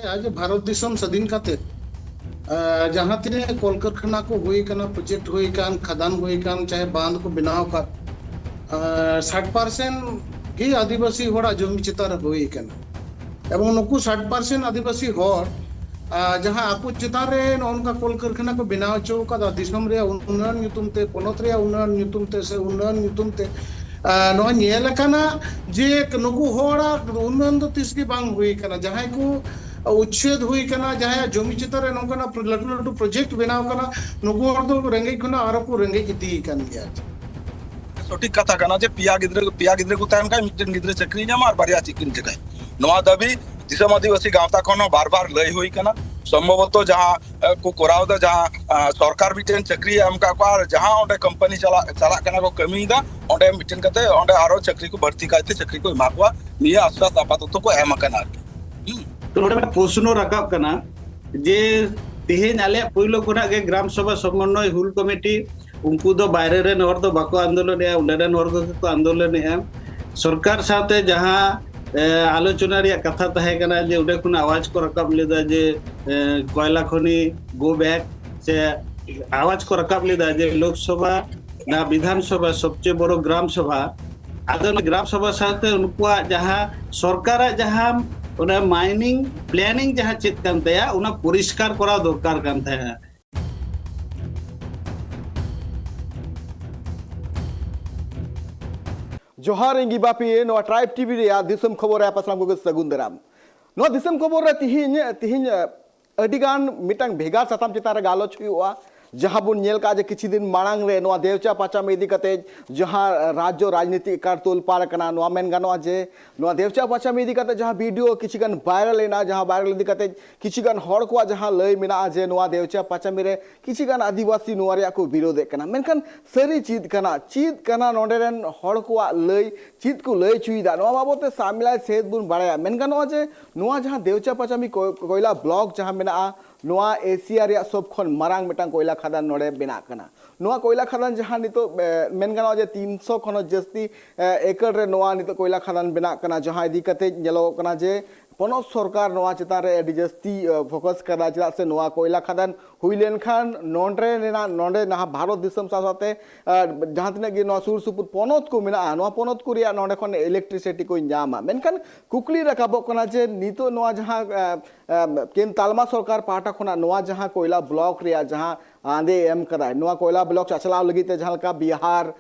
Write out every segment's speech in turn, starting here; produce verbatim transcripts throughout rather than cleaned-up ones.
ᱟᱡ ᱵᱷᱟᱨᱚᱛ ᱫᱤᱥᱚᱢ ᱥᱟᱹᱫᱷᱤᱱ ᱠᱟᱛᱮ, ᱟᱸ, ᱡᱟᱦᱟᱸ ᱛᱤᱱᱟᱹᱜ ᱠᱚᱞ ᱠᱟᱨᱠᱷᱟᱱᱟ ᱠᱚ ᱦᱩᱭ ᱟᱠᱟᱱᱟ, ᱯᱨᱚᱡᱮᱠᱴ ᱦᱩᱭ ᱟᱠᱟᱱ, ᱠᱷᱟᱫᱟᱱ ᱦᱩᱭ ᱟᱠᱟᱱ, ᱪᱟᱦᱮ ᱵᱟᱸᱫᱷ ᱠᱚ ᱵᱮᱱᱟᱣ ᱟᱠᱟᱫ, ᱟᱸ, ᱥᱟᱴ ᱯᱟᱨᱥᱮᱱᱴ ᱜᱮ ᱟᱹᱫᱤᱵᱟᱹᱥᱤ ᱦᱚᱲᱟᱜ ᱡᱚᱢᱤ ᱪᱮᱛᱟᱱ ᱨᱮ ᱦᱩᱭ ᱟᱠᱟᱱᱟ᱾ ᱮᱵᱚᱝ ᱱᱩᱠᱩ ᱥᱟᱴ ᱯᱟᱨᱥᱮᱱᱴ ᱟᱹᱫᱤᱵᱟᱹᱥᱤ ᱦᱚᱲ, ᱟᱸ, ᱡᱟᱦᱟᱸ ᱟᱠᱚ ᱪᱮᱛᱟᱱ ᱨᱮ ᱱᱚᱜᱼᱚ ᱱᱚᱝᱠᱟ ᱠᱚᱞ ᱠᱟᱨᱠᱷᱟᱱᱟ ᱠᱚ ᱵᱮᱱᱟᱣ ᱦᱚᱪᱚ ᱟᱠᱟᱫᱟ, ᱫᱤᱥᱚᱢ ᱨᱮᱭᱟᱜ ᱩᱱᱱᱚᱭᱚᱱ ᱧᱩᱛᱩᱢ ᱛᱮ, ᱯᱚᱱᱚᱛ ᱨᱮᱭᱟᱜ ᱩᱱᱱᱚᱭᱚᱱ ᱧᱩᱛᱩᱢ ᱛᱮ ᱥᱮ ᱩᱱᱱᱚᱭᱚᱱ ᱧᱩᱛᱩᱢ ᱛᱮ, ᱟᱸ, ᱱᱚᱣᱟ ᱧᱮᱞ ᱟᱠᱟᱱᱟ ᱡᱮ ᱱᱩᱠᱩ ᱦᱚᱲᱟᱜ ᱩᱱᱱᱚᱭᱚᱱ ᱫᱚ ᱛᱤᱥ ᱜᱮ ᱵᱟᱝ ᱦᱩᱭ ᱟᱠᱟᱱᱟ᱾ ᱡᱟᱦᱟᱸᱭ ᱠᱚ ᱩᱪᱪᱷᱮᱫ ᱦᱩᱭ ᱠᱟᱱᱟ, ᱡᱟᱦᱟᱸᱭᱟᱜ ᱡᱚᱢᱤ ᱪᱮᱛᱟᱱ ᱨᱮ ᱱᱚᱝᱠᱟᱱᱟᱜ ᱞᱟᱹᱴᱩ ᱞᱟᱹᱴᱩ ᱯᱨᱚᱡᱮᱠᱴ ᱵᱮᱱᱟᱣ ᱠᱟᱱᱟ, ᱱᱩᱠᱩ ᱦᱚᱲ ᱫᱚ ᱨᱮᱸᱜᱮᱡ ᱠᱷᱚᱱᱟᱜ ᱟᱨᱚ ᱠᱚ ᱨᱮᱸᱜᱮᱡ ᱤᱫᱤ ᱠᱟᱱ ᱜᱮᱭᱟ᱾ ᱥᱚᱴᱷᱤᱠ ᱠᱟᱛᱷᱟ ᱠᱟᱱᱟ ᱡᱮ ᱯᱮᱭᱟ ᱜᱤᱫᱽᱨᱟᱹ, ᱯᱮᱭᱟ ᱜᱤᱫᱽᱨᱟᱹ ᱠᱚ ᱛᱟᱦᱮᱱ ᱠᱷᱟᱱ ᱢᱤᱫᱴᱮᱱ ᱜᱤᱫᱽᱨᱟᱹ ᱪᱟᱹᱠᱨᱤᱭ ᱧᱟᱢᱟ ᱟᱨ ᱵᱟᱨᱭᱟ ᱪᱮᱫ ᱠᱤᱱ ᱪᱤᱠᱟᱹᱭᱟ? ᱱᱚᱣᱟ ᱫᱟᱹᱵᱤ ᱫᱤᱥᱚᱢ ᱟᱹᱫᱤᱵᱟᱹᱥᱤ ᱜᱟᱶᱛᱟ ᱠᱷᱚᱱ ᱦᱚᱸ ᱵᱟᱨ ᱵᱟᱨ ᱞᱟᱹᱭ ᱦᱩᱭ ᱠᱟᱱᱟ᱾ ᱥᱚᱢᱵᱷᱚᱵᱚᱛᱚ ᱡᱟᱦᱟᱸ, ᱮ, ᱠᱚ ᱠᱚᱨᱟᱣ ᱮᱫᱟ, ᱡᱟᱦᱟᱸ, ᱮ, ᱥᱚᱨᱠᱟᱨ ᱢᱤᱫᱴᱮᱱ ᱪᱟᱹᱠᱨᱤᱭ ᱮᱢ ᱠᱟᱜ ᱠᱚᱣᱟ ᱟᱨ ᱡᱟᱦᱟᱸ ᱚᱸᱰᱮ ᱠᱳᱢᱯᱟᱱᱤ ᱪᱟᱞᱟᱜ, ᱪᱟᱞᱟᱜ ᱠᱟᱱᱟ ᱠᱚ ᱠᱟᱹᱢᱤᱭᱮᱫᱟ, ᱚᱸᱰᱮ ᱢᱤᱫᱴᱮᱱ ᱠᱟᱛᱮ ᱚᱸᱰᱮ ᱟᱨᱚ ᱪᱟᱹᱠᱨᱤ ᱠᱚ ᱵᱟᱹᱲᱛᱤ ᱠᱟᱭᱛᱮ ᱪᱟᱹᱠᱨᱤ ᱠᱚ ᱮᱢᱟ ᱠᱚᱣᱟ, ᱱᱤᱭᱟᱹ ᱟᱥᱣᱟᱥ ᱟᱯᱟᱛᱚᱛᱚ ᱠᱚ ᱮᱢ ᱟᱠᱟᱱᱟ ᱟᱨᱠᱤ᱾ ᱦᱩᱸ᱾ ᱛᱚ ᱱᱚᱰᱮ ᱢᱤᱫᱴᱟᱝ ᱯᱨᱚᱥᱱᱚ ᱨᱟᱠᱟᱵ ᱠᱟᱱᱟ ᱡᱮ ᱛᱮᱦᱮᱧ ᱟᱞᱮᱭᱟᱜ ᱯᱩᱭᱞᱩ ᱠᱷᱚᱱᱟᱜ ᱜᱮ ᱜᱨᱟᱢ ᱥᱚᱵᱷᱟ ᱥᱚᱢᱚᱱᱱᱚᱭ ᱦᱩᱞ ᱠᱚᱢᱤᱴᱤ, ᱩᱱᱠᱩ ᱫᱚ ᱵᱟᱭᱨᱮ ᱨᱮᱱ ᱦᱚᱲ ᱫᱚ ᱵᱟᱠᱚ ᱟᱱᱫᱳᱞᱚᱱᱮᱜᱼᱟ, ᱚᱸᱰᱮ ᱨᱮᱱ ᱦᱚᱲ ᱠᱚᱜᱮ ᱠᱚ ᱟᱱᱫᱳᱞᱚᱱᱮᱜᱼᱟ᱾ ᱥᱚᱨᱠᱟᱨ ᱥᱟᱶᱛᱮ ᱡᱟᱦᱟᱸ, ᱮ, ᱟᱞᱳᱪᱚᱱᱟ ᱨᱮᱭᱟᱜ ᱠᱟᱛᱷᱟ ᱛᱟᱦᱮᱸ ᱠᱟᱱᱟ ᱡᱮ ᱚᱸᱰᱮ ᱠᱷᱚᱱ ᱟᱣᱟᱡᱽ ᱠᱚ ᱨᱟᱠᱟᱵ ᱞᱮᱫᱟ ᱡᱮ, ᱮ, ᱠᱚᱭᱞᱟ ᱠᱷᱚᱱᱤ ᱜᱳ ᱵᱮᱠ, ᱥᱮ ᱟᱣᱟᱡᱽ ᱠᱚ ᱨᱟᱠᱟᱵ ᱞᱮᱫᱟ ᱡᱮ ᱞᱳᱠᱥᱚᱵᱷᱟ ᱱᱟ ᱵᱤᱫᱷᱟᱱ ᱥᱚᱵᱷᱟ ᱥᱚᱵᱪᱮ ᱵᱚᱲᱚ ᱜᱨᱟᱢ ᱥᱚᱵᱷᱟ, ᱟᱫᱚ ᱚᱱᱟ ᱜᱨᱟᱢ ᱥᱚᱵᱷᱟ ᱥᱟᱶᱛᱮ ᱩᱱᱠᱩᱣᱟᱜ ᱡᱟᱦᱟᱸ ᱥᱚᱨᱠᱟᱨᱟᱜ ᱡᱟᱦᱟᱸ ᱚᱱᱟ ᱢᱟᱭᱱᱤᱝ ᱯᱞᱮᱱᱤᱝ ᱡᱟᱦᱟᱸ ᱪᱮᱫ ᱠᱟᱱ ᱛᱟᱭᱟ, ᱚᱱᱟ ᱯᱚᱨᱤᱥᱠᱟᱨ ᱠᱚᱨᱟᱣ ᱫᱚᱨᱠᱟᱨ ᱠᱟᱱ ᱛᱟᱦᱮᱸᱱᱟ᱾ ᱡᱚᱦᱟᱨ, ᱤᱧ ᱜᱤᱵᱟᱯᱤ, ᱱᱚᱣᱟ ᱴᱨᱟᱭᱤᱵᱽ ᱴᱤᱵᱷᱤ ᱨᱮᱭᱟᱜ ᱫᱤᱥᱚᱢ ᱠᱷᱚᱵᱚᱨ ᱨᱮ ᱟᱯᱮ ᱥᱟᱱᱟᱢ ᱠᱚᱜᱮ ᱥᱟᱹᱜᱩᱱ ᱫᱟᱨᱟᱢ᱾ ᱱᱚᱣᱟ ᱫᱤᱥᱚᱢ ᱠᱷᱚᱵᱚᱨ ᱨᱮ ᱛᱤᱦᱤᱧ, ᱛᱤᱦᱤᱧ ᱟᱹᱰᱤ ᱜᱟᱱ ᱢᱤᱫᱴᱟᱝ ᱵᱷᱮᱜᱟᱨ ᱥᱟᱛᱟᱢ ᱪᱮᱛᱟᱱ ᱨᱮ ᱜᱟᱞᱚᱪ ᱦᱩᱭᱩᱜᱼᱟ, ᱡᱟᱦᱟᱸ ᱵᱚᱱ ᱧᱮᱞ ᱠᱟᱜᱼᱟ ᱡᱮ ᱠᱤᱪᱷᱩ ᱫᱤᱱ ᱢᱟᱲᱟᱝ ᱨᱮ ᱱᱚᱣᱟ ᱫᱮᱣᱪᱟ ᱯᱟᱪᱟᱢ ᱤᱫᱤ ᱠᱟᱛᱮ ᱡᱟᱦᱟᱸ ᱨᱟᱡᱽᱡᱚ ᱨᱟᱡᱽᱱᱤᱛᱤ ᱮᱠᱟᱨ ᱛᱳᱞᱯᱟᱲ ᱠᱟᱱᱟ, ᱱᱚᱣᱟ ᱢᱮᱱ ᱜᱟᱱᱚᱜᱼᱟ ᱡᱮ ᱱᱚᱣᱟ ᱫᱮᱣᱪᱟ ᱯᱟᱪᱟᱢ ᱤᱫᱤ ᱠᱟᱛᱮ ᱡᱟᱦᱟᱸ ᱵᱷᱤᱰᱤᱭᱳ ᱠᱤᱪᱷᱩ ᱜᱟᱱ ᱵᱷᱟᱭᱨᱟᱞ ᱮᱱᱟ, ᱡᱟᱦᱟᱸ ᱵᱷᱟᱭᱨᱟᱞ ᱤᱫᱤ ᱠᱟᱛᱮ ᱠᱤᱪᱷᱩ ᱜᱟᱱ ᱦᱚᱲ ᱠᱚᱣᱟᱜ ᱡᱟᱦᱟᱸ ᱞᱟᱹᱭ ᱢᱮᱱᱟᱜᱼᱟ ᱡᱮ ᱱᱚᱣᱟ ᱫᱮᱣᱪᱟ ᱯᱟᱪᱟᱢᱤ ᱨᱮ ᱠᱤᱪᱷᱩ ᱜᱟᱱ ᱟᱹᱫᱤᱵᱟᱹᱥᱤ ᱱᱚᱣᱟ ᱨᱮᱭᱟᱜ ᱠᱚ ᱵᱤᱨᱳᱫᱮᱫ ᱠᱟᱱᱟ, ᱢᱮᱱᱠᱷᱟᱱ ᱥᱟᱹᱨᱤ ᱪᱮᱫ ᱠᱟᱱᱟ, ᱪᱮᱫ ᱠᱟᱱᱟ ᱱᱚᱰᱮ ᱨᱮᱱ ᱦᱚᱲ ᱠᱚᱣᱟᱜ ᱞᱟᱹᱭ, ᱪᱮᱫ ᱠᱚ ᱞᱟᱹᱭ ᱦᱚᱪᱚᱭᱮᱫᱟ, ᱱᱚᱣᱟ ᱵᱟᱵᱚᱫ ᱛᱮ ᱥᱟᱢᱤᱞᱟᱭ ᱥᱮᱫ ᱵᱚᱱ ᱵᱟᱲᱟᱭᱟ᱾ ᱢᱮᱱ ᱜᱟᱱᱚᱜᱼᱟ ᱡᱮ ᱱᱚᱣᱟ ᱡᱟᱦᱟᱸ ᱫᱮᱣᱪᱟ ᱯᱟᱪᱟᱢᱤ ᱠᱚ-, ᱠᱚᱭᱞᱟ ᱵᱞᱚᱠ ᱡᱟᱦᱟᱸ ᱢᱮᱱᱟᱜᱼᱟ, ᱱᱚᱣᱟ ᱮᱥᱤᱭᱟ ᱨᱮᱭᱟᱜ ᱥᱚᱵ ᱠᱷᱚᱱ ᱢᱟᱨᱟᱝ ᱢᱤᱫᱴᱟᱝ ᱠᱚᱭᱞᱟ ᱠᱷᱟᱫᱟᱱ ᱱᱚᱰᱮ ᱵᱮᱱᱟᱜ ᱠᱟᱱᱟ᱾ ᱱᱚᱣᱟ ᱠᱚᱭᱞᱟ ᱠᱷᱟᱫᱟᱱ ᱡᱟᱦᱟᱸ ᱱᱤᱛᱚᱜ, ᱮ, ᱢᱮᱱ ᱜᱟᱱᱚᱜᱼᱟ ᱡᱮ ᱛᱤᱱᱥᱚ ᱠᱷᱚᱱ ᱦᱚᱸ ᱡᱟᱹᱥᱛᱤ, ᱮ, ᱮᱠᱚᱨ ᱨᱮ ᱱᱚᱣᱟ ᱱᱤᱛᱚᱜ ᱠᱚᱭᱞᱟ ᱠᱷᱟᱫᱟᱱ ᱵᱮᱱᱟᱜ ᱠᱟᱱᱟ, ᱡᱟᱦᱟᱸ ᱤᱫᱤ ᱠᱟᱛᱮ ᱧᱮᱞᱚᱜᱚᱜ ᱠᱟᱱᱟ ᱡᱮ ᱯᱚᱱᱚᱛ ᱥᱚᱨᱠᱟᱨ ᱱᱚᱣᱟ ᱪᱮᱛᱟᱱ ᱨᱮ ᱟᱹᱰᱤ ᱡᱟᱹᱥᱛᱤ ᱯᱷᱳᱠᱟᱥ ᱠᱟᱫᱟ, ᱪᱮᱫᱟᱜ ᱥᱮ ᱱᱚᱣᱟ ᱠᱚᱭᱞᱟ ᱠᱷᱟᱫᱟᱱ ᱦᱩᱭ ᱞᱮᱱᱠᱷᱟᱱ ᱱᱚᱰᱮ ᱨᱮᱱᱟᱜ, ᱱᱚᱰᱮ ᱱᱟᱦᱟᱜ ᱵᱷᱟᱨᱚᱛ ᱫᱤᱥᱚᱢ ᱥᱟᱶ ᱥᱟᱶᱛᱮ ᱡᱟᱦᱟᱸ ᱛᱤᱱᱟᱹᱜ ᱜᱮ ᱱᱚᱣᱟ ᱥᱩᱨ ᱥᱩᱯᱩᱨ ᱯᱚᱱᱚᱛ ᱠᱚ ᱢᱮᱱᱟᱜᱼᱟ, ᱱᱚᱣᱟ ᱯᱚᱱᱚᱛ ᱠᱚ ᱨᱮᱭᱟᱜ ᱱᱚᱰᱮ ᱠᱷᱚᱱ ᱤᱞᱮᱠᱴᱨᱤᱥᱤᱴᱤ ᱠᱚ ᱧᱟᱢᱟ᱾ ᱢᱮᱱᱠᱷᱟᱱ ᱠᱩᱠᱞᱤ ᱨᱟᱠᱟᱵᱚᱜ ᱠᱟᱱᱟ ᱡᱮ ᱱᱤᱛᱚᱜ ᱱᱚᱣᱟ ᱡᱟᱦᱟᱸ ᱠᱮᱱ ᱛᱟᱞᱢᱟ ᱥᱚᱨᱠᱟᱨ ᱯᱟᱦᱴᱟ ᱠᱷᱚᱱᱟᱜ ᱱᱚᱣᱟ ᱡᱟᱦᱟᱸ ᱠᱚᱭᱞᱟ ᱵᱞᱚᱠ ᱨᱮᱭᱟᱜ ᱡᱟᱦᱟᱸ ᱟᱸᱫᱮ ᱮᱢ ᱠᱟᱫᱟᱭ, ᱱᱚᱣᱟ ᱠᱚᱭᱞᱟ ᱵᱞᱚᱠ ᱪᱟᱪᱞᱟᱣ ᱞᱟᱹᱜᱤᱫ ᱛᱮ ᱡᱟᱦᱟᱸ ᱞᱮᱠᱟ ᱵᱤᱦᱟᱨ,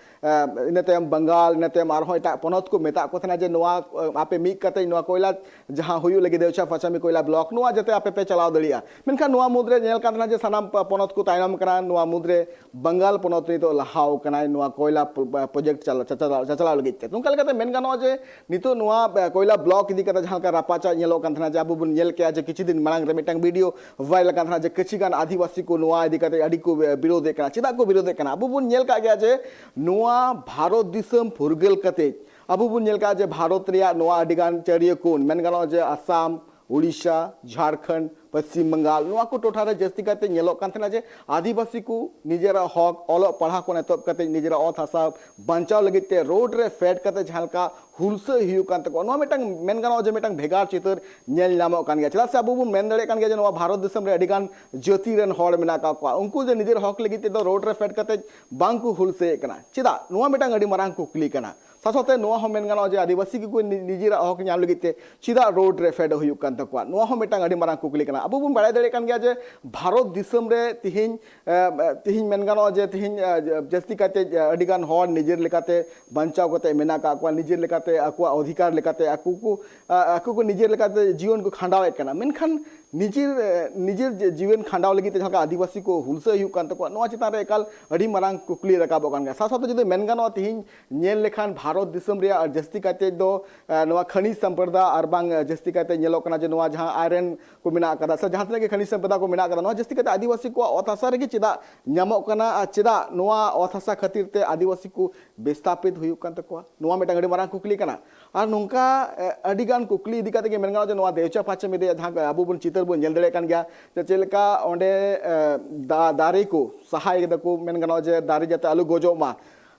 ᱤᱱᱟᱹ ᱛᱟᱭᱚᱢ ᱵᱟᱝᱜᱟᱞ, ᱤᱱᱟᱹ ᱛᱟᱭᱚᱢ ᱟᱨᱦᱚᱸ ᱮᱴᱟᱜ ᱯᱚᱱᱚᱛ ᱠᱚ ᱢᱮᱛᱟᱜ ᱠᱚ ᱛᱟᱦᱮᱱᱟ ᱡᱮ ᱱᱚᱣᱟ ᱟᱯᱮ ᱢᱤᱫ ᱠᱟᱛᱮ ᱱᱚᱣᱟ ᱠᱚᱭᱞᱟ ᱡᱟᱦᱟᱸ ᱦᱩᱭᱩᱜ ᱞᱟᱹᱜᱤᱫ ᱫᱮᱣᱪᱟ ᱯᱟᱪᱟᱢᱤ ᱠᱚᱭᱞᱟ ᱵᱞᱚᱠ, ᱱᱚᱣᱟ ᱡᱟᱛᱮ ᱟᱯᱮ ᱯᱮ ᱪᱟᱞᱟᱣ ᱫᱟᱲᱮᱭᱟᱜᱼᱟ᱾ ᱢᱮᱱᱠᱷᱟᱱ ᱱᱚᱣᱟ ᱢᱩᱫᱽᱨᱮ ᱧᱮᱞ ᱠᱟᱱ ᱛᱟᱦᱮᱱᱟ ᱡᱮ ᱥᱟᱱᱟᱢ ᱯᱚᱱᱚᱛ ᱠᱚ ᱛᱟᱭᱱᱚᱢ ᱠᱟᱱᱟ᱾ ᱱᱚᱣᱟ ᱢᱩᱫᱽᱨᱮ ᱵᱟᱝᱜᱟᱞ ᱯᱚᱱᱚᱛ ᱱᱤᱛᱚᱜ ᱞᱟᱦᱟᱣ ᱠᱟᱱᱟᱭ ᱱᱚᱣᱟ ᱠᱚᱭᱞᱟ ᱯᱨᱚᱡᱮᱠᱴ ᱪᱟᱪᱞᱟᱣ ᱞᱟᱹᱜᱤᱫ ᱛᱮ᱾ ᱱᱚᱝᱠᱟ ᱞᱮᱠᱟᱛᱮ ᱢᱮᱱ ᱜᱟᱱᱚᱜᱼᱟ ᱡᱮ ᱱᱤᱛᱚᱜ ᱱᱚᱣᱟ ᱠᱚᱭᱞᱟ ᱵᱞᱚᱠ ᱤᱫᱤ ᱠᱟᱛᱮ ᱡᱟᱦᱟᱸ ᱞᱮᱠᱟ ᱨᱟᱯᱟᱪᱟᱜ ᱧᱮᱞᱚᱜ ᱠᱟᱱ ᱛᱟᱦᱮᱱᱟ, ᱡᱮ ᱟᱵᱚ ᱵᱚᱱ ᱧᱮᱞ ᱠᱮᱜᱼᱟ ᱡᱮ ᱠᱤᱪᱷᱩ ᱫᱤᱱ ᱢᱟᱲᱟᱝ ᱨᱮ ᱢᱤᱫᱴᱟᱝ ᱵᱷᱤᱰᱤᱭᱳ ᱵᱷᱟᱭᱨᱟᱞ ᱟᱠᱟᱱ ᱛᱟᱦᱮᱱᱟ ᱡᱮ ᱠᱤᱪᱷᱩ ᱜᱟᱱ ᱟᱹᱫᱤᱵᱟᱹᱥᱤ ᱠᱚ ᱱᱚᱣᱟ ᱤᱫᱤ ᱠᱟᱛᱮ ᱟᱹᱰᱤ ᱠᱚ ᱵᱤᱨᱳᱫᱮᱫ ᱠᱟᱱᱟ᱾ ᱪᱮᱫᱟᱜ ᱠᱚ ᱵᱤᱨᱳᱫᱮᱫ ᱠᱟᱱᱟ? ᱟᱵᱚ ᱵᱚᱱ ᱧᱮᱞ ᱠᱟᱜ ᱜᱮᱭᱟ ᱡᱮ ᱱᱚᱣᱟ ᱵᱷᱟᱨᱚᱛ ᱫᱤᱥᱚᱢ ᱯᱷᱩᱨᱜᱟᱹᱞ ᱠᱟᱛᱮ ᱟᱵᱚ ᱵᱚᱱ ᱧᱮᱞ ᱠᱟᱜᱼᱟ ᱡᱮ ᱵᱷᱟᱨᱚᱛ ᱨᱮᱭᱟᱜ ᱱᱚᱣᱟ ᱟᱹᱰᱤᱜᱟᱱ ᱪᱟᱹᱨᱤᱭᱟᱹ ᱠᱚᱬ, ᱢᱮᱱ ᱜᱟᱱᱚᱜᱼᱟ ᱡᱮ ᱟᱥᱟᱢ, ᱩᱲᱤᱥᱥᱟ, ᱡᱷᱟᱲᱠᱷᱚᱸᱰ, ᱯᱚᱥᱪᱤᱢ ᱵᱟᱝᱜᱟᱞ, ᱱᱚᱣᱟ ᱠᱚ ᱴᱚᱴᱷᱟ ᱨᱮ ᱡᱟᱹᱥᱛᱤ ᱠᱟᱭᱛᱮ ᱧᱮᱞᱚᱜ ᱠᱟᱱ ᱛᱟᱦᱮᱱᱟ ᱡᱮ ᱟᱹᱫᱤᱵᱟᱹᱥᱤ ᱠᱚ ᱱᱤᱡᱮᱨᱟᱜ ᱦᱚᱠ, ᱚᱞᱚᱜ ᱯᱟᱲᱦᱟᱣ ᱠᱷᱚᱱ ᱮᱛᱚᱦᱚᱵ ᱠᱟᱛᱮ ᱱᱤᱡᱮᱨᱟᱜ ᱚᱛ ᱦᱟᱥᱟ ᱵᱟᱧᱪᱟᱣ ᱞᱟᱹᱜᱤᱫ ᱛᱮ ᱨᱳᱰ ᱨᱮ ᱯᱷᱮᱰ ᱠᱟᱛᱮ ᱡᱟᱦᱟᱸ ᱞᱮᱠᱟ ᱦᱩᱞᱥᱟᱹᱭ ᱦᱩᱭᱩᱜ ᱠᱟᱱ ᱛᱟᱠᱚᱣᱟ, ᱱᱚᱣᱟ ᱢᱤᱫᱴᱟᱝ ᱢᱮᱱ ᱜᱟᱱᱚᱜᱼᱟ ᱡᱮ ᱢᱤᱫᱴᱟᱝ ᱵᱷᱮᱜᱟᱨ ᱪᱤᱛᱟᱹᱨ ᱧᱮᱞ ᱧᱟᱢᱚᱜ ᱠᱟᱱ ᱜᱮᱭᱟ᱾ ᱪᱮᱫᱟᱜ ᱥᱮ ᱟᱵᱚ ᱵᱚᱱ ᱢᱮᱱ ᱫᱟᱲᱮᱭᱟᱜ ᱠᱟᱱ ᱜᱮᱭᱟ ᱡᱮ ᱱᱚᱣᱟ ᱵᱷᱟᱨᱚᱛ ᱫᱤᱥᱚᱢ ᱨᱮ ᱟᱹᱰᱤᱜᱟᱱ ᱡᱟᱹᱛᱤ ᱨᱮᱱ ᱦᱚᱲ ᱢᱮᱱᱟᱜ ᱟᱠᱟᱫ ᱠᱚᱣᱟ, ᱩᱱᱠᱩ ᱡᱮ ᱱᱤᱡᱮᱨ ᱦᱚᱠ ᱞᱟᱹᱜᱤᱫ ᱛᱮᱫᱚ ᱨᱳᱰ ᱨᱮ ᱯᱷᱮᱰ ᱠᱟᱛᱮ ᱵᱟᱝ ᱠᱚ ᱦᱩᱞᱥᱟᱹᱭᱮᱫ ᱠᱟᱱᱟ, ᱪᱮᱫᱟᱜ? ᱱᱚᱣᱟ ᱢᱤᱫᱴᱟᱝ ᱟᱹᱰᱤ ᱢᱟᱨᱟᱝ ᱠᱩᱠᱞᱤ ᱠᱟᱱᱟ᱾ ᱥᱟᱶ ᱥᱟᱶᱛᱮ ᱱᱚᱣᱟ ᱦᱚᱸ ᱢᱮᱱ ᱜᱟᱱᱚᱜᱼᱟ ᱡᱮ ᱟᱹᱫᱤᱵᱟᱹᱥᱤ ᱠᱚ ᱱᱤ-, ᱱᱤᱡᱮᱨᱟᱜ ᱦᱚᱠ ᱧᱟᱢ ᱞᱟᱹᱜᱤᱫ ᱛᱮ ᱪᱮᱫᱟᱜ ᱨᱳᱰ ᱨᱮ ᱯᱷᱮᱰ ᱦᱩᱭᱩᱜ ᱠᱟᱱ ᱛᱟᱠᱚᱣᱟ? ᱱᱚᱣᱟ ᱦᱚᱸ ᱢᱤᱫᱴᱟᱝ ᱟᱹᱰᱤ ᱢᱟᱨᱟᱝ ᱠᱩᱠᱞᱤ ᱠᱟᱱᱟ᱾ ᱟᱵᱚ ᱵᱚᱱ ᱵᱟᱲᱟᱭ ᱫᱟᱲᱮᱭᱟᱜ ᱠᱟᱱ ᱜᱮᱭᱟ ᱡᱮ ᱵᱷᱟᱨᱚᱛ ᱫᱤᱥᱚᱢ ᱨᱮ ᱛᱤᱦᱤᱧ, ᱮ, ᱛᱤᱦᱤᱧ ᱢᱮᱱ ᱜᱟᱱᱚᱜᱼᱟ ᱡᱮ ᱛᱤᱦᱤᱧ, ᱮ, ᱡᱟᱹᱥᱛᱤ ᱠᱟᱭᱛᱮ, ᱮ, ᱟᱹᱰᱤᱜᱟᱱ ᱦᱚᱲ ᱱᱤᱡᱮᱨ ᱞᱮᱠᱟᱛᱮ ᱵᱟᱧᱪᱟᱣ ᱠᱟᱛᱮ ᱢᱮᱱᱟᱜ ᱟᱠᱟᱫ ᱠᱚᱣᱟ, ᱱᱤᱡᱮᱨ ᱞᱮᱠᱟᱛᱮ ᱟᱠᱚᱣᱟᱜ ᱚᱫᱷᱤᱠᱟᱨ ᱞᱮᱠᱟᱛᱮ ᱟᱠᱚ ᱠᱚ, ᱮ, ᱟᱠᱚ ᱠᱚ ᱱᱤᱡᱮᱨ ᱞᱮᱠᱟᱛᱮ ᱡᱤᱭᱚᱱ ᱠᱚ ᱠᱷᱟᱸᱰᱟᱣᱮᱫ ᱠᱟᱱᱟ᱾ ᱢᱮᱱᱠᱷᱟᱱ ᱱᱤᱡᱮᱨ, ᱮ, ᱱᱤᱡᱮᱨ ᱡᱮ ᱡᱤᱭᱚᱱ ᱠᱷᱟᱸᱰᱟᱣ ᱞᱟᱹᱜᱤᱫ ᱛᱮ ᱡᱟᱦᱟᱸ ᱞᱮᱠᱟ ᱟᱹᱫᱤᱵᱟᱹᱥᱤ ᱠᱚ ᱦᱩᱞᱥᱟᱹᱭ ᱦᱩᱭᱩᱜ ᱠᱟᱱ ᱛᱟᱠᱚᱣᱟ, ᱱᱚᱣᱟ ᱪᱮᱛᱟᱱ ᱨᱮ ᱮᱠᱟᱞ ᱟᱹᱰᱤ ᱢᱟᱨᱟᱝ ᱠᱩᱠᱞᱤ ᱨᱟᱠᱟᱵᱚᱜ ᱠᱟᱱ ᱜᱮᱭᱟ᱾ ᱥᱟᱶ ᱥᱟᱶᱛᱮ ᱡᱩᱫᱤ ᱢᱮᱱ ᱜᱟᱱᱚᱜᱼᱟ, ᱛᱤᱦᱤᱧ ᱧᱮᱞ ᱞᱮᱠᱷᱟᱱ ᱵᱷᱟᱨᱚᱛ ᱫᱤᱥᱚᱢ ᱨᱮᱭᱟᱜ ᱡᱟᱹᱥᱛᱤ ᱠᱟᱭᱛᱮ ᱫᱚ, ᱮ, ᱱᱚᱣᱟ ᱠᱷᱟᱱᱤᱡᱽ ᱥᱚᱢᱯᱨᱚᱫᱟ ᱟᱨ ᱵᱟᱝ, ᱮ, ᱡᱟᱹᱥᱛᱤ ᱠᱟᱭᱛᱮ ᱧᱮᱞᱚᱜ ᱠᱟᱱᱟ ᱡᱮ ᱱᱚᱣᱟ ᱡᱟᱦᱟᱸ ᱟᱭᱨᱚᱱ ᱠᱚ ᱢᱮᱱᱟᱜ ᱟᱠᱟᱫᱟ ᱥᱮ ᱡᱟᱦᱟᱸ ᱛᱤᱱᱟᱹᱜ ᱜᱮ ᱠᱷᱟᱱᱤᱡᱽ ᱥᱚᱢᱯᱨᱚᱫᱟ ᱠᱚ ᱢᱮᱱᱟᱜ ᱟᱠᱟᱫᱟ, ᱱᱚᱣᱟ ᱡᱟᱹᱥᱛᱤ ᱠᱟᱭᱛᱮ ᱟᱹᱫᱤᱵᱟᱹᱥᱤ ᱠᱚᱣᱟᱜ ᱚᱛ ᱦᱟᱥᱟ ᱨᱮᱜᱮ ᱪᱮᱫᱟᱜ ᱧᱟᱢᱚᱜ ᱠᱟᱱᱟ ᱟᱨ ᱪᱮᱫᱟᱜ ᱱᱚᱣᱟ ᱚᱛ ᱦᱟᱥᱟ ᱠᱷᱟᱹᱛᱤᱨ ᱛᱮ ᱟᱹᱫᱤᱵᱟᱹᱥᱤ ᱠᱚ ᱵᱤᱥᱛᱷᱟᱯᱤᱛ ᱦᱩᱭᱩᱜ ᱠᱟᱱ ᱛᱟᱠᱚᱣᱟ? ᱱᱚᱣᱟ ᱢᱤᱫᱴᱟᱝ ᱟᱹᱰᱤ ᱢᱟᱨᱟᱝ ᱠᱩᱠᱞᱤ ᱠᱟᱱᱟ᱾ ᱟᱨ ᱱᱚᱝᱠᱟ, ᱮ, ᱟᱹᱰᱤᱜᱟᱱ ᱠᱩᱠᱞᱤ ᱤᱫᱤ ᱠᱟᱛᱮ ᱜᱮ ᱢᱮᱱ ᱜᱟᱱᱚᱜᱼᱟ ᱡᱮ ᱱᱚᱣᱟ ᱫᱮᱣᱪᱟ ᱯᱟᱪᱮ ᱢᱤᱫ ᱨᱮᱭᱟᱜ ᱡᱟᱦᱟᱸ ᱟᱵᱚ ᱵᱚᱱ ᱪᱤᱛᱟᱹᱨ ᱵᱚᱱ ᱧᱮᱞ ᱫᱟᱲᱮᱭᱟᱜ ᱠᱟᱱ ᱜᱮᱭᱟ, ᱡᱮ ᱪᱮᱫ ᱞᱮᱠᱟ ᱚᱸᱰᱮ, ᱮ, ᱫᱟ-, ᱫᱟᱨᱮ ᱠᱚ ᱥᱟᱦᱟᱭ ᱠᱮᱫᱟ ᱠᱚ, ᱢᱮᱱ ᱜᱟᱱᱚᱜᱼᱟ ᱡᱮ ᱫᱟᱨᱮ ᱡᱟᱛᱮ ᱟᱞᱚ ᱜᱚᱡᱚᱜ ᱢᱟ᱾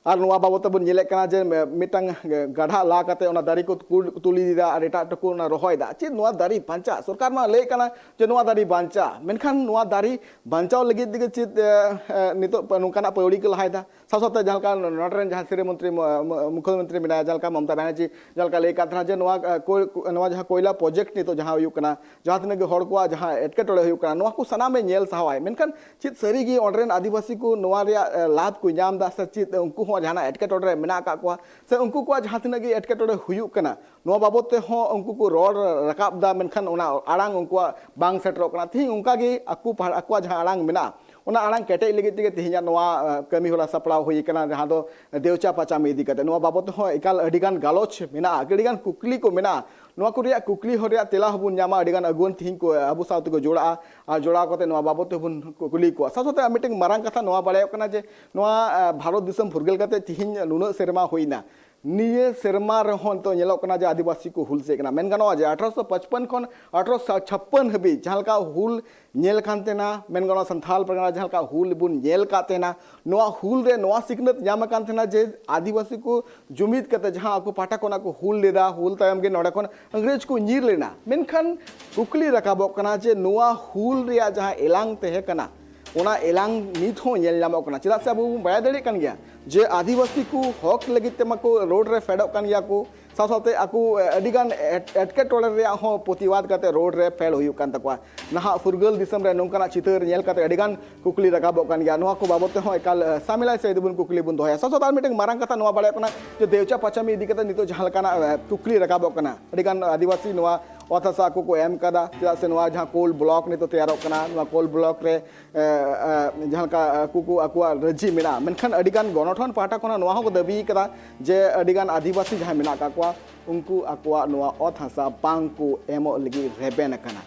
ᱟᱨ ᱱᱚᱣᱟ ᱵᱟᱵᱚᱫ ᱛᱮᱵᱚᱱ ᱧᱮᱞᱮᱫ ᱠᱟᱱᱟ ᱡᱮ ᱢᱤᱫᱴᱟᱝ ᱜᱟᱰᱷᱟ ᱞᱟ ᱠᱟᱛᱮ ᱚᱱᱟ ᱫᱟᱨᱮ ᱠᱚ ᱠᱩ- ᱛᱩᱞᱤ ᱫᱟ ᱟᱨ ᱮᱴᱟᱜ ᱴᱩᱠᱩ ᱚᱱᱟ ᱨᱚᱦᱚᱭ ᱫᱟ᱾ ᱪᱮᱫ ᱱᱚᱣᱟ ᱫᱟᱨᱮ ᱵᱟᱧᱪᱟᱜ? ᱥᱚᱨᱠᱟᱨ ᱢᱟ ᱞᱟᱹᱭᱮᱫ ᱠᱟᱱᱟ ᱡᱮ ᱱᱚᱣᱟ ᱫᱟᱨᱮ ᱵᱟᱧᱪᱟᱜ, ᱢᱮᱱᱠᱷᱟᱱ ᱱᱚᱣᱟ ᱫᱟᱨᱮ ᱵᱟᱧᱪᱟᱣ ᱞᱟᱹᱜᱤᱫ ᱛᱮᱜᱮ ᱪᱮᱫ ᱮ, ᱮ, ᱱᱤᱛᱚᱜ ᱱᱚᱝᱠᱟᱱᱟᱜ ᱯᱟᱹᱣᱲᱤ ᱠᱚ ᱞᱟᱦᱟᱭᱮᱫᱟ? ᱥᱟᱶ ᱥᱟᱶᱛᱮ ᱡᱟᱦᱟᱸ ᱞᱮᱠᱟ ᱱᱚᱰᱮ ᱨᱮᱱ ᱡᱟᱦᱟᱸ ᱥᱤᱨᱟᱹ ᱢᱚᱱᱛᱨᱤ ᱢᱩ- ᱢᱩ- ᱢᱩᱠᱷᱭᱚᱢᱚᱱᱛᱨᱤ ᱢᱮᱱᱟᱭᱟ, ᱡᱟᱦᱟᱸ ᱞᱮᱠᱟ ᱢᱚᱢᱚᱛᱟ ᱵᱟᱱᱟᱨᱡᱤ ᱡᱟᱦᱟᱸ ᱞᱮᱠᱟ ᱞᱟᱹᱭ ᱠᱟᱫ ᱛᱟᱦᱮᱱᱟ ᱡᱮ ᱱᱚᱣᱟ ᱮ, ᱠᱳᱭ- ᱱᱚᱣᱟ ᱡᱟᱦᱟᱸ ᱠᱚᱭᱞᱟ ᱯᱨᱚᱡᱮᱠᱴ ᱱᱤᱛᱚᱜ ᱡᱟᱦᱟᱸ ᱦᱩᱭᱩᱜ ᱠᱟᱱᱟ, ᱡᱟᱦᱟᱸ ᱛᱤᱱᱟᱹᱜ ᱜᱮ ᱦᱚᱲ ᱠᱚᱣᱟᱜ ᱡᱟᱦᱟᱸ ᱮᱴᱠᱮᱴᱚᱬᱮ ᱦᱩᱭᱩᱜ ᱠᱟᱱᱟ, ᱱᱚᱣᱟ ᱠᱚ ᱥᱟᱱᱟᱢᱮ ᱧᱮᱞ ᱥᱟᱦᱟᱣᱟᱭ᱾ ᱢᱮᱱᱠᱷᱟᱱ ᱪᱮᱫ ᱥᱟᱹᱨᱤᱜᱮ ᱚᱸᱰᱮ ᱨᱮᱱ ᱟᱹᱫᱤᱵᱟᱹᱥᱤ ᱠᱚ ᱱᱚᱣᱟ ᱨᱮᱭᱟᱜ ᱮ, ᱞᱟᱵᱷ ᱠᱚ ᱧᱟᱢ ᱮᱫᱟ ᱥᱮ ᱪᱮᱫ ᱩᱱᱠᱩ ᱦᱚᱸ ᱡᱟᱦᱟᱱᱟᱜ ᱮᱴᱠᱮᱴᱚᱬᱮ ᱨᱮ ᱢᱮᱱᱟᱜ ᱟᱠᱟᱫ ᱠᱚᱣᱟ ᱥᱮ ᱩᱱᱠᱩ ᱠᱚᱣᱟᱜ ᱡᱟᱦᱟᱸ ᱛᱤᱱᱟᱹᱜ ᱜᱮ ᱮᱴᱠᱮᱴᱚᱬᱮ ᱦᱩᱭᱩᱜ ᱠᱟᱱᱟ, ᱱᱚᱣᱟ ᱵᱟᱵᱚᱫ ᱛᱮᱦᱚᱸ ᱩᱱᱠᱩ ᱠᱚ ᱨᱚᱲ ᱨᱟᱠᱟᱵ ᱮᱫᱟ, ᱢᱮᱱᱠᱷᱟᱱ ᱚᱱᱟ ᱟᱲᱟᱝ ᱩᱱᱠᱩᱣᱟᱜ ᱵᱟᱝ ᱥᱮᱴᱮᱨᱚᱜ ᱠᱟᱱᱟ᱾ ᱛᱮᱦᱮᱧ ᱚᱱᱠᱟᱜᱮ ᱟᱠᱚ ᱯᱟᱦ- ᱟᱠᱚᱣᱟᱜ ᱡᱟᱦᱟᱸ ᱟᱲᱟᱝ ᱢᱮᱱᱟᱜᱼᱟ, ᱚᱱᱟ ᱟᱲᱟᱝ ᱠᱮᱴᱮᱡ ᱞᱟᱹᱜᱤᱫ ᱛᱮᱜᱮ ᱛᱮᱦᱮᱧᱟᱜ ᱱᱚᱣᱟ ᱮ, ᱠᱟᱹᱢᱤ ᱦᱚᱨᱟ ᱥᱟᱯᱲᱟᱣ ᱦᱩᱭ ᱟᱠᱟᱱᱟ, ᱡᱟᱦᱟᱸ ᱫᱚ ᱫᱮᱣᱪᱟ ᱯᱟᱪᱟᱢᱤ ᱤᱫᱤ ᱠᱟᱛᱮ᱾ ᱱᱚᱣᱟ ᱵᱟᱵᱚᱫ ᱛᱮᱦᱚᱸ ᱮᱠᱟᱞ ᱟᱹᱰᱤᱜᱟᱱ ᱜᱟᱞᱚᱪ ᱢᱮᱱᱟᱜᱼᱟ, ᱟᱹᱰᱤᱜᱟᱱ ᱠᱩᱠᱞᱤ ᱠᱚ ᱢᱮᱱᱟᱜᱼᱟ᱾ ᱱᱚᱣᱟ ᱠᱚ ᱨᱮᱭᱟᱜ ᱠᱩᱠᱞᱤ ᱦᱚᱸ ᱨᱮᱭᱟᱜ ᱛᱮᱞᱟ ᱦᱚᱸᱵᱚᱱ ᱧᱟᱢᱟ᱾ ᱟᱹᱰᱤᱜᱟᱱ ᱟᱹᱜᱩᱣᱟᱹᱱ ᱛᱤᱦᱤᱧ ᱠᱚ ᱟᱵᱚ ᱥᱟᱶ ᱛᱮᱠᱚ ᱡᱚᱲᱟᱜᱼᱟ ᱟᱨ ᱡᱚᱲᱟᱣ ᱠᱟᱛᱮ ᱱᱚᱣᱟ ᱵᱟᱵᱚᱫ ᱛᱮᱵᱚᱱ ᱠᱩᱞᱤ ᱠᱚᱣᱟ᱾ ᱥᱟᱶ ᱥᱟᱶᱛᱮ ᱟᱨ ᱢᱤᱫᱴᱮᱱ ᱢᱟᱨᱟᱝ ᱠᱟᱛᱷᱟ ᱱᱚᱣᱟ ᱵᱟᱲᱟᱭᱚᱜ ᱠᱟᱱᱟ ᱡᱮ ᱱᱚᱣᱟ ᱮ, ᱵᱷᱟᱨᱚᱛ ᱫᱤᱥᱚᱢ ᱯᱷᱩᱨᱜᱟᱹᱞ ᱠᱟᱛᱮ ᱛᱤᱦᱤᱧ ᱱᱩᱱᱟᱹᱜ ᱥᱮᱨᱢᱟ ᱦᱩᱭᱱᱟ, ᱱᱤᱭᱟᱹ ᱥᱮᱨᱢᱟ ᱨᱮᱦᱚᱸ ᱱᱤᱛᱚᱜ ᱧᱮᱞᱚᱜ ᱠᱟᱱᱟ ᱡᱮ ᱟᱹᱫᱤᱵᱟᱹᱥᱤ ᱠᱚ ᱦᱩᱞ ᱥᱮᱫ ᱠᱟᱱᱟ᱾ ᱢᱮᱱ ᱜᱟᱱᱚᱜᱼᱟ ᱡᱮ ᱟᱴᱷᱨᱚᱥᱚ ᱯᱟᱸᱪᱯᱟᱱ ᱠᱷᱚᱱ ᱟᱴᱷᱨᱚᱥᱚ ᱪᱷᱟᱯᱯᱟᱱ ᱦᱟᱹᱵᱤᱡ ᱡᱟᱦᱟᱸ ᱞᱮᱠᱟ ᱦᱩᱞ ᱧᱮᱞ ᱠᱟᱱ ᱛᱟᱦᱮᱱᱟ, ᱢᱮᱱ ᱜᱟᱱᱚᱜᱼᱟ ᱥᱟᱱᱛᱷᱟᱞ ᱯᱟᱨᱜᱟᱱᱟ ᱡᱟᱦᱟᱸ ᱞᱮᱠᱟ ᱦᱩᱞ ᱵᱚᱱ ᱧᱮᱞ ᱠᱟᱫ ᱛᱟᱦᱮᱱᱟ, ᱱᱚᱣᱟ ᱦᱩᱞ ᱨᱮ ᱱᱚᱣᱟ ᱥᱤᱠᱷᱱᱟᱹᱛ ᱧᱟᱢ ᱟᱠᱟᱱ ᱛᱟᱦᱮᱱᱟ ᱡᱮ ᱟᱹᱫᱤᱵᱟᱹᱥᱤ ᱠᱚ ᱡᱩᱢᱤᱫ ᱠᱟᱛᱮ ᱡᱟᱦᱟᱸ ᱟᱠᱚ ᱯᱟᱦᱴᱟ ᱠᱷᱚᱱᱟᱜ ᱠᱚ ᱦᱩᱞ ᱞᱮᱫᱟ, ᱦᱩᱞ ᱛᱟᱭᱚᱢ ᱜᱮ ᱱᱚᱰᱮ ᱠᱷᱚᱱ ᱤᱝᱨᱮᱡᱽ ᱠᱚ ᱧᱤᱨ ᱞᱮᱱᱟ᱾ ᱢᱮᱱᱠᱷᱟᱱ ᱠᱩᱠᱞᱤ ᱨᱟᱠᱟᱵᱚᱜ ᱠᱟᱱᱟ ᱡᱮ ᱱᱚᱣᱟ ᱦᱩᱞ ᱨᱮᱭᱟᱜ ᱡᱟᱦᱟᱸ ᱮᱞᱟᱝ ᱛᱟᱦᱮᱸ ᱠᱟᱱᱟ, ᱚᱱᱟ ᱮᱞᱟᱝ ᱱᱤᱛ ᱦᱚᱸ ᱧᱮᱞ ᱧᱟᱢᱚᱜ ᱠᱟᱱᱟ᱾ ᱪᱮᱫᱟᱜ ᱥᱮ ᱟᱵᱚ ᱵᱚᱱ ᱵᱟᱲᱟᱭ ᱫᱟᱲᱮᱭᱟᱜ ᱠᱟᱱ ᱜᱮᱭᱟ ᱡᱮ ᱟᱹᱫᱤᱵᱟᱹᱥᱤ ᱠᱚ ᱦᱚᱠ ᱞᱟᱹᱜᱤᱫ ᱛᱮᱢᱟ ᱠᱚ ᱨᱳᱰ ᱨᱮ ᱯᱷᱮᱰᱚᱜ ᱠᱟᱱ ᱜᱮᱭᱟ ᱠᱚ, ᱥᱟᱶ ᱥᱟᱶᱛᱮ ᱟᱠᱚ ᱟᱹᱰᱤᱜᱟᱱ ᱮᱴ- ᱮᱴᱠᱮᱴᱚᱬᱮ ᱨᱮᱭᱟᱜ ᱦᱚᱸ ᱯᱨᱚᱛᱤᱵᱟᱫ ᱠᱟᱛᱮ ᱨᱳᱰ ᱨᱮ ᱯᱷᱮᱰ ᱦᱩᱭᱩᱜ ᱠᱟᱱ ᱛᱟᱠᱚᱣᱟ᱾ ᱱᱟᱦᱟᱜ ᱯᱷᱩᱨᱜᱟᱹᱞ ᱫᱤᱥᱚᱢ ᱨᱮ ᱱᱚᱝᱠᱟᱱᱟᱜ ᱪᱤᱛᱟᱹᱨ ᱧᱮᱞ ᱠᱟᱛᱮ ᱟᱹᱰᱤᱜᱟᱱ ᱠᱩᱠᱞᱤ ᱨᱟᱠᱟᱵᱚᱜ ᱠᱟᱱ ᱜᱮᱭᱟ᱾ ᱱᱚᱣᱟ ᱠᱚ ᱵᱟᱵᱚᱫ ᱛᱮᱦᱚᱸ ᱮᱠᱟᱞ ᱮ, ᱥᱟᱢᱮᱞᱟᱭ ᱥᱮ ᱡᱩᱫᱤ ᱵᱚᱱ ᱠᱩᱠᱞᱤ ᱵᱚᱱ ᱫᱚᱦᱚᱭᱟ᱾ ᱥᱟᱶ ᱥᱟᱶᱛᱮ ᱟᱨ ᱢᱤᱫᱴᱮᱱ ᱢᱟᱨᱟᱝ ᱠᱟᱛᱷᱟ ᱱᱚᱣᱟ ᱵᱟᱲᱟᱭᱚᱜ ᱠᱟᱱᱟ ᱡᱮ ᱫᱮᱣᱪᱟ ᱯᱟᱪᱟᱢᱤ ᱤᱫᱤ ᱠᱟᱛᱮ ᱱᱤᱛᱚᱜ ᱡᱟᱦᱟᱸ ᱞᱮᱠᱟᱱᱟᱜ ᱮ, ᱠᱩᱠᱞᱤ ᱨᱟᱠᱟᱵᱚᱜ ᱠᱟᱱᱟ, ᱟᱹᱰᱤᱜᱟᱱ ᱟᱹᱫᱤᱵᱟᱹᱥᱤ ᱱᱚᱣᱟ ᱚᱛ ᱦᱟᱥᱟ ᱟᱠᱚ ᱠᱚ ᱮᱢ ᱠᱟᱫᱟ, ᱪᱮᱫᱟᱜ ᱥᱮ ᱱᱚᱣᱟ ᱡᱟᱦᱟᱸ ᱠᱳᱞ ᱵᱞᱚᱠ ᱱᱤᱛᱚᱜ ᱛᱮᱭᱟᱨᱚᱜ ᱠᱟᱱᱟ, ᱱᱚᱣᱟ ᱠᱳᱞ ᱵᱞᱚᱠ ᱨᱮ ᱮ, ᱮ, ᱡᱟᱦᱟᱸ ᱞᱮᱠᱟ ᱟᱠᱚ ᱠᱚ ᱟᱠᱚᱣᱟᱜ ᱨᱟᱹᱡᱤ ᱢᱮᱱᱟᱜᱼᱟ, ᱢᱮᱱᱠᱷᱟᱱ ᱟᱹᱰᱤᱜᱟᱱ ᱜᱚᱱᱚᱴᱷᱚᱱ ᱯᱟᱦᱴᱟ ᱠᱷᱚᱱᱟᱜ ᱱᱚᱣᱟ ᱦᱚᱸᱠᱚ ᱫᱟᱹᱵᱤ ᱠᱟᱫᱟ ᱡᱮ ᱟᱹᱰᱤᱜᱟᱱ ᱟᱹᱫᱤᱵᱟᱹᱥᱤ ᱡᱟᱦᱟᱸᱭ ᱢᱮᱱᱟᱜ ᱟᱠᱟᱫ ᱠᱚᱣᱟ, ᱩᱱᱠᱩ ᱟᱠᱚᱣᱟᱜ ᱱᱚᱣᱟ ᱚᱛ ᱦᱟᱥᱟ ᱵᱟᱝ ᱠᱚ ᱮᱢᱚᱜ ᱞᱟᱹᱜᱤᱫ ᱨᱮᱵᱮᱱ ᱟᱠᱟᱱᱟ᱾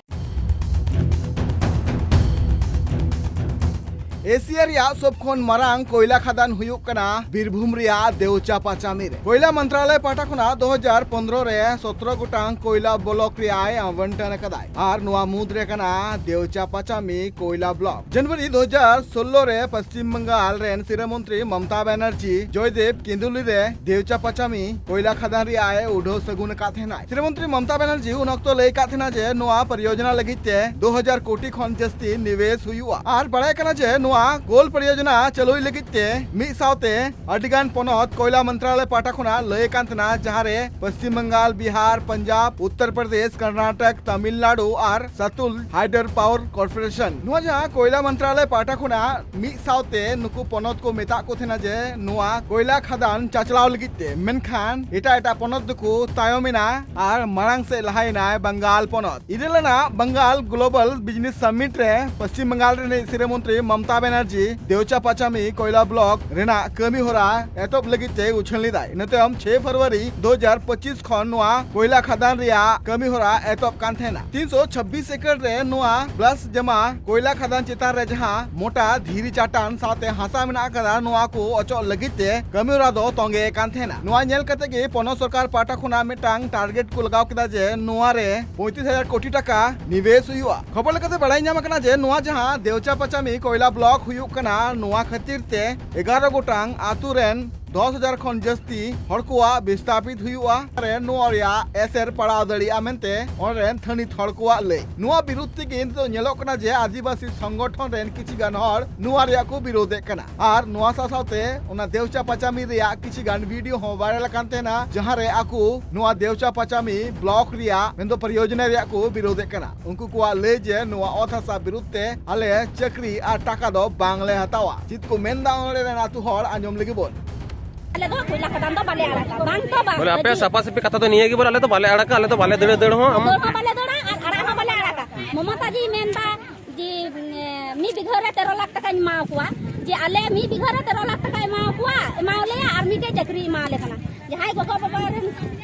ᱮᱥᱤᱭᱟ ᱨᱮᱭᱟᱜ ᱥᱚᱵ ᱠᱷᱚᱱ ᱢᱟᱨᱟᱝ ᱠᱚᱭᱞᱟ ᱠᱷᱟᱫᱟᱱ ᱦᱩᱭᱩᱜ ᱠᱟᱱᱟ ᱵᱤᱨᱵᱷᱩᱢ ᱨᱮᱭᱟᱜ ᱫᱮᱣᱪᱟ ᱯᱟᱪᱟᱢᱤ ᱨᱮ᱾ ᱠᱚᱭᱞᱟ ᱢᱚᱱᱛᱨᱟᱞᱚᱭ ᱯᱟᱦᱴᱟ ᱠᱷᱚᱱᱟᱜ ᱫᱩ ᱦᱟᱡᱟᱨ ᱯᱚᱱᱨᱚ ᱨᱮ ᱥᱚᱛᱨᱚ ᱜᱚᱴᱟᱝ ᱠᱚᱭᱞᱟ ᱵᱞᱚᱠ ᱨᱮᱭᱟᱜ ᱟᱵᱚᱱᱴᱚᱱ ᱟᱠᱟᱫᱟᱭ ᱟᱨ ᱱᱚᱣᱟ ᱢᱩᱫᱽ ᱨᱮ ᱠᱟᱱᱟ ᱫᱮᱣᱪᱟ ᱯᱟᱪᱟᱢᱤ ᱠᱚᱭᱞᱟ ᱵᱞᱚᱠ᱾ ᱡᱟᱱᱩᱣᱟᱨᱤ ᱫᱩ ᱦᱟᱡᱟᱨ ᱥᱳᱞᱞᱳ ᱨᱮ ᱯᱚᱥᱪᱤᱢ ᱵᱟᱝᱜᱟᱞ ᱨᱮᱱ ᱥᱤᱨᱟᱹ ᱢᱚᱱᱛᱨᱤ ᱢᱚᱢᱛᱟ ᱵᱟᱱᱟᱨᱡᱤ ᱡᱚᱭᱫᱮᱵ ᱠᱮᱱᱫᱩᱞᱤ ᱨᱮ ᱫᱮᱣᱪᱟ ᱯᱟᱪᱟᱢᱤ ᱠᱚᱭᱞᱟ ᱠᱷᱟᱫᱟᱱ ᱨᱮᱭᱟᱜ ᱮ ᱩᱰᱷᱟᱹᱣ ᱥᱟᱹᱜᱩᱱ ᱟᱠᱟᱫ ᱛᱟᱦᱮᱱᱟᱭ᱾ ᱥᱤᱨᱟᱹ ᱢᱚᱱᱛᱨᱤ ᱢᱚᱢᱛᱟ ᱵᱟᱱᱟᱨᱡᱤ ᱩᱱ ᱚᱠᱛᱚ ᱞᱟᱹᱭ ᱟᱠᱟᱫ ᱛᱟᱦᱮᱱᱟ ᱡᱮ ᱱᱚᱣᱟ ᱯᱚᱨᱤᱭᱳᱡᱚᱱᱟ ᱞᱟᱹᱜᱤᱫ ᱛᱮ ᱫᱩ ᱦᱟᱡᱟᱨ ᱠᱳᱴᱤ ᱠᱷᱚᱱ ᱡᱟᱹᱥᱛᱤ ᱱᱤᱵᱮᱥ ᱦᱩᱭᱩᱜᱼᱟ ᱟᱨ ᱵᱟᱲᱟᱭ ᱠᱟᱱᱟ ᱡᱮ ᱱᱚᱣᱟ ᱠᱳᱞ ᱯᱚᱨᱤᱭᱳᱡᱚᱱᱟ ᱪᱟᱹᱞᱩᱭ ᱞᱟᱹᱜᱤᱫ ᱛᱮ ᱢᱤᱫ ᱥᱟᱶᱛᱮ ᱟᱹᱰᱤᱜᱟᱱ ᱯᱚᱱᱚᱛ ᱠᱚᱭᱞᱟ ᱢᱚᱱᱛᱨᱟᱞᱚᱭ ᱯᱟᱦᱴᱟ ᱠᱷᱚᱱᱟᱜ ᱞᱟᱹᱭ ᱠᱟᱱ ᱛᱟᱦᱮᱱᱟ, ᱡᱟᱦᱟᱸᱨᱮ ᱯᱚᱥᱪᱤᱢ ᱵᱟᱝᱜᱟᱞ, ᱵᱤᱦᱟᱨ, ᱯᱚᱧᱡᱟᱵᱽ, ᱩᱛᱛᱚᱨ ᱯᱨᱚᱫᱮᱥ, ᱠᱚᱨᱱᱟᱴᱚᱠ, ᱛᱟᱢᱤᱞᱱᱟᱲᱩ ᱟᱨ ᱥᱟᱛᱩᱞ ᱦᱟᱭᱰᱨᱚ ᱯᱟᱣᱟᱨ ᱠᱚᱨᱯᱳᱨᱮᱥᱚᱱ᱾ ᱱᱚᱣᱟ ᱡᱟᱦᱟᱸ ᱠᱚᱭᱞᱟ ᱢᱚᱱᱛᱨᱟᱞᱚᱭ ᱯᱟᱦᱴᱟ ᱠᱷᱚᱱᱟᱜ ᱢᱤᱫ ᱥᱟᱶᱛᱮ ᱱᱩᱠᱩ ᱯᱚᱱᱚᱛ ᱠᱚ ᱢᱮᱛᱟᱜ ᱠᱚ ᱛᱟᱦᱮᱱᱟ ᱡᱮ ᱱᱚᱣᱟ ᱠᱚᱭᱞᱟ ᱠᱷᱟᱫᱟᱱ ᱪᱟᱪᱞᱟᱣ ᱞᱟᱹᱜᱤᱫ ᱛᱮ, ᱢᱮᱱᱠᱷᱟᱱ ᱮᱴᱟᱜ ᱮᱴᱟᱜ ᱯᱚᱱᱚᱛ ᱫᱚᱠᱚ ᱛᱟᱭᱚᱢ ᱮᱱᱟ ᱟᱨ ᱢᱟᱲᱟᱝ ᱥᱮᱫ ᱞᱟᱦᱟᱭᱮᱱᱟᱭ ᱵᱟᱝᱜᱟᱞ ᱯᱚᱱᱚᱛ᱾ ᱤᱨᱟᱹᱞ ᱟᱱᱟᱜ ᱵᱟᱝᱜᱟᱞ ᱜᱞᱳᱵᱟᱞ ᱵᱤᱡᱽᱱᱮᱥ ᱥᱟᱢᱤᱴ ᱨᱮ ᱯᱚᱥᱪᱤᱢ ᱵᱟᱝᱜᱟᱞ ᱨᱤᱱᱤᱡ ᱥᱤᱨᱟᱹ ᱢᱚᱱᱛᱨᱤ ᱢᱚᱢᱛᱟ ᱵᱟᱱᱟᱨᱡᱤ ᱫᱮᱣᱪᱟ ᱯᱟᱪᱟᱢᱤ ᱠᱚᱭᱞᱟ ᱵᱞᱚᱠ ᱨᱮᱱᱟᱜ ᱠᱟᱹᱢᱤ ᱦᱚᱨᱟ ᱮᱛᱚᱦᱚᱵ ᱞᱟᱹᱜᱤᱫ ᱛᱮ ᱩᱪᱷᱟᱹᱱ ᱞᱮᱫᱟᱭ᱾ ᱤᱱᱟᱹ ᱛᱟᱭᱚᱢ ᱪᱷᱚᱭ ᱯᱷᱮᱵᱽᱨᱩᱣᱟᱨᱤ ᱫᱩ ᱦᱟᱡᱟᱨ ᱯᱚᱸᱪᱤᱥ ᱠᱷᱚᱱ ᱱᱚᱣᱟ ᱠᱚᱭᱞᱟ ᱠᱷᱟᱫᱟᱱ ᱨᱮᱭᱟᱜ ᱠᱟᱹᱢᱤ ᱦᱚᱨᱟ ᱮᱛᱚᱦᱚᱵ ᱠᱟᱱ ᱛᱟᱦᱮᱱᱟ᱾ ᱛᱤᱱᱥᱚ ᱪᱷᱟᱵᱵᱤᱥ ᱮᱠᱚᱨ ᱨᱮ ᱱᱚᱣᱟ ᱵᱞᱟᱥ ᱡᱟᱢᱟ ᱠᱚᱭᱞᱟ ᱠᱷᱟᱫᱟᱱ ᱪᱮᱛᱟᱱ ᱨᱮ ᱡᱟᱦᱟᱸ ᱢᱚᱴᱟ ᱫᱷᱤᱨᱤ ᱪᱟᱴᱟᱱ ᱥᱟᱶᱛᱮ ᱦᱟᱥᱟ ᱢᱮᱱᱟᱜ ᱟᱠᱟᱫᱟ, ᱱᱚᱣᱟ ᱠᱚ ᱚᱪᱚᱜ ᱞᱟᱹᱜᱤᱫ ᱛᱮ ᱠᱟᱹᱢᱤ ᱦᱚᱨᱟ ᱫᱚ ᱛᱚᱸᱜᱮ ᱠᱟᱱ ᱛᱟᱦᱮᱱᱟ᱾ ᱱᱚᱣᱟ ᱧᱮᱞ ᱠᱟᱛᱮ ᱜᱮ ᱯᱚᱱᱚᱛ ᱥᱚᱨᱠᱟᱨ ᱯᱟᱦᱴᱟ ᱠᱷᱚᱱᱟᱜ ᱢᱤᱫᱴᱟᱝ ᱴᱟᱨᱜᱮᱴ ᱠᱚ ᱞᱟᱜᱟᱣ ᱠᱮᱫᱟ ᱡᱮ ᱱᱚᱣᱟ ᱨᱮ ᱯᱚᱸᱭᱛᱨᱤᱥ ᱦᱟᱡᱟᱨ ᱠᱳᱴᱤ ᱴᱟᱠᱟ ᱱᱤᱵᱮᱥ ᱦᱩᱭᱩᱜᱼᱟ᱾ ᱠᱷᱚᱵᱚᱨ ᱞᱮᱠᱟᱛᱮ ᱵᱟᱲᱟᱭ ᱧᱟᱢ ᱟᱠᱟᱱᱟ ᱡᱮ ᱱᱚᱣᱟ ᱡᱟᱦᱟᱸ ᱫᱮᱣᱪᱟ ᱯᱟᱪᱟᱢᱤ ᱠᱚᱭᱞᱟ ᱵᱞᱚᱠ ᱦᱩᱭᱩᱜ ᱠᱟᱱᱟ, ᱱᱚᱣᱟ ᱠᱷᱟᱹᱛᱤᱨ ᱛᱮ ᱮᱜᱟᱨᱚ ᱜᱚᱴᱟᱝ ᱟᱛᱳ ᱨᱮᱱ ᱫᱚᱥ ᱦᱟᱡᱟᱨ ᱠᱷᱚᱱ ᱡᱟᱹᱥᱛᱤ ᱦᱚᱲ ᱠᱚᱣᱟᱜ ᱵᱤᱥᱛᱟᱯᱤᱛ ᱦᱩᱭᱩᱜᱼᱟ᱾ ᱨᱮ ᱱᱚᱣᱟ ᱨᱮᱭᱟᱜ ᱮᱥᱮᱨ ᱯᱟᱲᱟᱣ ᱫᱟᱲᱮᱭᱟᱜᱼᱟ ᱢᱮᱱᱛᱮ ᱚᱸᱰᱮ ᱨᱮᱱ ᱛᱷᱟᱹᱱᱤᱛ ᱦᱚᱲ ᱠᱚᱣᱟᱜ ᱞᱟᱹᱭ᱾ ᱱᱚᱣᱟ ᱵᱤᱨᱩᱫᱷ ᱛᱮᱜᱮ ᱱᱤᱛᱚᱜ ᱧᱮᱞᱚᱜ ᱠᱟᱱᱟ ᱡᱮ ᱟᱹᱫᱤᱵᱟᱹᱥᱤ ᱥᱚᱝᱜᱚᱴᱷᱚᱱ ᱨᱮᱱ ᱠᱤᱪᱷᱤ ᱜᱟᱱ ᱦᱚᱲ ᱱᱚᱣᱟ ᱨᱮᱭᱟᱜ ᱠᱚ ᱵᱤᱨᱳᱫᱷᱮᱫ ᱠᱟᱱᱟ᱾ ᱟᱨ ᱱᱚᱣᱟ ᱥᱟᱶ ᱥᱟᱶᱛᱮ ᱚᱱᱟ ᱫᱮᱣᱪᱟ ᱯᱟᱪᱟᱢᱤ ᱨᱮᱭᱟᱜ ᱠᱤᱪᱷᱤ ᱜᱟᱱ ᱵᱷᱤᱰᱤᱭᱳ ᱦᱚᱸ ᱵᱷᱟᱭᱨᱟᱞ ᱟᱠᱟᱱ ᱛᱟᱦᱮᱱᱟ, ᱡᱟᱦᱟᱸ ᱨᱮ ᱟᱠᱚ ᱱᱚᱣᱟ ᱫᱮᱣᱪᱟ ᱯᱟᱪᱟᱢᱤ ᱵᱞᱚᱠ ᱨᱮᱭᱟᱜ ᱢᱮᱱᱫᱚ ᱯᱚᱨᱤᱭᱳᱡᱚᱱᱟ ᱨᱮᱭᱟᱜ ᱠᱚ ᱵᱤᱨᱳᱫᱷᱮᱫ ᱠᱟᱱᱟ᱾ ᱩᱱᱠᱩ ᱠᱚᱣᱟᱜ ᱞᱟᱹᱭ ᱡᱮ ᱱᱚᱣᱟ ᱚᱛ ᱦᱟᱥᱟ ᱵᱤᱨᱩᱫᱷ ᱛᱮ ᱟᱞᱮ ᱪᱟᱹᱠᱨᱤ ᱟᱨ ᱴᱟᱠᱟ ᱫᱚ ᱵᱟᱝᱞᱮ ᱦᱟᱛᱟᱣᱟ᱾ ᱪᱮᱫ ᱠᱚ ᱢᱮᱱᱫᱟ ᱚᱸᱰᱮ ᱨᱮᱱ ᱟᱹᱛᱩ ᱦᱚᱲ, ᱟᱸᱡᱚᱢ ᱞᱟᱹᱜᱤᱫ ᱵᱚᱱ᱾ ᱟᱞᱮ ᱫᱚ ᱠᱚᱭᱞᱟ ᱠᱷᱟᱫᱟᱱ ᱫᱚ ᱵᱟᱞᱮ ᱟᱲᱟᱜᱟ, ᱵᱟᱝ ᱛᱚ ᱵᱟᱝ᱾ ᱵᱚᱞᱮ ᱟᱯᱮ ᱥᱟᱯᱷᱟ ᱥᱟᱹᱯᱷᱤ ᱠᱟᱛᱷᱟ ᱫᱚ ᱱᱤᱭᱟᱹ ᱜᱮ, ᱵᱚᱞᱮ ᱟᱞᱮ ᱫᱚ ᱵᱟᱞᱮ ᱟᱲᱟᱜᱟ, ᱟᱞᱮ ᱫᱚ ᱵᱟᱞᱮ ᱫᱟᱹᱲ ᱫᱟᱹᱲ ᱦᱚᱸ᱾ ᱟᱢ ᱫᱟᱹᱲ ᱦᱚᱸ ᱵᱟᱞᱮ ᱫᱟᱹᱲᱟ ᱟᱨ ᱟᱲᱟᱜ ᱦᱚᱸ ᱵᱟᱞᱮ ᱟᱲᱟᱜᱟ᱾ ᱢᱚᱢᱚᱛᱟ ᱡᱤ ᱢᱮᱱᱫᱟ ᱡᱮ, ᱮ, ᱢᱤᱫ ᱵᱤᱜᱷᱟᱹ ᱨᱮ ᱛᱮᱨᱚ ᱞᱟᱠᱷ ᱴᱟᱠᱟᱧ ᱮᱢᱟ ᱠᱚᱣᱟ, ᱡᱮ ᱟᱞᱮ ᱢᱤᱫ ᱵᱤᱜᱷᱟᱹ ᱨᱮ ᱛᱮᱨᱚ ᱞᱟᱠᱷ ᱴᱟᱠᱟ ᱮᱢᱟ ᱠᱚᱣᱟ, ᱮᱢᱟ ᱞᱮᱭᱟ ᱟᱨ ᱢᱤᱫᱴᱮᱡ ᱪᱟᱹᱠᱨᱤ ᱮᱢᱟ ᱞᱮ ᱠᱟᱱᱟ᱾ ᱡᱟᱦᱟᱸᱭ ᱜᱚᱜᱚ ᱵᱟᱵᱟ ᱨᱮᱱ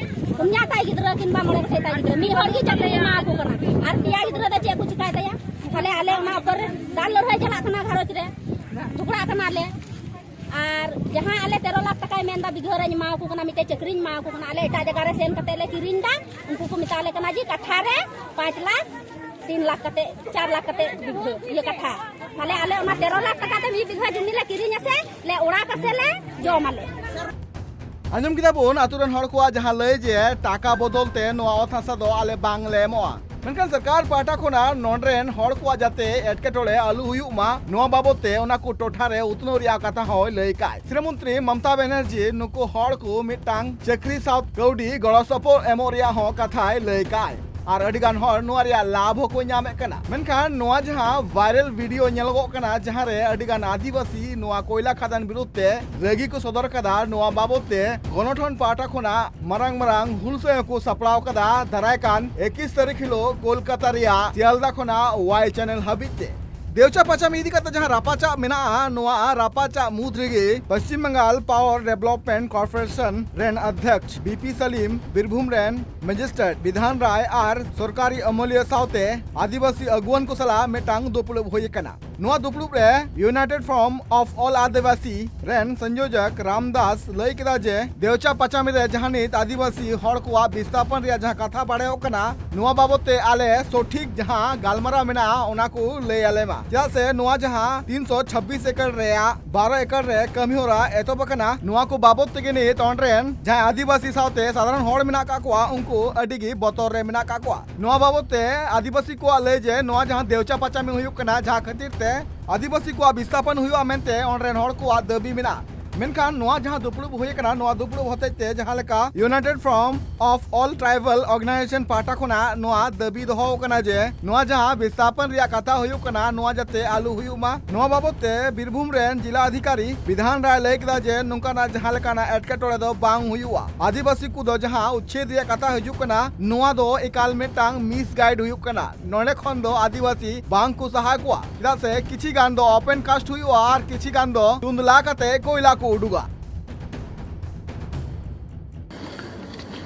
ᱯᱩᱱᱭᱟ ᱛᱟᱭ ᱜᱤᱫᱽᱨᱟᱹ ᱠᱤᱱᱵᱟ ᱢᱚᱬᱮ ᱜᱚᱴᱮᱡ ᱛᱟᱭ ᱜᱤᱫᱽᱨᱟᱹ, ᱢᱤᱫ ᱦᱚᱲ ᱜᱮ ᱪᱟᱹᱠᱨᱤ ᱮᱢᱟ ᱠᱚ ᱠᱟᱱᱟ, ᱟᱨ ᱯᱮᱭᱟ ᱜᱤᱫᱽᱨᱟᱹ ᱫᱚ ᱪᱮᱫ ᱠᱚ ᱪᱤᱠᱟᱭ ᱛᱟᱭᱟ? ᱛᱟᱦᱞᱮ ᱟᱞᱮ ᱚᱱᱟ ᱚᱠᱛᱚ ᱨᱮ ᱫᱟᱞ ᱞᱟᱹᱲᱦᱟᱹᱭ ᱪᱟᱞᱟᱜ ᱠᱟᱱᱟ ᱜᱷᱟᱨᱚᱸᱡᱽ ᱨᱮ᱾ ᱡᱷᱚᱜᱽᱲᱟᱜ ᱠᱟᱱᱟᱞᱮ᱾ ᱟᱨ ᱡᱟᱦᱟᱸ ᱟᱞᱮ ᱛᱮᱨᱚ ᱞᱟᱠᱷ ᱴᱟᱠᱟᱭ ᱢᱮᱱᱫᱟ ᱵᱤᱜᱷᱟᱹ ᱨᱮᱧ ᱮᱢᱟ ᱠᱚ ᱠᱟᱱᱟ, ᱢᱤᱫᱴᱮᱡ ᱪᱟᱹᱠᱨᱤᱧ ᱮᱢᱟ ᱠᱚ ᱠᱟᱱᱟ, ᱟᱞᱮ ᱮᱴᱟᱜ ᱡᱟᱭᱜᱟ ᱨᱮ ᱥᱮᱱ ᱠᱟᱛᱮ ᱞᱮ ᱠᱤᱨᱤᱧ ᱫᱟ᱾ ᱩᱱᱠᱩ ᱠᱚ ᱢᱮᱛᱟ ᱞᱮ ᱠᱟᱱᱟ ᱡᱮ ᱠᱟᱴᱷᱟ ᱨᱮ ᱯᱟᱸᱪ ᱞᱟᱠᱷ, ᱛᱤᱱ ᱞᱟᱠᱷ ᱠᱟᱛᱮ, ᱪᱟᱨ ᱞᱟᱠᱷ ᱠᱟᱛᱮ ᱵᱤᱜᱷᱟᱹ, ᱤᱭᱟᱹ, ᱠᱟᱴᱷᱟ᱾ ᱛᱟᱦᱞᱮ ᱟᱞᱮ ᱚᱱᱟ ᱛᱮᱨᱚ ᱞᱟᱠᱷ ᱴᱟᱠᱟ ᱛᱮ ᱢᱤᱫ ᱵᱤᱜᱷᱟᱹ ᱡᱩᱢᱤ ᱞᱮ ᱠᱤᱨᱤᱧᱟ ᱥᱮ ᱞᱮ ᱚᱲᱟᱜᱟ ᱥᱮ ᱞᱮ ᱡᱚᱢᱟᱞᱮ? ᱟᱸᱡᱚᱢ ᱠᱮᱫᱟ ᱵᱚᱱ ᱟᱛᱳ ᱨᱮᱱ ᱦᱚᱲ ᱠᱚᱣᱟᱜ ᱡᱟᱦᱟᱸ ᱞᱟᱹᱭ ᱡᱮ ᱴᱟᱠᱟ ᱵᱚᱫᱚᱞ ᱛᱮ ᱱᱚᱣᱟ ᱚᱛ ᱦᱟᱥᱟ ᱫᱚ ᱟᱞᱮ ᱵᱟᱝ ᱞᱮ ᱮᱢᱚᱜᱼᱟ, ᱢᱮᱱᱠᱷᱟᱱ ᱥᱚᱨᱠᱟᱨ ᱯᱟᱦᱴᱟ ᱠᱷᱚᱱᱟᱜ ᱱᱚᱰᱮ ᱨᱮᱱ ᱦᱚᱲ ᱠᱚᱣᱟᱜ ᱡᱟᱛᱮ ᱮᱴᱠᱮᱴᱚᱬᱮ ᱟᱞᱚ ᱦᱩᱭᱩᱜ ᱢᱟ, ᱱᱚᱣᱟ ᱵᱟᱵᱚᱛ ᱛᱮ ᱚᱱᱟ ᱠᱚ ᱴᱚᱴᱷᱟ ᱨᱮ ᱩᱛᱱᱟᱹᱣ ᱨᱮᱭᱟᱜ ᱠᱟᱛᱷᱟ ᱦᱚᱸᱭ ᱞᱟᱹᱭ ᱠᱟᱜ᱾ ᱥᱤᱨᱟᱹ ᱢᱚᱱᱛᱨᱤ ᱢᱚᱢᱚᱛᱟ ᱵᱟᱱᱟᱨᱡᱤ ᱱᱩᱠᱩ ᱦᱚᱲ ᱠᱚ ᱢᱤᱫᱴᱟᱝ ᱪᱟᱹᱠᱨᱤ ᱥᱟᱶ ᱠᱟᱹᱣᱰᱤ ᱜᱚᱲᱚ ᱥᱚᱯᱚᱦᱚᱫ ᱮᱢᱚᱜ ᱨᱮᱭᱟᱜ ᱦᱚᱸ ᱠᱟᱛᱷᱟᱭ ᱞᱟᱹᱭ ᱠᱟᱜ᱾ ᱟᱨ ᱟᱹᱰᱤ ᱜᱟᱱ ᱦᱚᱲ ᱱᱚᱣᱟ ᱨᱮᱭᱟᱜ ᱞᱟᱵᱷ ᱦᱚᱸᱠᱚ ᱧᱟᱢᱮᱫ ᱠᱟᱱᱟ᱾ ᱢᱮᱱᱠᱷᱟᱱ ᱱᱚᱣᱟ ᱡᱟᱦᱟᱸ viral video ᱧᱮᱞᱚᱜᱚᱜ ᱠᱟᱱᱟ, ᱡᱟᱦᱟᱸ ᱨᱮ ᱟᱹᱰᱤ ᱜᱟᱱ ᱟᱹᱫᱤᱵᱟᱹᱥᱤ ᱱᱚᱣᱟ ᱠᱚᱭᱞᱟ ᱠᱷᱟᱫᱟᱱ ᱵᱤᱨᱩᱫᱷ ᱛᱮ ᱨᱟᱹᱜᱤ ᱠᱚ ᱥᱚᱫᱚᱨ ᱠᱟᱫᱟ, ᱱᱚᱣᱟ ᱵᱟᱵᱚᱛ ᱛᱮ ᱜᱚᱱᱚᱴᱷᱚᱱ ᱯᱟᱦᱴᱟ ᱠᱷᱚᱱᱟᱜ ᱢᱟᱨᱟᱝ ᱢᱟᱨᱟᱝ ᱦᱩᱞᱥᱟᱹᱭ ᱦᱚᱸᱠᱚ ᱥᱟᱯᱲᱟᱣ ᱠᱟᱫᱟ ᱫᱟᱨᱟᱭ ᱠᱟᱱ ᱮᱠᱤᱥ ᱛᱟᱹᱨᱤᱠᱷ ᱦᱤᱞᱳᱜ ᱠᱳᱞᱠᱟᱛᱟ ᱨᱮᱭᱟᱜ ᱥᱤᱭᱟᱞᱫᱟ ᱠᱷᱚᱱᱟᱜ ᱣᱟᱭ ᱪᱮᱱᱮᱞ ᱦᱟᱹᱵᱤᱡ ᱛᱮ᱾ ᱫᱮᱣᱪᱟ ᱯᱟᱪᱟᱢᱤ ᱤᱫᱤ ᱠᱟᱛᱮ ᱡᱟᱦᱟᱸ ᱨᱟᱯᱟᱪᱟᱜ ᱢᱮᱱᱟᱜᱼᱟ, ᱱᱚᱣᱟ ᱨᱟᱯᱟᱪᱟᱜ ᱢᱩᱫᱽ ᱨᱮᱜᱮ Paschim Banga power development corporation ᱨᱮᱱ ᱚᱫᱷᱭᱚᱠᱥ B P Salim, magistrate Bidhan Roy ᱟᱨ ᱥᱚᱨᱠᱟᱨᱤ ᱟᱹᱢᱟᱹᱞᱤᱭᱟᱹ ᱥᱟᱶᱛᱮ ᱟᱹᱫᱤᱵᱟᱹᱥᱤ ᱟᱹᱜᱩᱣᱟᱹᱱ ᱠᱚ ᱥᱟᱞᱟᱜ ᱢᱤᱫᱴᱟᱝ ᱫᱩᱯᱲᱩᱵ ᱦᱩᱭ ᱟᱠᱟᱱᱟ᱾ ᱱᱚᱣᱟ ᱫᱩᱯᱲᱩᱵ ᱨᱮ United Front of All ᱟᱹᱫᱤᱵᱟᱹᱥᱤ ᱨᱮᱱ ᱥᱚᱝᱭᱳᱡᱚᱠ ᱨᱟᱢᱫᱟᱥ ᱞᱟᱹᱭ ᱠᱮᱫᱟ ᱡᱮ ᱫᱮᱣᱪᱟ ᱯᱟᱪᱟᱢᱤ ᱨᱮ ᱡᱟᱦᱟᱸ ᱱᱤᱛ ᱟᱹᱫᱤᱵᱟᱹᱥᱤ ᱦᱚᱲ ᱠᱚᱣᱟᱜ ᱵᱤᱥᱛᱷᱟᱯᱚᱱ ᱨᱮᱭᱟᱜ ᱡᱟᱦᱟᱸ ᱠᱟᱛᱷᱟ ᱵᱟᱲᱟᱭᱚᱜ ᱠᱟᱱᱟ, ᱱᱚᱣᱟ ᱵᱟᱵᱚᱛ ᱛᱮ ᱟᱞᱮ ᱥᱚᱴᱷᱤᱠ ᱡᱟᱦᱟᱸ ᱜᱟᱞᱢᱟᱨᱟᱣ ᱢᱮᱱᱟᱜᱼᱟ, ᱚᱱᱟ ᱠᱚ ᱞᱟᱹᱭ ᱟᱞᱮ ᱢᱟ᱾ ᱪᱮᱫᱟᱜ ᱥᱮ ᱱᱚᱣᱟ ᱡᱟᱦᱟᱸ ᱛᱤᱱᱥᱚ ᱪᱷᱟᱵᱵᱤᱥ ᱮᱠᱚᱨ ᱨᱮᱭᱟᱜ ᱵᱟᱨᱚ ᱮᱠᱚᱨ ᱨᱮ ᱠᱟᱹᱢᱤ ᱦᱚᱨᱟ ᱮᱛᱚᱦᱚᱵ ᱟᱠᱟᱱᱟ, ᱱᱚᱣᱟ ᱠᱚ ᱵᱟᱵᱚᱛ ᱛᱮᱜᱮ ᱱᱤᱛ ᱚᱸᱰᱮ ᱨᱮᱱ ᱡᱟᱦᱟᱸᱭ ᱟᱹᱫᱤᱵᱟᱹᱥᱤ ᱥᱟᱶᱛᱮ ᱥᱟᱫᱷᱟᱨᱚᱱ ᱦᱚᱲ ᱢᱮᱱᱟᱜ ᱟᱠᱟᱫ ᱠᱚᱣᱟ, ᱩᱱᱠᱩ ᱟᱹᱰᱤ ᱜᱮ ᱵᱚᱛᱚᱨ ᱨᱮ ᱢᱮᱱᱟᱜ ᱟᱠᱟᱫ ᱠᱚᱣᱟ᱾ ᱱᱚᱣᱟ ᱵᱟᱵᱚᱛ ᱛᱮ ᱟᱹᱫᱤᱵᱟᱹᱥᱤ ᱠᱚᱣᱟᱜ ᱞᱟᱹᱭ ᱡᱮ ᱱᱚᱣᱟ ᱡᱟᱦᱟᱸ ᱫᱮᱣᱪᱟ ᱯᱟᱪᱟᱢᱤ ᱦᱩᱭᱩᱜ ᱠᱟᱱᱟ, ᱡᱟᱦᱟᱸ ᱠᱷᱟᱹᱛᱤᱨ ᱛᱮ ᱟᱹᱫᱤᱵᱟᱹᱥᱤ ᱠᱚᱣᱟᱜ ᱵᱤᱥᱛᱷᱟᱯᱚᱱ ᱦᱩᱭᱩᱜᱼᱟ ᱢᱮᱱᱛᱮ ᱚᱸᱰᱮ ᱨᱮᱱ ᱦᱚᱲ ᱠᱚᱣᱟᱜ ᱫᱟᱹᱵᱤ ᱢᱮᱱᱟᱜᱼᱟ᱾ ᱢᱮᱱᱠᱷᱟᱱ ᱱᱚᱣᱟ ᱡᱟᱦᱟᱸ ᱫᱩᱯᱲᱩᱵ ᱦᱩᱭ ᱟᱠᱟᱱᱟ, ᱱᱚᱣᱟ ᱫᱩᱯᱲᱩᱵ ᱦᱚᱛᱮᱡ ᱛᱮ ᱡᱟᱦᱟᱸ ᱞᱮᱠᱟ United Front of All Tribal Organization ᱯᱟᱦᱴᱟ ᱠᱷᱚᱱᱟᱜ ᱱᱚᱣᱟ ᱫᱟᱹᱵᱤ ᱫᱚᱦᱚ ᱟᱠᱟᱱᱟ ᱡᱮ ᱱᱚᱣᱟ ᱡᱟᱦᱟᱸ ᱵᱤᱥᱛᱷᱟᱯᱚᱱ ᱨᱮᱭᱟᱜ ᱠᱟᱛᱷᱟ ᱦᱩᱭᱩᱜ ᱠᱟᱱᱟ, ᱱᱚᱣᱟ ᱡᱟᱛᱮ ᱟᱞᱚ ᱦᱩᱭᱩᱜ ᱢᱟ᱾ ᱱᱚᱣᱟ ᱵᱟᱵᱚᱛ ᱛᱮ ᱵᱤᱨᱵᱷᱩᱢ ᱨᱮᱱ ᱡᱤᱞᱟ ᱚᱫᱷᱤᱠᱟᱨᱤ ᱵᱤᱫᱷᱟᱱ ᱨᱟᱭ ᱞᱟᱹᱭ ᱠᱮᱫᱟ ᱡᱮ ᱱᱚᱝᱠᱟᱱᱟᱜ ᱡᱟᱦᱟᱸ ᱞᱮᱠᱟᱱᱟᱜ ᱮᱴᱠᱮᱴᱚᱬᱮ ᱫᱚ ᱵᱟᱝ ᱦᱩᱭᱩᱜᱼᱟ᱾ ᱟᱹᱫᱤᱵᱟᱹᱥᱤ ᱠᱚᱫᱚ ᱡᱟᱦᱟᱸ ᱩᱪᱪᱷᱮᱫ ᱨᱮᱭᱟᱜ ᱠᱟᱛᱷᱟ ᱦᱤᱡᱩᱜ ᱠᱟᱱᱟ, ᱱᱚᱣᱟ ᱫᱚ ᱮᱠᱟᱞ ᱢᱤᱫᱴᱟᱝ ᱢᱤᱥᱜᱟᱭᱤᱰ ᱦᱩᱭᱩᱜ ᱠᱟᱱᱟ᱾ ᱱᱚᱰᱮ ᱠᱷᱚᱱ ᱫᱚ ᱟᱹᱫᱤᱵᱟᱹᱥᱤ ᱵᱟᱝ ᱠᱚ ᱥᱟᱦᱟ ᱠᱚᱣᱟ, ᱪᱮᱫᱟᱜ ᱥᱮ ᱠᱤᱪᱷᱤ ᱜᱟᱱ ᱫᱚ ᱳᱯᱮᱱ ᱠᱟᱥᱴ ᱦᱩᱭᱩᱜᱼᱟ ᱟᱨ ᱠᱤᱪᱷᱤ ᱜᱟᱱ ᱫᱚ ᱛᱩᱸᱫᱞᱟ ᱠᱟᱛᱮ ᱠᱚᱭᱞᱟ ᱠᱚ ᱩᱰᱩᱠᱟ᱾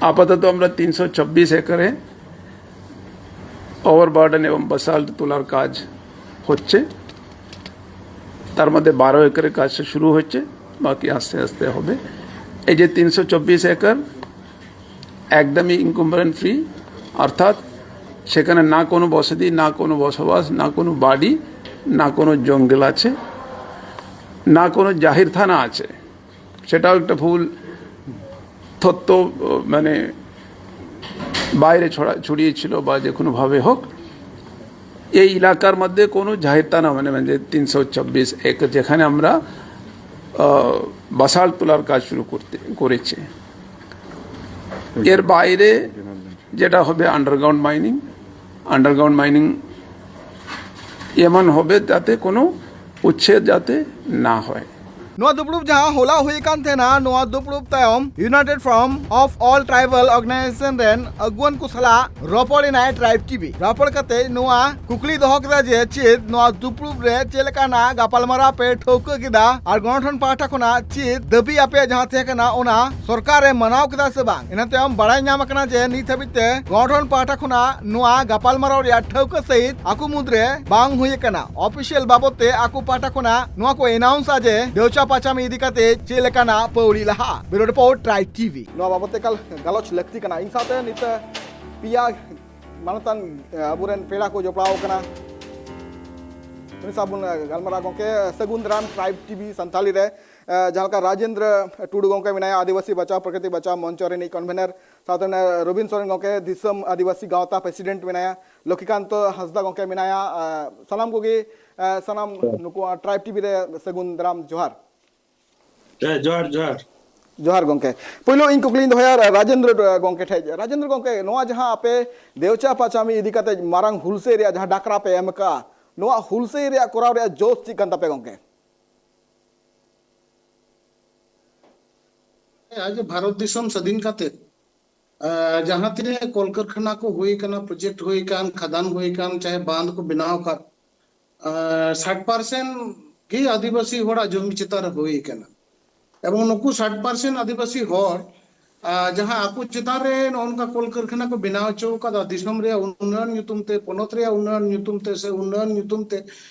আপাতত আমরা তিনশো চব্বিশ একরে ওভারবার্ডেন এবং বাসাল্ট তোলার কাজ হচ্ছে। তার মধ্যে বারো একরের কাজ শুরু হচ্ছে, বাকি আস্তে আস্তে হবে। এই যে তিনশো চব্বিশ একর একদমই ইনকামবেরেন্ট ফ্রি, অর্থাৎ সেখানে না কোনো বসতি, না কোনো বসবাস, না কোনো বাড়ি, না কোনো জঙ্গল আছে, না কোনো জাহির থানা আছে। সেটাও একটা ভুল তথ্য, মানে, বাইরে ছড়া ছড়িয়েছিল বা যে কোনোভাবে হোক। এই এলাকার মধ্যে কোনো জাহির থানা, মানে, মানে তিনশো চব্বিশ একর, যেখানে আমরা আহ, বাসাল তোলার কাজ শুরু করতে করেছি। এর বাইরে যেটা হবে আন্ডারগ্রাউন্ড মাইনিং, আন্ডারগ্রাউন্ড মাইনিং এমন হবে যাতে কোনো উচ্ছেদ যাতে না হয়। ᱱᱚᱣᱟ ᱫᱩᱯᱲᱩᱵ ᱡᱟᱦᱟᱸ ᱦᱚᱞᱟ ᱦᱩᱭ ᱟᱠᱟᱱ ᱛᱟᱦᱮᱱᱟ, ᱱᱚᱣᱟ ᱫᱩᱯᱲᱩᱵ ᱛᱟᱭᱚᱢ United Front of All Tribal Organization ᱨᱮᱱ ᱟᱹᱜᱩᱣᱟᱹᱱ ᱠᱚ ᱥᱟᱞᱟᱜ ᱨᱚᱯᱚᱲ ᱮᱱᱟᱭ ᱴᱨᱟᱭᱤᱵ ᱴᱤᱵᱷᱤ᱾ ᱨᱚᱯᱚᱲ ᱠᱟᱛᱮ ᱱᱚᱣᱟ ᱠᱩᱠᱞᱤ ᱫᱚᱦᱚ ᱠᱮᱫᱟ ᱡᱮ ᱪᱮᱫ ᱱᱚᱣᱟ ᱫᱩᱯᱲᱩᱵ ᱨᱮ ᱪᱮᱫ ᱞᱮᱠᱟᱱᱟᱜ ᱜᱟᱯᱟᱞᱢᱟᱨᱟᱣ ᱯᱮ ᱴᱷᱟᱹᱣᱠᱟᱹ ᱠᱮᱫᱟ ᱟᱨ ᱜᱚᱱᱚᱴᱷᱚᱱ ᱯᱟᱦᱴᱟ ᱠᱷᱚᱱᱟᱜ ᱪᱮᱫ ᱫᱟᱹᱵᱤ ᱟᱯᱮᱭᱟᱜ ᱡᱟᱦᱟᱸ ᱛᱟᱦᱮᱸ ᱠᱟᱱᱟ ᱚᱱᱟ ᱥᱚᱨᱠᱟᱨ ᱮ ᱢᱟᱱᱟᱣ ᱠᱮᱫᱟ ᱥᱮ ᱵᱟᱝ᱾ ᱤᱱᱟᱹ ᱛᱟᱭᱚᱢ ᱵᱟᱲᱟᱭ ᱧᱟᱢ ᱟᱠᱟᱱᱟ ᱡᱮ ᱱᱤᱛ ᱦᱟᱹᱵᱤᱡ ᱛᱮ ᱜᱚᱱᱚᱴᱷᱚᱱ ᱯᱟᱦᱴᱟ ᱠᱷᱚᱱᱟᱜ ᱱᱚᱣᱟ ᱜᱟᱯᱟᱞᱢᱟᱨᱟᱣ ᱨᱮᱭᱟᱜ ᱴᱷᱟᱹᱣᱠᱟᱹ ᱥᱟᱹᱦᱤᱡ ᱟᱠᱚ ᱢᱩᱫᱽᱨᱮ ᱵᱟᱝ ᱦᱩᱭ ᱟᱠᱟᱱᱟ᱾ ᱚᱯᱷᱤᱥᱤᱭᱟᱞ ᱵᱟᱵᱚᱫ ᱛᱮ ᱟᱠᱚ ᱯᱟᱦᱴᱟ ᱠᱷᱚᱱᱟᱜ ᱱᱚᱣᱟ ᱠᱚ ᱮᱱᱟᱣᱩᱱᱥᱟ ᱡᱮ ᱫᱮᱣᱪᱟ ᱯᱟᱪᱟᱢᱤ ᱤᱫᱤ ᱠᱟᱛᱮ ᱪᱮᱫ ᱞᱮᱠᱟᱱᱟᱜ ᱯᱟᱹᱣᱲᱤ ᱞᱟᱦᱟᱜᱼᱟ᱾ ᱵᱤᱭᱩᱨᱳ ᱨᱤᱯᱳᱨᱴ, ᱴᱨᱟᱭᱤᱵ ᱴᱤᱵᱷᱤ᱾ ᱱᱚᱣᱟ ᱵᱟᱵᱚᱫ ᱛᱮ ᱮᱠᱟᱞ ᱜᱟᱞᱚᱪ ᱞᱟᱹᱠᱛᱤ ᱠᱟᱱᱟ᱾ ᱤᱧ ᱥᱟᱶᱛᱮ ᱱᱤᱛ ᱯᱮᱭᱟ ᱢᱟᱱᱚᱛᱟᱱ, ᱮ, ᱟᱵᱚᱨᱮᱱ ᱯᱮᱲᱟ ᱠᱚ ᱡᱚᱯᱲᱟᱣ ᱟᱠᱟᱱᱟ᱾ ᱩᱱᱤ ᱥᱟᱶ ᱵᱚᱱ, ᱮ, ᱜᱟᱞᱢᱟᱨᱟᱣ᱾ ᱜᱚᱢᱠᱮ ᱥᱟᱹᱜᱩᱱ ᱫᱟᱨᱟᱢ ᱴᱨᱟᱭᱤᱵ ᱴᱤᱵᱷᱤ ᱥᱟᱱᱛᱟᱞᱤ ᱨᱮ᱾ ᱮ, ᱡᱟᱦᱟᱸ ᱞᱮᱠᱟ ᱨᱟᱡᱮᱱᱫᱨᱚ ᱴᱩᱰᱩ ᱜᱚᱢᱠᱮ ᱢᱮᱱᱟᱭᱟ, ᱟᱹᱫᱤᱵᱟᱹᱥᱤ ᱵᱟᱪᱟᱣ ᱯᱨᱚᱠᱨᱤᱛᱤ ᱵᱟᱪᱟᱣ ᱢᱚᱧᱪᱚ ᱨᱤᱱᱤᱡ ᱠᱚᱱᱵᱷᱮᱱᱟᱨ, ᱥᱟᱶᱛᱮ ᱢᱮᱱᱟᱭᱟ ᱨᱚᱵᱤᱱ ᱥᱚᱨᱮᱱ ᱜᱚᱢᱠᱮ, ᱫᱤᱥᱚᱢ ᱟᱹᱫᱤᱵᱟᱹᱥᱤ ᱜᱟᱶᱛᱟ ᱯᱨᱮᱥᱤᱰᱮᱱᱴ ᱢᱮᱱᱟᱭᱟ, ᱞᱚᱠᱠᱷᱤᱠᱟᱱᱛᱚ ᱦᱟᱸᱥᱫᱟ ᱜᱚᱢᱠᱮ ᱢᱮᱱᱟᱭᱟ᱾ ᱮ, ᱥᱟᱱᱟᱢ ᱠᱚᱜᱮ, ᱮ, ᱥᱟᱱᱟᱢ ᱱᱩᱠᱩ ᱴᱨᱟᱭᱤᱵ ᱴᱤᱵᱷᱤ ᱨᱮ ᱥᱟᱹᱜᱩᱱ ᱫᱟᱨᱟᱢ ᱡᱚᱦᱟᱨ᱾ ᱦᱮᱸ, ᱡᱚᱦᱟᱨ, ᱡᱚᱦᱟᱨ᱾ ᱡᱚᱦᱟᱨ ᱜᱚᱢᱠᱮ᱾ ᱯᱳᱭᱞᱳ ᱤᱧ ᱠᱩᱠᱞᱤᱧ ᱫᱚᱦᱚᱭᱟ ᱨᱟ-, ᱨᱟᱡᱮᱱᱫᱨᱚ ᱜᱚᱢᱠᱮ ᱴᱷᱮᱡ᱾ ᱨᱟᱡᱮᱱᱫᱨᱚ ᱜᱚᱢᱠᱮ, ᱱᱚᱣᱟ ᱡᱟᱦᱟᱸ ᱟᱯᱮ ᱫᱮᱣᱪᱟ ᱯᱟᱪᱟᱢᱤ ᱤᱫᱤ ᱠᱟᱛᱮ ᱢᱟᱨᱟᱝ ᱦᱩᱞᱥᱟᱹᱭ ᱨᱮᱭᱟᱜ ᱡᱟᱦᱟᱸ ᱰᱟᱠᱨᱟ ᱯᱮ ᱮᱢ ᱟᱠᱟᱫᱼᱟ, ᱱᱚᱣᱟ ᱦᱩᱞᱥᱟᱹᱭ ᱨᱮᱭᱟᱜ ᱠᱚᱨᱟᱣ ᱨᱮᱭᱟᱜ ᱡᱳᱥ ᱪᱮᱫ ᱠᱟᱱ ᱛᱟᱯᱮ ᱜᱚᱢᱠᱮ? ᱟᱡ ᱵᱷᱟᱨᱚᱛ ᱫᱤᱥᱚᱢ ᱥᱟᱹᱫᱷᱤᱱ ᱠᱟᱛᱮ, ᱟᱸ, ᱡᱟᱦᱟᱸ ᱛᱤᱱᱟᱹᱜ ᱠᱚᱞᱠᱟᱨᱠᱷᱟᱱᱟ ᱠᱚ ᱦᱩᱭ ᱟᱠᱟᱱᱟ, ᱯᱨᱚᱡᱮᱠᱴ ᱦᱩᱭ ᱟᱠᱟᱱ, ᱠᱷᱟᱫᱟᱱ ᱦᱩᱭ ᱟᱠᱟᱱ, ᱪᱟᱦᱮ ᱵᱟᱸᱫᱷ ᱠᱚ ᱵᱮᱱᱟᱣ ᱟᱠᱟᱫ, ᱟᱸ, ᱥᱟᱴ ᱯᱟᱨᱥᱮᱱᱴ ᱜᱮ ᱟᱹᱫᱤᱵᱟᱹᱥᱤ ᱦᱚᱲᱟᱜ ᱡᱚᱢᱤ ᱪᱮᱛᱟᱱ ᱨᱮ ᱦᱩᱭ ᱟᱠᱟᱱᱟ᱾ ᱮᱵᱚᱝ ᱱᱩᱠᱩ ᱥᱟᱴ ᱯᱟᱨᱥᱮᱱᱴ ᱟᱹᱫᱤᱵᱟᱹᱥᱤ ᱦᱚᱲ, ᱟᱸ, ᱡᱟᱦᱟᱸ ᱟᱠᱚ ᱪᱮᱛᱟᱱ ᱨᱮ ᱱᱚᱜᱼᱚ ᱱᱚᱝᱠᱟ ᱠᱚᱞᱠᱟᱨᱠᱷᱟᱱᱟ ᱠᱚ ᱵᱮᱱᱟᱣ ᱦᱚᱪᱚ ᱟᱠᱟᱫᱟ, ᱫᱤᱥᱚᱢ ᱨᱮᱭᱟᱜ ᱩᱱᱱᱚᱭᱚᱱ ᱧᱩᱛᱩᱢ ᱛᱮ, ᱯᱚᱱᱚᱛ ᱨᱮᱭᱟᱜ ᱩᱱᱱᱚᱭᱚᱱ ᱧᱩᱛᱩᱢ ᱛᱮ ᱥᱮ ᱩᱱᱱᱚᱭᱚᱱ ᱧᱩᱛᱩᱢ ᱛᱮ,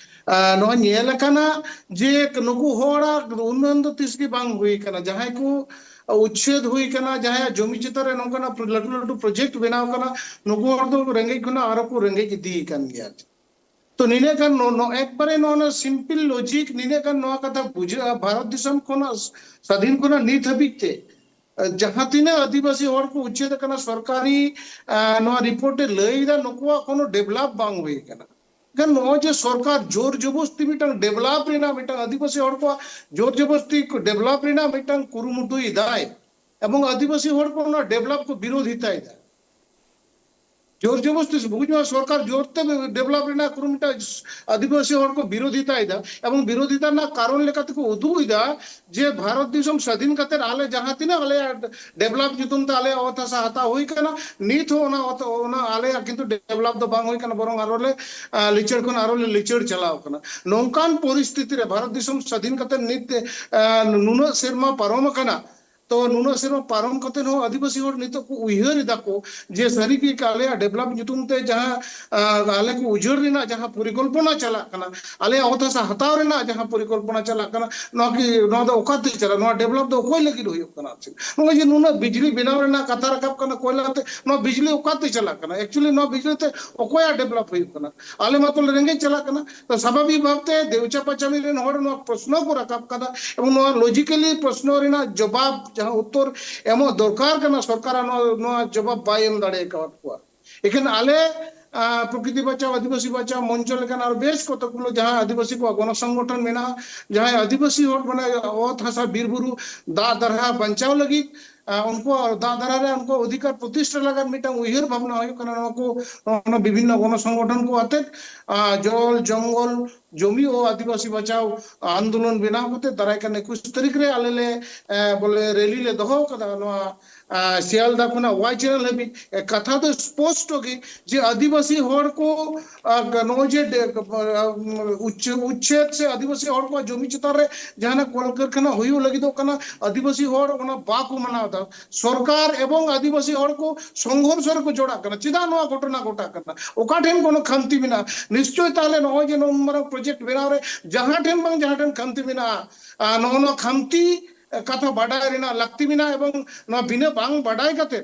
ᱟᱨ ᱱᱚᱣᱟ ᱧᱮᱞ ᱟᱠᱟᱱᱟ ᱡᱮ ᱱᱩᱠᱩ ᱦᱚᱲᱟᱜ ᱩᱱᱱᱚᱭᱚᱱ ᱫᱚ ᱛᱤᱥ ᱜᱮ ᱵᱟᱝ ᱦᱩᱭ ᱟᱠᱟᱱᱟ᱾ ᱡᱟᱦᱟᱸᱭ ᱠᱚ ᱩᱪᱪᱷᱮᱫ ᱦᱩᱭ ᱟᱠᱟᱱᱟ, ᱡᱟᱦᱟᱸᱭᱟᱜ ᱡᱚᱢᱤ ᱪᱮᱛᱟᱱ ᱨᱮ ᱱᱚᱝᱠᱟᱱᱟᱜ ᱞᱟᱹᱴᱩ ᱞᱟᱹᱴᱩ ᱯᱨᱚᱡᱮᱠᱴ ᱵᱮᱱᱟᱣ ᱟᱠᱟᱱᱟ, ᱱᱩᱠᱩ ᱦᱚᱲ ᱫᱚ ᱨᱮᱸᱜᱮᱡ ᱠᱷᱚᱱᱟᱜ ᱟᱨᱚ ᱠᱚ ᱨᱮᱸᱜᱮᱡ ᱤᱫᱤ ᱟᱠᱟᱱ ᱜᱮᱭᱟ᱾ ᱛᱚ ᱱᱤᱱᱟᱹᱜ ᱜᱟᱱ ᱱᱚ-, ᱱᱚ-, ᱮᱠᱵᱟᱨᱮ ᱱᱚᱣᱟ ᱥᱤᱢᱯᱤᱞ ᱞᱚᱡᱤᱠ, ᱱᱤᱱᱟᱹᱜ ᱜᱟᱱ ᱱᱚᱣᱟ ᱠᱟᱛᱷᱟ ᱵᱩᱡᱷᱟᱹᱜᱼᱟ, ᱵᱷᱟᱨᱚᱛ ᱫᱤᱥᱚᱢ ᱠᱷᱚᱱᱟᱜ ᱥᱟᱫᱷᱤᱱ ᱠᱷᱚᱱᱟᱜ ᱱᱤᱛ ᱦᱟᱹᱵᱤᱡ ᱛᱮ ᱡᱟᱦᱟᱸ ᱛᱤᱱᱟᱹᱜ ᱟᱹᱫᱤᱵᱟᱹᱥᱤ ᱦᱚᱲ ᱠᱚ ᱩᱪᱪᱷᱮᱫ ᱟᱠᱟᱱᱟ, ᱥᱚᱨᱠᱟᱨᱤ, ᱟᱸ, ᱱᱚᱣᱟ ᱨᱤᱯᱳᱨᱴ ᱮ ᱞᱟᱹᱭ ᱮᱫᱟ, ᱱᱩᱠᱩᱣᱟᱜ ᱠᱳᱱᱳ ᱰᱮᱵᱷᱞᱚᱯ ᱵᱟᱝ ᱦᱩᱭ ᱟᱠᱟᱱᱟ᱾ ᱮᱱᱠᱷᱟᱱ ᱱᱚᱜᱼᱚᱭ ᱡᱮ ᱥᱚᱨᱠᱟᱨ ᱡᱳᱨ ᱡᱚᱵᱚᱥᱛᱤ ᱢᱤᱫᱴᱟᱝ ᱰᱮᱵᱷᱞᱚᱯ ᱨᱮᱱᱟᱜ, ᱢᱤᱫᱴᱟᱝ ᱟᱹᱫᱤᱵᱟᱹᱥᱤ ᱦᱚᱲ ᱠᱚᱣᱟᱜ ᱡᱳᱨ ᱡᱚᱵᱚᱥᱛᱤ ᱰᱮᱵᱷᱞᱚᱯ ᱨᱮᱱᱟᱜ ᱢᱤᱫᱴᱟᱝ ᱠᱩᱨᱩᱢᱩᱴᱩᱭ ᱮᱫᱟᱭ, ᱮᱵᱚᱝ ᱟᱹᱫᱤᱵᱟᱹᱥᱤ ᱦᱚᱲ ᱠᱚ ᱚᱱᱟ ᱰᱮᱵᱷᱞᱚᱯ ᱠᱚ ᱵᱤᱨᱳᱫᱷᱤᱛᱟᱭ ᱮᱫᱟ᱾ ᱡᱳᱨ ᱡᱚᱵᱚᱥᱛᱤ ᱵᱩᱡᱽ ᱢᱮ, ᱥᱚᱨᱠᱟᱨ ᱡᱳᱨ ᱛᱮ ᱰᱮᱵᱷᱞᱚᱯ ᱨᱮᱱᱟᱜ ᱠᱩᱨᱩᱢᱩᱴᱩ, ᱟᱹᱫᱤᱵᱟᱹᱥᱤ ᱦᱚᱲ ᱠᱚ ᱵᱤᱨᱳᱫᱷᱤᱛᱟᱭ ᱮᱫᱟ, ᱮᱵᱚᱝ ᱵᱤᱨᱳᱫᱷᱤᱛᱟ ᱨᱮᱱᱟᱜ ᱠᱟᱨᱚᱱ ᱞᱮᱠᱟ ᱛᱮᱠᱚ ᱩᱫᱩᱜ ᱮᱫᱟ ᱡᱮ ᱵᱷᱟᱨᱚᱛ ᱫᱤᱥᱚᱢ ᱥᱟᱫᱷᱤᱱ ᱠᱟᱛᱮ ᱟᱞᱮ ᱡᱟᱦᱟᱸ ᱛᱤᱱᱟᱹᱜ ᱟᱞᱮᱭᱟᱜ ᱰᱮᱵᱷᱞᱚᱯ ᱧᱩᱛᱩᱢ ᱛᱮ ᱟᱞᱮᱭᱟᱜ ᱚᱛ ᱦᱟᱥᱟ ᱦᱟᱛᱟᱣ ᱦᱩᱭ ᱠᱟᱱᱟ, ᱱᱤᱛ ᱦᱚᱸ ᱚᱱᱟ ᱚᱛ, ᱚᱱᱟ ᱟᱞᱮᱭᱟᱜ ᱠᱤᱱᱛᱩ ᱰᱮᱵᱷᱞᱚᱯ ᱫᱚ ᱵᱟᱝ ᱦᱩᱭ ᱠᱟᱱᱟ, ᱵᱚᱨᱚᱝ ᱟᱨᱚ ᱞᱮ, ᱟᱸ, ᱞᱤᱪᱟᱹᱲ ᱠᱷᱚᱱ ᱟᱨᱚ ᱞᱮ ᱞᱤᱪᱟᱹᱲ ᱪᱟᱞᱟᱣ ᱠᱟᱱᱟ᱾ ᱱᱚᱝᱠᱟᱱ ᱯᱚᱨᱤᱥᱛᱷᱤᱛᱤ ᱨᱮ ᱵᱷᱟᱨᱚᱛ ᱫᱤᱥᱚᱢ ᱥᱟᱫᱷᱤᱱ ᱠᱟᱛᱮ ᱱᱤᱛ, ᱟᱸ, ᱱᱩᱱᱟᱹᱜ ᱥᱮᱨᱢᱟ ᱯᱟᱨᱚᱢ ᱟᱠᱟᱱᱟ, ᱛᱚ ᱱᱩᱱᱟᱹᱜ ᱥᱮᱨᱢᱟ ᱯᱟᱨᱚᱢ ᱠᱟᱛᱮ ᱦᱚᱸ ᱟᱹᱫᱤᱵᱟᱹᱥᱤ ᱦᱚᱲ ᱱᱤᱛᱚᱜ ᱠᱚ ᱩᱭᱦᱟᱹᱨ ᱮᱫᱟ ᱠᱚ ᱡᱮ ᱥᱟᱹᱨᱤ ᱜᱮ ᱟᱞᱮᱭᱟᱜ ᱰᱮᱵᱷᱞᱚᱯ ᱧᱩᱛᱩᱢ ᱛᱮ ᱡᱟᱦᱟᱸ, ᱟᱸ, ᱟᱞᱮ ᱠᱚ ᱩᱡᱟᱹᱲ ᱨᱮᱱᱟᱜ ᱡᱟᱦᱟᱸ ᱯᱚᱨᱤᱠᱚᱞᱯᱚᱱᱟ ᱪᱟᱞᱟᱜ ᱠᱟᱱᱟ, ᱟᱞᱮᱭᱟᱜ ᱚᱛ ᱦᱟᱥᱟ ᱦᱟᱛᱟᱣ ᱨᱮᱱᱟᱜ ᱡᱟᱦᱟᱸ ᱯᱚᱨᱤᱠᱚᱞᱯᱚᱱᱟ ᱪᱟᱞᱟᱜ ᱠᱟᱱᱟ, ᱱᱚᱣᱟ ᱠᱤ, ᱱᱚᱣᱟ ᱫᱚ ᱚᱠᱟᱛᱮ ᱪᱟᱞᱟᱜᱼᱟ? ᱱᱚᱣᱟ ᱰᱮᱵᱷᱞᱚᱯ ᱫᱚ ᱚᱠᱚᱭ ᱞᱟᱹᱜᱤᱫ ᱦᱩᱭᱩᱜ ᱠᱟᱱᱟ? ᱟᱨ ᱪᱮᱫ ᱱᱚᱜᱼᱚᱭ ᱡᱮ ᱱᱩᱱᱟᱹᱜ ᱵᱤᱡᱽᱞᱤ ᱵᱮᱱᱟᱣ ᱨᱮᱱᱟᱜ ᱠᱟᱛᱷᱟ ᱨᱟᱠᱟᱵ ᱠᱟᱱᱟ ᱠᱚᱭᱞᱟ ᱛᱮ, ᱱᱚᱣᱟ ᱵᱤᱡᱽᱞᱤ ᱚᱠᱟᱛᱮ ᱪᱟᱞᱟᱜ ᱠᱟᱱᱟ? ᱮᱠᱪᱩᱭᱮᱞᱤ ᱱᱚᱣᱟ ᱵᱤᱡᱽᱞᱤ ᱛᱮ ᱚᱠᱚᱭᱟᱜ ᱰᱮᱵᱷᱞᱚᱯ ᱦᱩᱭᱩᱜ ᱠᱟᱱᱟ? ᱟᱞᱮ ᱢᱟᱛᱚ ᱨᱮᱸᱜᱮᱡ ᱪᱟᱞᱟᱜ ᱠᱟᱱᱟ᱾ ᱛᱚ ᱥᱟᱵᱷᱟᱵᱤᱠ ᱵᱷᱟᱵᱛᱮ ᱫᱮᱣᱪᱟ ᱯᱟᱪᱟᱢᱤ ᱨᱮᱱ ᱦᱚᱲ ᱱᱚᱣᱟ ᱯᱨᱚᱥᱱᱚ ᱠᱚ ᱨᱟᱠᱟᱵ ᱠᱟᱫᱟ, ᱮᱵᱚᱝ ᱱᱚᱣᱟ ᱞᱚᱡᱤᱠᱮᱞᱤ ᱯᱨᱚᱥᱱᱚ ᱨᱮᱱᱟᱜ ᱡᱚᱵᱟᱵ, ᱡᱟᱦᱟᱸ ᱩᱛᱛᱚᱨ ᱮᱢᱚᱜ ᱫᱚᱨᱠᱟᱨ ᱠᱟᱱᱟ, ᱥᱚᱨᱠᱟᱨ ᱱᱚᱣᱟ, ᱱᱚᱣᱟ ᱡᱚᱵᱟᱵ ᱵᱟᱭ ᱮᱢ ᱫᱟᱲᱮ ᱟᱠᱟᱣᱟᱫ ᱠᱚᱣᱟ᱾ ᱮᱠᱷᱮᱱ ᱟᱞᱮ, ᱟᱸ, ᱯᱨᱚᱠᱨᱤᱛᱤ ᱵᱟᱧᱪᱟᱣ, ᱟᱹᱫᱤᱵᱟᱹᱥᱤ ᱵᱟᱧᱪᱟᱣ ᱢᱚᱧᱪᱚ ᱞᱮᱠᱟᱱ ᱟᱨ ᱵᱮᱥ ᱠᱚᱛᱚᱠ ᱜᱩᱞᱳ ᱡᱟᱦᱟᱸ ᱟᱹᱫᱤᱵᱟᱹᱥᱤ ᱠᱚᱣᱟᱜ ᱜᱚᱱᱚ ᱥᱚᱝᱜᱚᱴᱷᱚᱱ ᱢᱮᱱᱟᱜᱼᱟ, ᱡᱟᱦᱟᱸᱭ ᱟᱹᱫᱤᱵᱟᱹᱥᱤ ᱦᱚᱲ ᱢᱟᱱᱮ ᱚᱛ ᱦᱟᱥᱟ ᱵᱤᱨ ᱵᱩᱨᱩ ᱫᱟᱜ ᱫᱟᱨᱦᱟ ᱵᱟᱧᱪᱟᱣ ᱞᱟᱹᱜᱤᱫ, ᱟᱸ, ᱩᱱᱠᱩᱣᱟᱜ ᱫᱟᱜ ᱫᱟᱨᱦᱟ ᱨᱮ ᱩᱱᱠᱩᱣᱟᱜ ᱚᱫᱷᱤᱠᱟᱨ ᱯᱨᱚᱛᱤᱥᱴᱷᱟ ᱞᱟᱹᱜᱤᱫ ᱢᱤᱫᱴᱟᱝ ᱩᱭᱦᱟᱹᱨ ᱵᱷᱟᱵᱽᱱᱟ ᱦᱩᱭᱩᱜ ᱠᱟᱱᱟ᱾ ᱱᱚᱣᱟ ᱠᱚ, ᱱᱚᱣᱟ ᱵᱤᱵᱷᱤᱱᱱᱚ ᱜᱚᱱᱚ ᱥᱚᱝᱜᱚᱴᱷᱚᱱ ᱠᱚ ᱟᱛᱮᱫ, ᱟᱸ, ᱡᱚᱞ, ᱡᱚᱝᱜᱚᱞ, ᱡᱚᱢᱤ ᱚ ᱟᱹᱫᱤᱵᱟᱹᱥᱤ ᱵᱟᱧᱪᱟᱣ ᱟᱱᱫᱳᱞᱚᱱ ᱵᱮᱱᱟᱣ ᱠᱟᱛᱮ ᱫᱟᱨᱟᱭ ᱠᱟᱱ ᱮᱠᱩᱥ ᱛᱟᱹᱨᱤᱠᱷ ᱨᱮ ᱟᱞᱮ ᱞᱮ, ᱮᱸ, ᱵᱚᱞᱮ ᱨᱮᱞᱤ ᱞᱮ ᱫᱚᱦᱚ ᱠᱟᱫᱟ ᱱᱚᱣᱟ ᱟᱨ ᱥᱤᱭᱟᱞᱫᱟ ᱠᱷᱚᱱᱟᱜ ᱣᱟᱭ ᱪᱮᱱᱮᱞ ᱦᱟᱹᱵᱤᱡ, ᱮ, ᱠᱟᱛᱷᱟ ᱫᱚ ᱥᱯᱚᱥᱴᱚ ᱜᱮ ᱡᱮ ᱟᱹᱫᱤᱵᱟᱹᱥᱤ ᱦᱚᱲ ᱠᱚ, ᱟ, ᱱᱚᱜᱼᱚᱭ ᱡᱮ ᱰᱮ-, ᱟ, ᱩᱪᱪᱷᱮ-, ᱩᱪᱪᱷᱮᱫ ᱥᱮ ᱟᱹᱫᱤᱵᱟᱹᱥᱤ ᱦᱚᱲ ᱠᱚᱣᱟᱜ ᱡᱚᱢᱤ ᱪᱮᱛᱟᱱ ᱨᱮ ᱡᱟᱦᱟᱱᱟᱜ ᱠᱚᱞᱠᱟᱨᱠᱷᱟᱱᱟ ᱦᱩᱭᱩᱜ ᱞᱟᱹᱜᱤᱫᱚᱜ ᱠᱟᱱᱟ, ᱟᱹᱫᱤᱵᱟᱹᱥᱤ ᱦᱚᱲ ᱚᱱᱟ ᱵᱟᱠᱚ ᱢᱟᱱᱟᱣ ᱮᱫᱟ᱾ ᱥᱚᱨᱠᱟᱨ ᱮᱵᱚᱝ ᱟᱹᱫᱤᱵᱟᱹᱥᱤ ᱦᱚᱲ ᱠᱚ ᱥᱚᱝᱜᱷᱚᱨᱥᱚ ᱨᱮᱠᱚ ᱡᱚᱲᱟᱜ ᱠᱟᱱᱟ᱾ ᱪᱮᱫᱟᱜ ᱱᱚᱣᱟ ᱜᱷᱚᱴᱚᱱᱟ ᱜᱷᱚᱴᱟᱜ ᱠᱟᱱᱟ? ᱚᱠᱟ ᱴᱷᱮᱱ ᱠᱳᱱᱳ ᱠᱷᱟᱢᱛᱤ ᱢᱮᱱᱟᱜᱼᱟ? ᱱᱤᱥᱪᱚᱭ ᱛᱟᱦᱞᱮ ᱱᱚᱜᱼᱚᱭ ᱡᱮ ᱱᱩᱱ ᱢᱟᱨᱟᱝ ᱯᱨᱚᱡᱮᱠᱴ ᱵᱮᱱᱟᱣ ᱨᱮ ᱡᱟᱦᱟᱸ ᱴᱷᱮᱱ ᱵᱟᱝ ᱡᱟᱦᱟᱸ ᱴᱷᱮᱱ ᱠᱷᱟᱢᱛᱤ ᱢᱮᱱᱟᱜᱼᱟ, ᱟᱨ ᱱᱚᱜᱼᱚ ᱱᱚᱣᱟ ᱠᱷᱟᱢᱛᱤ ᱠᱟᱛᱷᱟ ᱵᱟᱰᱟᱭ ᱨᱮᱱᱟᱜ ᱞᱟᱹᱠᱛᱤ ᱢᱮᱱᱟᱜᱼᱟ ᱮᱵᱚᱝ ᱱᱚᱣᱟ ᱵᱤᱱᱟᱹ ᱵᱟᱝ ᱵᱟᱰᱟᱭ ᱠᱟᱛᱮ,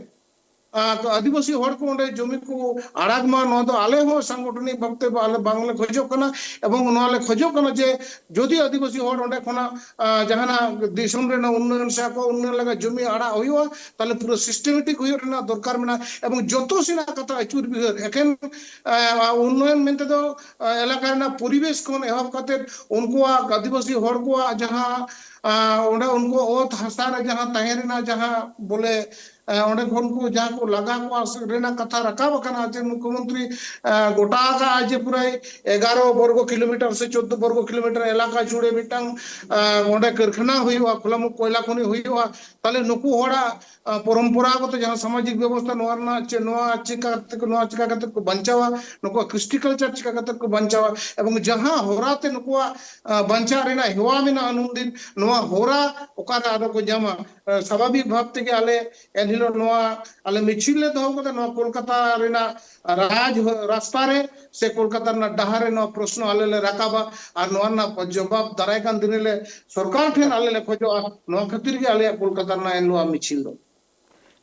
ᱟᱨ ᱟᱹᱫᱤᱵᱟᱹᱥᱤ ᱦᱚᱲ ᱠᱚ ᱚᱸᱰᱮ ᱡᱚᱢᱤ ᱠᱚ ᱟᱲᱟᱜ ᱢᱟ, ᱱᱚᱣᱟ ᱫᱚ ᱟᱞᱮ ᱦᱚᱸ ᱥᱟᱝᱜᱚᱴᱷᱚᱱᱤᱠ ᱵᱷᱟᱵᱛᱮ ᱟᱞᱮ ᱵᱟᱝᱞᱮ ᱠᱷᱚᱡᱚᱜ ᱠᱟᱱᱟ᱾ ᱮᱵᱚᱝ ᱱᱚᱣᱟ ᱞᱮ ᱠᱷᱚᱡᱚᱜ ᱠᱟᱱᱟ ᱡᱮ ᱡᱩᱫᱤ ᱟᱹᱫᱤᱵᱟᱹᱥᱤ ᱦᱚᱲ ᱚᱸᱰᱮ ᱠᱷᱚᱱᱟᱜ, ᱟᱨ, ᱡᱟᱦᱟᱱᱟᱜ ᱫᱤᱥᱚᱢ ᱨᱮᱱᱟᱜ ᱩᱱᱱᱚᱭᱚᱱ ᱥᱮ ᱟᱠᱚ ᱩᱱᱱᱚᱭᱚᱱ ᱞᱟᱹᱜᱤᱫ ᱡᱚᱢᱤ ᱟᱲᱟᱜ ᱦᱩᱭᱩᱜᱼᱟ, ᱛᱟᱦᱞᱮ ᱯᱩᱨᱟᱹ ᱥᱤᱥᱴᱮᱢᱮᱴᱤᱠ ᱦᱩᱭᱩᱜ ᱨᱮᱱᱟᱜ ᱫᱚᱨᱠᱟᱨ ᱢᱮᱱᱟᱜᱼᱟ᱾ ᱮᱵᱚᱝ ᱡᱚᱛᱚ ᱥᱮᱱᱟᱜ ᱠᱟᱛᱷᱟ ᱟᱹᱪᱩᱨ ᱵᱤᱦᱟᱹᱨ ᱮᱠᱮᱱ, ᱟᱨ, ᱩᱱᱱᱚᱭᱚᱱ ᱢᱮᱱᱛᱮ ᱫᱚ, ᱟᱨ, ᱮᱞᱟᱠᱟ ᱨᱮᱱᱟᱜ ᱯᱚᱨᱤᱵᱮᱥ ᱠᱷᱚᱱ ᱮᱦᱚᱵ ᱠᱟᱛᱮ ᱩᱱᱠᱩᱣᱟᱜ ᱟᱹᱫᱤᱵᱟᱹᱥᱤ ᱦᱚᱲ ᱠᱚᱣᱟᱜ ᱡᱟᱦᱟᱸ, ᱟᱨ, ᱚᱸᱰᱮ ᱩᱱᱠᱩᱣᱟᱜ ᱚᱛ ᱦᱟᱥᱟ ᱨᱮ ᱡᱟᱦᱟᱸ ᱛᱟᱦᱮᱸ ᱨᱮᱱᱟᱜ ᱡᱟᱦᱟᱸ ᱵᱚᱞᱮ, ᱮ, ᱚᱸᱰᱮ ᱠᱷᱚᱱ ᱠᱚ ᱡᱟᱦᱟᱸ ᱠᱚ ᱞᱟᱜᱟ ᱠᱚᱣᱟ ᱥᱮ ᱨᱮᱱᱟᱜ ᱠᱟᱛᱷᱟ ᱨᱟᱠᱟᱵ ᱟᱠᱟᱱᱟ ᱡᱮ ᱢᱩᱠᱷᱭᱚᱢᱚᱱᱛᱨᱤ, ᱮ, ᱜᱚᱴᱟ ᱟᱠᱟᱫᱼᱟ ᱡᱮ ᱯᱩᱨᱟᱹ ᱮᱜᱟᱨᱚ ᱵᱚᱨᱜᱚ ᱠᱤᱞᱳᱢᱤᱴᱟᱨ ᱥᱮ ᱪᱳᱫᱽᱫᱳ ᱵᱚᱨᱜᱚ ᱠᱤᱞᱳᱢᱤᱴᱟᱨ ᱮᱞᱟᱠᱟ ᱡᱩᱲᱮ ᱢᱤᱫᱴᱟᱝ, ᱮ, ᱚᱸᱰᱮ ᱠᱟᱹᱨᱠᱷᱟᱱᱟ ᱦᱩᱭᱩᱜᱼᱟ, ᱠᱷᱩᱞᱟᱢᱩᱠᱷ ᱠᱚᱭᱞᱟ ᱠᱷᱚᱱᱤ ᱦᱩᱭᱩᱜᱼᱟ᱾ ᱛᱟᱦᱞᱮ ᱱᱩᱠᱩ ᱦᱚᱲᱟᱜ, ᱮ, ᱯᱚᱨᱚᱢᱯᱚᱨᱟᱜᱚᱛᱚ ᱡᱟᱦᱟᱸ ᱥᱟᱢᱟᱡᱤᱠ ᱵᱮᱵᱚᱥᱛᱷᱟ ᱱᱚᱣᱟ ᱨᱮᱱᱟᱜ ᱪᱮᱫ, ᱱᱚᱣᱟ ᱪᱤᱠᱟ ᱠᱟᱛᱮ ᱠᱚ, ᱱᱚᱣᱟ ᱪᱤᱠᱟ ᱠᱟᱛᱮ ᱠᱚ ᱵᱟᱧᱪᱟᱣᱟ, ᱱᱩᱠᱩᱣᱟᱜ ᱠᱨᱤᱥᱴᱤ ᱠᱟᱞᱪᱟᱨ ᱪᱤᱠᱟ ᱠᱟᱛᱮ ᱠᱚ ᱵᱟᱧᱪᱟᱣᱟ, ᱮᱵᱚᱝ ᱡᱟᱦᱟᱸ ᱦᱚᱨᱟ ᱛᱮ ᱱᱩᱠᱩᱣᱟᱜ, ᱮ, ᱵᱟᱧᱪᱟᱜ ᱨᱮᱱᱟᱜ ᱦᱮᱣᱟ ᱢᱮᱱᱟᱜᱼᱟ ᱱᱩᱱᱫᱤᱱ, ᱱᱚᱣᱟ ᱦᱚᱨᱟ ᱚᱠᱟᱨᱮ ᱟᱫᱚ ᱠᱚ ᱧᱟᱢᱟ? ᱮ, ᱥᱟᱵᱷᱟᱵᱤᱠ ᱵᱷᱟᱵ ᱛᱮᱜᱮ ᱟᱞᱮ ᱮᱱᱦᱤᱞᱳᱜ ᱱᱚᱣᱟ ᱟᱞᱮ ᱢᱤᱪᱷᱤᱞ ᱞᱮ ᱫᱚᱦᱚ ᱠᱟᱫᱟ, ᱱᱚᱣᱟ ᱠᱳᱞᱠᱟᱛᱟ ᱨᱮᱱᱟᱜ ᱨᱟᱡᱽ ᱨᱟᱥᱛᱟ ᱨᱮ ᱥᱮ ᱠᱳᱞᱠᱟᱛᱟ ᱨᱮᱱᱟᱜ ᱰᱟᱦᱟᱨ ᱨᱮ ᱱᱚᱣᱟ ᱯᱨᱚᱥᱱᱚ ᱟᱞᱮ ᱞᱮ ᱨᱟᱠᱟᱵᱟ᱾ ᱟᱨ ᱱᱚᱣᱟ ᱨᱮᱱᱟᱜ ᱡᱚᱵᱟᱵ ᱫᱟᱨᱟᱭ ᱠᱟᱱ ᱫᱤᱱ ᱨᱮᱞᱮ ᱥᱚᱨᱠᱟᱨ ᱴᱷᱮᱱ ᱟᱞᱮ ᱞᱮ ᱠᱷᱚᱡᱚᱜᱼᱟ᱾ ᱱᱚᱣᱟ ᱠᱷᱟᱹᱛᱤᱨ ᱜᱮ ᱟᱞᱮᱭᱟᱜ ᱠᱳᱞᱠᱟᱛᱟ ᱨᱮᱱᱟᱜ ᱮᱱ ᱱᱚᱣᱟ ᱢᱤᱪᱷᱤᱞ ᱫᱚ᱾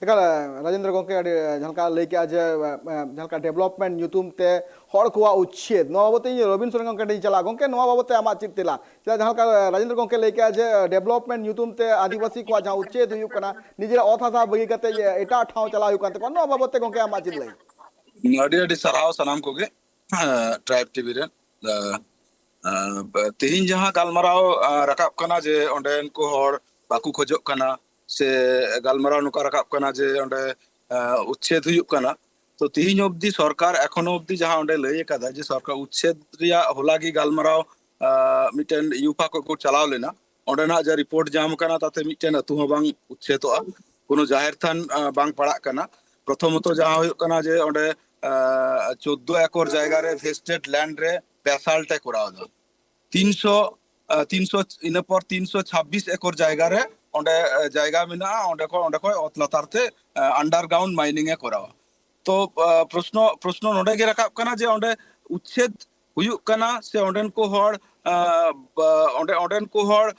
ᱮᱠᱟᱞ, ᱨᱟᱡᱮᱱᱫᱨᱚ ᱜᱚᱝᱠᱮ ᱟᱹᱰᱤ ᱡᱟᱦᱟᱸ ᱞᱮᱠᱟ ᱞᱟᱹᱭ ᱠᱮᱜᱼᱟ ᱡᱮ, ᱮ, ᱡᱟᱦᱟᱸ ᱞᱮᱠᱟ ᱰᱮᱵᱷᱞᱚᱯᱢᱮᱱᱴ ᱧᱩᱛᱩᱢ ᱛᱮ ᱦᱚᱲ ᱠᱚᱣᱟᱜ ᱩᱪᱪᱷᱮᱫ, ᱱᱚᱣᱟ ᱵᱟᱵᱚᱛ ᱛᱮ ᱤᱧ ᱨᱚᱵᱤᱱ ᱥᱚᱨᱮᱱ ᱜᱚᱝᱠᱮ ᱴᱷᱮᱱ ᱤᱧ ᱪᱟᱞᱟᱜᱼᱟ᱾ ᱜᱚᱝᱠᱮ, ᱱᱚᱣᱟ ᱵᱟᱵᱚᱛ ᱛᱮ ᱟᱢᱟᱜ ᱪᱮᱫ ᱛᱮᱞᱟ? ᱪᱮᱫᱟᱜ ᱡᱟᱦᱟᱸ ᱞᱮᱠᱟ ᱨᱟᱡᱮᱱᱫᱨᱚ ᱜᱚᱝᱠᱮ ᱞᱟᱹᱭ ᱠᱮᱜᱼᱟ ᱡᱮ ᱰᱮᱵᱷᱞᱚᱯᱢᱮᱱᱴ ᱧᱩᱛᱩᱢ ᱛᱮ ᱟᱹᱫᱤᱵᱟᱹᱥᱤ ᱠᱚᱣᱟᱜ ᱡᱟᱦᱟᱸ ᱩᱪᱪᱷᱮᱫ ᱦᱩᱭᱩᱜ ᱠᱟᱱᱟ, ᱱᱤᱡᱮᱨᱟᱜ ᱚᱛ ᱦᱟᱥᱟ ᱵᱟᱹᱜᱤ ᱠᱟᱛᱮ ᱮᱴᱟᱜ ᱴᱷᱟᱶ ᱪᱟᱞᱟᱣ ᱦᱩᱭᱩᱜ ᱠᱟᱱ ᱛᱟᱠᱚᱣᱟ, ᱱᱚᱣᱟ ᱵᱟᱵᱚᱛ ᱛᱮ ᱜᱚᱝᱠᱮ ᱟᱢᱟᱜ ᱪᱮᱫ ᱞᱟᱹᱭ? ᱟᱹᱰᱤ ᱟᱹᱰᱤ ᱥᱟᱨᱦᱟᱣ ᱥᱟᱱᱟᱢ ᱠᱚᱜᱮ, ᱴᱨᱟᱭᱤᱵᱽ ᱴᱤᱵᱷᱤ ᱨᱮᱱ᱾ ᱟᱸ, ᱟᱸ, ᱛᱮᱦᱮᱧ ᱡᱟᱦᱟᱸ ᱜᱟᱞᱢᱟᱨᱟᱣ, ᱟᱸ, ᱨᱟᱠᱟᱵ ᱠᱟᱱᱟ ᱡᱮ ᱚᱸᱰᱮᱱ ᱠᱚ ᱦᱚᱲ ᱵᱟᱠᱚ ᱠᱷᱚᱡᱚᱜ ᱠᱟᱱᱟ, ᱥᱮ ᱜᱟᱞᱢᱟᱨᱟᱣ ᱱᱚᱝᱠᱟ ᱨᱟᱠᱟᱵ ᱠᱟᱱᱟ ᱡᱮ ᱚᱸᱰᱮ, ᱟᱸ, ᱩᱪᱪᱷᱮᱫ ᱦᱩᱭᱩᱜ ᱠᱟᱱᱟ, ᱛᱚ ᱛᱮᱦᱮᱧ ᱚᱵᱫᱤ ᱥᱚᱨᱠᱟᱨ ᱮᱠᱷᱚᱱᱚ ᱚᱵᱫᱤ ᱡᱟᱦᱟᱸ ᱚᱸᱰᱮ ᱞᱟᱹᱭ ᱟᱠᱟᱫᱟ ᱡᱮ ᱥᱚᱨᱠᱟᱨ ᱩᱪᱪᱷᱮᱫ ᱨᱮᱭᱟᱜ ᱦᱚᱞᱟ ᱜᱮ ᱜᱟᱞᱢᱟᱨᱟᱣ, ᱟᱸ, ᱢᱤᱫᱴᱮᱱ ᱭᱩᱯᱟ ᱠᱚ ᱠᱚ ᱪᱟᱞᱟᱣ ᱞᱮᱱᱟ, ᱚᱸᱰᱮᱱᱟᱜ ᱡᱟ ᱨᱤᱯᱳᱨᱴ ᱧᱟᱢ ᱠᱟᱱᱟ ᱛᱟᱛᱮ ᱢᱤᱫᱴᱮᱱ ᱟᱹᱛᱩ ᱦᱚᱸ ᱵᱟᱝ ᱩᱪᱪᱷᱮᱫᱚᱜᱼᱟ᱾ ᱠᱳᱱᱳ ᱡᱟᱦᱮᱨ ᱛᱷᱟᱱ ᱵᱟᱝ ᱯᱟᱲᱟᱜ ᱠᱟᱱᱟ᱾ ᱯᱨᱚᱛᱷᱚᱢᱚᱛᱚ ᱡᱟᱦᱟᱸ ᱦᱩᱭᱩᱜ ᱠᱟᱱᱟ ᱡᱮ ᱚᱸᱰᱮ ᱪᱳᱫᱽᱫᱳ ᱮᱠᱚᱨ ᱡᱟᱭᱜᱟ ᱨᱮ ᱵᱷᱮᱥᱴᱮᱰ ᱞᱮᱱᱰ ᱨᱮ ᱵᱮᱥᱟᱞᱴ ᱮ ᱠᱚᱨᱟᱣ ᱮᱫᱟ᱾ ᱛᱤᱱᱥᱚ ᱛᱤᱱᱥᱚ ᱤᱱᱟᱹ ᱯᱚᱨ ᱛᱤᱱᱥᱚ ᱪᱷᱟᱵᱵᱤᱥ ᱮᱠᱚᱨ ᱡᱟᱭᱜᱟ ᱨᱮ ᱚᱸᱰᱮ ᱡᱟᱭᱜᱟ ᱢᱮᱱᱟᱜᱼᱟ, ᱚᱸᱰᱮ ᱠᱷᱚᱱ ᱚᱸᱰᱮ ᱠᱷᱚᱱ ᱚᱛ ᱞᱟᱛᱟᱨ ᱛᱮ ᱟᱱᱰᱟᱨᱜᱨᱟᱣᱩᱱᱰ ᱢᱟᱭᱱᱤᱝ ᱮ ᱠᱚᱨᱟᱣᱟ᱾ ᱛᱚ ᱯᱨᱚᱥᱱᱚ ᱯᱨᱚᱥᱱᱚ ᱱᱚᱰᱮ ᱜᱮ ᱨᱟᱠᱟᱵ ᱠᱟᱱᱟ ᱡᱮ ᱚᱸᱰᱮ ᱩᱪᱪᱷᱮᱫ ᱦᱩᱭᱩᱜ ᱠᱟᱱᱟ ᱥᱮ ᱚᱸᱰᱮᱱ ᱠᱚ ᱦᱚᱲ ᱚᱸᱰᱮ ᱚᱸᱰᱮᱱ ᱠᱚ ᱦᱚᱲ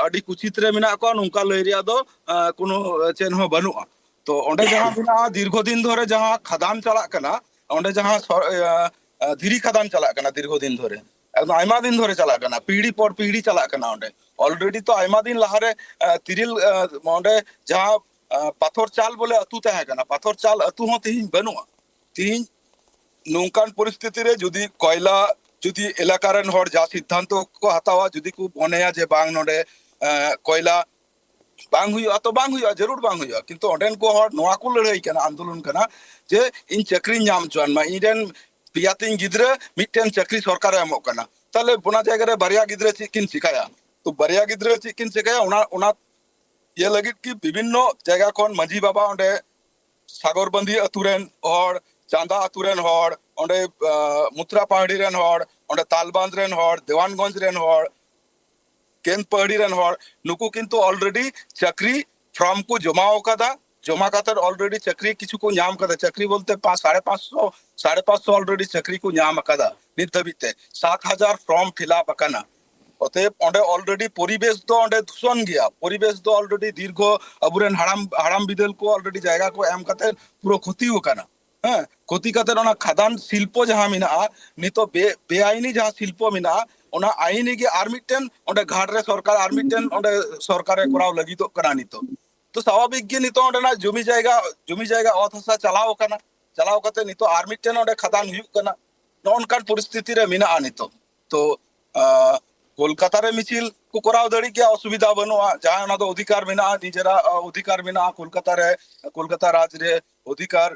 ᱟᱹᱰᱤ ᱠᱩᱪᱤᱛ ᱨᱮ ᱢᱮᱱᱟᱜ ᱠᱚᱣᱟ, ᱱᱚᱝᱠᱟ ᱞᱟᱹᱭ ᱨᱮᱭᱟᱜ ᱫᱚ ᱠᱳᱱᱳ ᱪᱮᱫ ᱦᱚᱸ ᱵᱟᱹᱱᱩᱜᱼᱟ᱾ ᱛᱚ ᱚᱸᱰᱮ ᱡᱟᱦᱟᱸ ᱢᱮᱱᱟᱜᱼᱟ, ᱫᱤᱨᱜᱷᱚ ᱫᱤᱱ ᱫᱷᱚᱨᱮ ᱡᱟᱦᱟᱸ ᱠᱷᱟᱫᱟᱱ ᱪᱟᱞᱟᱜ ᱠᱟᱱᱟ, ᱚᱸᱰᱮ ᱡᱟᱦᱟᱸ ᱫᱷᱤᱨᱤ ᱠᱷᱟᱫᱟᱱ ᱪᱟᱞᱟᱜ ᱠᱟᱱᱟ ᱫᱤᱨᱜᱷᱚ ᱫᱤᱱ ᱫᱷᱚᱨᱮ, ᱮᱠᱫᱚᱢ ᱟᱭᱢᱟ ᱫᱤᱱ ᱫᱷᱚᱨᱮ ᱪᱟᱞᱟᱜ ᱠᱟᱱᱟ, ᱯᱤᱲᱦᱤ ᱯᱚᱨ ᱯᱤᱲᱦᱤ ᱪᱟᱞᱟᱜ ᱠᱟᱱᱟ᱾ ᱚᱸᱰᱮ ᱚᱞᱨᱮᱰᱤ ᱛᱚ ᱟᱭᱢᱟ ᱫᱤᱱ ᱞᱟᱦᱟᱨᱮ ᱛᱤᱨᱤᱞ ᱚᱸᱰᱮ ᱡᱟᱦᱟᱸ ᱯᱟᱛᱷᱚᱨ ᱪᱟᱞ ᱵᱚᱞᱮ ᱟᱹᱛᱩ ᱛᱟᱦᱮᱸ ᱠᱟᱱᱟ, ᱯᱟᱛᱷᱚᱨ ᱪᱟᱞ ᱟᱹᱛᱩ ᱦᱚᱸ ᱛᱤᱦᱤᱧ ᱵᱟᱹᱱᱩᱜᱼᱟ᱾ ᱛᱤᱦᱤᱧ ᱱᱚᱝᱠᱟᱱ ᱯᱚᱨᱤᱥᱛᱷᱤᱛᱤ ᱨᱮ ᱡᱩᱫᱤ ᱠᱚᱭᱞᱟ, ᱡᱩᱫᱤ ᱮᱞᱟᱠᱟ ᱨᱮᱱ ᱦᱚᱲ ᱡᱟ ᱥᱤᱫᱽᱫᱷᱟᱱᱛᱚ ᱠᱚ ᱦᱟᱛᱟᱣᱟ, ᱡᱩᱫᱤ ᱠᱚ ᱢᱚᱱᱮᱭᱟ ᱡᱮ ᱵᱟᱝ, ᱱᱚᱰᱮ ᱠᱚᱭᱞᱟ ᱵᱟᱝ ᱦᱩᱭᱩᱜᱼᱟ, ᱛᱚ ᱵᱟᱝ ᱦᱩᱭᱩᱜᱼᱟ, ᱡᱟᱹᱨᱩᱲ ᱵᱟᱝ ᱦᱩᱭᱩᱜᱼᱟ᱾ ᱠᱤᱱᱛᱩ ᱚᱸᱰᱮᱱ ᱠᱚ ᱦᱚᱲ ᱱᱚᱣᱟ ᱠᱚ ᱞᱟᱹᱲᱦᱟᱹᱭ ᱠᱟᱱᱟ, ᱟᱱᱫᱳᱞᱚᱱ ᱠᱟᱱᱟ ᱡᱮ ᱤᱧ ᱪᱟᱹᱠᱨᱤᱧ ᱧᱟᱢ ᱦᱚᱪᱚᱣᱟᱱ ᱢᱟ, ᱤᱧ ᱨᱮᱱ ᱯᱮᱭᱟ ᱛᱤᱧ ᱜᱤᱫᱽᱨᱟᱹ ᱢᱤᱫᱴᱮᱱ ᱪᱟᱹᱠᱨᱤ ᱥᱚᱨᱠᱟᱨᱮ ᱮᱢᱚᱜ ᱠᱟᱱᱟ᱾ ᱛᱟᱦᱞᱮ ᱚᱱᱟ ᱡᱟᱭᱜᱟ ᱨᱮ ᱵᱟᱨᱭᱟ ᱜᱤᱫᱽᱨᱟᱹ ᱪᱮᱫ ᱠᱤᱱ ᱪᱤᱠᱟᱹᱭᱟ? ᱛᱚ ᱵᱟᱨᱭᱟ ᱜᱤᱫᱽᱨᱟᱹ ᱪᱮᱫ ᱠᱤᱱ ᱪᱤᱠᱟᱹᱭᱟ? ᱚᱱᱟ ᱚᱱᱟ ᱤᱭᱟᱹ ᱞᱟᱹᱜᱤᱫ ᱠᱤ ᱵᱤᱵᱷᱤᱱᱱᱚ ᱡᱟᱭᱜᱟ ᱠᱷᱚᱱ ᱢᱟᱹᱡᱷᱤ ᱵᱟᱵᱟ ᱚᱸᱰᱮ ᱥᱟᱜᱚᱨᱵᱟᱸᱫᱤ ᱟᱹᱛᱩ ᱨᱮᱱ ᱦᱚᱲ, ᱪᱟᱸᱫᱟ ᱟᱹᱛᱩ ᱨᱮᱱ ᱦᱚᱲ, ᱚᱸᱰᱮ ᱢᱩᱛᱨᱟ ᱯᱟᱦᱟᱲᱤ ᱨᱮᱱ ᱦᱚᱲ, ᱚᱸᱰᱮ ᱛᱟᱞᱵᱟᱸᱫ ᱨᱮᱱ ᱦᱚᱲ, ᱫᱮᱣᱟᱱᱜᱚᱸᱡᱽ ᱨᱮᱱ ᱦᱚᱲ, ᱠᱮᱱᱫ ᱯᱟᱦᱟᱲᱤ ᱨᱮᱱ ᱦᱚᱲ, ᱱᱩᱠᱩ ᱠᱤᱱᱛᱩ ᱚᱞᱨᱮᱰᱤ ᱪᱟᱹᱠᱨᱤ ᱯᱷᱚᱨᱢ ᱠᱚ ᱡᱚᱢᱟᱣ ᱠᱟᱫᱟ᱾ ᱡᱚᱢᱟ ᱠᱟᱛᱮ ᱚᱞᱨᱮᱰᱤ ᱪᱟᱹᱠᱨᱤ ᱠᱤᱪᱷᱩ ᱠᱚ ᱧᱟᱢ ᱠᱟᱫᱟ᱾ ᱪᱟᱹᱠᱨᱤ ᱵᱚᱞᱛᱮ ᱯᱟᱸᱪ ᱥᱟᱲᱮ ᱯᱟᱸᱪᱥᱚ ᱥᱟᱲᱮ ᱯᱟᱸᱪᱥᱚ ᱚᱞᱨᱮᱰᱤ ᱪᱟᱹᱠᱨᱤ ᱠᱚ ᱧᱟᱢ ᱟᱠᱟᱫᱟ ᱱᱤᱛ ᱫᱷᱟᱹᱵᱤᱡ ᱛᱮ᱾ ᱥᱟᱛ ᱦᱟᱡᱟᱨ ᱯᱷᱚᱨᱢ ᱯᱷᱤᱞᱟᱯ ᱟᱠᱟᱱᱟ᱾ ᱚᱛᱮᱵ ᱚᱸᱰᱮ ᱚᱞᱨᱮᱰᱤ ᱯᱚᱨᱤᱵᱮᱥ ᱫᱚ ᱚᱸᱰᱮ ᱫᱷᱩᱥᱚᱱ ᱜᱮᱭᱟ᱾ ᱯᱚᱨᱤᱵᱮᱥ ᱫᱚ ᱚᱞᱨᱮᱰᱤ ᱫᱤᱨᱜᱷᱚ ᱟᱵᱚᱨᱮᱱ ᱦᱟᱲᱟᱢ ᱦᱟᱲᱟᱢ ᱵᱤᱫᱟᱹᱞ ᱠᱚ ᱚᱞᱨᱮᱰᱤ ᱡᱟᱭᱜᱟ ᱠᱚ ᱮᱢ ᱠᱟᱛᱮ ᱯᱩᱨᱟᱹ ᱠᱷᱚᱛᱤ ᱟᱠᱟᱱᱟ᱾ ᱦᱮᱸ, ᱠᱷᱚᱛᱤ ᱠᱟᱛᱮ ᱚᱱᱟ ᱠᱷᱟᱫᱟᱱ ᱥᱤᱞᱯᱚ ᱡᱟᱦᱟᱸ ᱢᱮᱱᱟᱜᱼᱟ, ᱱᱤᱛᱚᱜ ᱵᱮ- ᱵᱮᱟᱭᱤᱱᱤ ᱡᱟᱦᱟᱸ ᱥᱤᱞᱯᱚ ᱢᱮᱱᱟᱜᱼᱟ, ᱚᱱᱟ ᱟᱭᱤᱱᱤ ᱜᱮ ᱟᱨ ᱢᱤᱫᱴᱮᱱ ᱚᱸᱰᱮ ᱜᱷᱟᱴ ᱨᱮ ᱥᱚᱨᱠᱟᱨ ᱟᱨ ᱢᱤᱫᱴᱮᱱ ᱚᱸᱰᱮ ᱥᱚᱨᱠᱟᱨᱮ ᱠᱚᱨᱟᱣ ᱞᱟᱹᱜᱤᱫᱚᱜ ᱠᱟᱱᱟ ᱱᱤᱛᱚᱜ᱾ ᱛᱚ ᱥᱟᱵᱷᱟᱵᱤᱠ ᱜᱮ ᱱᱤᱛᱚᱜ ᱚᱸᱰᱮᱱᱟᱜ ᱡᱚᱢᱤ ᱡᱟᱭᱜᱟ ᱡᱚᱢᱤ ᱡᱟᱭᱜᱟ ᱚᱛ ᱦᱟᱥᱟ ᱪᱟᱞᱟᱣ ᱟᱠᱟᱱᱟ᱾ ᱪᱟᱞᱟᱣ ᱠᱟᱛᱮ ᱱᱤᱛᱚᱜ ᱟᱨ ᱢᱤᱫᱴᱮᱱ ᱚᱸᱰᱮ ᱠᱷᱟᱫᱟᱱ ᱦᱩᱭᱩᱜ ᱠᱟᱱᱟ᱾ ᱱᱚᱜᱼᱚ ᱱᱚᱝᱠᱟᱱ ᱯᱚᱨᱤᱥᱛᱷᱤᱛᱤ ᱨᱮ ᱢᱮᱱᱟᱜᱼᱟ ᱱᱤᱛᱚᱜ᱾ ᱛᱚ ᱟᱸ, ᱠᱳᱞᱠᱟᱛᱟ ᱨᱮ ᱢᱤᱪᱷᱤᱞ ᱠᱚ ᱠᱚᱨᱟᱣ ᱫᱟᱲᱮᱜ ᱜᱮᱭᱟ, ᱚᱥᱩᱵᱤᱫᱷᱟ ᱵᱟᱹᱱᱩᱜᱼᱟ᱾ ᱡᱟᱦᱟᱸᱭ ᱚᱱᱟ ᱫᱚ ᱚᱫᱷᱤᱠᱟᱨ ᱢᱮᱱᱟᱜᱼᱟ, ᱱᱤᱡᱮᱨᱟᱜ ᱟᱸ, ᱚᱫᱷᱤᱠᱟᱨ ᱢᱮᱱᱟᱜᱼᱟ, ᱠᱳᱞᱠᱟᱛᱟ ᱨᱮ ᱠᱳᱞᱠᱟᱛᱟ ᱨᱟᱡᱽ ᱨᱮ ᱚᱫᱷᱤᱠᱟᱨ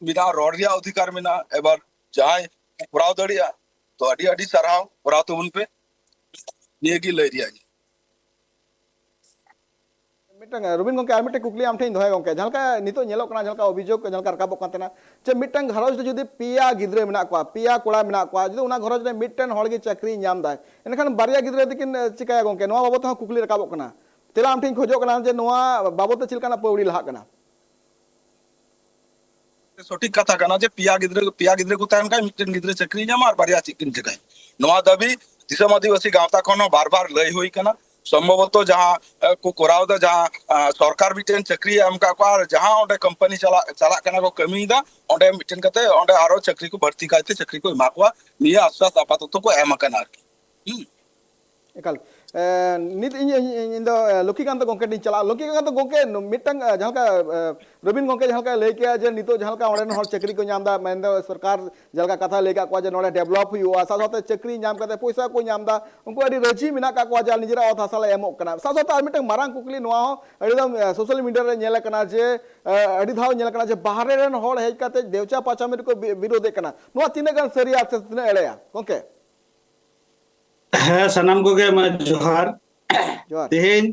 ᱢᱮᱱᱟᱜᱼᱟ, ᱨᱚᱲ ᱨᱮᱭᱟᱜ ᱚᱫᱷᱤᱠᱟᱨ ᱢᱮᱱᱟᱜᱼᱟ᱾ ᱮᱵᱟᱨ ᱡᱟᱦᱟᱸᱭ ᱠᱚᱨᱟᱣ ᱫᱟᱲᱮᱭᱟᱜᱼᱟ, ᱛᱚ ᱟᱹᱰᱤ ᱟᱹᱰᱤ ᱥᱟᱨᱦᱟᱣ, ᱠᱚᱨᱟᱣ ᱛᱟᱵᱚᱱ ᱯᱮ᱾ ᱱᱤᱭᱟᱹ ᱜᱮ ᱞᱟᱹᱭ ᱨᱮᱭᱟᱜ ᱜᱮ᱾ ᱢᱤᱫᱴᱟᱝ, ᱨᱚᱵᱤᱱ ᱜᱚᱝᱠᱮ, ᱟᱨ ᱢᱤᱫᱴᱟᱝ ᱠᱩᱠᱞᱤ ᱟᱢ ᱴᱷᱮᱱ ᱤᱧ ᱫᱚᱦᱚᱭᱟ ᱜᱚᱝᱠᱮ, ᱡᱟᱦᱟᱸ ᱞᱮᱠᱟ ᱱᱤᱛᱚᱜ ᱧᱮᱞᱚᱜ ᱠᱟᱱᱟ, ᱡᱟᱦᱟᱸ ᱞᱮᱠᱟ ᱚᱵᱷᱤᱡᱳᱜᱽ ᱡᱟᱦᱟᱸ ᱞᱮᱠᱟ ᱨᱟᱠᱟᱵᱚᱜ ᱠᱟᱱ ᱛᱟᱦᱮᱱᱟ, ᱡᱮ ᱢᱤᱫᱴᱟᱝ ᱜᱷᱟᱨᱚᱸᱡᱽ ᱨᱮ ᱡᱩᱫᱤ ᱯᱮᱭᱟ ᱜᱤᱫᱽᱨᱟᱹ ᱢᱮᱱᱟᱜ ᱠᱚᱣᱟ, ᱯᱮᱭᱟ ᱠᱚᱲᱟ ᱢᱮᱱᱟᱜ ᱠᱚᱣᱟ, ᱡᱩᱫᱤ ᱚᱱᱟ ᱜᱷᱟᱨᱚᱸᱡᱽ ᱨᱮ ᱢᱤᱫᱴᱮᱱ ᱦᱚᱲ ᱜᱮ ᱪᱟᱹᱠᱨᱤᱭ ᱧᱟᱢ ᱫᱟᱭ, ᱮᱱᱠᱷᱟᱱ ᱵᱟᱨᱭᱟ ᱜᱤᱫᱽᱨᱟᱹ ᱫᱚᱠᱤᱱ, ᱮ, ᱪᱤᱠᱟᱹᱭᱟ ᱜᱚᱝᱠᱮ? ᱱᱚᱣᱟ ᱵᱟᱵᱚᱫ ᱛᱮᱦᱚᱸ ᱠᱩᱠᱞᱤ ᱨᱟᱠᱟᱵᱚᱜ ᱠᱟᱱᱟ᱾ ᱛᱮᱞᱟ ᱟᱢ ᱴᱷᱮᱱ ᱤᱧ ᱠᱷᱚᱡᱚᱜ ᱠᱟᱱᱟ ᱡᱮ ᱱᱚᱣᱟ ᱵᱟᱵᱚᱫ ᱛᱮ ᱪᱮᱫ ᱞᱮᱠᱟᱱᱟᱜ ᱯᱟᱹᱣᱲᱤ ᱞᱟᱦᱟᱜ ᱠᱟᱱᱟ? ᱥᱚᱴᱷᱤᱠ ᱠᱟᱛᱷᱟ ᱠᱟᱱᱟ ᱡᱮ ᱯᱮᱭᱟ ᱜᱤᱫᱽᱨᱟᱹ, ᱯᱮᱭᱟ ᱜᱤᱫᱽᱨᱟᱹ ᱠᱚ ᱛᱟᱦᱮᱱ ᱠᱷᱟᱱ ᱢᱤᱫᱴᱮᱱ ᱜᱤᱫᱽᱨᱟᱹ ᱪᱟᱹᱠᱨᱤᱭ ᱧᱟᱢᱟ ᱟᱨ ᱵᱟᱨᱭᱟ ᱪᱮᱫ ᱠᱤᱱ ᱪᱤᱠᱟᱹᱭᱟ? ᱱᱚᱣᱟ ᱫᱟᱹᱵᱤ ᱫᱤᱥᱚᱢ ᱟᱹᱫᱤᱵᱟᱹᱥᱤ ᱜᱟᱶᱛᱟ ᱠᱷᱚᱱ ᱦᱚᱸ ᱵᱟᱨ ᱵᱟᱨ ᱞᱟᱹᱭ ᱦᱩᱭ ᱠᱟᱱᱟ᱾ ᱥᱚᱢᱵᱷᱚᱵᱚᱛᱚ ᱡᱟᱦᱟᱸ, ᱮ, ᱠᱚ ᱠᱚᱨᱟᱣ ᱮᱫᱟ, ᱡᱟᱦᱟᱸ, ᱮ, ᱥᱚᱨᱠᱟᱨ ᱢᱤᱫᱴᱮᱱ ᱪᱟᱹᱠᱨᱤ ᱮᱢ ᱟᱠᱟᱫ ᱠᱚᱣᱟ ᱟᱨ ᱡᱟᱦᱟᱸ ᱚᱸᱰᱮ ᱠᱳᱢᱯᱟᱱᱤ ᱪᱟᱞᱟᱜ, ᱪᱟᱞᱟᱜ ᱠᱟᱱᱟ ᱠᱚ ᱠᱟᱹᱢᱤᱭᱮᱫᱟ, ᱚᱸᱰᱮ ᱢᱤᱫᱴᱮᱱ ᱠᱟᱛᱮ ᱚᱸᱰᱮ ᱟᱨᱚ ᱪᱟᱹᱠᱨᱤ ᱠᱚ ᱵᱟᱹᱲᱛᱤ ᱠᱟᱭᱛᱮ ᱪᱟᱹᱠᱨᱤ ᱠᱚ ᱮᱢᱟ ᱠᱚᱣᱟ, ᱱᱤᱭᱟᱹ ᱟᱥᱣᱟᱥ ᱟᱯᱟᱛᱚᱛᱚ ᱠᱚ ᱮᱢ ᱟᱠᱟᱱᱟ ᱟᱨᱠᱤ᱾ ᱦᱩᱸ᱾ ᱮᱠᱟᱞ᱾ ᱮ, ᱱᱤᱛ ᱤᱧ, ᱤᱧ, ᱤᱧ ᱫᱚ, ᱮ, ᱞᱚᱠᱠᱷᱤᱠᱟᱱᱛ ᱜᱚᱝᱠᱮ ᱴᱷᱮᱱ ᱤᱧ ᱪᱟᱞᱟᱜᱼᱟ᱾ ᱞᱚᱠᱠᱷᱤᱠᱟᱱᱛ ᱜᱚᱝᱠᱮ, ᱱᱩ-, ᱢᱤᱫᱴᱟᱝ, ᱮ, ᱡᱟᱦᱟᱸ ᱞᱮᱠᱟ, ᱮ, ᱨᱚᱵᱤᱱ ᱜᱚᱝᱠᱮ ᱡᱟᱦᱟᱸ ᱞᱮᱠᱟᱭ ᱞᱟᱹᱭ ᱠᱮᱜᱼᱟ ᱡᱮ ᱱᱤᱛᱚᱜ ᱡᱟᱦᱟᱸ ᱞᱮᱠᱟ ᱚᱸᱰᱮ ᱨᱮᱱ ᱦᱚᱲ ᱪᱟᱹᱠᱨᱤ ᱠᱚ ᱧᱟᱢ ᱮᱫᱟ, ᱢᱮᱱᱫᱚ ᱥᱚᱨᱠᱟᱨ ᱡᱟᱦᱟᱸ ᱞᱮᱠᱟ ᱠᱟᱛᱷᱟ ᱞᱟᱹᱭ ᱠᱟᱜ ᱠᱚᱣᱟ ᱡᱮ ᱱᱚᱰᱮ develop ᱦᱩᱭᱩᱜᱼᱟ, ᱥᱟᱶ ᱥᱟᱶᱛᱮ ᱪᱟᱹᱠᱨᱤ ᱧᱟᱢ ᱠᱟᱛᱮ ᱯᱚᱭᱥᱟ ᱠᱚ ᱧᱟᱢ ᱮᱫᱟ, ᱩᱱᱠᱩ ᱟᱹᱰᱤ ᱨᱟᱹᱡᱤ ᱢᱮᱱᱟᱜ ᱠᱟᱜ ᱠᱚᱣᱟ ᱡᱮ ᱱᱤᱡᱮᱨᱟᱜ ᱚᱛ ᱦᱟᱥᱟ ᱞᱮ ᱮᱢᱚᱜ ᱠᱟᱱᱟ᱾ ᱥᱟᱶ ᱥᱟᱶᱛᱮ ᱟᱨ ᱢᱤᱫᱴᱟᱝ ᱢᱟᱨᱟᱝ ᱠᱩᱠᱞᱤ ᱱᱚᱣᱟ ᱦᱚᱸ ᱟᱹᱰᱤ ᱫᱚᱢ, ᱮ, social media ᱨᱮ ᱧᱮᱞ ᱟᱠᱟᱱᱟ ᱡᱮ, ᱮ, ᱟᱹᱰᱤ ᱫᱷᱟᱣ ᱧᱮᱞ ᱟᱠᱟᱱᱟ ᱡᱮ ᱵᱟᱦᱨᱮ ᱨᱮᱱ ᱦᱚᱲ ᱦᱮᱡ ᱠᱟᱛᱮ ᱫᱮᱣᱪᱟ ᱯᱟᱪᱟᱢᱤ ᱨᱮᱠᱚ ᱵᱤ-, ᱵᱤᱨᱳᱫᱷᱮᱫ ᱠᱟᱱᱟ᱾ ᱱᱚᱣᱟ ᱛᱤᱱᱟᱹᱜ ᱜᱟᱱ ᱥᱟᱹᱨᱤᱭᱟ ᱥᱮ ᱛᱤᱱᱟᱹᱜ ᱮᱲᱮᱭᱟ ᱜᱚᱝᱠᱮ? ᱦᱮᱸ, ᱥᱟᱱᱟᱢ ᱠᱚᱜᱮ ᱢᱟ ᱡᱚᱦᱟᱨ᱾ ᱡᱚᱦᱟᱨ᱾ ᱛᱮᱦᱮᱧ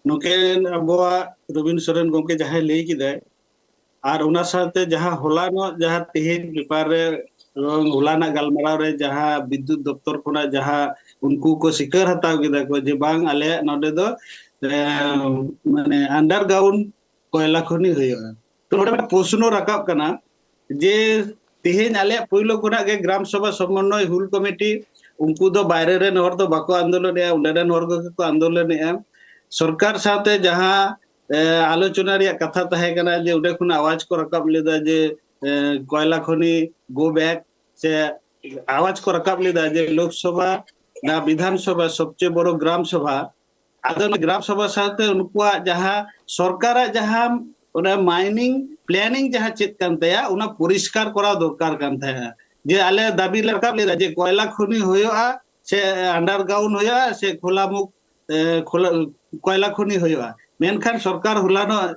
ᱱᱩᱠᱤᱱ ᱟᱵᱚᱣᱟᱜ ᱨᱚᱵᱤᱱ ᱥᱚᱨᱮᱱ ᱜᱚᱢᱠᱮ ᱡᱟᱦᱟᱸᱭ ᱞᱟᱹᱭ ᱠᱮᱫᱟᱭ, ᱟᱨ ᱚᱱᱟ ᱥᱟᱶᱛᱮ ᱡᱟᱦᱟᱸ ᱦᱚᱞᱟᱱᱚᱜ ᱡᱟᱦᱟᱸ ᱛᱮᱦᱮᱧ ᱯᱮᱯᱟᱨ ᱨᱮ ᱮᱵᱚᱝ ᱦᱚᱞᱟᱱᱟᱜ ᱜᱟᱞᱢᱟᱨᱟᱣ ᱨᱮ ᱡᱟᱦᱟᱸ ᱵᱤᱫᱽᱭᱩᱛ ᱫᱚᱯᱛᱚᱨ ᱠᱷᱚᱱᱟᱜ ᱡᱟᱦᱟᱸ ᱩᱱᱠᱩ ᱠᱚ ᱥᱤᱠᱟᱹᱨ ᱦᱟᱛᱟᱣ ᱠᱮᱫᱟ ᱠᱚ ᱡᱮ ᱵᱟᱝ ᱟᱞᱮᱭᱟᱜ ᱱᱚᱰᱮ ᱫᱚ, ᱮᱸ, ᱢᱟᱱᱮ underground ᱠᱚᱭᱞᱟ ᱠᱷᱚᱱᱤ ᱦᱩᱭᱩᱜᱼᱟ᱾ ᱛᱚ ᱱᱚᱰᱮ ᱢᱤᱫᱴᱟᱝ ᱯᱨᱚᱥᱱᱚ ᱨᱟᱠᱟᱵ ᱠᱟᱱᱟ ᱡᱮ ᱛᱮᱦᱮᱧ ᱟᱞᱮᱭᱟᱜ ᱯᱳᱭᱞᱳ ᱠᱷᱚᱱᱟᱜ ᱜᱮ ᱜᱨᱟᱢ ᱥᱚᱵᱷᱟ ᱥᱚᱢᱚᱱᱱᱚᱭ ᱦᱩᱞ ᱠᱚᱢᱤᱴᱤ, ᱩᱱᱠᱩ ᱫᱚ ᱵᱟᱭᱨᱮ ᱨᱮᱱ ᱦᱚᱲ ᱫᱚ ᱵᱟᱠᱚ ᱟᱱᱫᱳᱞᱚᱱᱮᱜᱼᱟ, ᱚᱸᱰᱮ ᱨᱮᱱ ᱦᱚᱲ ᱠᱚᱜᱮ ᱠᱚ ᱟᱱᱫᱳᱞᱚᱱᱮᱜᱼᱟ᱾ ᱥᱚᱨᱠᱟᱨ ᱥᱟᱶᱛᱮ ᱡᱟᱦᱟᱸ, ᱮ, ᱟᱞᱳᱪᱚᱱᱟ ᱨᱮᱭᱟᱜ ᱠᱟᱛᱷᱟ ᱛᱟᱦᱮᱸ ᱠᱟᱱᱟ ᱡᱮ ᱚᱸᱰᱮ ᱠᱷᱚᱱ ᱟᱣᱟᱡᱽ ᱠᱚ ᱨᱟᱠᱟᱵ ᱞᱮᱫᱟ ᱡᱮ, ᱮ, ᱠᱚᱭᱞᱟ ᱠᱷᱚᱱᱤ go back, ᱥᱮ ᱟᱣᱟᱡᱽ ᱠᱚ ᱨᱟᱠᱟᱵ ᱞᱮᱫᱟ ᱡᱮ ᱞᱳᱠᱥᱚᱵᱷᱟ ᱱᱟ ᱵᱤᱫᱷᱟᱱ ᱥᱚᱵᱷᱟ ᱥᱚᱵᱪᱮᱭᱮ ᱵᱚᱲᱚ ᱜᱨᱟᱢ ᱥᱚᱵᱷᱟ, ᱟᱫᱚ ᱚᱱᱟ ᱜᱨᱟᱢ ᱥᱚᱵᱷᱟ ᱥᱟᱶᱛᱮ ᱩᱱᱠᱩᱣᱟᱜ ᱡᱟᱦᱟᱸ ᱥᱚᱨᱠᱟᱨᱟᱜ ᱡᱟᱦᱟᱸ ᱚᱱᱟ mining planning ᱡᱟᱦᱟᱸ ᱪᱮᱫ ᱠᱟᱱ ᱛᱟᱭᱟ, ᱚᱱᱟ ᱯᱚᱨᱤᱥᱠᱟᱨ ᱠᱚᱨᱟᱣ ᱫᱚᱨᱠᱟᱨ ᱠᱟᱱ ᱛᱟᱦᱮᱸᱜᱼᱟ᱾ ᱡᱮ ᱟᱞᱮ ᱫᱟᱹᱵᱤ ᱞᱮ ᱨᱟᱠᱟᱵ ᱞᱮᱫᱟ ᱡᱮ ᱠᱚᱭᱞᱟ ᱠᱷᱚᱱᱤ ᱦᱩᱭᱩᱜᱼᱟ, ᱥᱮ underground ᱦᱩᱭᱩᱜᱼᱟ, ᱥᱮ ᱠᱷᱳᱞᱟ ᱢᱩᱠ, ᱮ, ᱠᱷᱳᱞᱟ, ᱠᱚᱭᱞᱟ ᱠᱷᱚᱱᱤ ᱦᱩᱭᱩᱜᱼᱟ᱾ ᱢᱮᱱᱠᱷᱟᱱ ᱥᱚᱨᱠᱟᱨ ᱦᱚᱞᱟᱱᱚᱜ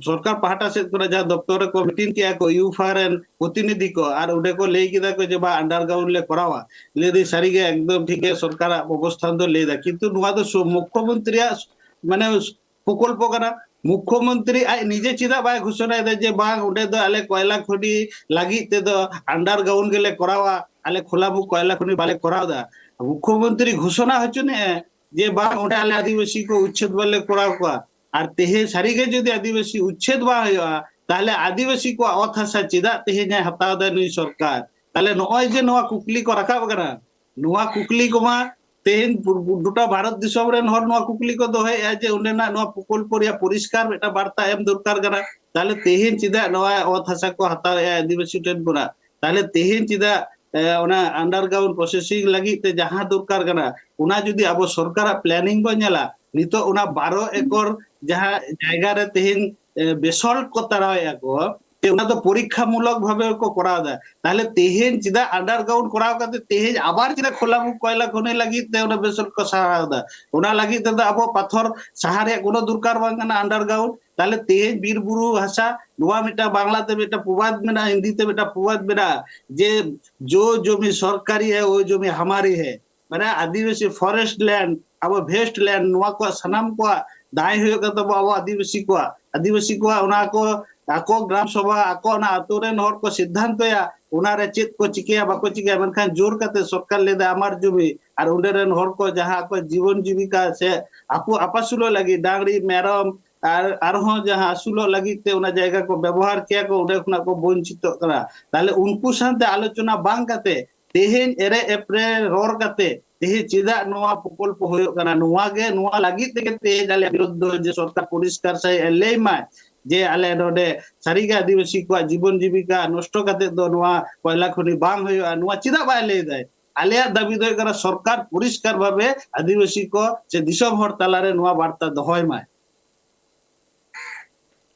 ᱥᱚᱨᱠᱟᱨ ᱯᱟᱦᱴᱟ ᱥᱮᱫ ᱠᱷᱚᱱᱟᱜ ᱡᱟᱦᱟᱸ ᱫᱚᱯᱛᱚᱨ ᱨᱮᱠᱚ meeting ᱠᱮᱜᱼᱟ ᱠᱚ, ᱭᱩᱯᱷᱟ ᱨᱮᱱ ᱯᱨᱚᱛᱤᱱᱤᱫᱷᱤ ᱠᱚ, ᱟᱨ ᱚᱸᱰᱮ ᱠᱚ ᱞᱟᱹᱭ ᱠᱮᱫᱟ ᱠᱚ ᱡᱮ ᱵᱟ underground ᱞᱮ ᱠᱚᱨᱟᱣᱟ᱾ ᱞᱟᱹᱭ ᱫᱟᱹᱧ ᱥᱟᱹᱨᱤᱜᱮ ᱮᱠᱫᱚᱢ ᱴᱷᱤᱠ ᱜᱮ ᱥᱚᱨᱠᱟᱨᱟᱜ ᱚᱵᱚᱥᱛᱷᱟᱱ ᱫᱚ ᱞᱟᱹᱭ ᱫᱟ, ᱠᱤᱱᱛᱩ ᱱᱚᱣᱟ ᱫᱚ ᱥᱩ-, ᱢᱩᱠᱠᱷᱚᱢᱚᱱᱛᱨᱤᱭᱟᱜ ᱢᱟᱱᱮ ᱯᱨᱚᱠᱚᱞᱯᱚ ᱠᱟᱱᱟ᱾ ᱢᱩᱠᱷᱭᱚᱢᱚᱱᱛᱨᱤ ᱟᱡ ᱱᱤᱡᱮ ᱪᱮᱫᱟᱜ ᱵᱟᱭ ᱜᱷᱳᱥᱚᱱᱟᱭᱮᱫᱟ ᱡᱮ ᱵᱟᱝ, ᱚᱸᱰᱮ ᱫᱚ ᱟᱞᱮ ᱠᱚᱭᱞᱟ ᱠᱷᱚᱱᱤ ᱞᱟᱹᱜᱤᱫ ᱛᱮᱫᱚ underground ᱜᱮᱞᱮ ᱠᱚᱨᱟᱣᱟ, ᱟᱞᱮ ᱠᱷᱩᱞᱟᱹᱢᱩᱠᱷ ᱠᱚᱭᱞᱟ ᱠᱷᱚᱱᱤ ᱵᱟᱞᱮ ᱠᱚᱨᱟᱣ ᱮᱫᱟ? ᱢᱩᱠᱷᱭᱚᱢᱚᱱᱛᱨᱤ ᱜᱷᱳᱥᱚᱱᱟ ᱦᱚᱪᱚᱱᱮᱜᱼᱟᱭ ᱡᱮ ᱵᱟᱝ, ᱚᱸᱰᱮ ᱟᱞᱮ ᱟᱹᱫᱤᱵᱟᱹᱥᱤ ᱠᱚ ᱩᱪᱪᱷᱮᱫ ᱵᱟᱞᱮ ᱠᱚᱨᱟᱣ ᱠᱚᱣᱟ᱾ ᱟᱨ ᱛᱮᱦᱮᱧ ᱥᱟᱹᱨᱤᱜᱮ ᱡᱩᱫᱤ ᱟᱹᱫᱤᱵᱟᱹᱥᱤ ᱩᱪᱪᱷᱮᱫ ᱵᱟᱝ ᱦᱩᱭᱩᱜᱼᱟ, ᱛᱟᱦᱞᱮ ᱟᱹᱫᱤᱵᱟᱹᱥᱤ ᱠᱚᱣᱟᱜ ᱚᱛ ᱦᱟᱥᱟ ᱪᱮᱫᱟᱜ ᱛᱮᱦᱮᱧ ᱮ ᱦᱟᱛᱟᱣ ᱮᱫᱟ ᱱᱩᱭ ᱥᱚᱨᱠᱟᱨ? ᱛᱟᱦᱞᱮ ᱱᱚᱜᱼᱚᱭ ᱡᱮ ᱱᱚᱣᱟ ᱠᱩᱠᱞᱤ ᱠᱚ ᱨᱟᱠᱟᱵ ᱠᱟᱱᱟ, ᱱᱚᱣᱟ ᱠᱩᱠᱞᱤ ᱠᱚᱢᱟ ᱛᱮᱦᱮᱧ ᱜᱚᱴᱟ ᱵᱷᱟᱨᱚᱛ ᱫᱤᱥᱚᱢ ᱨᱮᱱ ᱦᱚᱲ ᱱᱚᱣᱟ ᱠᱩᱠᱞᱤ ᱠᱚ ᱫᱚᱦᱚᱭᱮᱫᱼᱟ ᱡᱮ ᱚᱸᱰᱮᱱᱟᱜ ᱱᱚᱣᱟ ᱯᱨᱚᱠᱚᱞᱯᱚ ᱨᱮᱭᱟᱜ ᱯᱚᱨᱤᱥᱠᱟᱨ ᱢᱤᱫᱴᱟᱝ ᱵᱟᱨᱛᱟ ᱮᱢ ᱫᱚᱨᱠᱟᱨ ᱠᱟᱱᱟ᱾ ᱛᱟᱦᱞᱮ ᱛᱮᱦᱮᱧ ᱪᱮᱫᱟᱜ ᱱᱚᱣᱟ ᱚᱛ ᱦᱟᱥᱟ ᱠᱚ ᱦᱟᱛᱟᱣᱮᱫᱼᱟ ᱟᱹᱫᱤᱵᱟᱹᱥᱤ ᱴᱷᱮᱱ ᱠᱷᱚᱱᱟᱜ? ᱛᱟᱦᱞᱮ ᱛᱮᱦᱮᱧ ᱪᱮᱫᱟᱜ, ᱮ, ᱚᱱᱟ underground processing ᱞᱟᱹᱜᱤᱫ ᱛᱮ ᱡᱟᱦᱟᱸ ᱫᱚᱨᱠᱟᱨ ᱠᱟᱱᱟ, ᱚᱱᱟ ᱡᱩᱫᱤ ᱟᱵᱚ ᱥᱚᱨᱠᱟᱨᱟᱜ planning ᱵᱚᱱ ᱧᱮᱞᱟ, ᱱᱤᱛᱚᱜ ᱚᱱᱟ ᱵᱟᱨᱚ ᱮᱠᱚᱨ ᱡᱟᱦᱟᱸ ᱡᱟᱭᱜᱟ ᱨᱮ ᱛᱮᱦᱮᱧ, ᱮ, basalt ᱠᱚ ᱛᱟᱲᱟᱣᱮᱫᱼᱟ ᱠᱚ, ᱡᱮ ᱚᱱᱟ ᱫᱚ ᱯᱚᱨᱤᱠᱠᱷᱟᱢᱩᱞᱚᱠ ᱵᱷᱟᱵᱮ ᱠᱚ ᱠᱚᱨᱟᱣ ᱮᱫᱟ᱾ ᱛᱟᱦᱞᱮ ᱛᱮᱦᱮᱧ ᱪᱮᱫᱟᱜ underground ᱠᱚᱨᱟᱣ ᱠᱟᱛᱮ ᱛᱮᱦᱮᱧ ᱟᱵᱟᱨ ᱪᱮᱫᱟᱜ ᱠᱷᱳᱞᱟᱢᱩᱠᱷ ᱠᱚᱭᱞᱟ ᱠᱷᱚᱱᱤ ᱞᱟᱹᱜᱤᱫ ᱛᱮ ᱚᱱᱟ basalt ᱠᱚ ᱥᱟᱨᱟᱣ ᱮᱫᱟ? ᱚᱱᱟ ᱞᱟᱹᱜᱤᱫ ᱛᱮᱫᱚ ᱟᱵᱚ ᱯᱟᱛᱷᱚᱨ ᱥᱟᱦᱟ ᱨᱮᱭᱟᱜ ᱠᱳᱱᱳ ᱫᱚᱨᱠᱟᱨ ᱵᱟᱝ ᱠᱟᱱᱟ underground᱾ ᱛᱟᱦᱞᱮ ᱛᱮᱦᱮᱧ ᱵᱤᱨ ᱵᱩᱨᱩ ᱦᱟᱥᱟ, ᱱᱚᱣᱟ ᱢᱤᱫᱴᱟᱝ ᱵᱟᱝᱞᱟ ᱛᱮ ᱢᱤᱫᱴᱟᱝ ᱯᱨᱚᱵᱟᱫ ᱢᱮᱱᱟᱜᱼᱟ, ᱦᱤᱱᱫᱤ ᱛᱮ ᱢᱤᱫᱴᱟᱝ ᱯᱨᱚᱵᱟᱫ ᱢᱮᱱᱟᱜᱼᱟ ᱡᱮ, "ᱡᱳ ᱡᱚᱢᱤ ᱥᱚᱨᱠᱟᱨᱤ ᱦᱮ, ᱳ ᱡᱚᱢᱤ ᱦᱟᱢᱟᱨᱤ ᱦᱮ", ᱢᱟᱱᱮ ᱟᱹᱫᱤᱵᱟᱹᱥᱤ forest land, ᱟᱵᱚ vast land, ᱱᱚᱣᱟ ᱠᱚᱣᱟᱜ ᱥᱟᱱᱟᱢ ᱠᱚᱣᱟᱜ ᱫᱟᱭ ᱦᱩᱭᱩᱜ ᱠᱟᱱ ᱛᱟᱵᱚ ᱟᱵᱚ ᱟᱹᱫᱤᱵᱟᱹᱥᱤ ᱠᱚᱣᱟᱜ᱾ ᱟᱹᱫᱤᱵᱟᱹᱥᱤ ᱠᱚᱣᱟᱜ ᱚᱱᱟ ᱠᱚ ᱟᱠᱚ ᱜᱨᱟᱢ ᱥᱚᱵᱷᱟ, ᱟᱠᱚ ᱚᱱᱟ ᱟᱛᱳ ᱨᱮᱱ ᱦᱚᱲ ᱠᱚ ᱥᱤᱫᱽᱫᱷᱟᱱᱛᱚᱭᱟ, ᱚᱱᱟᱨᱮ ᱪᱮᱫ ᱠᱚ ᱪᱤᱠᱟᱹᱭᱟ ᱵᱟᱠᱚ ᱪᱤᱠᱟᱹᱭᱟ, ᱢᱮᱱᱠᱷᱟᱱ ᱡᱳᱨ ᱠᱟᱛᱮ ᱥᱚᱨᱠᱟᱨ ᱞᱟᱹᱭ ᱮᱫᱟ ᱟᱢᱟᱨ ᱡᱚᱢᱤ, ᱟᱨ ᱚᱸᱰᱮ ᱨᱮᱱ ᱦᱚᱲ ᱠᱚ ᱡᱟᱦᱟᱸ ᱟᱠᱚ ᱡᱤᱵᱚᱱ ᱡᱤᱵᱤᱠᱟ ᱥᱮ ᱟᱠᱚ ᱟᱯᱟᱥᱩᱞᱚᱜ ᱞᱟᱹᱜᱤᱫ ᱰᱟᱝᱨᱤ, ᱢᱮᱨᱚᱢ ᱟᱨ ᱟᱨᱦᱚᱸ ᱡᱟᱦᱟᱸ ᱟᱹᱥᱩᱞᱚᱜ ᱞᱟᱹᱜᱤᱫ ᱛᱮ ᱚᱱᱟ ᱡᱟᱭᱜᱟ ᱠᱚ ᱵᱮᱵᱚᱦᱟᱨ ᱠᱮᱭᱟ ᱠᱚ, ᱚᱸᱰᱮ ᱠᱷᱚᱱᱟᱜ ᱠᱚ ᱵᱚᱧᱪᱤᱛᱚᱜ ᱠᱟᱱᱟ᱾ ᱛᱟᱦᱞᱮ ᱩᱱᱠᱩ ᱥᱟᱶᱛᱮ ᱟᱞᱳᱪᱚᱱᱟ ᱵᱟᱝ ᱠᱟᱛᱮ ᱛᱮᱦᱮᱧ ᱮᱲᱮ ᱮᱯᱨᱮ ᱨᱚᱲ ᱠᱟᱛᱮ ᱛᱮᱦᱮᱧ ᱪᱮᱫᱟᱜ ᱱᱚᱣᱟ ᱯᱨᱚᱠᱚᱞᱯᱚ ᱦᱩᱭᱩᱜ ᱠᱟᱱᱟ? ᱱᱚᱣᱟ ᱜᱮ, ᱱᱚᱣᱟ ᱞᱟᱹᱜᱤᱫ ᱛᱮᱜᱮ ᱛᱮᱦᱮᱧ ᱟᱞᱮ ᱵᱤᱨᱳᱫᱷ ᱫᱚ, ᱡᱮ ᱥᱚᱨᱠᱟᱨ ᱯᱚᱨᱤᱥᱠᱟᱨ ᱥᱟᱺᱦᱤᱡ ᱮ ᱞᱟᱹᱭ ᱢᱟ ᱡᱮ ᱟᱞᱮ ᱱᱚᱰᱮ ᱥᱟᱹᱨᱤᱜᱮ ᱟᱹᱫᱤᱵᱟᱹᱥᱤ ᱠᱚᱣᱟᱜ ᱡᱤᱵᱚᱱ ᱡᱤᱵᱤᱠᱟ ᱱᱚᱥᱴᱚ ᱠᱟᱛᱮ ᱫᱚ ᱱᱚᱣᱟ ᱠᱚᱭᱞᱟ ᱠᱷᱚᱱᱤ ᱵᱟᱝ ᱦᱩᱭᱩᱜᱼᱟ᱾ ᱱᱚᱣᱟ ᱪᱮᱫᱟᱜ ᱵᱟᱭ ᱞᱟᱹᱭ ᱫᱟᱭ? ᱟᱞᱮᱭᱟᱜ ᱫᱟᱹᱵᱤ ᱫᱚ ᱦᱩᱭᱩᱜ ᱠᱟᱱᱟ ᱥᱚᱨᱠᱟᱨ ᱯᱚᱨᱤᱥᱠᱟᱨ ᱵᱷᱟᱵᱮ ᱟᱹᱫᱤᱵᱟᱹᱥᱤ ᱠᱚ ᱥᱮ ᱫᱤᱥᱚᱢ ᱦᱚᱲ ᱛᱟᱞᱟᱨᱮ ᱱᱚᱣᱟ ᱵᱟᱨᱛᱟ ᱫᱚᱦᱚᱭ ᱢᱟᱭ᱾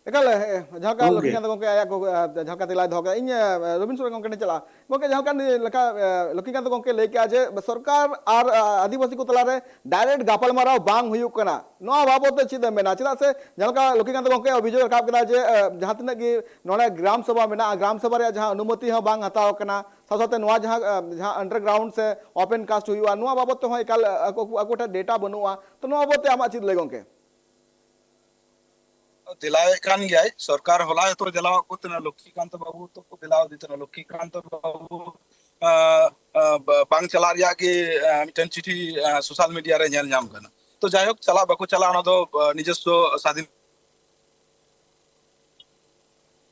ᱮᱠᱟᱞ, ᱮ, ᱡᱟᱦᱟᱸ ᱞᱮᱠᱟ ᱜᱚᱝᱠᱮ᱾ ᱞᱚᱠᱠᱷᱤᱠᱟᱱᱛ ᱜᱚᱝᱠᱮ ᱟᱭᱟᱜ ᱠᱚ, ᱮ, ᱡᱟᱦᱟᱸ ᱞᱮᱠᱟ ᱛᱮᱞᱟᱭ ᱫᱚᱦᱚ ᱠᱮᱫᱟ, ᱤᱧ, ᱮ, ᱨᱚᱵᱤᱱ ᱥᱚᱨᱮᱱ ᱜᱚᱝᱠᱮ ᱴᱷᱮᱱ ᱪᱟᱞᱟᱜᱼᱟ᱾ ᱜᱚᱝᱠᱮ, ᱡᱟᱦᱟᱸ ᱞᱮᱠᱟ ᱱᱤᱭᱟᱹ ᱞᱮᱠᱟ, ᱮ, ᱞᱚᱠᱠᱷᱤᱠᱟᱱᱛ ᱜᱚᱝᱠᱮ ᱞᱟᱹᱭ ᱠᱮᱜᱼᱟ ᱡᱮ ᱥᱚᱨᱠᱟᱨ ᱟᱨ, ᱮ, ᱟᱹᱫᱤᱵᱟᱹᱥᱤ ᱠᱚ ᱛᱟᱞᱟᱨᱮ direct ᱜᱟᱯᱟᱞᱢᱟᱨᱟᱣ ᱵᱟᱝ ᱦᱩᱭᱩᱜ ᱠᱟᱱᱟ, ᱱᱚᱣᱟ ᱵᱟᱵᱚᱛ ᱛᱮ ᱪᱮᱫ ᱮᱢ ᱢᱮᱱᱟ? ᱪᱮᱫᱟᱜ ᱥᱮ ᱡᱟᱦᱟᱸ ᱞᱮᱠᱟ ᱞᱚᱠᱠᱷᱤᱠᱟᱱᱛ ᱜᱚᱝᱠᱮ ᱚᱵᱷᱤᱡᱳᱜᱽ ᱨᱟᱠᱟᱵ ᱠᱮᱫᱟ ᱡᱮ, ᱮ, ᱡᱟᱦᱟᱸ ᱛᱤᱱᱟᱹᱜ ᱜᱮ ᱱᱚᱰᱮ ᱜᱨᱟᱢ ᱥᱚᱵᱷᱟ ᱢᱮᱱᱟᱜᱼᱟ, ᱜᱨᱟᱢ ᱥᱚᱵᱷᱟ ᱨᱮᱭᱟᱜ ᱡᱟᱦᱟᱸ ᱚᱱᱩᱢᱚᱛᱤ ᱦᱚᱸ ᱵᱟᱝ ᱦᱟᱛᱟᱣ ᱠᱟᱱᱟ, ᱥᱟᱶ ᱥᱟᱶᱛᱮ ᱱᱚᱣᱟ ᱡᱟᱦᱟᱸ, ᱮ, ᱡᱟᱦᱟᱸ underground ᱥᱮ open cast ᱦᱩᱭᱩᱜᱼᱟ, ᱱᱚᱣᱟ ᱵᱟᱵᱚᱛ ᱛᱮᱦᱚᱸ ᱮᱠᱟᱞ, ᱮ, ᱟᱠᱚ, ᱟᱠᱚ ᱴᱷᱮᱱ data ᱵᱟᱹᱱᱩᱜᱼᱟ᱾ ᱛᱚ ᱱᱚᱣᱟ ᱵᱟᱵᱚᱛ ᱛᱮ ᱟᱢᱟᱜ ᱪᱮᱫ ᱞᱟᱹᱭ ᱜᱚᱝᱠᱮ? ᱫᱮᱞᱟᱭᱮᱫ ᱠᱟᱱ ᱜᱮᱭᱟᱭ ᱥᱚᱨᱠᱟᱨ᱾ ᱦᱚᱞᱟ ᱦᱚᱛᱚ ᱫᱮᱞᱟᱣᱟᱫ ᱠᱚ ᱛᱟᱦᱮᱱᱟ, ᱞᱚᱠᱠᱷᱤᱠᱟᱱᱛ ᱵᱟᱹᱵᱩ ᱛᱟᱠᱚ ᱫᱮᱞᱟᱣ ᱟᱫᱮ ᱛᱟᱦᱮᱱᱟ᱾ ᱞᱚᱠᱠᱷᱤᱠᱟᱱᱛ ᱵᱟᱹᱵᱩ, ᱟᱸ, ᱟᱸ, ᱵᱟ-, ᱵᱟᱝ ᱪᱟᱞᱟᱜ ᱨᱮᱭᱟᱜ ᱜᱮ, ᱟᱸ, ᱢᱤᱫᱴᱮᱱ ᱪᱤᱴᱷᱤ, ᱟᱸ, social media ᱨᱮ ᱧᱮᱞ ᱧᱟᱢ ᱠᱟᱱᱟ᱾ ᱛᱚ ᱡᱟᱭᱦᱳᱠ, ᱪᱟᱞᱟᱜ ᱵᱟᱠᱚ ᱪᱟᱞᱟᱜ, ᱚᱱᱟ ᱫᱚ, ᱟᱸ, ᱱᱤᱡᱚᱥᱥᱚ ᱥᱟᱫᱷᱤᱱ᱾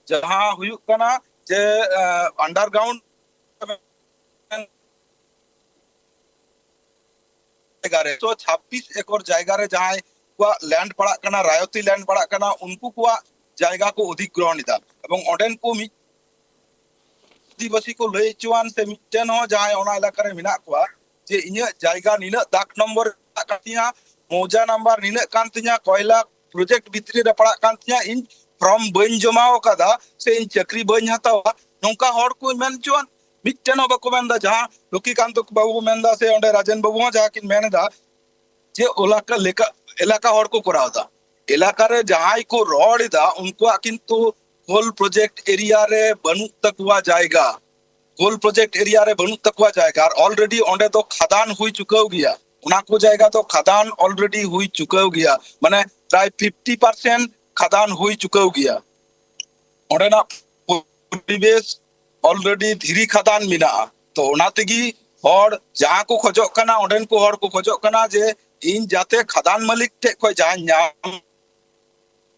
ᱡᱟᱦᱟᱸ ᱦᱩᱭᱩᱜ ᱠᱟᱱᱟ ᱡᱮ, ᱟᱸ, underground ᱡᱟᱭᱜᱟ ᱨᱮ, ᱛᱚ ᱪᱷᱟᱵᱵᱤᱥ ᱮᱠᱚᱨ ᱡᱟᱭᱜᱟ ᱨᱮ ᱡᱟᱦᱟᱸᱭ ᱠᱚᱣᱟᱜ land ᱯᱟᱲᱟᱜ ᱠᱟᱱᱟ, ᱨᱟᱭᱚᱛᱤ land ᱯᱟᱲᱟᱜ ᱠᱟᱱᱟ, ᱩᱱᱠᱩ ᱠᱚᱣᱟᱜ ᱡᱟᱭᱜᱟ ᱠᱚ ᱚᱫᱷᱤᱜᱨᱚᱦᱚᱱ ᱮᱫᱟ᱾ ᱮᱵᱚᱝ ᱚᱸᱰᱮᱱ ᱠᱚ ᱢᱤᱫ ᱟᱹᱫᱤᱵᱟᱹᱥᱤ ᱠᱚ ᱞᱟᱹᱭ ᱦᱚᱪᱚᱣᱟᱱ ᱥᱮ ᱢᱤᱫᱴᱮᱱ ᱦᱚᱸ ᱡᱟᱦᱟᱸᱭ ᱚᱱᱟ ᱮᱞᱟᱠᱟ ᱨᱮ ᱢᱮᱱᱟᱜ ᱠᱚᱣᱟ ᱡᱮ ᱤᱧᱟᱹᱜ ᱡᱟᱭᱜᱟ ᱱᱤᱱᱟᱹᱜ ᱫᱟᱜᱽ ᱱᱚᱢᱵᱚᱨ ᱨᱮ ᱢᱮᱱᱟᱜ ᱠᱟᱜ ᱛᱤᱧᱟ, ᱢᱚᱣᱡᱟ ᱱᱟᱢᱵᱟᱨ ᱱᱤᱱᱟᱹᱜ ᱠᱟᱱ ᱛᱤᱧᱟ, ᱠᱚᱭᱞᱟ project ᱵᱷᱤᱛᱨᱤ ᱨᱮ ᱯᱟᱲᱟᱜ ᱠᱟᱱ ᱛᱤᱧᱟ, ᱤᱧ form ᱵᱟᱹᱧ ᱡᱚᱢᱟᱣ ᱠᱟᱫᱟ ᱥᱮ ᱤᱧ ᱪᱟᱹᱠᱨᱤ ᱵᱟᱹᱧ ᱦᱟᱛᱟᱣᱟ, ᱱᱚᱝᱠᱟ ᱦᱚᱲ ᱠᱚ ᱢᱮᱱ ᱦᱚᱪᱚᱣᱟᱱ, ᱢᱤᱫᱴᱮᱱ ᱦᱚᱸ ᱵᱟᱠᱚ ᱢᱮᱱᱫᱟ᱾ ᱡᱟᱦᱟᱸ ᱞᱚᱠᱠᱷᱤᱠᱟᱱᱛ ᱵᱟᱹᱵᱩ ᱢᱮᱱᱫᱟ ᱥᱮ ᱚᱸᱰᱮ ᱨᱟᱡᱮᱱ ᱵᱟᱹᱵᱩ ᱦᱚᱸ ᱡᱟᱦᱟᱸ ᱠᱤᱱ ᱢᱮᱱ ᱮᱫᱟ ᱡᱮ ᱮᱞᱟᱠᱟ ᱞᱮᱠᱟ, ᱮᱞᱟᱠᱟ ᱦᱚᱲ ᱠᱚ ᱠᱚᱨᱟᱣ ᱮᱫᱟ᱾ ᱮᱞᱟᱠᱟ ᱨᱮ ᱡᱟᱦᱟᱸᱭ ᱠᱚ ᱨᱚᱲ ᱮᱫᱟ, ᱩᱱᱠᱩᱣᱟᱜ ᱠᱤᱱᱛᱩ coal project area ᱨᱮ ᱵᱟᱹᱱᱩᱜ ᱛᱟᱠᱚᱣᱟ ᱡᱟᱭᱜᱟ, coal project area ᱨᱮ ᱵᱟᱹᱱᱩᱜ ᱛᱟᱠᱚᱣᱟ ᱡᱟᱭᱜᱟ, ᱟᱨ already ᱚᱸᱰᱮ ᱫᱚ ᱠᱷᱟᱫᱟᱱ ᱦᱩᱭ ᱪᱩᱠᱟᱹᱣ ᱜᱮᱭᱟ᱾ ᱚᱱᱟ ᱠᱚ ᱡᱟᱭᱜᱟ ᱫᱚ ᱠᱷᱟᱫᱟᱱ already ᱦᱩᱭ ᱪᱩᱠᱟᱹᱣ ᱜᱮᱭᱟ, ᱢᱟᱱᱮ ᱯᱨᱟᱭ fifty percent ᱠᱷᱟᱫᱟᱱ ᱦᱩᱭ ᱪᱩᱠᱟᱹᱣ ᱜᱮᱭᱟ᱾ ᱚᱸᱰᱮᱱᱟᱜ ᱯᱚᱨᱤᱵᱮᱥ already ᱫᱷᱤᱨᱤ ᱠᱷᱟᱫᱟᱱ ᱢᱮᱱᱟᱜᱼᱟ᱾ ᱛᱚ ᱚᱱᱟ ᱛᱮᱜᱮ ᱦᱚᱲ ᱡᱟᱦᱟᱸ ᱠᱚ ᱠᱷᱚᱡᱚᱜ ᱠᱟᱱᱟ, ᱚᱸᱰᱮᱱ ᱠᱚ ᱦᱚᱲ ᱠᱚ ᱠᱷᱚᱡᱚᱜ ᱠᱟᱱᱟ ᱡᱮ ᱤᱧ ᱡᱟᱛᱮ ᱠᱷᱟᱫᱟᱱ ᱢᱟᱹᱞᱤᱠ ᱴᱷᱮᱡ ᱠᱷᱚᱡ ᱡᱟᱦᱟᱸᱧ ᱧᱟᱢ,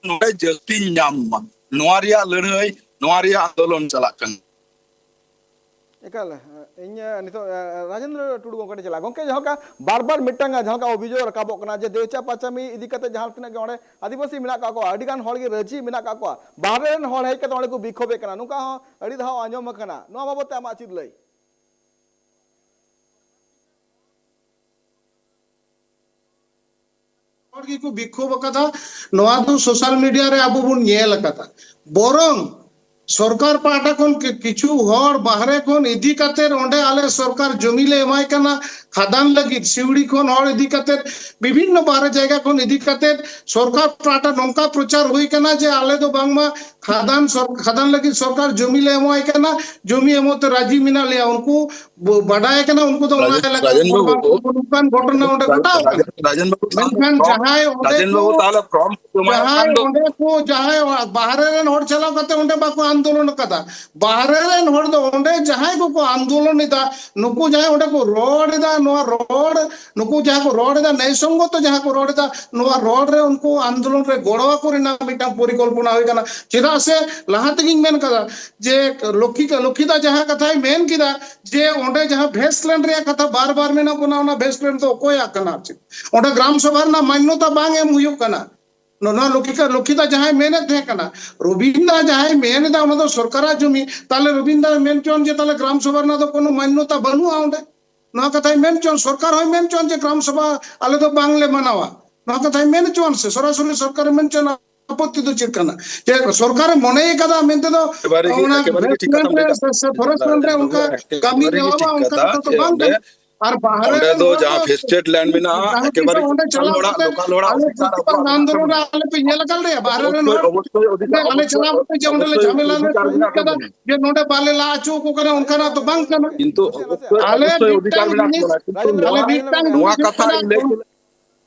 ᱱᱚᱰᱮ ᱡᱟᱹᱥᱛᱤᱧ ᱧᱟᱢ ᱢᱟ᱾ ᱱᱚᱣᱟ ᱨᱮᱭᱟᱜ ᱞᱟᱹᱲᱦᱟᱹᱭ, ᱱᱚᱣᱟ ᱨᱮᱭᱟᱜ ᱟᱱᱫᱳᱞᱚᱱ ᱪᱟᱞᱟᱜ ᱠᱟᱱᱟ᱾ ᱮᱠᱟᱞ, ᱤᱧ, ᱱᱤᱛᱚᱜ, ᱨᱟᱡᱮᱱᱫᱨᱚ ᱴᱩᱰᱩ ᱜᱚᱢᱠᱮ ᱴᱷᱮᱱ ᱪᱟᱞᱟᱜ᱾ ᱜᱚᱢᱠᱮ, ᱡᱟᱦᱟᱸ ᱞᱮᱠᱟ ᱵᱟᱨ ᱵᱟᱨ ᱢᱤᱫᱴᱟᱝ ᱡᱟᱦᱟᱸ ᱞᱮᱠᱟ ᱚᱵᱷᱤᱡᱳᱜᱽ ᱨᱟᱠᱟᱵᱚᱜ ᱠᱟᱱᱟ ᱡᱮ ᱫᱮᱣᱪᱟ ᱯᱟᱪᱟᱢᱤ ᱤᱫᱤ ᱠᱟᱛᱮ ᱡᱟᱦᱟᱸ ᱛᱤᱱᱟᱹᱜ ᱜᱮ ᱚᱸᱰᱮ ᱟᱹᱫᱤᱵᱟᱹᱥᱤ ᱢᱮᱱᱟᱜ ᱠᱟᱜ ᱠᱚᱣᱟ, ᱟᱹᱰᱤ ᱜᱟᱱ ᱦᱚᱲ ᱜᱮ ᱨᱟᱹᱡᱤ ᱢᱮᱱᱟᱜ ᱠᱟᱜ ᱠᱚᱣᱟ, ᱵᱟᱦᱨᱮ ᱨᱮᱱ ᱦᱚᱲ ᱦᱮᱡ ᱠᱟᱛᱮ ᱚᱸᱰᱮ ᱠᱚ ᱵᱤᱠᱠᱷᱳᱵᱮᱫ ᱠᱟᱱᱟ, ᱱᱚᱝᱠᱟ ᱦᱚᱸ ᱟᱹᱰᱤ ᱫᱷᱟᱣ ᱟᱸᱡᱚᱢ ᱟᱠᱟᱱᱟ᱾ ᱱᱚᱣᱟ ᱵᱟᱵᱚᱫ ᱛᱮ ᱟᱢᱟᱜ ᱪᱮᱫ ᱞᱟᱹᱭ? ᱦᱚᱲ ᱜᱮᱠᱚ ᱵᱤᱠᱠᱷᱳᱵ ᱟᱠᱟᱫᱟ᱾ ᱱᱚᱣᱟ ᱫᱚ social media ᱨᱮ ᱟᱵᱚ ᱵᱚᱱ ᱧᱮᱞ ᱟᱠᱟᱫᱟ᱾ ᱵᱚᱨᱚᱝ ᱥᱚᱨᱠᱟᱨ ᱯᱟᱦᱴᱟ ᱠᱷᱚᱱ ᱠᱤ-, ᱠᱤᱪᱷᱩ ᱦᱚᱲ ᱵᱟᱦᱨᱮ ᱠᱷᱚᱱ ᱤᱫᱤ ᱠᱟᱛᱮ ᱚᱸᱰᱮ ᱟᱞᱮ ᱥᱚᱨᱠᱟᱨ ᱡᱚᱢᱤ ᱞᱮ ᱮᱢᱟᱭ ᱠᱟᱱᱟ, ᱠᱷᱟᱫᱟᱱ ᱞᱟᱹᱜᱤᱫ ᱥᱤᱣᱲᱤ ᱠᱷᱚᱱ ᱦᱚᱲ ᱤᱫᱤ ᱠᱟᱛᱮ, ᱵᱤᱵᱷᱤᱱᱱᱚ ᱵᱟᱦᱨᱮ ᱡᱟᱭᱜᱟ ᱠᱷᱚᱱ ᱤᱫᱤ ᱠᱟᱛᱮ ᱥᱚᱨᱠᱟᱨ ᱯᱟᱦᱴᱟ ᱱᱚᱝᱠᱟ ᱯᱨᱚᱪᱟᱨ ᱦᱩᱭ ᱠᱟᱱᱟ ᱡᱮ ᱟᱞᱮ ᱫᱚ ᱵᱟᱝᱢᱟ ᱠᱷᱟᱫᱟᱱ ᱥᱚᱨ-, ᱠᱷᱟᱫᱟᱱ ᱞᱟᱹᱜᱤᱫ ᱥᱚᱨᱠᱟᱨ ᱡᱚᱢᱤ ᱞᱮ ᱮᱢᱟᱭ ᱠᱟᱱᱟ, ᱡᱚᱢᱤ ᱮᱢᱚᱜ ᱛᱮ ᱨᱟᱡᱤ ᱢᱮᱱᱟᱜ ᱞᱮᱭᱟ᱾ ᱩᱱᱠᱩ ᱵᱚ-, ᱵᱟᱰᱟᱭ ᱠᱟᱱᱟ, ᱩᱱᱠᱩ ᱫᱚ ᱚᱱᱟ ᱨᱟᱡᱮᱱ, ᱮᱞᱟᱠᱟ ᱨᱟᱡᱮᱱ ᱨᱮᱱ ᱦᱚᱲ ᱵᱟᱹᱵᱩ, ᱵᱟᱝ ᱠᱚ, ᱱᱚᱝᱠᱟᱱ ᱜᱷᱚᱴᱚᱱᱟ ᱚᱸᱰᱮ ᱜᱷᱚᱴᱟᱣ ᱠᱟᱱᱟ᱾ ᱨᱟᱡᱮᱱ, ᱨᱟᱡᱮᱱ ᱵᱟᱹᱵᱩ, ᱛᱟᱦᱚᱞᱮ, ᱢᱮᱱᱠᱷᱟᱱ ᱡᱟᱦᱟᱸᱭ ᱚᱸᱰᱮ ᱨᱟᱡᱮᱱ ᱠᱚ, ᱵᱟᱹᱵᱩ, ᱛᱟᱦᱚᱞᱮ ᱯᱷᱨᱚᱢ ᱠᱚ ᱮᱢᱟᱭ ᱡᱟᱦᱟᱸᱭ ᱠᱷᱟᱱ ᱫᱚ ᱚᱸᱰᱮ ᱠᱚ, ᱡᱟᱦᱟᱸᱭ ᱵᱟᱦᱨᱮ ᱨᱮᱱ ᱦᱚᱲ ᱪᱟᱞᱟᱣ ᱠᱟᱛᱮ ᱚᱸᱰᱮ ᱵᱟᱠᱚ ᱟᱱᱫᱳᱞᱚᱱ ᱟᱠᱟᱫᱟ᱾ ᱵᱟᱦᱨᱮ ᱨᱮᱱ ᱦᱚᱲ ᱫᱚ ᱚᱸᱰᱮ ᱡᱟᱦᱟᱸᱭ ᱠᱚᱠᱚ ᱟᱱᱫᱳᱞᱚᱱ ᱮᱫᱟ, ᱱᱩᱠᱩ ᱡᱟᱦᱟᱸᱭ ᱚᱸᱰᱮ ᱠᱚ ᱨᱚᱲ ᱮᱫᱟ, ᱱᱚᱣᱟ ᱨᱚᱲ, ᱱᱩᱠᱩ ᱡᱟᱦᱟᱸ ᱠᱚ ᱨᱚᱲ ᱮᱫᱟ, ᱱᱮᱭ ᱥᱚᱝᱜᱚᱛᱚ ᱡᱟᱦᱟᱸ ᱠᱚ ᱨᱚᱲ ᱮᱫᱟ, ᱱᱚᱣᱟ ᱨᱚᱲ ᱨᱮ ᱩᱱᱠᱩ ᱟᱱᱫᱳᱞᱚᱱ ᱨᱮ ᱜᱚᱲᱚ ᱟᱠᱚ ᱨᱮᱱᱟᱜ ᱢᱤᱫᱴᱟᱝ ᱯᱚᱨᱤᱠᱚᱞᱯᱚᱱᱟ ᱦᱩᱭ ᱠᱟᱱᱟ᱾ ᱪᱮᱫᱟᱜ ᱥᱮ ᱞᱟᱦᱟ ᱛᱮᱜᱤᱧ ᱢᱮᱱ ᱠᱟᱫᱟ ᱡᱮ ᱞᱚᱠᱠᱷᱤ, ᱞᱚᱠᱠᱷᱤᱫᱟ ᱡᱟᱦᱟᱸ ᱠᱟᱛᱷᱟᱭ ᱢᱮᱱ ᱠᱮᱫᱟ ᱡᱮ ᱚᱸᱰᱮ ᱡᱟᱦᱟᱸ ᱵᱷᱮᱥᱴ ᱞᱮᱱᱰ ᱨᱮᱭᱟᱜ ᱠᱟᱛᱷᱟ ᱵᱟᱨ ᱵᱟᱨ ᱢᱮᱱᱟᱜ ᱵᱚᱱᱟ, ᱚᱱᱟ ᱵᱷᱮᱥᱴ ᱞᱮᱱᱰ ᱫᱚ ᱚᱠᱚᱭᱟᱜ ᱠᱟᱱᱟ? ᱪᱮᱫ ᱚᱸᱰᱮ ᱜᱨᱟᱢ ᱥᱚᱵᱷᱟ ᱨᱮᱱᱟᱜ ᱢᱟᱱᱱᱚᱛᱟ ᱵᱟᱝ ᱮᱢ ᱦᱩᱭᱩᱜ ᱠᱟᱱᱟ? ᱱᱚᱣᱟ ᱞᱚᱠᱠᱷᱤᱠᱟ, ᱞᱚᱠᱠᱷᱤᱫᱟ ᱡᱟᱦᱟᱸᱭ ᱢᱮᱱᱮᱫ ᱛᱟᱦᱮᱸ ᱠᱟᱱᱟ, ᱨᱚᱵᱤᱱ ᱫᱟ ᱡᱟᱦᱟᱸᱭ ᱢᱮᱱ ᱮᱫᱟ, ᱚᱱᱟ ᱫᱚ ᱥᱚᱨᱠᱟᱨᱟᱜ ᱡᱚᱢᱤ, ᱛᱟᱦᱞᱮ ᱨᱚᱵᱤᱱ ᱫᱟ ᱢᱮᱱ ᱦᱚᱪᱚᱣᱟᱱ ᱡᱮ ᱛᱟᱦᱞᱮ ᱜᱨᱟᱢ ᱥᱚᱵᱷᱟ ᱨᱮᱱᱟᱜ ᱫᱚ ᱠᱳᱱᱳ ᱢᱟᱱᱱᱚᱛᱟ ᱵᱟᱹᱱᱩᱜᱼᱟ ᱚᱸᱰᱮ᱾ ᱱᱚᱣᱟ ᱠᱟᱛᱷᱟᱭ ᱢᱮᱱ ᱦᱚᱪᱚᱣᱟᱱ, ᱥᱚᱨᱠᱟᱨ ᱦᱚᱸᱭ ᱢᱮᱱ ᱦᱚᱪᱚᱣᱟᱱ ᱡᱮ ᱜᱨᱟᱢ ᱥᱚᱵᱷᱟ ᱟᱞᱮ ᱫᱚ ᱵᱟᱝᱞᱮ ᱢᱟᱱᱟᱣᱟ᱾ ᱱᱚᱣᱟ ᱠᱟᱛᱷᱟᱭ ᱢᱮᱱ ᱦᱚᱪᱚᱣᱟᱱ ᱥᱮ, ᱥᱚᱨᱟᱥᱚᱨᱤ ᱥᱚᱨᱠᱟᱨᱮ ᱢᱮᱱ ᱦᱚᱪᱚᱣᱟᱱ, ᱟᱯᱚᱛᱛᱤ ᱫᱚ ᱪᱮᱫ ᱠᱟᱱᱟ? ᱡᱮ ᱥᱚᱨᱠᱟᱨᱮ ᱢᱚᱱᱮ ᱠᱟᱫᱟ ᱢᱮᱱᱛᱮ ᱫᱚ ᱮᱠᱮᱵᱟᱨᱮ ᱜᱮ, ᱚᱱᱟ ᱮᱠᱮᱵᱟᱨᱮ ᱜᱮ ᱴᱷᱤᱠ ᱠᱟᱛᱷᱟᱢ ᱞᱟᱹᱭ ᱠᱟᱫᱟ᱾ ᱥᱮ, ᱥᱮ ᱯᱷᱚᱨᱮᱥᱴ ᱨᱮᱱᱟᱜ ᱚᱱᱠᱟ ᱠᱟᱹᱢᱤ ᱮᱠᱮᱵᱟᱨᱮ ᱜᱮ ᱧᱟᱢᱚᱜᱼᱟ, ᱴᱷᱤᱠ ᱚᱱᱠᱟ ᱠᱟᱛᱷᱟ, ᱠᱟᱛᱷᱟ ᱫᱚ ᱡᱮ ᱵᱟᱝ ᱚᱸᱰᱮ ᱠᱟᱱᱟ᱾ ᱟᱨ ᱵᱟᱦᱨᱮ ᱚᱸᱰᱮ ᱨᱮᱱ ᱫᱚ ᱦᱚᱲ ᱡᱟᱦᱟᱸ ᱫᱚ ᱯᱷᱮᱥᱴᱮᱰ ᱞᱮᱱᱰ ᱢᱮᱱᱟᱜᱼᱟ, ᱡᱟᱦᱟᱸ ᱮᱠᱮᱵᱟᱨᱮ ᱛᱤᱥ ᱜᱮ ᱚᱸᱰᱮ ᱪᱟᱞᱟᱣ ᱞᱳᱠᱟᱞ ᱠᱟᱛᱮ ᱦᱚᱲᱟᱜ, ᱟᱞᱮ ᱞᱳᱠᱟᱞ ᱦᱚᱲᱟᱜ ᱪᱮᱛᱟᱱ ᱚᱫᱷᱤᱠᱟᱨ ᱨᱮ ᱚᱸᱰᱮ ᱟᱱᱫᱳᱞᱚᱱ ᱨᱮ ᱟᱞᱮ ᱯᱮ ᱧᱮᱞ ᱟᱠᱟᱫ ᱞᱮᱭᱟ? ᱵᱟᱦᱨᱮ ᱨᱮᱱ ᱚᱵᱚᱥᱥᱳᱭ, ᱦᱚᱲ ᱚᱵᱚᱥᱥᱳᱭ, ᱚᱵᱚᱥᱥᱳᱭ, ᱚᱵᱚᱥᱥᱳᱭ, ᱟᱞᱮ ᱪᱟᱞᱟᱣ ᱠᱟᱛᱮ ᱡᱮ ᱚᱸᱰᱮ ᱞᱮ ᱚᱵᱚᱥᱥᱳᱭ ᱡᱷᱟᱢᱮᱞᱟ ᱞᱮ ᱚᱫᱷᱤᱠᱟᱨ ᱥᱟᱹᱦᱤ ᱢᱮᱱᱟᱜ ᱠᱟᱫᱟ, ᱛᱟᱵᱚᱱᱟ᱾ ᱡᱮ ᱱᱚᱸᱰᱮ ᱵᱟᱞᱮ ᱞᱟ ᱦᱚᱪᱚ ᱟᱠᱚ ᱠᱟᱱᱟ, ᱚᱱᱠᱟᱱᱟᱜ ᱫᱚ ᱵᱟᱝ ᱠᱟᱱᱟ᱾ ᱠᱤᱱᱛᱩ ᱚᱵᱚᱥᱥᱳᱭ, ᱟᱞᱮ ᱚᱵᱚᱥᱥᱳᱭ ᱚᱫᱷᱤᱠᱟᱨ ᱢᱤᱫᱴᱟᱝ ᱢᱮᱱᱟᱜ ᱡᱤᱱᱤᱥ, ᱛᱟᱵᱚᱱᱟ᱾ ᱠᱤᱱᱛᱩ ᱟᱞᱮ ᱱᱚᱣᱟ, ᱢᱤᱫᱴᱟᱝ ᱱᱚᱣᱟ ᱡᱤᱱᱤᱥ ᱠᱟᱛᱷᱟ ᱠᱟᱱᱟ, ᱤᱧ ᱞᱟᱹᱭ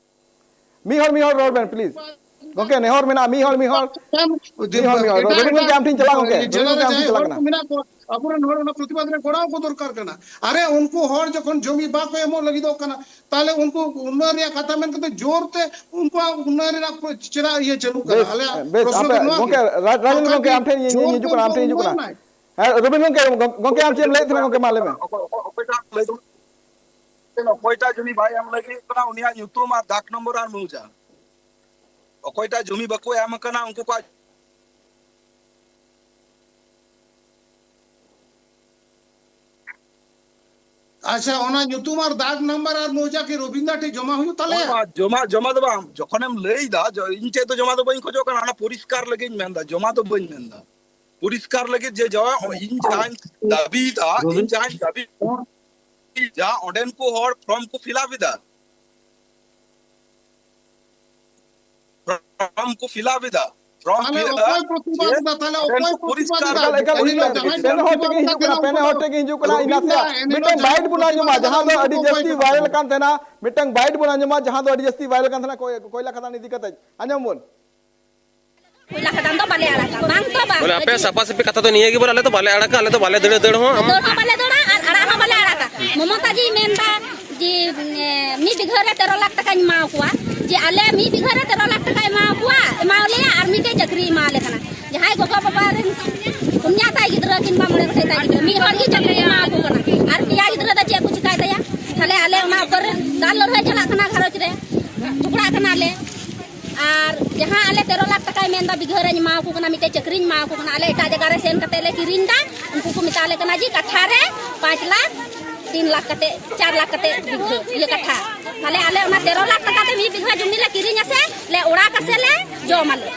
ᱢᱤᱫ ᱦᱚᱲ, ᱢᱤᱫ ᱦᱚᱲ ᱨᱚᱲ ᱵᱮᱱ, please᱾ ᱜᱚᱝᱠᱮ, ᱱᱮᱦᱚᱨ ᱢᱮᱱᱟᱜᱼᱟ, ᱢᱤᱫ ᱦᱚᱲ, ᱢᱤᱫ ᱦᱚᱲ᱾ ᱢᱤᱫ ᱦᱚᱲ, ᱢᱤᱫ ᱦᱚᱲ᱾ ᱮᱴᱟᱜ, ᱨᱚᱵᱤᱱ ᱜᱚᱝᱠᱮ, ᱮᱴᱟᱜ ᱟᱢ ᱴᱷᱮᱱ ᱪᱟᱞᱟᱜ ᱜᱚᱝᱠᱮ, ᱡᱮᱞᱟ ᱨᱚᱵᱤᱱ ᱨᱮ ᱜᱚᱝᱠᱮ, ᱟᱢ ᱡᱟᱦᱟᱸᱭ ᱴᱷᱮᱱ ᱦᱚᱲ ᱪᱟᱞᱟᱜ ᱠᱟᱱᱟ᱾ ᱢᱮᱱᱟᱜ ᱠᱚᱣᱟ, ᱟᱵᱚᱨᱮᱱ ᱦᱚᱲ ᱚᱱᱟ ᱯᱨᱚᱛᱤᱵᱟᱫ ᱨᱮ ᱜᱚᱲᱚ ᱠᱚ ᱫᱚᱨᱠᱟᱨ ᱠᱟᱱᱟ᱾ ᱟᱨᱮ, ᱩᱱᱠᱩ ᱦᱚᱲ ᱡᱚᱠᱷᱚᱱ ᱡᱚᱢᱤ ᱵᱟᱠᱚ ᱮᱢᱚᱜ ᱞᱟᱹᱜᱤᱫᱚᱜ ᱠᱟᱱᱟ, ᱛᱟᱦᱞᱮ ᱩᱱᱠᱩ ᱩᱱᱱᱚᱭᱚᱱ ᱨᱮᱭᱟᱜ ᱠᱟᱛᱷᱟ ᱢᱮᱱ ᱠᱟᱛᱮ ᱡᱳᱨ ᱛᱮ ᱩᱱᱠᱩᱣᱟᱜ ᱩᱱᱱᱚᱭᱚᱱ ᱨᱮᱱᱟᱜ ᱪᱮᱫᱟᱜ ᱤᱭᱟᱹ ᱪᱟᱹᱞᱩᱜ ᱠᱟᱱᱟ? ᱵᱮᱥ, ᱟᱞᱮᱭᱟᱜ ᱵᱮᱥ, ᱯᱨᱚᱥᱱᱚ ᱟᱯᱮ, ᱫᱚ ᱱᱚᱣᱟ ᱜᱚᱝᱠᱮ, ᱜᱮ᱾ ᱨᱟ-, ᱨᱟᱡᱮᱱ ᱥᱚᱨᱠᱟᱨ ᱜᱚᱝᱠᱮ, ᱡᱩᱫᱤ ᱟᱢ ᱴᱷᱮᱱ ᱤᱧ, ᱡᱳᱨ ᱤᱧ ᱦᱤᱡᱩᱜ ᱛᱮ ᱠᱟᱱᱟ, ᱟᱢ ᱩᱱᱠᱩ ᱴᱷᱮᱱ ᱦᱤᱡᱩᱜ ᱠᱟᱱᱟ᱾ ᱩᱱᱱᱚᱭᱚᱱᱟᱭ᱾ ᱦᱮᱸ, ᱨᱚᱵᱤᱱ ᱜᱚᱝᱠᱮ, ᱜᱚᱝᱠᱮ, ᱟᱢ ᱪᱮᱫ ᱮᱢ ᱞᱟᱹᱭᱮᱫ ᱛᱟᱦᱮᱱᱟ ᱜᱚᱝᱠᱮ? ᱢᱟ ᱞᱟᱹᱭ ᱢᱮ᱾ ᱚᱠᱚᱭ, ᱚᱠᱚᱭ, ᱚᱠᱚᱭᱴᱟᱜ ᱞᱟᱹᱭ ᱛᱟᱵᱚᱱ? ᱚᱠᱚᱭᱴᱟᱜ ᱡᱩᱫᱤ ᱵᱟᱭ ᱮᱢ ᱞᱟᱹᱜᱤᱫ ᱠᱟᱱᱟ, ᱩᱱᱤᱭᱟᱜ ᱧᱩᱛᱩᱢ ᱟᱨ ᱫᱟᱜᱽ ᱱᱚᱢᱵᱚᱨ ᱟᱨ ᱢᱚᱣᱡᱟ᱾ ᱚᱠᱚᱭᱴᱟᱜ ᱡᱩᱢᱤ ᱵᱟᱠᱚ ᱮᱢ ᱟᱠᱟᱱᱟ, ᱩᱱᱠᱩ ᱠᱚᱣᱟᱜ ᱟᱪᱪᱷᱟ, ᱚᱱᱟ ᱧᱩᱛᱩᱢ ᱟᱨ ᱫᱟᱜᱽ ᱱᱟᱢᱵᱟᱨ ᱟᱨ ᱢᱚᱣᱡᱟ ᱠᱤ ᱨᱚᱵᱤᱱᱫᱟ ᱴᱷᱮᱱ ᱡᱚᱢᱟ ᱦᱩᱭᱩᱜ ᱛᱟᱞᱮᱭᱟ? ᱵᱟᱝ, ᱵᱟᱝ, ᱡᱚᱢᱟ, ᱡᱚᱢᱟ ᱫᱚ ᱵᱟᱝ᱾ ᱡᱚᱠᱷᱚᱱᱮᱢ ᱞᱟᱹᱭ ᱫᱟ, ᱡᱚ-, ᱤᱧ ᱴᱷᱮᱱ ᱫᱚ ᱡᱚᱢᱟ ᱫᱚ ᱵᱟᱹᱧ ᱠᱷᱚᱡᱚᱜ ᱠᱟᱱᱟ, ᱚᱱᱟ ᱯᱚᱨᱤᱥᱠᱟᱨ ᱞᱟᱹᱜᱤᱫ ᱤᱧ ᱢᱮᱱᱫᱟ, ᱡᱚᱢᱟ ᱫᱚ ᱵᱟᱹᱧ ᱢᱮᱱᱫᱟ᱾ ᱯᱚᱨᱤᱥᱠᱟᱨ ᱞᱟᱹᱜᱤᱫ ᱡᱮ ᱡᱚ-, ᱤᱧ ᱡᱟᱦᱟᱸᱧ ᱫᱟᱹᱵᱤᱭᱮᱫᱟ, ᱤᱧ ᱡᱟᱦᱟᱸᱧ ᱫᱟᱹᱵᱤ ᱡᱟᱦᱟᱸ ᱚᱸᱰᱮᱱ ᱠᱚ ᱦᱚᱲ ᱯᱷᱨᱚᱢ ᱠᱚ ᱯᱷᱤᱞᱟᱯ ᱮᱫᱟ, ᱯᱷᱨᱚᱢ ᱠᱚ ᱯᱷᱤᱞᱟᱯ ᱮᱫᱟ, ᱯᱷᱨᱚᱢ ᱛᱟᱦᱞᱮ ᱯᱷᱤᱞᱟᱯ ᱚᱠᱚᱭ ᱯᱨᱚᱛᱤᱵᱟᱫ ᱮᱫᱟ? ᱛᱟᱦᱞᱮ ᱚᱠᱚᱭ ᱯᱨᱚᱛᱤᱵᱟᱫ ᱮᱫᱟ? ᱮᱠᱟᱞ, ᱮᱠᱟᱞ, ᱩᱱᱤ ᱫᱚ ᱯᱮᱱᱮ ᱦᱚᱲ ᱴᱷᱮᱱ ᱜᱮ ᱦᱤᱡᱩᱜ ᱠᱟᱱᱟ, ᱯᱮᱱᱮ ᱦᱚᱲ ᱴᱷᱮᱱ ᱜᱮ ᱦᱤᱡᱩᱜ ᱠᱟᱱᱟ, ᱤᱧ ᱱᱟᱥᱮᱭᱟᱜ ᱢᱤᱫᱴᱟᱝ ᱵᱟᱭᱤᱴ ᱵᱚᱱ ᱟᱸᱡᱚᱢᱟ, ᱡᱟᱦᱟᱸ ᱫᱚ ᱟᱹᱰᱤ ᱡᱟᱹᱥᱛᱤ ᱵᱷᱟᱭᱨᱟᱞ ᱠᱟᱱ ᱛᱟᱦᱮᱱᱟ, ᱢᱤᱫᱴᱟᱝ ᱵᱟᱭᱤᱴ ᱵᱚᱱ ᱟᱸᱡᱚᱢᱟ, ᱡᱟᱦᱟᱸ ᱫᱚ ᱟᱹᱰᱤ ᱡᱟᱹᱥᱛᱤ ᱵᱷᱟᱭᱨᱟᱞ ᱠᱟᱱ ᱛᱟᱦᱮᱱᱟ, ᱠᱚᱭ-, ᱠᱚᱭᱞᱟ ᱠᱷᱟᱫᱟᱱ ᱤᱫᱤ ᱠᱟᱛᱮ᱾ ᱟᱸᱡᱚᱢ ᱵᱚᱱ᱾ ᱠᱚᱭᱞᱟ ᱠᱷᱟᱫᱟᱱ ᱫᱚ ᱵᱟᱞᱮ ᱟᱲᱟᱜᱟ, ᱵᱟᱝ ᱛᱚ ᱵᱟᱝ᱾ ᱵᱚᱞᱮ, ᱟᱯᱮ ᱥᱟᱯᱷᱟ ᱥᱟᱹᱯᱷᱤ ᱠᱟᱛᱷᱟ ᱫᱚ ᱱᱤᱭᱟᱹ ᱜᱮ ᱵᱚᱞᱮ, ᱟᱞᱮ ᱫᱚ ᱵᱟᱞᱮ ᱟᱲᱟᱜᱟ, ᱟᱞᱮ ᱫᱚ ᱵᱟᱞᱮ ᱫᱟᱹᱲ, ᱫᱟᱹᱲ ᱦᱚᱸ᱾ ᱟᱢ ᱫᱟᱹᱲ ᱦᱚᱸ ᱵᱟᱞᱮ ᱫᱟᱹᱲᱟ ᱟᱨ ᱟᱲᱟᱜ ᱦᱚᱸ ᱵᱟᱞᱮ ᱟᱲᱟᱜᱟ᱾ ᱢᱚᱢᱚᱛᱟ ᱡᱤ ᱢᱮᱱᱫᱟ ᱡᱮ, ᱮ, ᱢᱤᱫ ᱵᱤᱜᱷᱟᱹ ᱨᱮ ᱛᱮᱨᱚ ᱞᱟᱠᱷ ᱴᱟᱠᱟᱧ ᱮᱢᱟ ᱠᱚᱣᱟ, ᱡᱮ ᱟᱞᱮ ᱢᱤᱫ ᱵᱤᱜᱷᱟᱹ ᱨᱮ ᱛᱮᱨᱚ ᱞᱟᱠᱷ ᱴᱟᱠᱟᱭ ᱮᱢᱟ ᱠᱚᱣᱟ, ᱮᱢᱟ ᱞᱮᱭᱟ ᱟᱨ ᱢᱤᱫᱴᱮᱡ ᱪᱟᱹᱠᱨᱤ ᱮᱢᱟ ᱞᱮ ᱠᱟᱱᱟ᱾ ᱡᱟᱦᱟᱸᱭ ᱜᱚᱜᱚ ᱵᱟᱵᱟ ᱨᱮᱱ ᱯᱩᱱᱭᱟ ᱛᱟᱭ ᱜᱤᱫᱽᱨᱟᱹ ᱠᱤᱝᱵᱟ ᱢᱚᱬᱮ ᱜᱚᱴᱮᱡ ᱛᱟᱭ ᱜᱤᱫᱽᱨᱟᱹ, ᱢᱤᱫ ᱦᱚᱲ ᱜᱮ ᱪᱟᱹᱠᱨᱤ ᱮᱢᱟ ᱠᱚ ᱠᱟᱱᱟ, ᱟᱨ ᱯᱮᱭᱟ ᱜᱤᱫᱽᱨᱟᱹ ᱫᱚ ᱪᱮᱫ ᱠᱚ ᱪᱤᱠᱟᱭ ᱛᱟᱭᱟ? ᱛᱟᱦᱞᱮ ᱟᱞᱮ ᱚᱱᱟ ᱩᱯᱚᱨ ᱨᱮ ᱫᱟᱞ ᱞᱟᱹᱲᱦᱟᱹᱭ ᱪᱟᱞᱟᱜ ᱠᱟᱱᱟ ᱜᱷᱟᱨᱚᱸᱡᱽ ᱨᱮ, ᱡᱷᱚᱜᱽᱲᱟᱜ ᱠᱟᱱᱟᱞᱮ᱾ ᱟᱨ ᱡᱟᱦᱟᱸ ᱟᱞᱮ ᱛᱮᱨᱚ ᱞᱟᱠᱷ ᱴᱟᱠᱟᱭ ᱢᱮᱱᱫᱟ ᱵᱤᱜᱷᱟᱹ ᱨᱮᱧ ᱮᱢᱟ ᱠᱚ ᱠᱟᱱᱟ, ᱢᱤᱫᱴᱮᱡ ᱪᱟᱹᱠᱨᱤᱧ ᱮᱢᱟ ᱠᱚ ᱠᱟᱱᱟ, ᱟᱞᱮ ᱮᱴᱟᱜ ᱡᱟᱭᱜᱟ ᱨᱮ ᱥᱮᱱ ᱠᱟᱛᱮ ᱞᱮ ᱠᱤᱨᱤᱧ ᱫᱟ᱾ ᱩᱱᱠᱩ ᱠᱚ ᱢᱮᱛᱟ ᱞᱮ ᱠᱟᱱᱟ ᱡᱮ ᱠᱟᱴᱷᱟ ᱨᱮ ᱯᱟᱸᱪ ᱞᱟᱠᱷ, ᱛᱤᱱ ᱞᱟᱠᱷ ᱠᱟᱛᱮ, ᱪᱟᱨ ᱞᱟᱠᱷ ᱠᱟᱛᱮ ᱵᱤᱜᱷᱟᱹ, ᱤᱭᱟᱹ ᱠᱟᱴᱷᱟ᱾ ᱛᱟᱦᱞᱮ ᱟᱞᱮ ᱚᱱᱟ ᱛᱮᱨᱚ ᱞᱟᱠᱷ ᱴᱟᱠᱟ ᱛᱮ ᱢᱤᱫ ᱵᱤᱜᱷᱟᱹ ᱡᱚᱢᱤ ᱞᱮ ᱠᱤᱨᱤᱧᱟ ᱥᱮ ᱞᱮ ᱚᱲᱟᱜᱟ ᱥᱮ ᱞᱮ ᱡᱚᱢᱟᱞᱮ?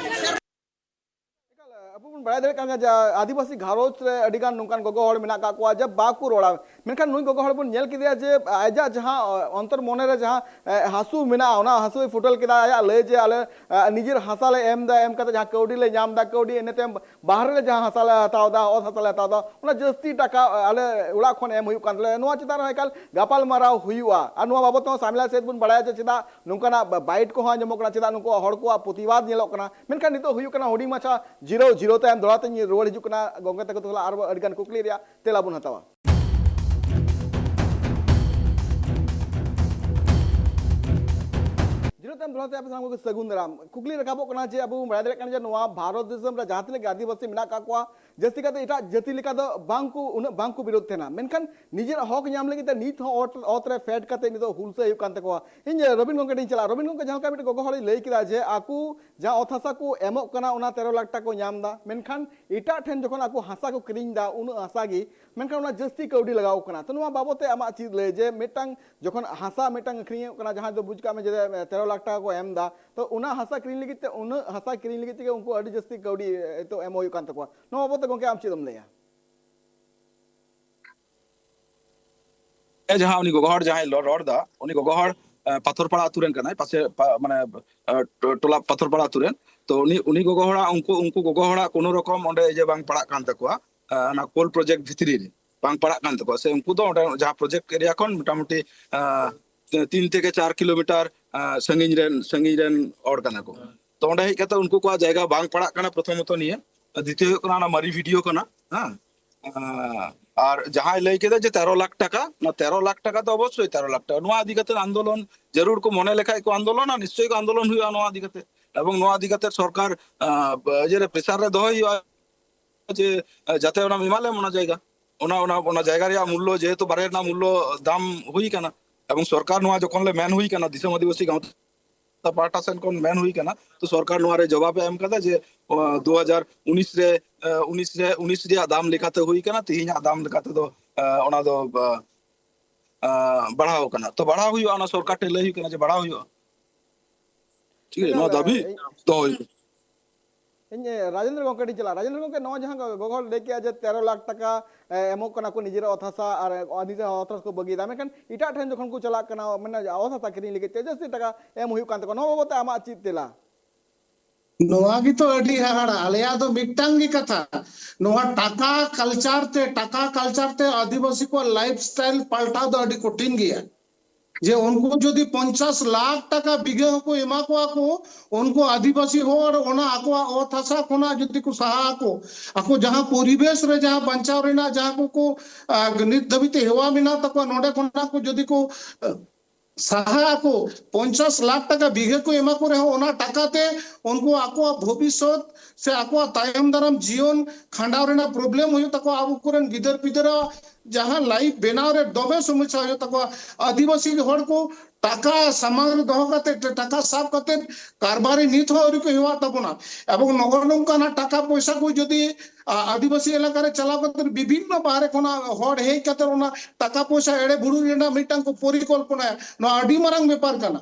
ᱮᱠᱟᱞ, ᱟᱵᱚ ᱵᱚᱱ ᱵᱟᱲᱟᱭ ᱫᱟᱲᱮᱭᱟᱜ ᱠᱟᱱ ᱜᱮᱭᱟ ᱡᱮ ᱟᱹᱫᱤᱵᱟᱹᱥᱤ ᱜᱷᱟᱨᱚᱸᱡᱽ ᱨᱮ ᱟᱹᱰᱤ ᱜᱟᱱ ᱱᱚᱝᱠᱟᱱ ᱜᱚᱜᱚ ᱦᱚᱲ ᱢᱮᱱᱟᱜ ᱟᱠᱟᱫ ᱠᱚᱣᱟ ᱡᱮ ᱵᱟᱠᱚ ᱨᱚᱲᱟ, ᱢᱮᱱᱠᱷᱟᱱ ᱱᱩᱭ ᱜᱚᱜᱚ ᱦᱚᱲ ᱵᱚᱱ ᱧᱮᱞ ᱠᱮᱫᱮᱭᱟ ᱡᱮ ᱟᱡᱟᱜ ᱡᱟᱦᱟᱸ, ᱚ, ᱚᱱᱛᱚᱨ ᱢᱚᱱᱮ ᱨᱮ ᱡᱟᱦᱟᱸ, ᱮ, ᱦᱟᱹᱥᱩ ᱢᱮᱱᱟᱜᱼᱟ, ᱚᱱᱟ ᱦᱟᱹᱥᱩᱭ ᱯᱷᱩᱴᱟᱹᱞ ᱠᱮᱫᱟ᱾ ᱟᱭᱟᱜ ᱞᱟᱹᱭ ᱡᱮ ᱟᱞᱮ, ᱮ, ᱱᱤᱡᱮᱨ ᱦᱟᱥᱟ ᱞᱮ ᱮᱢ ᱮᱫᱟ, ᱮᱢ ᱠᱟᱛᱮ ᱡᱟᱦᱟᱸ ᱠᱟᱹᱣᱰᱤ ᱞᱮ ᱧᱟᱢ ᱮᱫᱟ, ᱠᱟᱹᱣᱰᱤ ᱤᱱᱟᱹ ᱛᱟᱭᱚᱢ ᱵᱟᱦᱨᱮ ᱨᱮ ᱡᱟᱦᱟᱸ ᱦᱟᱥᱟ ᱞᱮ ᱦᱟᱛᱟᱣ ᱮᱫᱟ, ᱚᱛ ᱦᱟᱥᱟ ᱞᱮ ᱦᱟᱛᱟᱣ ᱮᱫᱟ, ᱚᱱᱟ ᱡᱟᱹᱥᱛᱤ ᱴᱟᱠᱟ, ᱮ, ᱟᱞᱮ ᱚᱲᱟᱜ ᱠᱷᱚᱱ ᱮᱢ ᱦᱩᱭᱩᱜ ᱠᱟᱱ ᱛᱟᱞᱮᱭᱟ᱾ ᱱᱚᱣᱟ ᱪᱮᱛᱟᱱ ᱨᱮ ᱮᱠᱟᱞ ᱜᱟᱯᱟᱞ ᱢᱟᱨᱟᱣ ᱦᱩᱭᱩᱜᱼᱟ᱾ ᱟᱨ ᱱᱚᱣᱟ ᱵᱟᱵᱚᱛ ᱦᱚᱸ ᱥᱟᱢᱤᱞᱟ ᱥᱮᱫ ᱵᱚᱱ ᱵᱟᱲᱟᱭᱟ ᱡᱮ ᱪᱮᱫᱟᱜ ᱱᱚᱝᱠᱟᱱᱟᱜ ᱵᱟ-, ᱵᱟᱭᱤᱴ ᱠᱚᱦᱚᱸ ᱟᱸᱡᱚᱢᱚᱜ ᱠᱟᱱᱟ, ᱪᱮᱫᱟᱜ ᱱᱩᱠᱩᱣᱟᱜ ᱦᱚᱲ ᱠᱚᱣᱟᱜ ᱯᱨᱚᱛᱤᱵᱟᱫ ᱧᱮᱞᱚᱜ ᱠᱟᱱᱟ᱾ ᱢᱮᱱᱠᱷᱟᱱ ᱱᱤᱛᱚᱜ ᱦᱩᱭᱩᱜ ᱠᱟᱱᱟ ᱦᱩᱰᱤᱧ ᱢᱟᱪᱷᱟ ᱡᱤᱨᱟᱹᱣ, ᱡᱤᱨᱟᱹᱣ ᱛᱟᱭᱚᱢ ᱫᱚᱦᱲᱟ ᱛᱮᱧ ᱨᱩᱣᱟᱹᱲ ᱦᱤᱡᱩᱜ ᱠᱟᱱᱟ ᱜᱚᱝᱠᱮ ᱛᱟᱠᱚ ᱛᱟᱞᱟ ᱟᱨ ᱟᱹᱰᱤᱜᱟᱱ ᱠᱩᱠᱞᱤ ᱨᱮᱭᱟᱜ ᱛᱮᱞᱟ ᱵᱚᱱ ᱦᱟᱛᱟᱣᱟ᱾ ᱡᱤᱨᱟᱹᱣ ᱛᱟᱭᱚᱢ ᱫᱚᱦᱲᱟ ᱛᱮ ᱟᱯᱮ ᱥᱟᱱᱟᱢ ᱠᱚᱜᱮ ᱥᱟᱹᱜᱩᱱ ᱫᱟᱨᱟᱢ᱾ ᱠᱩᱠᱞᱤ ᱨᱟᱠᱟᱵᱚᱜ ᱠᱟᱱᱟ ᱡᱮ ᱟᱵᱚ ᱵᱚᱱ ᱵᱟᱲᱟᱭ ᱫᱟᱲᱮᱭᱟᱜ ᱠᱟᱱᱟ ᱡᱮ ᱱᱚᱣᱟ ᱵᱷᱟᱨᱚᱛ ᱫᱤᱥᱚᱢ ᱨᱮ ᱡᱟᱦᱟᱸ ᱛᱤᱱᱟᱹᱜ ᱜᱮ ᱟᱹᱫᱤᱵᱟᱹᱥᱤ ᱢᱮᱱᱟᱜ ᱟᱠᱟᱫ ᱠᱚᱣᱟ, ᱡᱟᱹᱥᱛᱤ ᱠᱟᱛᱮ ᱮᱴᱟᱜ ᱡᱟᱹᱛᱤ ᱞᱮᱠᱟ ᱫᱚ ᱵᱟᱝ ᱠᱚ, ᱩᱱᱟᱹᱜ ᱵᱟᱝ ᱠᱚ ᱵᱤᱨᱳᱫ ᱛᱟᱦᱮᱱᱟ᱾ ᱢᱮᱱᱠᱷᱟᱱ ᱱᱤᱡᱮᱨᱟᱜ ᱦᱚᱠ ᱧᱟᱢ ᱞᱟᱹᱜᱤᱫ ᱛᱮ ᱱᱤᱛ ᱦᱚᱸ ᱚᱛ, ᱚᱛ ᱨᱮ ᱯᱷᱮᱰ ᱠᱟᱛᱮ ᱱᱤᱛᱚᱜ ᱦᱩᱞᱥᱟᱹᱭ ᱦᱩᱭᱩᱜ ᱠᱟᱱ ᱛᱟᱠᱚᱣᱟ᱾ ᱤᱧ ᱨᱚᱵᱤᱱ ᱜᱚᱝᱠᱮ ᱴᱷᱮᱱ ᱤᱧ ᱪᱟᱞᱟᱜᱼᱟ᱾ ᱨᱚᱵᱤᱱ ᱜᱚᱝᱠᱮ, ᱡᱟᱦᱟᱸ ᱞᱮᱠᱟ ᱢᱤᱫᱴᱮᱱ ᱜᱚᱜᱚ ᱦᱚᱲᱮ ᱞᱟᱹᱭ ᱠᱮᱫᱟ ᱡᱮ ᱟᱠᱚ ᱡᱟᱦᱟᱸ ᱚᱛ ᱦᱟᱥᱟ ᱠᱚ ᱮᱢᱚᱜ ᱠᱟᱱᱟ, ᱚᱱᱟ ᱛᱮᱨᱚ ᱞᱟᱠᱷ ᱴᱟᱠᱟ ᱠᱚ ᱧᱟᱢ ᱮᱫᱟ, ᱢᱮᱱᱠᱷᱟᱱ ᱮᱴᱟᱜ ᱴᱷᱮᱱ ᱡᱚᱠᱷᱚᱱ ᱟᱠᱚ ᱦᱟᱥᱟ ᱠᱚ ᱠᱤᱨᱤᱧ ᱮᱫᱟ, ᱩᱱᱟᱹᱜ ᱦᱟᱥᱟ ᱜᱮ, ᱢᱮᱱᱠᱷᱟᱱ ᱚᱱᱟ ᱡᱟᱹᱥᱛᱤ ᱠᱟᱹᱣᱰᱤ ᱞᱟᱜᱟᱣ ᱠᱟᱱᱟ᱾ ᱛᱚ ᱱᱚᱣᱟ ᱵᱟᱵᱚᱛ ᱛᱮ ᱟᱢᱟᱜ ᱪᱮᱫ ᱞᱟᱹᱭ ᱡᱮ ᱢᱤᱫᱴᱟᱝ ᱡᱚᱠᱷᱚᱱ ᱦᱟᱥᱟ ᱢᱤᱫᱴᱟᱝ ᱟᱹᱠᱷᱨᱤᱧᱚᱜ ᱠᱟᱱᱟ, ᱡᱟᱦᱟᱸ ᱫᱚ ᱵᱩᱡᱽ ᱠᱟᱜ ᱢᱮ ᱡᱮ ᱛᱮᱨᱚ ᱞᱟᱠᱷ ᱴᱟᱠᱟ ᱠᱚ ᱮᱢ ᱮᱫᱟ, ᱛᱚ ᱚᱱᱟ ᱦᱟᱥᱟ ᱠᱤᱨᱤᱧ ᱞᱟᱹᱜᱤᱫ ᱛᱮ, ᱩᱱᱟᱹᱜ ᱦᱟᱥᱟ ᱠᱤᱨᱤᱧ ᱞᱟᱹᱜᱤᱫ ᱛᱮᱜᱮ ᱩᱱᱠᱩ ᱟᱹᱰᱤ ᱡᱟᱹᱥᱛᱤ ᱠᱟᱹᱣᱰᱤ, ᱮ, ᱛᱚ ᱮᱢ ᱦᱩᱭᱩᱜ ᱠᱟᱱ ᱛᱟᱠᱚᱣᱟ᱾ ᱱᱚᱣᱟ ᱵᱟᱵᱚᱛ ᱛᱮ ᱜᱚᱝᱠᱮ ᱟᱢ ᱪᱮᱫ ᱮᱢ ᱞᱟᱹᱭᱟ? ᱡᱟᱦᱟᱸ ᱩᱱᱤ ᱜᱚᱜᱚ ᱦᱚᱲ ᱡᱟᱦᱟᱸᱭ ᱨᱚᱲ ᱫᱟ, ᱩᱱᱤ ᱜᱚᱜᱚ ᱦᱚᱲ ᱯᱟᱛᱷᱚᱨᱯᱟᱲᱟ ᱟᱹᱛᱩ ᱨᱮᱱ ᱠᱟᱱᱟᱭ, ᱯᱟᱥᱮ ᱢᱟᱱᱮ ᱴᱚᱞᱟ ᱯᱟᱛᱷᱚᱨᱯᱟᱲᱟ ᱟᱹᱛᱩ ᱨᱮᱱ᱾ ᱛᱚ ᱩᱱᱤ ᱩᱱᱤ ᱜᱚᱜᱚ ᱦᱚᱲᱟᱜ ᱩᱱᱠᱩ ᱩᱱᱠᱩ ᱜᱚᱜᱚ ᱦᱚᱲᱟᱜ ᱠᱳᱱᱳ ᱨᱚᱠᱚᱢ ᱚᱸᱰᱮ ᱤᱭᱟᱹ ᱵᱟᱝ ᱯᱟᱲᱟᱜ ᱠᱟᱱ ᱛᱟᱠᱚᱣᱟ᱾ ᱚᱱᱟ ᱠᱳᱞ ᱯᱨᱚᱡᱮᱠᱴ ᱵᱷᱤᱛᱨᱤ ᱨᱮ ᱵᱟᱝ ᱯᱟᱲᱟᱜ ᱠᱟᱱ ᱛᱟᱠᱚᱣᱟ, ᱥᱮ ᱩᱱᱠᱩ ᱫᱚ ᱚᱸᱰᱮ ᱡᱟᱦᱟᱸ ᱯᱨᱚᱡᱮᱠᱴ ᱮᱨᱤᱭᱟ ᱠᱷᱚᱱ ᱢᱚᱴᱟᱢᱩᱴᱤ ᱛᱤᱱ ᱛᱷᱮᱠᱮ ᱪᱟᱨ ᱠᱤᱞᱳᱢᱤᱴᱟᱨ ᱥᱟᱺᱜᱤᱧ ᱨᱮᱱ ᱥᱟᱺᱜᱤᱧ ᱨᱮᱱ ᱦᱚᱲ ᱠᱟᱱᱟ ᱠᱚ᱾ ᱛᱚ ᱚᱸᱰᱮ ᱦᱮᱡ ᱠᱟᱛᱮ ᱩᱱᱠᱩ ᱠᱚᱣᱟᱜ ᱡᱟᱭᱜᱟ ᱵᱟᱝ ᱯᱟᱲᱟᱜ ᱠᱟᱱᱟ, ᱯᱨᱚᱛᱷᱚᱢᱚᱛᱚ ᱱᱤᱭᱟᱹ᱾ ᱫᱤᱛᱤᱭᱚ ᱦᱩᱭᱩᱜ ᱠᱟᱱᱟ ᱚᱱᱟ ᱢᱟᱨᱮ ᱵᱷᱤᱰᱤᱭᱳ ᱠᱟᱱᱟ, ᱦᱮᱸ᱾ ᱟᱨ ᱡᱟᱦᱟᱸᱭ ᱞᱟᱹᱭ ᱠᱮᱫᱟ ᱡᱮ ᱛᱮᱨᱚ ᱞᱟᱠᱷ ᱴᱟᱠᱟ, ᱚᱱᱟ ᱛᱮᱨᱚ ᱞᱟᱠᱷ ᱴᱟᱠᱟ ᱫᱚ ᱚᱵᱚᱥᱥᱳᱭ ᱛᱮᱨᱚ ᱞᱟᱠᱷ ᱴᱟᱠᱟ᱾ ᱱᱚᱣᱟ ᱤᱫᱤ ᱠᱟᱛᱮ ᱟᱱᱫᱳᱞᱚᱱ ᱡᱟᱹᱨᱩᱲ ᱠᱚ ᱢᱚᱱᱮ ᱞᱮᱠᱷᱟᱡ ᱠᱚ ᱟᱱᱫᱳᱞᱚᱱᱟ, ᱱᱤᱥᱪᱳᱭ ᱠᱚ ᱟᱱᱫᱳᱞᱚᱱ ᱦᱩᱭᱩᱜᱼᱟ ᱱᱚᱣᱟ ᱤᱫᱤ ᱠᱟᱛᱮ᱾ ᱮᱵᱚᱝ ᱱᱚᱣᱟ ᱤᱫᱤ ᱠᱟᱛᱮ ᱥᱚᱨᱠᱟᱨ ᱤᱭᱟᱹ ᱨᱮ ᱯᱨᱮᱥᱟᱨ ᱨᱮ ᱫᱚᱦᱚᱭ ᱦᱩᱭᱩᱜᱼᱟ ᱡᱮ ᱡᱟᱛᱮ ᱚᱱᱟ ᱮᱢᱟ ᱞᱮᱢ ᱚᱱᱟ ᱡᱟᱭᱜᱟ, ᱚᱱᱟ ᱚᱱᱟ ᱚᱱᱟ ᱡᱟᱭᱜᱟ ᱨᱮᱭᱟᱜ ᱢᱩᱞᱞᱚ, ᱡᱮᱦᱮᱛᱩ ᱵᱟᱨᱦᱮ ᱨᱮᱱᱟᱜ ᱢᱩᱞᱞᱚ ᱫᱟᱢ ᱦᱩᱭ ᱠᱟᱱᱟ᱾ ᱮᱵᱚᱝ ᱥᱚᱨᱠᱟᱨ ᱱᱚᱣᱟ ᱡᱚᱠᱷᱚᱱ ᱞᱮ ᱢᱮᱱ ᱦᱩᱭ ᱠᱟᱱᱟ, ᱫᱤᱥᱚᱢ ᱟᱹᱫᱤᱵᱟᱹᱥᱤ ᱜᱟᱶᱛᱟ ᱯᱟᱦᱴᱟ ᱥᱮᱱ ᱠᱷᱚᱱ ᱢᱮᱱ ᱦᱩᱭ ᱠᱟᱱᱟ, ᱛᱚ ᱥᱚᱨᱠᱟᱨ ᱱᱚᱣᱟ ᱨᱮ ᱡᱚᱵᱟᱵ ᱮ ᱮᱢ ᱠᱟᱫᱟ ᱡᱮ ᱫᱩ ᱦᱟᱡᱟᱨ ᱩᱱᱤᱥ ᱨᱮ ᱩᱱᱤᱥ ᱨᱮ ᱩᱱᱤᱥ ᱨᱮᱭᱟᱜ ᱫᱟᱢ ᱞᱮᱠᱟᱛᱮ ᱦᱩᱭ ᱠᱟᱱᱟ, ᱛᱮᱦᱮᱧᱟᱜ ᱫᱟᱢ ᱞᱮᱠᱟᱛᱮ ᱫᱚ ᱚᱱᱟ ᱫᱚ ᱵᱟᱲᱦᱟᱣ ᱠᱟᱱᱟ᱾ ᱛᱚ ᱵᱟᱲᱦᱟᱣ ᱦᱩᱭᱩᱜᱼᱟ, ᱚᱱᱟ ᱥᱚᱨᱠᱟᱨ ᱴᱷᱮᱱ ᱞᱟᱹᱭ ᱦᱩᱭᱩᱜ ᱠᱟᱱᱟ ᱡᱮ ᱵᱟᱲᱦᱟᱣ ᱦᱩᱭᱩᱜᱼᱟ᱾ ᱴᱷᱤᱠ ᱟᱪᱷᱮ, ᱱᱚᱣᱟ ᱫᱟᱹᱵᱤ ᱫᱚᱦᱚ ᱦᱩᱭᱩᱜᱼᱟ᱾ ᱤᱧ ᱨᱟᱡᱮᱱᱫᱨᱚ ᱜᱚᱝᱠᱮ ᱴᱷᱮᱱ ᱪᱟᱞᱟᱜ᱾ ᱨᱟᱡᱮᱱᱫᱨᱚ ᱜᱚᱝᱠᱮ, ᱱᱚᱣᱟ ᱡᱟᱦᱟᱸ ᱜᱚᱜᱚ ᱦᱚᱲ ᱞᱟᱹᱭ ᱠᱮᱜᱼᱟ ᱡᱮ ᱛᱮᱨᱚ ᱞᱟᱠᱷ ᱴᱟᱠᱟ ᱮᱢᱚᱜ ᱠᱟᱱᱟ ᱠᱚ ᱱᱤᱡᱮᱨᱟᱜ ᱚᱛ ᱦᱟᱥᱟ ᱟᱨ ᱱᱤᱡᱮᱨᱟᱜ ᱚᱛ ᱦᱟᱥᱟ ᱠᱚ ᱵᱟᱹᱜᱤᱭᱮᱫᱟ, ᱢᱮᱱᱠᱷᱟᱱ ᱮᱴᱟᱜ ᱴᱷᱮᱱ ᱡᱚᱠᱷᱚᱱ ᱠᱚ ᱪᱟᱞᱟᱜ ᱠᱟᱱᱟ, ᱢᱟᱱᱮ ᱚᱛ ᱦᱟᱥᱟ ᱠᱤᱨᱤᱧ ᱞᱟᱹᱜᱤᱫ ᱛᱮ ᱡᱟᱹᱥᱛᱤ ᱴᱟᱠᱟ ᱮᱢ ᱦᱩᱭᱩᱜ ᱠᱟᱱ ᱛᱟᱠᱚᱣᱟ, ᱱᱚᱣᱟ ᱵᱟᱵᱚᱫ ᱛᱮ ᱟᱢᱟᱜ ᱪᱮᱫ ᱛᱮᱞᱟ? ᱱᱚᱣᱟ ᱜᱮᱛᱚ ᱟᱹᱰᱤ ᱦᱟᱦᱟᱲᱟ᱾ ᱟᱞᱮᱭᱟᱜ ᱫᱚ ᱢᱤᱫᱴᱟᱝ ᱜᱮ ᱠᱟᱛᱷᱟ, ᱱᱚᱣᱟ ᱴᱟᱠᱟ ᱠᱟᱞᱪᱟᱨ ᱛᱮ, ᱴᱟᱠᱟ ᱠᱟᱞᱪᱟᱨ ᱛᱮ ᱟᱹᱫᱤᱵᱟᱹᱥᱤ ᱠᱚᱣᱟᱜ ᱞᱟᱭᱤᱯᱷ ᱥᱴᱟᱭᱤᱞ ᱯᱟᱞᱴᱟᱣ ᱫᱚ ᱟᱹᱰᱤ ᱠᱚᱴᱷᱤᱱ ᱜᱮᱭᱟ᱾ ᱡᱮ ᱩᱱᱠᱩ ᱡᱩᱫᱤ ᱯᱚᱧᱪᱟᱥ ᱞᱟᱠᱷ ᱴᱟᱠᱟ ᱵᱤᱜᱷᱟᱹ ᱦᱚᱸᱠᱚ ᱮᱢᱟ ᱠᱚᱣᱟ ᱠᱚ, ᱩᱱᱠᱩ ᱟᱹᱫᱤᱵᱟᱹᱥᱤ ᱦᱚᱲ ᱚᱱᱟ ᱟᱠᱚᱣᱟᱜ ᱚᱛ ᱦᱟᱥᱟ ᱠᱷᱚᱱᱟᱜ ᱡᱩᱫᱤ ᱠᱚ ᱥᱟᱦᱟ ᱟᱠᱚ, ᱟᱠᱚ ᱡᱟᱦᱟᱸ ᱯᱚᱨᱤᱵᱮᱥ ᱨᱮ ᱡᱟᱦᱟᱸ ᱵᱟᱧᱪᱟᱣ ᱨᱮᱱᱟᱜ ᱡᱟᱦᱟᱸ ᱠᱚ, ᱠᱚ, ᱟ, ᱱᱤᱛ ᱫᱷᱟᱹᱵᱤᱡ ᱛᱮ ᱦᱮᱣᱟ ᱢᱮᱱᱟᱜ ᱛᱟᱠᱚᱣᱟ, ᱱᱚᱰᱮ ᱠᱷᱚᱱᱟᱜ ᱠᱚ ᱡᱩᱫᱤ ᱠᱚ, ᱟ, ᱥᱟᱦᱟ ᱟᱠᱚ, ᱯᱚᱧᱪᱟᱥ ᱞᱟᱠᱷ ᱴᱟᱠᱟ ᱵᱤᱜᱷᱟᱹ ᱠᱚ ᱮᱢᱟ ᱠᱚ ᱨᱮᱦᱚᱸ, ᱚᱱᱟ ᱴᱟᱠᱟ ᱛᱮ ᱩᱱᱠᱩ ᱟᱠᱚᱣᱟᱜ ᱵᱷᱚᱵᱤᱥᱥᱚᱛ ᱥᱮ ᱟᱠᱚᱣᱟᱜ ᱛᱟᱭᱚᱢ ᱫᱟᱨᱟᱢ ᱡᱤᱭᱚᱱ ᱠᱷᱟᱸᱰᱟᱣ ᱨᱮᱱᱟᱜ ᱯᱨᱚᱵᱞᱮᱢ ᱦᱩᱭᱩᱜ ᱛᱟᱠᱚᱣᱟ᱾ ᱟᱵᱚ ᱠᱚᱨᱮᱱ ᱜᱤᱫᱟᱹᱨ ᱯᱤᱫᱟᱹᱨᱟᱜ ᱡᱟᱦᱟᱸ ᱞᱟᱭᱤᱯᱷ ᱵᱮᱱᱟᱣ ᱨᱮ ᱫᱚᱢᱮ ᱥᱚᱢᱚᱥᱥᱟ ᱦᱩᱭᱩᱜ ᱛᱟᱠᱚᱣᱟ᱾ ᱟᱹᱫᱤᱵᱟᱹᱥᱤ ᱦᱚᱲ ᱠᱚ ᱴᱟᱠᱟ ᱥᱟᱢᱟᱝ ᱨᱮ ᱫᱚᱦᱚ ᱠᱟᱛᱮ, ᱴᱟᱠᱟ ᱥᱟᱵ ᱠᱟᱛᱮ ᱠᱟᱨᱵᱟᱨᱤ ᱱᱤᱛ ᱦᱚᱸ ᱟᱹᱣᱨᱤ ᱠᱚ ᱦᱮᱣᱟᱜ ᱛᱟᱵᱚᱱᱟ᱾ ᱮᱵᱚᱝ ᱱᱚᱜᱼᱚ ᱱᱚᱝᱠᱟᱱᱟᱜ ᱴᱟᱠᱟ ᱯᱚᱭᱥᱟ ᱠᱚ ᱡᱩᱫᱤ, ᱟ, ᱟᱹᱫᱤᱵᱟᱹᱥᱤ ᱮᱞᱟᱠᱟ ᱨᱮ ᱪᱟᱞᱟᱣ ᱠᱟᱛᱮ ᱵᱤᱵᱷᱤᱱᱱᱚ ᱵᱟᱦᱨᱮ ᱠᱷᱚᱱᱟᱜ ᱦᱚᱲ ᱦᱮᱡ ᱠᱟᱛᱮ ᱚᱱᱟ ᱴᱟᱠᱟ ᱯᱚᱭᱥᱟ ᱮᱲᱮ ᱵᱷᱩᱲᱩᱡ ᱨᱮᱱᱟᱜ ᱢᱤᱫᱴᱟᱝ ᱠᱚ ᱯᱚᱨᱤᱠᱚᱞᱯᱚᱱᱟᱭᱟ, ᱱᱚᱣᱟ ᱟᱹᱰᱤ ᱢᱟᱨᱟᱝ ᱵᱮᱯᱟᱨ ᱠᱟᱱᱟ᱾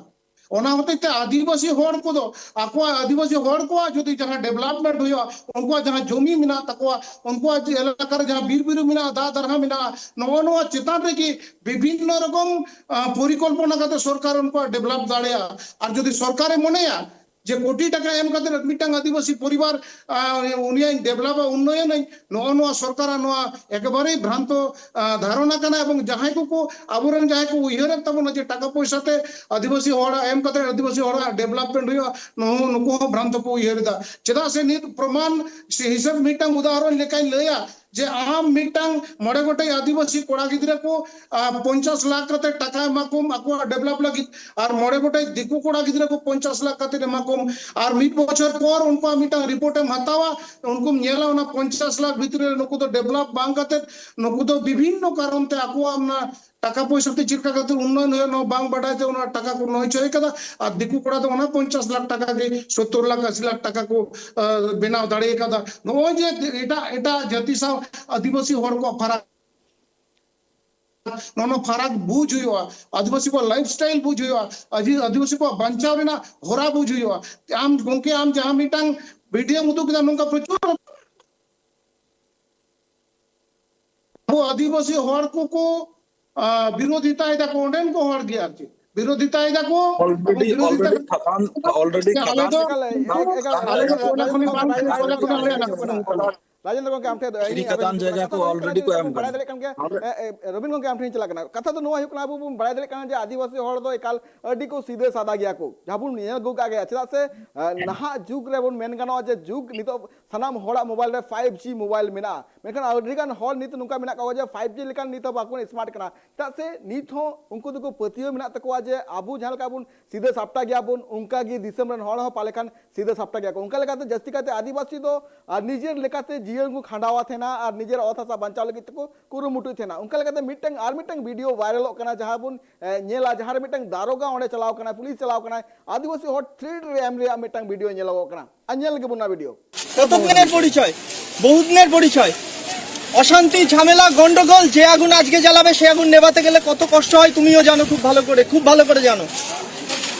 ᱚᱱᱟ ᱦᱚᱛᱮᱡ ᱛᱮ ᱟᱹᱫᱤᱵᱟᱹᱥᱤ ᱦᱚᱲ ᱠᱚᱫᱚ ᱟᱠᱚᱣᱟᱜ, ᱟᱹᱫᱤᱵᱟᱹᱥᱤ ᱦᱚᱲ ᱠᱚᱣᱟᱜ ᱡᱩᱫᱤ ᱡᱟᱦᱟᱸ development ᱦᱩᱭᱩᱜᱼᱟ, ᱩᱱᱠᱩᱣᱟᱜ ᱡᱟᱦᱟᱸ ᱡᱚᱢᱤ ᱢᱮᱱᱟᱜ ᱛᱟᱠᱚᱣᱟ, ᱩᱱᱠᱩᱣᱟᱜ ᱡᱮ ᱮᱞᱟᱠᱟ ᱨᱮ ᱡᱟᱦᱟᱸ ᱵᱤᱨ ᱵᱩᱨᱩ ᱢᱮᱱᱟᱜᱼᱟ, ᱫᱟᱜ ᱫᱟᱨᱦᱟ ᱢᱮᱱᱟᱜᱼᱟ, ᱱᱚᱜᱼᱚ ᱱᱚᱣᱟ ᱪᱮᱛᱟᱱ ᱨᱮᱜᱮ ᱵᱤᱵᱷᱤᱱᱱᱚ ᱨᱚᱠᱚᱢ, ᱟᱸ, ᱯᱚᱨᱤᱠᱚᱞᱯᱚᱱᱟ ᱠᱟᱛᱮ ᱥᱚᱨᱠᱟᱨ ᱩᱱᱠᱩᱣᱟᱜ develop ᱫᱟᱲᱮᱭᱟᱜᱼᱟ᱾ ᱟᱨ ᱡᱩᱫᱤ ᱥᱚᱨᱠᱟᱨᱮ ᱢᱚᱱᱮᱭᱟ ᱡᱮ ᱠᱳᱴᱤ ᱴᱟᱠᱟ ᱮᱢ ᱠᱟᱛᱮ ᱢᱤᱫᱴᱟᱝ ᱟᱹᱫᱤᱵᱟᱹᱥᱤ ᱯᱚᱨᱤᱵᱟᱨ, ᱟᱸ, ᱩᱱᱤᱭᱟᱜ ᱤᱧ developᱟ, ᱩᱱᱱᱚᱭᱚᱱᱟᱹᱧ, ᱱᱚᱜᱼᱚ ᱱᱚᱣᱟ ᱥᱚᱨᱠᱟᱨᱟᱜ ᱱᱚᱣᱟ ᱮᱠᱮᱵᱟᱨᱮ ᱵᱷᱨᱟᱱᱛᱚ, ᱟᱸ, ᱫᱷᱟᱨᱚᱱᱟ ᱠᱟᱱᱟ᱾ ᱮᱵᱚᱝ ᱡᱟᱦᱟᱸᱭ ᱠᱚᱠᱚ, ᱟᱵᱚᱨᱮᱱ ᱡᱟᱦᱟᱸᱭ ᱠᱚ ᱩᱭᱦᱟᱹᱨᱮᱫ ᱛᱟᱵᱚᱱᱟ ᱡᱮ ᱴᱟᱠᱟ ᱯᱚᱭᱥᱟ ᱛᱮ ᱟᱹᱫᱤᱵᱟᱹᱥᱤ ᱦᱚᱲᱟᱜ ᱮᱢ ᱠᱟᱛᱮ ᱟᱹᱫᱤᱵᱟᱹᱥᱤ ᱦᱚᱲᱟᱜ development ᱦᱩᱭᱩᱜᱼᱟ, ᱱᱩ-, ᱱᱩᱠᱩ ᱦᱚᱸ ᱵᱷᱨᱟᱱᱛᱚ ᱠᱚ ᱩᱭᱦᱟᱹᱨ ᱮᱫᱟ᱾ ᱪᱮᱫᱟᱜ ᱥᱮ ᱱᱤᱛ ᱯᱨᱚᱢᱟᱱ ᱥᱮ ᱦᱤᱥᱟᱹᱵ ᱢᱤᱫᱴᱟᱝ ᱩᱫᱟᱦᱚᱨᱚᱱ ᱞᱮᱠᱟᱧ ᱞᱟᱹᱭᱟ, ᱡᱮ ᱟᱢ ᱢᱤᱫᱴᱟᱝ ᱢᱚᱬᱮ ᱜᱚᱴᱮᱡ ᱟᱹᱫᱤᱵᱟᱹᱥᱤ ᱠᱚᱲᱟ ᱜᱤᱫᱽᱨᱟᱹ ᱠᱚ, ᱟᱸ, ᱯᱚᱧᱪᱟᱥ ᱞᱟᱠᱷ ᱠᱟᱛᱮ ᱴᱟᱠᱟ ᱮᱢᱟ ᱠᱚᱢ ᱟᱠᱚᱣᱟᱜ develop ᱞᱟᱹᱜᱤᱫ, ᱟᱨ ᱢᱚᱬᱮ ᱜᱚᱴᱮᱡ ᱫᱤᱠᱩ ᱠᱚᱲᱟ ᱜᱤᱫᱽᱨᱟᱹ ᱠᱚ ᱯᱚᱧᱪᱟᱥ ᱞᱟᱠᱷ ᱠᱟᱛᱮ ᱮᱢᱟ ᱠᱚᱢ, ᱟᱨ ᱢᱤᱫ ᱵᱚᱪᱷᱚᱨ ᱯᱚᱨ ᱩᱱᱠᱩᱣᱟᱜ ᱢᱤᱫᱴᱟᱝ report ᱮᱢ ᱦᱟᱛᱟᱣᱟ, ᱩᱱᱠᱩᱢ ᱧᱮᱞᱟ ᱚᱱᱟ ᱯᱚᱧᱪᱟᱥ ᱞᱟᱠᱷ ᱵᱷᱤᱛᱨᱤ ᱨᱮ ᱱᱩᱠᱩ ᱫᱚ develop ᱵᱟᱝ ᱠᱟᱛᱮ, ᱱᱩᱠᱩ ᱫᱚ ᱵᱤᱵᱷᱤᱱᱱᱚ ᱠᱟᱨᱚᱱ ᱛᱮ ᱟᱠᱚᱣᱟᱜ ᱚᱱᱟ ᱴᱟᱠᱟ ᱯᱚᱭᱥᱟ ᱛᱮ ᱪᱮᱫ ᱞᱮᱠᱟ ᱠᱟᱛᱮ ᱩᱱᱱᱚᱭᱚᱱ ᱦᱩᱭᱩᱜᱼᱟ, ᱱᱚᱣᱟ ᱵᱟᱝ ᱵᱟᱰᱟᱭ ᱛᱮ ᱚᱱᱟ ᱴᱟᱠᱟ ᱠᱚ ᱱᱚᱭ ᱪᱚᱭ ᱠᱟᱫᱟ᱾ ᱟᱨ ᱫᱤᱠᱩ ᱠᱚᱲᱟ ᱫᱚ ᱚᱱᱟ ᱯᱚᱧᱪᱟᱥ ᱞᱟᱠᱷ ᱴᱟᱠᱟ ᱜᱮ, ᱥᱚᱛᱛᱚᱨ ᱞᱟᱠᱷ, ᱟᱥᱤ ᱞᱟᱠᱷ ᱴᱟᱠᱟ ᱠᱚ, ᱟᱸ, ᱵᱮᱱᱟᱣ ᱫᱟᱲᱮ ᱠᱟᱫᱟ᱾ ᱱᱚᱜᱼᱚᱭ ᱡᱮ ᱮᱴᱟᱜ, ᱮᱴᱟᱜ ᱡᱟᱹᱛᱤ ᱥᱟᱶ ᱟᱹᱫᱤᱵᱟᱹᱥᱤ ᱦᱚᱲ ᱠᱚᱣᱟᱜ ᱯᱷᱟᱨᱟᱠ, ᱱᱚᱣᱟ ᱯᱷᱟᱨᱟᱠ ᱵᱩᱡᱽ ᱦᱩᱭᱩᱜᱼᱟ, ᱟᱹᱫᱤᱵᱟᱹᱥᱤ ᱠᱚᱣᱟᱜ lifestyle ᱵᱩᱡᱽ ᱦᱩᱭᱩᱜᱼᱟ, ᱟᱹᱫᱤ-, ᱟᱹᱫᱤᱵᱟᱹᱥᱤ ᱠᱚᱣᱟᱜ ᱵᱟᱧᱪᱟᱣ ᱨᱮᱱᱟᱜ ᱦᱚᱨᱟ ᱵᱩᱡᱽ ᱦᱩᱭᱩᱜᱼᱟ᱾ ᱟᱢ ᱜᱚᱝᱠᱮ, ᱟᱢ ᱡᱟᱦᱟᱸ ᱢᱤᱫᱴᱟᱝ video ᱩᱫᱩᱜ ᱠᱮᱫᱟ, ᱱᱚᱝᱠᱟ ᱯᱨᱚᱪᱩᱨ ᱟᱵᱚ ᱟᱹᱫᱤᱵᱟᱹᱥᱤ ᱦᱚᱲ ᱠᱚᱠᱚ, ᱟᱸ, ᱵᱤᱨᱳᱫᱷᱤᱛᱟᱭ ᱫᱟᱠᱚ, ᱚᱸᱰᱮᱱ ᱠᱚ ᱦᱚᱲ ᱜᱮ ᱟᱨ ᱪᱮᱫ ᱵᱤᱨᱳᱫᱷᱤᱛᱟᱭ ᱫᱟᱠᱚ, ᱟᱵᱚ already, ᱵᱤᱨᱳᱫᱷᱤᱛᱟ already ᱠᱷᱟᱫᱟᱱ, already ᱟᱞᱮ ᱠᱷᱟᱫᱟᱱ ᱫᱚ, ᱮᱠᱟᱞ, ᱮᱠᱟᱞ, ᱮᱠᱟᱞ, ᱟᱞᱮ ᱫᱚ ᱮᱠᱟᱞ, ᱚᱱᱟ ᱠᱷᱚᱱ ᱮᱠᱟᱞ, ᱵᱟᱝ ᱮᱠᱟᱞ, ᱪᱟᱞᱟᱣ ᱮᱠᱟᱞ, ᱠᱟᱱᱟ, ᱟᱞᱮ ᱮᱠᱟᱞ, ᱚᱱᱟ ᱠᱷᱚᱱ ᱮᱠᱟᱞ᱾ ᱨᱟᱡᱮᱱᱫᱨᱚ ᱜᱚᱝᱠᱮ, ᱟᱢ ᱴᱷᱮᱱ ᱫᱚ ᱯᱷᱨᱤ ᱤᱧ ᱠᱷᱟᱫᱟᱱ ᱟᱵᱮᱱ ᱡᱟᱭᱜᱟ ᱠᱚ ᱠᱟᱛᱷᱟ already ᱠᱚ ᱮᱢ ᱠᱟᱱᱟ᱾ ᱵᱟᱲᱟᱭ ᱫᱟᱲᱮᱭᱟᱜ ᱠᱟᱱ ᱜᱮᱭᱟ᱾ ᱮ, ᱮ, ᱨᱚᱵᱤᱱ ᱜᱚᱝᱠᱮ, ᱟᱢ ᱴᱷᱮᱱ ᱤᱧ ᱪᱟᱞᱟᱜ ᱠᱟᱱᱟ᱾ ᱠᱟᱛᱷᱟ ᱫᱚ ᱱᱚᱣᱟ ᱦᱩᱭᱩᱜ ᱠᱟᱱᱟ, ᱟᱵᱚ ᱵᱚᱱ ᱵᱟᱲᱟᱭ ᱫᱟᱲᱮᱭᱟᱜ ᱠᱟᱱᱟ ᱡᱮ ᱟᱹᱫᱤᱵᱟᱹᱥᱤ ᱦᱚᱲ ᱫᱚ ᱮᱠᱟᱞ ᱟᱹᱰᱤ ᱠᱚ ᱥᱤᱫᱷᱟᱹ ᱥᱟᱫᱟ ᱜᱮᱭᱟ ᱠᱚ, ᱡᱟᱦᱟᱸ ᱵᱚᱱ ᱧᱮᱞ ᱟᱹᱜᱩ ᱠᱟᱜ ᱜᱮᱭᱟ᱾ ᱪᱮᱫᱟᱜ ᱥᱮ, ᱮ, ᱱᱟᱦᱟᱜ ᱡᱩᱜᱽ ᱨᱮᱵᱚᱱ ᱢᱮᱱ ᱜᱟᱱᱚᱜᱼᱟ ᱡᱮ ᱡᱩᱜᱽ ᱱᱤᱛᱚᱜ ᱥᱟᱱᱟᱢ ᱦᱚᱲᱟᱜ mobile ᱨᱮ five G mobile ᱢᱮᱱᱟᱜᱼᱟ, ᱢᱮᱱᱠᱷᱟᱱ ᱟᱹᱰᱤᱜᱟᱱ ᱦᱚᱲ ᱱᱤᱛ ᱱᱚᱝᱠᱟ ᱢᱮᱱᱟᱜ ᱠᱚᱣᱟ ᱡᱮ five G ᱞᱮᱠᱟᱱ ᱱᱤᱛ ᱦᱚᱸ ᱵᱟᱠᱚ smart ᱠᱟᱱᱟ᱾ ᱪᱮᱫᱟᱜ ᱥᱮ ᱱᱤᱛ ᱦᱚᱸ ᱩᱱᱠᱩ ᱫᱚᱠᱚ ᱯᱟᱹᱛᱭᱟᱹᱣ ᱢᱮᱱᱟᱜ ᱛᱟᱠᱚᱣᱟ ᱡᱮ ᱟᱵᱚ ᱡᱟᱦᱟᱸ ᱞᱮᱠᱟ ᱵᱚᱱ ᱥᱤᱫᱷᱟᱹ ᱥᱟᱯᱴᱟ ᱜᱮᱭᱟ ᱵᱚᱱ, ᱚᱱᱠᱟ ᱜᱮ ᱫᱤᱥᱚᱢ ᱨᱮᱱ ᱦᱚᱲ ᱦᱚᱸ ᱯᱟᱞᱮ ᱠᱷᱟᱱ ᱥᱤᱫᱷᱟᱹ ᱥᱟᱯᱴᱟ ᱜᱮᱭᱟ ᱠᱚ᱾ ᱚᱱᱠᱟ ᱞᱮᱠᱟᱛᱮ ᱡᱟᱹᱥᱛᱤ ᱠᱟᱭᱛᱮ ᱟᱹᱫᱤᱵᱟᱹᱥᱤ ᱫᱚ ᱟᱨ ᱱᱤᱡᱮᱨ ᱞᱮᱠᱟᱛᱮ ᱡᱤᱭᱚᱱ ᱠᱚ ᱠᱷᱟᱸᱰᱟᱣᱟ ᱛᱟᱦᱮᱱᱟ ᱟᱨ ᱱᱤᱡᱮᱨ ᱚᱛ ᱦᱟᱥᱟ ᱵᱟᱧᱪᱟᱣ ᱞᱟᱹᱜᱤᱫ ᱛᱮᱠᱚ ᱠᱩᱨᱩᱢᱩᱴᱩᱭ ᱛᱟᱦᱮᱱᱟ᱾ ᱚᱱᱠᱟ ᱞᱮᱠᱟᱛᱮ ᱢᱤᱫᱴᱟᱝ ᱟᱨ ᱢᱤᱫᱴᱟᱝ video viralᱚᱜ ᱠᱟᱱᱟ, ᱡᱟᱦᱟᱸ ᱵᱚᱱ, ᱮ, ᱧᱮᱞᱟ, ᱡᱟᱦᱟᱸ ᱨᱮ ᱢᱤᱫᱴᱟᱝ ᱫᱟᱨᱚᱜᱟ ᱚᱸᱰᱮ ᱪᱟᱞᱟᱣ ᱠᱟᱱᱟᱭ, ᱯᱩᱞᱤᱥ ᱪᱟᱞᱟᱣ ᱠᱟᱱᱟᱭ, ᱟᱹᱫᱤᱵᱟᱹᱥᱤ ᱦᱚᱲ threat ᱨᱮ ᱮᱢ ᱨᱮᱭᱟᱜ ᱢᱤᱫᱴᱟᱝ video ᱧᱮᱞᱚᱜᱚᱜ ᱠᱟᱱᱟ᱾ ᱟᱨ ᱧᱮᱞ ᱞᱮᱜᱮ ᱵᱚᱱ ᱚᱱᱟ video᱾ কত দিনের পরিচয়, বহুদিনের পরিচয়। অশান্তি, ঝামেলা, গন্ডগোল, যে আগুন আজকে জ্বালাবে সে আগুন নেভাতে গেলে কত কষ্ট হয় তুমিও জানো খুব ভালো করে, খুব ভালো করে জানো।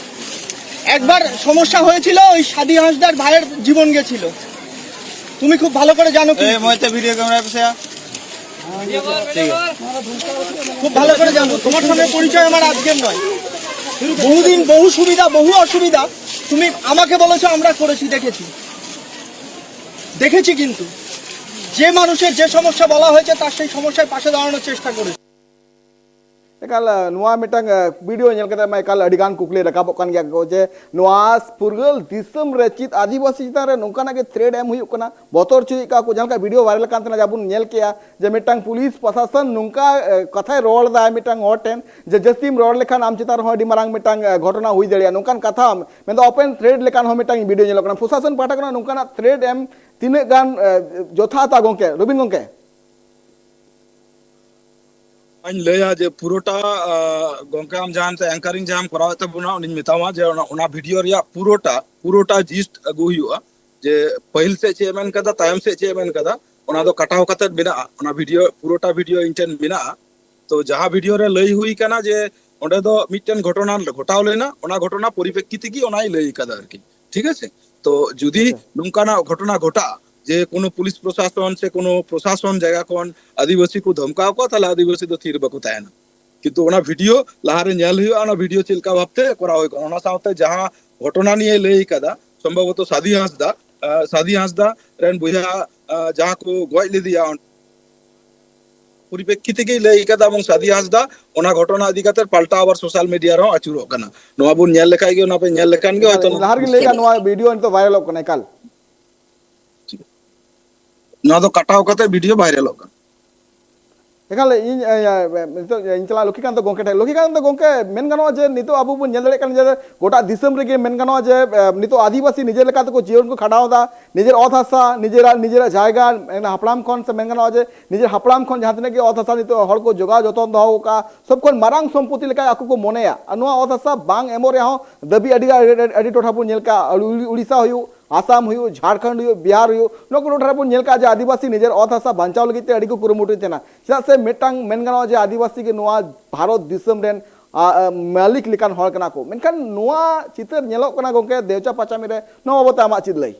একবার সমস্যা হয়েছিল, ওই সাদি হাঁসদার ভাইয়ের জীবন গেছিল। তুমি খুব ভালো করে জানো কি? এই মইতে ভিডিও ক্যামেরা পিছে আ। ঠিক আছে। খুব ভালো করে জানো, তোমার সঙ্গে পরিচয় আমার আজকের নয়। বহুদিন, বহু সুবিধা, বহু অসুবিধা তুমি আমাকে বলেছো, আমরা করেছি, দেখেছি, দেখেছি। কিন্তু যে মানুষের যে সমস্যা বলা হয়েছে, তার সেই সমস্যার পাশে দাঁড়ানোর চেষ্টা করেছি। ᱮᱠᱟᱞ, ᱱᱚᱣᱟ ᱢᱤᱫᱴᱟᱝ, ᱮ, ᱵᱷᱤᱰᱤᱭᱳ ᱧᱮᱞ ᱠᱟᱛᱮ ᱢᱟ ᱮᱠᱟᱞ ᱟᱹᱰᱤ ᱜᱟᱱ ᱠᱩᱠᱞᱤ ᱨᱟᱠᱟᱵᱚᱜ ᱠᱟᱱ ᱜᱮᱭᱟ ᱠᱚ ᱡᱮ ᱱᱚᱣᱟ ᱯᱷᱩᱨᱜᱟᱹᱞ ᱫᱤᱥᱚᱢ ᱨᱮ ᱪᱮᱫ ᱟᱹᱫᱤᱵᱟᱹᱥᱤ ᱪᱮᱛᱟᱱ ᱨᱮ ᱱᱚᱝᱠᱟᱱᱟᱜ ᱜᱮ ᱛᱷᱨᱮᱴ ᱮᱢ ᱦᱩᱭᱩᱜ ᱠᱟᱱᱟ, ᱵᱚᱛᱚᱨ ᱦᱚᱪᱚᱭᱮᱫ ᱠᱚᱣᱟ ᱠᱚ᱾ ᱡᱟᱦᱟᱸ ᱞᱮᱠᱟ ᱵᱷᱤᱰᱤᱭᱳ ᱵᱷᱟᱭᱨᱟᱞ ᱠᱟᱱ ᱛᱟᱦᱮᱱᱟ, ᱡᱟᱦᱟᱸ ᱵᱚᱱ ᱧᱮᱞ ᱠᱮᱜᱼᱟ ᱡᱮ ᱢᱤᱫᱴᱟᱝ ᱯᱩᱞᱤᱥ ᱯᱨᱚᱥᱟᱥᱚᱱ ᱱᱚᱝᱠᱟ, ᱮ, ᱠᱟᱛᱷᱟᱭ ᱨᱚᱲ ᱮᱫᱟ ᱢᱤᱫᱴᱟᱝ ᱦᱚᱲ ᱴᱷᱮᱱ ᱡᱮ ᱡᱟᱹᱥᱛᱤᱢ ᱨᱚᱲ ᱞᱮᱠᱷᱟᱱ ᱟᱢ ᱪᱮᱛᱟᱱ ᱨᱮᱦᱚᱸ ᱟᱹᱰᱤ ᱢᱟᱨᱟᱝ ᱢᱤᱫᱴᱟᱝ, ᱮ, ᱜᱷᱚᱴᱚᱱᱟ ᱦᱩᱭ ᱫᱟᱲᱮᱭᱟᱜᱼᱟ, ᱱᱚᱝᱠᱟᱱ ᱠᱟᱛᱷᱟ, ᱢᱮᱱᱫᱚ ᱳᱯᱮᱱ ᱛᱷᱨᱮᱴ ᱞᱮᱠᱟᱱ ᱦᱚᱸ ᱢᱤᱫᱴᱟᱝ ᱵᱷᱤᱰᱤᱭᱳ ᱧᱮᱞᱚᱜ ᱠᱟᱱᱟ᱾ ᱯᱨᱚᱥᱟᱥᱚᱱ ᱯᱟᱦᱴᱟ ᱠᱷᱚᱱᱟᱜ ᱱᱚᱝᱠᱟᱱᱟᱜ ᱛᱷᱨᱮᱴ ᱮᱢ ᱛᱤᱱᱟᱹᱜ ᱜᱟᱱ, ᱮ, ᱡᱚᱛᱷᱟᱛᱟ ᱜᱚᱝᱠᱮ, ᱨᱚᱵᱤᱱ ᱜᱚᱝᱠᱮ? ᱤᱧ ᱞᱟᱹᱭᱟ ᱡᱮ ᱯᱩᱨᱟᱹᱴᱟ, ᱟ, ᱜᱚᱝᱠᱮ, ᱟᱢ ᱡᱟᱦᱟᱸ ᱱᱤᱛᱚᱜ anchoring ᱡᱟᱦᱟᱸᱢ ᱠᱚᱨᱟᱣᱮᱫ ᱛᱟᱵᱚᱱᱟ, ᱩᱱᱤᱧ ᱢᱮᱛᱟᱢᱟ ᱡᱮ ᱚᱱᱟ, ᱚᱱᱟ ᱵᱷᱤᱰᱤᱭᱳ ᱨᱮᱭᱟᱜ ᱯᱩᱨᱟᱹᱴᱟ, ᱯᱩᱨᱟᱹᱴᱟ ᱡᱤᱥᱴ ᱟᱹᱜᱩ ᱦᱩᱭᱩᱜᱼᱟ, ᱡᱮ ᱯᱟᱹᱦᱤᱞ ᱥᱮᱫ ᱪᱮᱫ ᱮ ᱢᱮᱱ ᱠᱟᱫᱟ, ᱛᱟᱭᱚᱢ ᱥᱮᱫ ᱪᱮᱫ ᱮ ᱢᱮᱱ ᱠᱟᱫᱟ, ᱚᱱᱟ ᱫᱚ ᱠᱟᱴᱟᱣ ᱠᱟᱛᱮᱫ ᱢᱮᱱᱟᱜᱼᱟ᱾ ᱚᱱᱟ ᱵᱷᱤᱰᱤᱭᱳ, ᱯᱩᱨᱟᱹᱴᱟ ᱵᱷᱤᱰᱤᱭᱳ ᱤᱧ ᱴᱷᱮᱱ ᱢᱮᱱᱟᱜᱼᱟ᱾ ᱛᱚ, ᱡᱟᱦᱟᱸ ᱵᱷᱤᱰᱤᱭᱳ ᱨᱮ ᱞᱟᱹᱭ ᱦᱩᱭ ᱠᱟᱱᱟ ᱡᱮ ᱚᱸᱰᱮ ᱫᱚ ᱢᱤᱫᱴᱮᱱ ᱜᱷᱚᱴᱚᱱᱟ ᱜᱷᱚᱴᱟᱣ ᱞᱮᱱᱟ, ᱚᱱᱟ ᱜᱷᱚᱴᱚᱱᱟ ᱯᱚᱨᱤᱯᱨᱮᱠᱠᱷᱤ ᱛᱮᱜᱮ ᱚᱱᱟᱭ ᱞᱟᱹᱭ ᱠᱟᱫᱟ ᱟᱨᱠᱤ, ᱴᱷᱤᱠ ᱟᱪᱷᱮ? ᱛᱚ, ᱡᱩᱫᱤ ᱟᱪᱪᱷᱟ᱾ ᱱᱚᱝᱠᱟᱱᱟᱜ ᱜᱷᱚᱴᱚᱱᱟ ᱜᱷᱚᱴᱟᱜᱼᱟ ᱡᱮ ᱠᱳᱱᱳ ᱯᱩᱞᱤᱥ ᱯᱨᱚᱥᱟᱥᱚᱱ ᱥᱮ ᱠᱳᱱᱳ ᱯᱨᱚᱥᱟᱥᱚᱱ ᱡᱟᱭᱜᱟ ᱠᱷᱚᱱ ᱟᱹᱫᱤᱵᱟᱹᱥᱤ ᱠᱚ ᱫᱷᱚᱢᱠᱟᱣ ᱠᱚᱣᱟ, ᱛᱟᱦᱞᱮ ᱟᱹᱫᱤᱵᱟᱹᱥᱤ ᱫᱚ ᱛᱷᱤᱨ ᱵᱟᱠᱚ ᱛᱟᱦᱮᱱᱟ᱾ ᱠᱤᱱᱛᱩ ᱚᱱᱟ ᱵᱷᱤᱰᱤᱭᱳ ᱞᱟᱦᱟᱨᱮ ᱧᱮᱞ ᱦᱩᱭᱩᱜᱼᱟ, ᱚᱱᱟ ᱵᱷᱤᱰᱤᱭᱳ ᱪᱮᱫ ᱞᱮᱠᱟ ᱵᱷᱟᱵᱛᱮ ᱠᱚᱨᱟᱣ ᱦᱩᱭ ᱠᱟᱱᱟ᱾ ᱚᱱᱟ ᱥᱟᱶᱛᱮ ᱡᱟᱦᱟᱸ ᱜᱷᱚᱴᱚᱱᱟ ᱱᱤᱭᱮ ᱞᱟᱹᱭ ᱠᱟᱫᱟ, ᱥᱚᱢᱵᱷᱚᱵᱚᱛᱚ ᱥᱟᱫᱤ ᱦᱟᱸᱥᱫᱟ, ᱟᱸ, ᱥᱟᱫᱤ ᱦᱟᱸᱥᱫᱟ ᱨᱮᱱ ᱵᱚᱭᱦᱟ, ᱟᱸ, ᱡᱟᱦᱟᱸ ᱠᱚ ᱜᱚᱡ ᱞᱮᱫᱮᱭᱟ, ᱯᱚᱨᱤᱯᱨᱮᱠᱠᱷᱤ ᱛᱮᱜᱮᱭ ᱞᱟᱹᱭ ᱠᱟᱫᱟ, ᱮᱵᱚᱝ ᱥᱟᱫᱤ ᱦᱟᱸᱥᱫᱟ ᱚᱱᱟ ᱜᱷᱚᱴᱚᱱᱟ ᱤᱫᱤ ᱠᱟᱛᱮ ᱯᱟᱞᱴᱟᱣ ᱟᱵᱟᱨ ᱥᱳᱥᱟᱞ ᱢᱤᱰᱤᱭᱟ ᱨᱮᱦᱚᱸ ᱟᱹᱪᱩᱨᱚᱜ ᱠᱟᱱᱟ᱾ ᱱᱚᱣᱟ ᱵᱚᱱ ᱧᱮᱞ ᱞᱮᱠᱷᱟᱡ ᱜᱮ, ᱚᱱᱟ ᱯᱮ ᱧᱮᱞ ᱞᱮᱠᱷᱟᱱ ᱜᱮ ᱮᱠᱟᱞ, ᱦᱚᱭᱛᱚ ᱤᱧ ᱞᱟᱦᱟ ᱨᱮᱜᱮᱧ ᱞᱟᱹᱭ ᱠᱟᱜ, ᱱᱚᱣᱟ ᱵᱷᱤᱰᱤᱭᱳ ᱱᱤᱛᱚᱜ ᱵᱷᱟᱭᱨᱟᱞᱚᱜ ᱠᱟᱱᱟ, ᱮᱠᱟᱞ᱾ ᱱᱚᱣᱟ ᱫᱚ ᱠᱟᱴᱟᱣ ᱠᱟᱛᱮ ᱵᱷᱤᱰᱤᱭᱳ ᱵᱷᱟᱭᱨᱟᱞᱚᱜ ᱠᱟᱱᱟ᱾ ᱮᱠᱟᱞ, ᱤᱧ, ᱮ, ᱮ, ᱱᱤᱛᱚᱜ ᱤᱧ ᱪᱟᱞᱟᱜᱼᱟ ᱞᱚᱠᱠᱷᱤᱠᱟᱱᱛ ᱜᱚᱝᱠᱮ ᱴᱷᱮᱱ᱾ ᱞᱚᱠᱠᱷᱤᱠᱟᱱᱛ ᱜᱚᱝᱠᱮ, ᱢᱮᱱ ᱜᱟᱱᱚᱜᱼᱟ ᱡᱮ ᱱᱤᱛᱚᱜ ᱟᱵᱚ ᱵᱚᱱ ᱧᱮᱞ ᱫᱟᱲᱮᱭᱟᱜ ᱠᱟᱱᱟ ᱡᱮ ᱜᱚᱴᱟ ᱫᱤᱥᱚᱢ ᱨᱮᱜᱮ ᱢᱮᱱ ᱜᱟᱱᱚᱜᱼᱟ ᱡᱮ, ᱮ, ᱱᱤᱛᱚᱜ ᱟᱹᱫᱤᱵᱟᱹᱥᱤ ᱱᱤᱡᱮᱨ ᱞᱮᱠᱟ ᱛᱮᱠᱚ ᱡᱤᱭᱚᱱ ᱠᱚ ᱠᱷᱟᱸᱰᱟᱣ ᱮᱫᱟ, ᱱᱤᱡᱮᱨ ᱚᱛ ᱦᱟᱥᱟ, ᱱᱤᱡᱮᱨᱟᱜ, ᱱᱤᱡᱮᱨᱟᱜ ᱡᱟᱭᱜᱟ, ᱢᱮᱱ ᱦᱟᱯᱲᱟᱢ ᱠᱷᱚᱱ ᱥᱮ ᱢᱮᱱ ᱜᱟᱱᱚᱜᱼᱟ ᱡᱮ ᱱᱤᱡᱮᱨ ᱦᱟᱯᱲᱟᱢ ᱠᱷᱚᱱ ᱡᱟᱦᱟᱸ ᱛᱤᱱᱟᱹᱜ ᱜᱮ ᱚᱛ ᱦᱟᱥᱟ ᱱᱤᱛᱚᱜ ᱦᱚᱲ ᱠᱚ ᱡᱚᱜᱟᱣ ᱡᱚᱛᱚᱱ ᱫᱚᱦᱚ ᱟᱠᱟᱫᱼᱟ, ᱥᱚᱵ ᱠᱷᱚᱱ ᱢᱟᱨᱟᱝ ᱥᱚᱢᱯᱚᱛᱤ ᱞᱮᱠᱟ ᱟᱠᱚ ᱠᱚ ᱢᱚᱱᱮᱭᱟ᱾ ᱟᱨ ᱱᱚᱣᱟ ᱚᱛ ᱦᱟᱥᱟ ᱵᱟᱝ ᱮᱢᱚᱜ ᱨᱮᱦᱚᱸ ᱫᱟᱹᱵᱤ ᱟᱹᱰᱤ, ᱟᱹᱰᱤ, ᱟᱹᱰᱤ ᱴᱚᱴᱷᱟ ᱵᱚᱱ ᱧᱮᱞ ᱠᱟᱜᱼᱟ, ᱩᱲᱤ-, ᱩᱲᱤᱥᱥᱟ ᱦᱩᱭᱩᱜ, ᱟᱥᱟᱢ ᱦᱩᱭᱩᱜ, ᱡᱷᱟᱲᱠᱷᱚᱸᱰ ᱦᱩᱭᱩᱜ, ᱵᱤᱦᱟᱨ ᱦᱩᱭᱩᱜ, ᱱᱚᱣᱟ ᱠᱚ ᱴᱚᱴᱷᱟ ᱨᱮᱵᱚᱱ ᱧᱮᱞ ᱠᱟᱜᱼᱟ ᱡᱮ ᱟᱹᱫᱤᱵᱟᱹᱥᱤ ᱱᱤᱡᱮᱨ ᱚᱛ ᱦᱟᱥᱟ ᱵᱟᱧᱪᱟᱣ ᱞᱟᱹᱜᱤᱫ ᱛᱮ ᱟᱹᱰᱤ ᱠᱚ ᱠᱩᱨᱩᱢᱩᱴᱩᱭ ᱛᱟᱦᱮᱱᱟ᱾ ᱪᱮᱫᱟᱜ ᱥᱮ ᱢᱤᱫᱴᱟᱝ ᱢᱮᱱ ᱜᱟᱱᱚᱜᱼᱟ ᱡᱮ ᱟᱹᱫᱤᱵᱟᱹᱥᱤ ᱜᱮ ᱱᱚᱣᱟ ᱵᱷᱟᱨᱚᱛ ᱫᱤᱥᱚᱢ ᱨᱮᱱ ᱟ, ᱟ, ᱢᱟᱹᱞᱤᱠ ᱞᱮᱠᱟᱱ ᱦᱚᱲ ᱠᱟᱱᱟ ᱠᱚ᱾ ᱢᱮᱱᱠᱷᱟᱱ ᱱᱚᱣᱟ ᱪᱤᱛᱟᱹᱨ ᱧᱮᱞᱚᱜ ᱠᱟᱱᱟ ᱜᱚᱝᱠᱮ ᱫᱮᱣᱪᱟ ᱯᱟᱪᱟᱢᱤ ᱨᱮ, ᱱᱚᱣᱟ ᱵᱟᱵᱚᱛ ᱛᱮ ᱟᱢᱟᱜ ᱪᱮᱫ ᱞᱟᱹᱭ?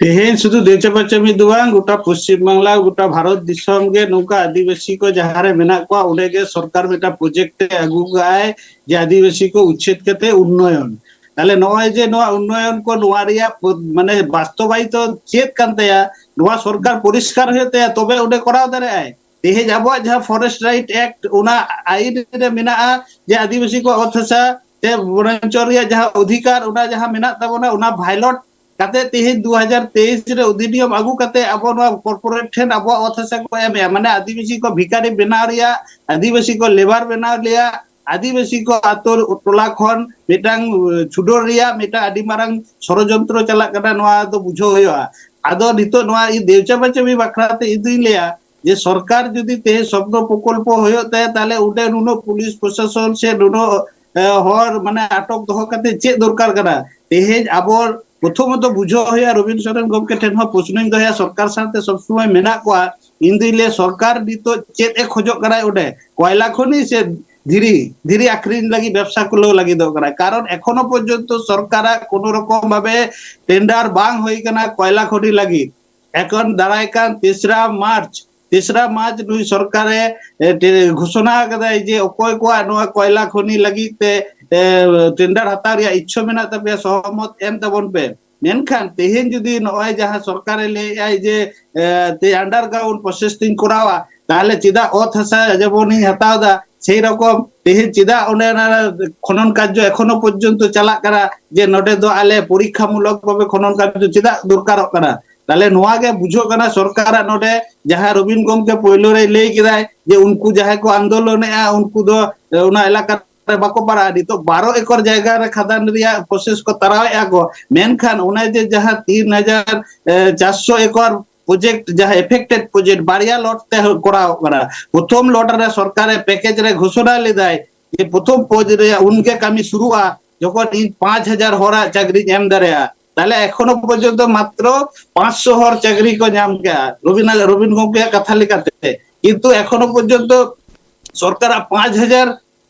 ᱛᱮᱦᱮᱧ ᱥᱩᱫᱷᱩ ᱫᱮᱣᱪᱟ ᱯᱟᱪᱟᱢᱤ ᱫᱚ ᱵᱟᱝ, ᱜᱚᱴᱟ ᱯᱚᱥᱪᱤᱢ ᱵᱟᱝᱞᱟ, ᱜᱚᱴᱟ ᱵᱷᱟᱨᱚᱛ ᱫᱤᱥᱚᱢ ᱜᱮ ᱱᱚᱝᱠᱟ ᱟᱹᱫᱤᱵᱟᱹᱥᱤ ᱠᱚ ᱡᱟᱦᱟᱸ ᱨᱮ ᱢᱮᱱᱟᱜ ᱠᱚᱣᱟ, ᱚᱸᱰᱮ ᱜᱮ ᱥᱚᱨᱠᱟᱨ ᱢᱤᱫᱴᱟᱝ ᱯᱨᱚᱡᱮᱠᱴ ᱮ ᱟᱹᱜᱩ ᱠᱟᱜᱼᱟᱭ ᱡᱮ ᱟᱹᱫᱤᱵᱟᱹᱥᱤ ᱠᱚ ᱩᱪᱪᱷᱮᱫ ᱠᱟᱛᱮ ᱩᱱᱱᱚᱭᱚᱱ᱾ ᱛᱟᱦᱞᱮ ᱱᱚᱜᱼᱚᱭ ᱡᱮ ᱱᱚᱣᱟ ᱩᱱᱱᱚᱭᱚᱱ ᱠᱚ, ᱱᱚᱣᱟ ᱨᱮᱭᱟᱜ ᱯᱚ-, ᱢᱟᱱᱮ ᱵᱟᱥᱛᱚᱵᱟᱭᱤᱛᱚ ᱪᱮᱫ ᱠᱟᱱ ᱛᱟᱭᱟ, ᱱᱚᱣᱟ ᱥᱚᱨᱠᱟᱨ ᱯᱚᱨᱤᱥᱠᱟᱨ ᱦᱩᱭᱩᱜ ᱛᱟᱭᱟ, ᱛᱚᱵᱮ ᱚᱸᱰᱮ ᱠᱚᱨᱟᱣ ᱫᱟᱲᱮᱭᱟᱜᱼᱟᱭ᱾ ᱛᱮᱦᱮᱧ ᱟᱵᱚᱣᱟᱜ ᱡᱟᱦᱟᱸ ᱯᱷᱚᱨᱮᱥᱴ ᱨᱟᱭᱤᱴ ᱮᱠᱴ, ᱚᱱᱟ ᱟᱭᱤᱱ ᱨᱮ ᱢᱮᱱᱟᱜᱼᱟ ᱡᱮ ᱟᱹᱫᱤᱵᱟᱹᱥᱤ ᱠᱚᱣᱟᱜ ᱚᱛ ᱦᱟᱥᱟ ᱛᱮ ᱵᱚᱱᱚᱪᱚᱱ ᱨᱮᱭᱟᱜ ᱡᱟᱦᱟᱸ ᱚᱫᱷᱤᱠᱟᱨ, ᱚᱱᱟ ᱡᱟᱦᱟᱸ ᱢᱮᱱᱟᱜ ᱛᱟᱵᱚᱱᱟ, ᱚᱱᱟ ᱵᱷᱟᱭᱞᱚᱴ ᱠᱟᱛᱮ ᱛᱮᱦᱮᱧ ᱫᱩ ᱦᱟᱡᱟᱨ ᱛᱮᱭᱤᱥ ᱨᱮ ᱚᱫᱷᱤᱱᱤᱭᱚᱢ ᱟᱹᱜᱩ ᱠᱟᱛᱮ ᱟᱵᱚ ᱱᱚᱣᱟ ᱠᱚᱨᱯᱳᱨᱮᱴ ᱴᱷᱮᱱ ᱟᱵᱚᱣᱟᱜ ᱚᱛ ᱦᱟᱥᱟ ᱠᱚ ᱮᱢᱮᱜᱼᱟ, ᱢᱟᱱᱮ ᱟᱹᱫᱤᱵᱟᱹᱥᱤ ᱠᱚ ᱵᱷᱤᱠᱟᱨᱤ ᱵᱮᱱᱟᱣ ᱨᱮᱭᱟᱜ, ᱟᱹᱫᱤᱵᱟᱹᱥᱤ ᱠᱚ ᱞᱮᱵᱟᱨ ᱵᱮᱱᱟᱣ ᱨᱮᱭᱟᱜ, ᱟᱹᱫᱤᱵᱟᱹᱥᱤ ᱠᱚ ᱟᱛᱳ ᱴᱚᱞᱟ ᱠᱷᱚᱱ ᱢᱤᱫᱴᱟᱝ, ᱮ, ᱪᱷᱩᱰᱟᱹᱨ ᱨᱮᱭᱟᱜ ᱢᱤᱫᱴᱟᱝ ᱟᱹᱰᱤ ᱢᱟᱨᱟᱝ ᱥᱚᱲᱚᱡᱚᱱᱛᱨᱚ ᱪᱟᱞᱟᱜ ᱠᱟᱱᱟ, ᱱᱚᱣᱟ ᱫᱚ ᱵᱩᱡᱷᱟᱹᱣ ᱦᱩᱭᱩᱜᱼᱟ᱾ ᱟᱫᱚ ᱱᱤᱛᱚᱜ ᱱᱚᱣᱟ ᱤ-, ᱫᱮᱣᱪᱟ ᱯᱟᱪᱟᱢᱤ ᱵᱟᱠᱷᱨᱟ ᱛᱮ ᱤᱧ ᱫᱩᱧ ᱞᱟᱹᱭᱟ ᱡᱮ ᱥᱚᱨᱠᱟᱨ ᱡᱩᱫᱤ ᱛᱮᱦᱮᱧ ᱥᱚᱜᱱᱚ ᱯᱨᱚᱠᱚᱞᱯᱚ ᱦᱩᱭᱩᱜ ᱛᱟᱭᱟ, ᱛᱟᱦᱞᱮ ᱚᱸᱰᱮ ᱱᱩᱱᱟᱹᱜ ᱯᱩᱞᱤᱥ ᱯᱨᱚᱥᱟᱥᱚᱱ ᱥᱮ ᱱᱩᱱᱟᱹᱜ, ᱮ, ᱦᱚᱲ ᱢᱟᱱᱮ ᱟᱴᱚᱠ ᱫᱚᱦᱚ ᱠᱟᱛᱮ ᱪᱮᱫ ᱫᱚᱨᱠᱟᱨ ᱠᱟᱱᱟ? ᱛᱮᱦᱮᱧ ᱟᱵᱚ ᱯᱨᱚᱛᱷᱚᱢᱚᱛᱚ ᱵᱩᱡᱷᱟᱹᱣ ᱦᱩᱭᱩᱜᱼᱟ, ᱨᱚᱵᱤᱱ ᱥᱚᱨᱮᱱ ᱜᱚᱢᱠᱮ ᱴᱷᱮᱱ ᱦᱚᱸ ᱯᱨᱚᱥᱱᱚᱧ ᱫᱚᱦᱚᱭᱟ, ᱥᱚᱨᱠᱟᱨ ᱥᱟᱶᱛᱮ ᱥᱚᱵ ᱥᱚᱢᱚᱭ ᱢᱮᱱᱟᱜ ᱠᱚᱣᱟ᱾ ᱤᱧ ᱫᱩᱧ ᱞᱟᱹᱭᱟ ᱥᱚᱨᱠᱟᱨ ᱱᱤᱛᱚᱜ ᱪᱮᱫ ᱮ ᱠᱷᱚᱡᱚᱜ ᱠᱟᱱᱟᱭ ᱚᱸᱰᱮ, ᱠᱚᱭᱞᱟ ᱠᱷᱚᱱᱤ ᱥᱮ ᱫᱷᱤᱨᱤ, ᱫᱷᱤᱨᱤ ᱟᱠᱷᱨᱤᱧ ᱞᱟᱹᱜᱤᱫ, ᱵᱮᱵᱽᱥᱟ ᱠᱷᱩᱞᱟᱹᱣ ᱞᱟᱹᱜᱤᱫᱚᱜ ᱠᱟᱱᱟ? ᱠᱟᱨᱚᱱ ᱮᱠᱷᱚᱱᱚ ᱯᱚᱨᱡᱚᱱᱛᱚ ᱥᱚᱨᱠᱟᱨᱟᱜ ᱠᱳᱱᱳ ᱨᱚᱠᱚᱢ ᱵᱷᱟᱵᱮ ᱴᱮᱱᱰᱟᱨ ᱵᱟᱝ ᱦᱩᱭ ᱠᱟᱱᱟ ᱠᱚᱭᱞᱟ ᱠᱷᱚᱱᱤ ᱞᱟᱹᱜᱤᱫ᱾ ᱮᱠᱷᱚᱱ ᱫᱟᱨᱟᱭ ᱠᱟᱱ ᱛᱮᱥᱨᱟ ᱢᱟᱨᱪ, ᱛᱮᱥᱨᱟ ᱢᱟᱨᱪ ᱱᱩᱭ ᱥᱚᱨᱠᱟᱨᱮ, ᱮ, ᱴᱮ-, ᱜᱷᱳᱥᱚᱱᱟ ᱟᱠᱟᱫᱟᱭ ᱡᱮ ᱚᱠᱚᱭ ᱠᱚᱣᱟᱜ ᱱᱚᱣᱟ ᱠᱚᱭᱞᱟ ᱠᱷᱚᱱᱤ ᱞᱟᱹᱜᱤᱫ ᱛᱮ, ᱮ, ᱴᱮᱱᱰᱟᱨ ᱦᱟᱛᱟᱣ ᱨᱮᱭᱟᱜ ᱤᱪᱪᱷᱟᱹ ᱢᱮᱱᱟᱜ ᱛᱟᱯᱮᱭᱟ, ᱥᱚᱦᱚᱢᱚᱛ ᱮᱢ ᱛᱟᱵᱚᱱ ᱯᱮ᱾ ᱢᱮᱱᱠᱷᱟᱱ ᱛᱮᱦᱮᱧ ᱡᱩᱫᱤ ᱱᱚᱜᱼᱚᱭ ᱡᱟᱦᱟᱸ ᱥᱚᱨᱠᱟᱨᱮ ᱞᱟᱹᱭᱮᱫᱼᱟᱭ ᱡᱮ, ᱮ, ᱛᱮ underground process ᱛᱤᱧ ᱠᱚᱨᱟᱣᱟ, ᱛᱟᱦᱞᱮ ᱪᱮᱫᱟᱜ ᱚᱛ ᱦᱟᱥᱟ ᱡᱮᱢᱚᱱᱤᱧ ᱦᱟᱛᱟᱣ ᱮᱫᱟ, ᱥᱮᱭ ᱨᱚᱠᱚᱢ ᱛᱮᱦᱮᱧ ᱪᱮᱫᱟᱜ ᱚᱸᱰᱮ ᱚᱱᱟ ᱠᱷᱚᱱᱚᱱ ᱠᱟᱨᱡᱚ ᱮᱠᱷᱚᱱᱚ ᱯᱚᱨᱡᱚᱱᱛᱚ ᱪᱟᱞᱟᱜ ᱠᱟᱱᱟ ᱡᱮ ᱱᱚᱰᱮ ᱫᱚ ᱟᱞᱮ ᱯᱚᱨᱤᱠᱠᱷᱟᱢᱩᱞᱚᱠ ᱵᱷᱟᱵᱮ ᱠᱷᱚᱱᱚᱱ ᱠᱟᱨᱡᱚ ᱪᱮᱫᱟᱜ ᱫᱚᱨᱠᱟᱨᱚᱜ ᱠᱟᱱᱟ? ᱛᱟᱦᱞᱮ ᱱᱚᱣᱟ ᱜᱮ ᱵᱩᱡᱷᱟᱹᱜ ᱠᱟᱱᱟ ᱥᱚᱨᱠᱟᱨᱟᱜ ᱱᱚᱰᱮ ᱡᱟᱦᱟᱸ ᱨᱚᱵᱤᱱ ᱜᱚᱢᱠᱮ ᱯᱳᱭᱞᱳ ᱨᱮᱭ ᱞᱟᱹᱭ ᱠᱮᱫᱟᱭ ᱡᱮ ᱩᱱᱠᱩ ᱡᱟᱦᱟᱸᱭ ᱠᱚ ᱟᱱᱫᱳᱞᱚᱱᱮᱜᱼᱟ ᱩᱱᱠᱩ ᱫᱚ, ᱮ, ᱚᱱᱟ ᱮᱞᱟᱠᱟ ᱨᱮ ᱵᱟᱠᱚ ᱯᱟᱲᱟᱜᱼᱟ᱾ ᱱᱤᱛᱚᱜ ᱵᱟᱨᱚ ᱮᱠᱚᱨ ᱡᱟᱭᱜᱟ ᱨᱮ ᱠᱷᱟᱫᱟᱱ ᱨᱮᱭᱟᱜ ᱯᱨᱚᱥᱮᱥ ᱠᱚ ᱛᱟᱨᱟᱣᱮᱫᱼᱟ ᱠᱚ, ᱢᱮᱱᱠᱷᱟᱱ ᱚᱱᱮ ᱡᱮ ᱡᱟᱦᱟᱸ ᱛᱤᱱ ᱦᱟᱡᱟᱨ ᱪᱟᱨᱥᱚ ᱮᱠᱚᱨ ᱯᱨᱚᱡᱮᱠᱴ ᱡᱟᱦᱟᱸ ᱮᱯᱷᱮᱠᱴᱮᱰ ᱯᱨᱚᱡᱮᱠᱴ ᱵᱟᱨᱭᱟ ᱞᱚᱴ ᱛᱮ ᱠᱚᱨᱟᱣ ᱠᱟᱱᱟ᱾ ᱯᱨᱚᱛᱷᱚᱢ ᱞᱚᱴ ᱨᱮ ᱥᱚᱨᱠᱟᱨᱮ ᱯᱮᱠᱮᱡ ᱨᱮ ᱜᱷᱳᱥᱚᱱᱟ ᱞᱮᱫᱟᱭ ᱡᱮ ᱯᱨᱚᱛᱷᱚᱢ ᱯᱚᱫ ᱨᱮᱭᱟᱜ ᱩᱱᱜᱮ ᱠᱟᱹᱢᱤ ᱥᱩᱨᱩᱜᱼᱟ ᱡᱚᱠᱷᱚᱱ ᱤᱧ ᱯᱟᱸᱪ ᱦᱟᱡᱟᱨ ᱦᱚᱲᱟᱜ ᱪᱟᱹᱠᱨᱤᱧ ᱮᱢ ᱫᱟᱲᱮᱭᱟᱜᱼᱟ᱾ ᱛᱟᱦᱞᱮ ᱮᱠᱷᱚᱱᱚ ᱯᱚᱨᱡᱚᱱᱛᱚ ᱢᱟᱛᱨᱚ ᱯᱟᱸᱪᱥᱚ ᱦᱚᱲ ᱪᱟᱹᱠᱨᱤ ᱠᱚ ᱧᱟᱢ ᱠᱮᱜᱼᱟ ᱨᱚᱵᱤᱱ, ᱨᱚᱵᱤᱱ ᱜᱚᱢᱠᱮᱭᱟᱜ ᱠᱟᱛᱷᱟ ᱞᱮᱠᱟᱛᱮ, ᱠᱤᱱᱛᱩ ᱮᱠᱷᱚᱱᱚ ᱯᱚᱨᱡᱚᱱᱛᱚ ᱥᱚᱨᱠᱟᱨᱟᱜ ᱯᱟᱸᱪ ᱦᱟᱡᱟᱨ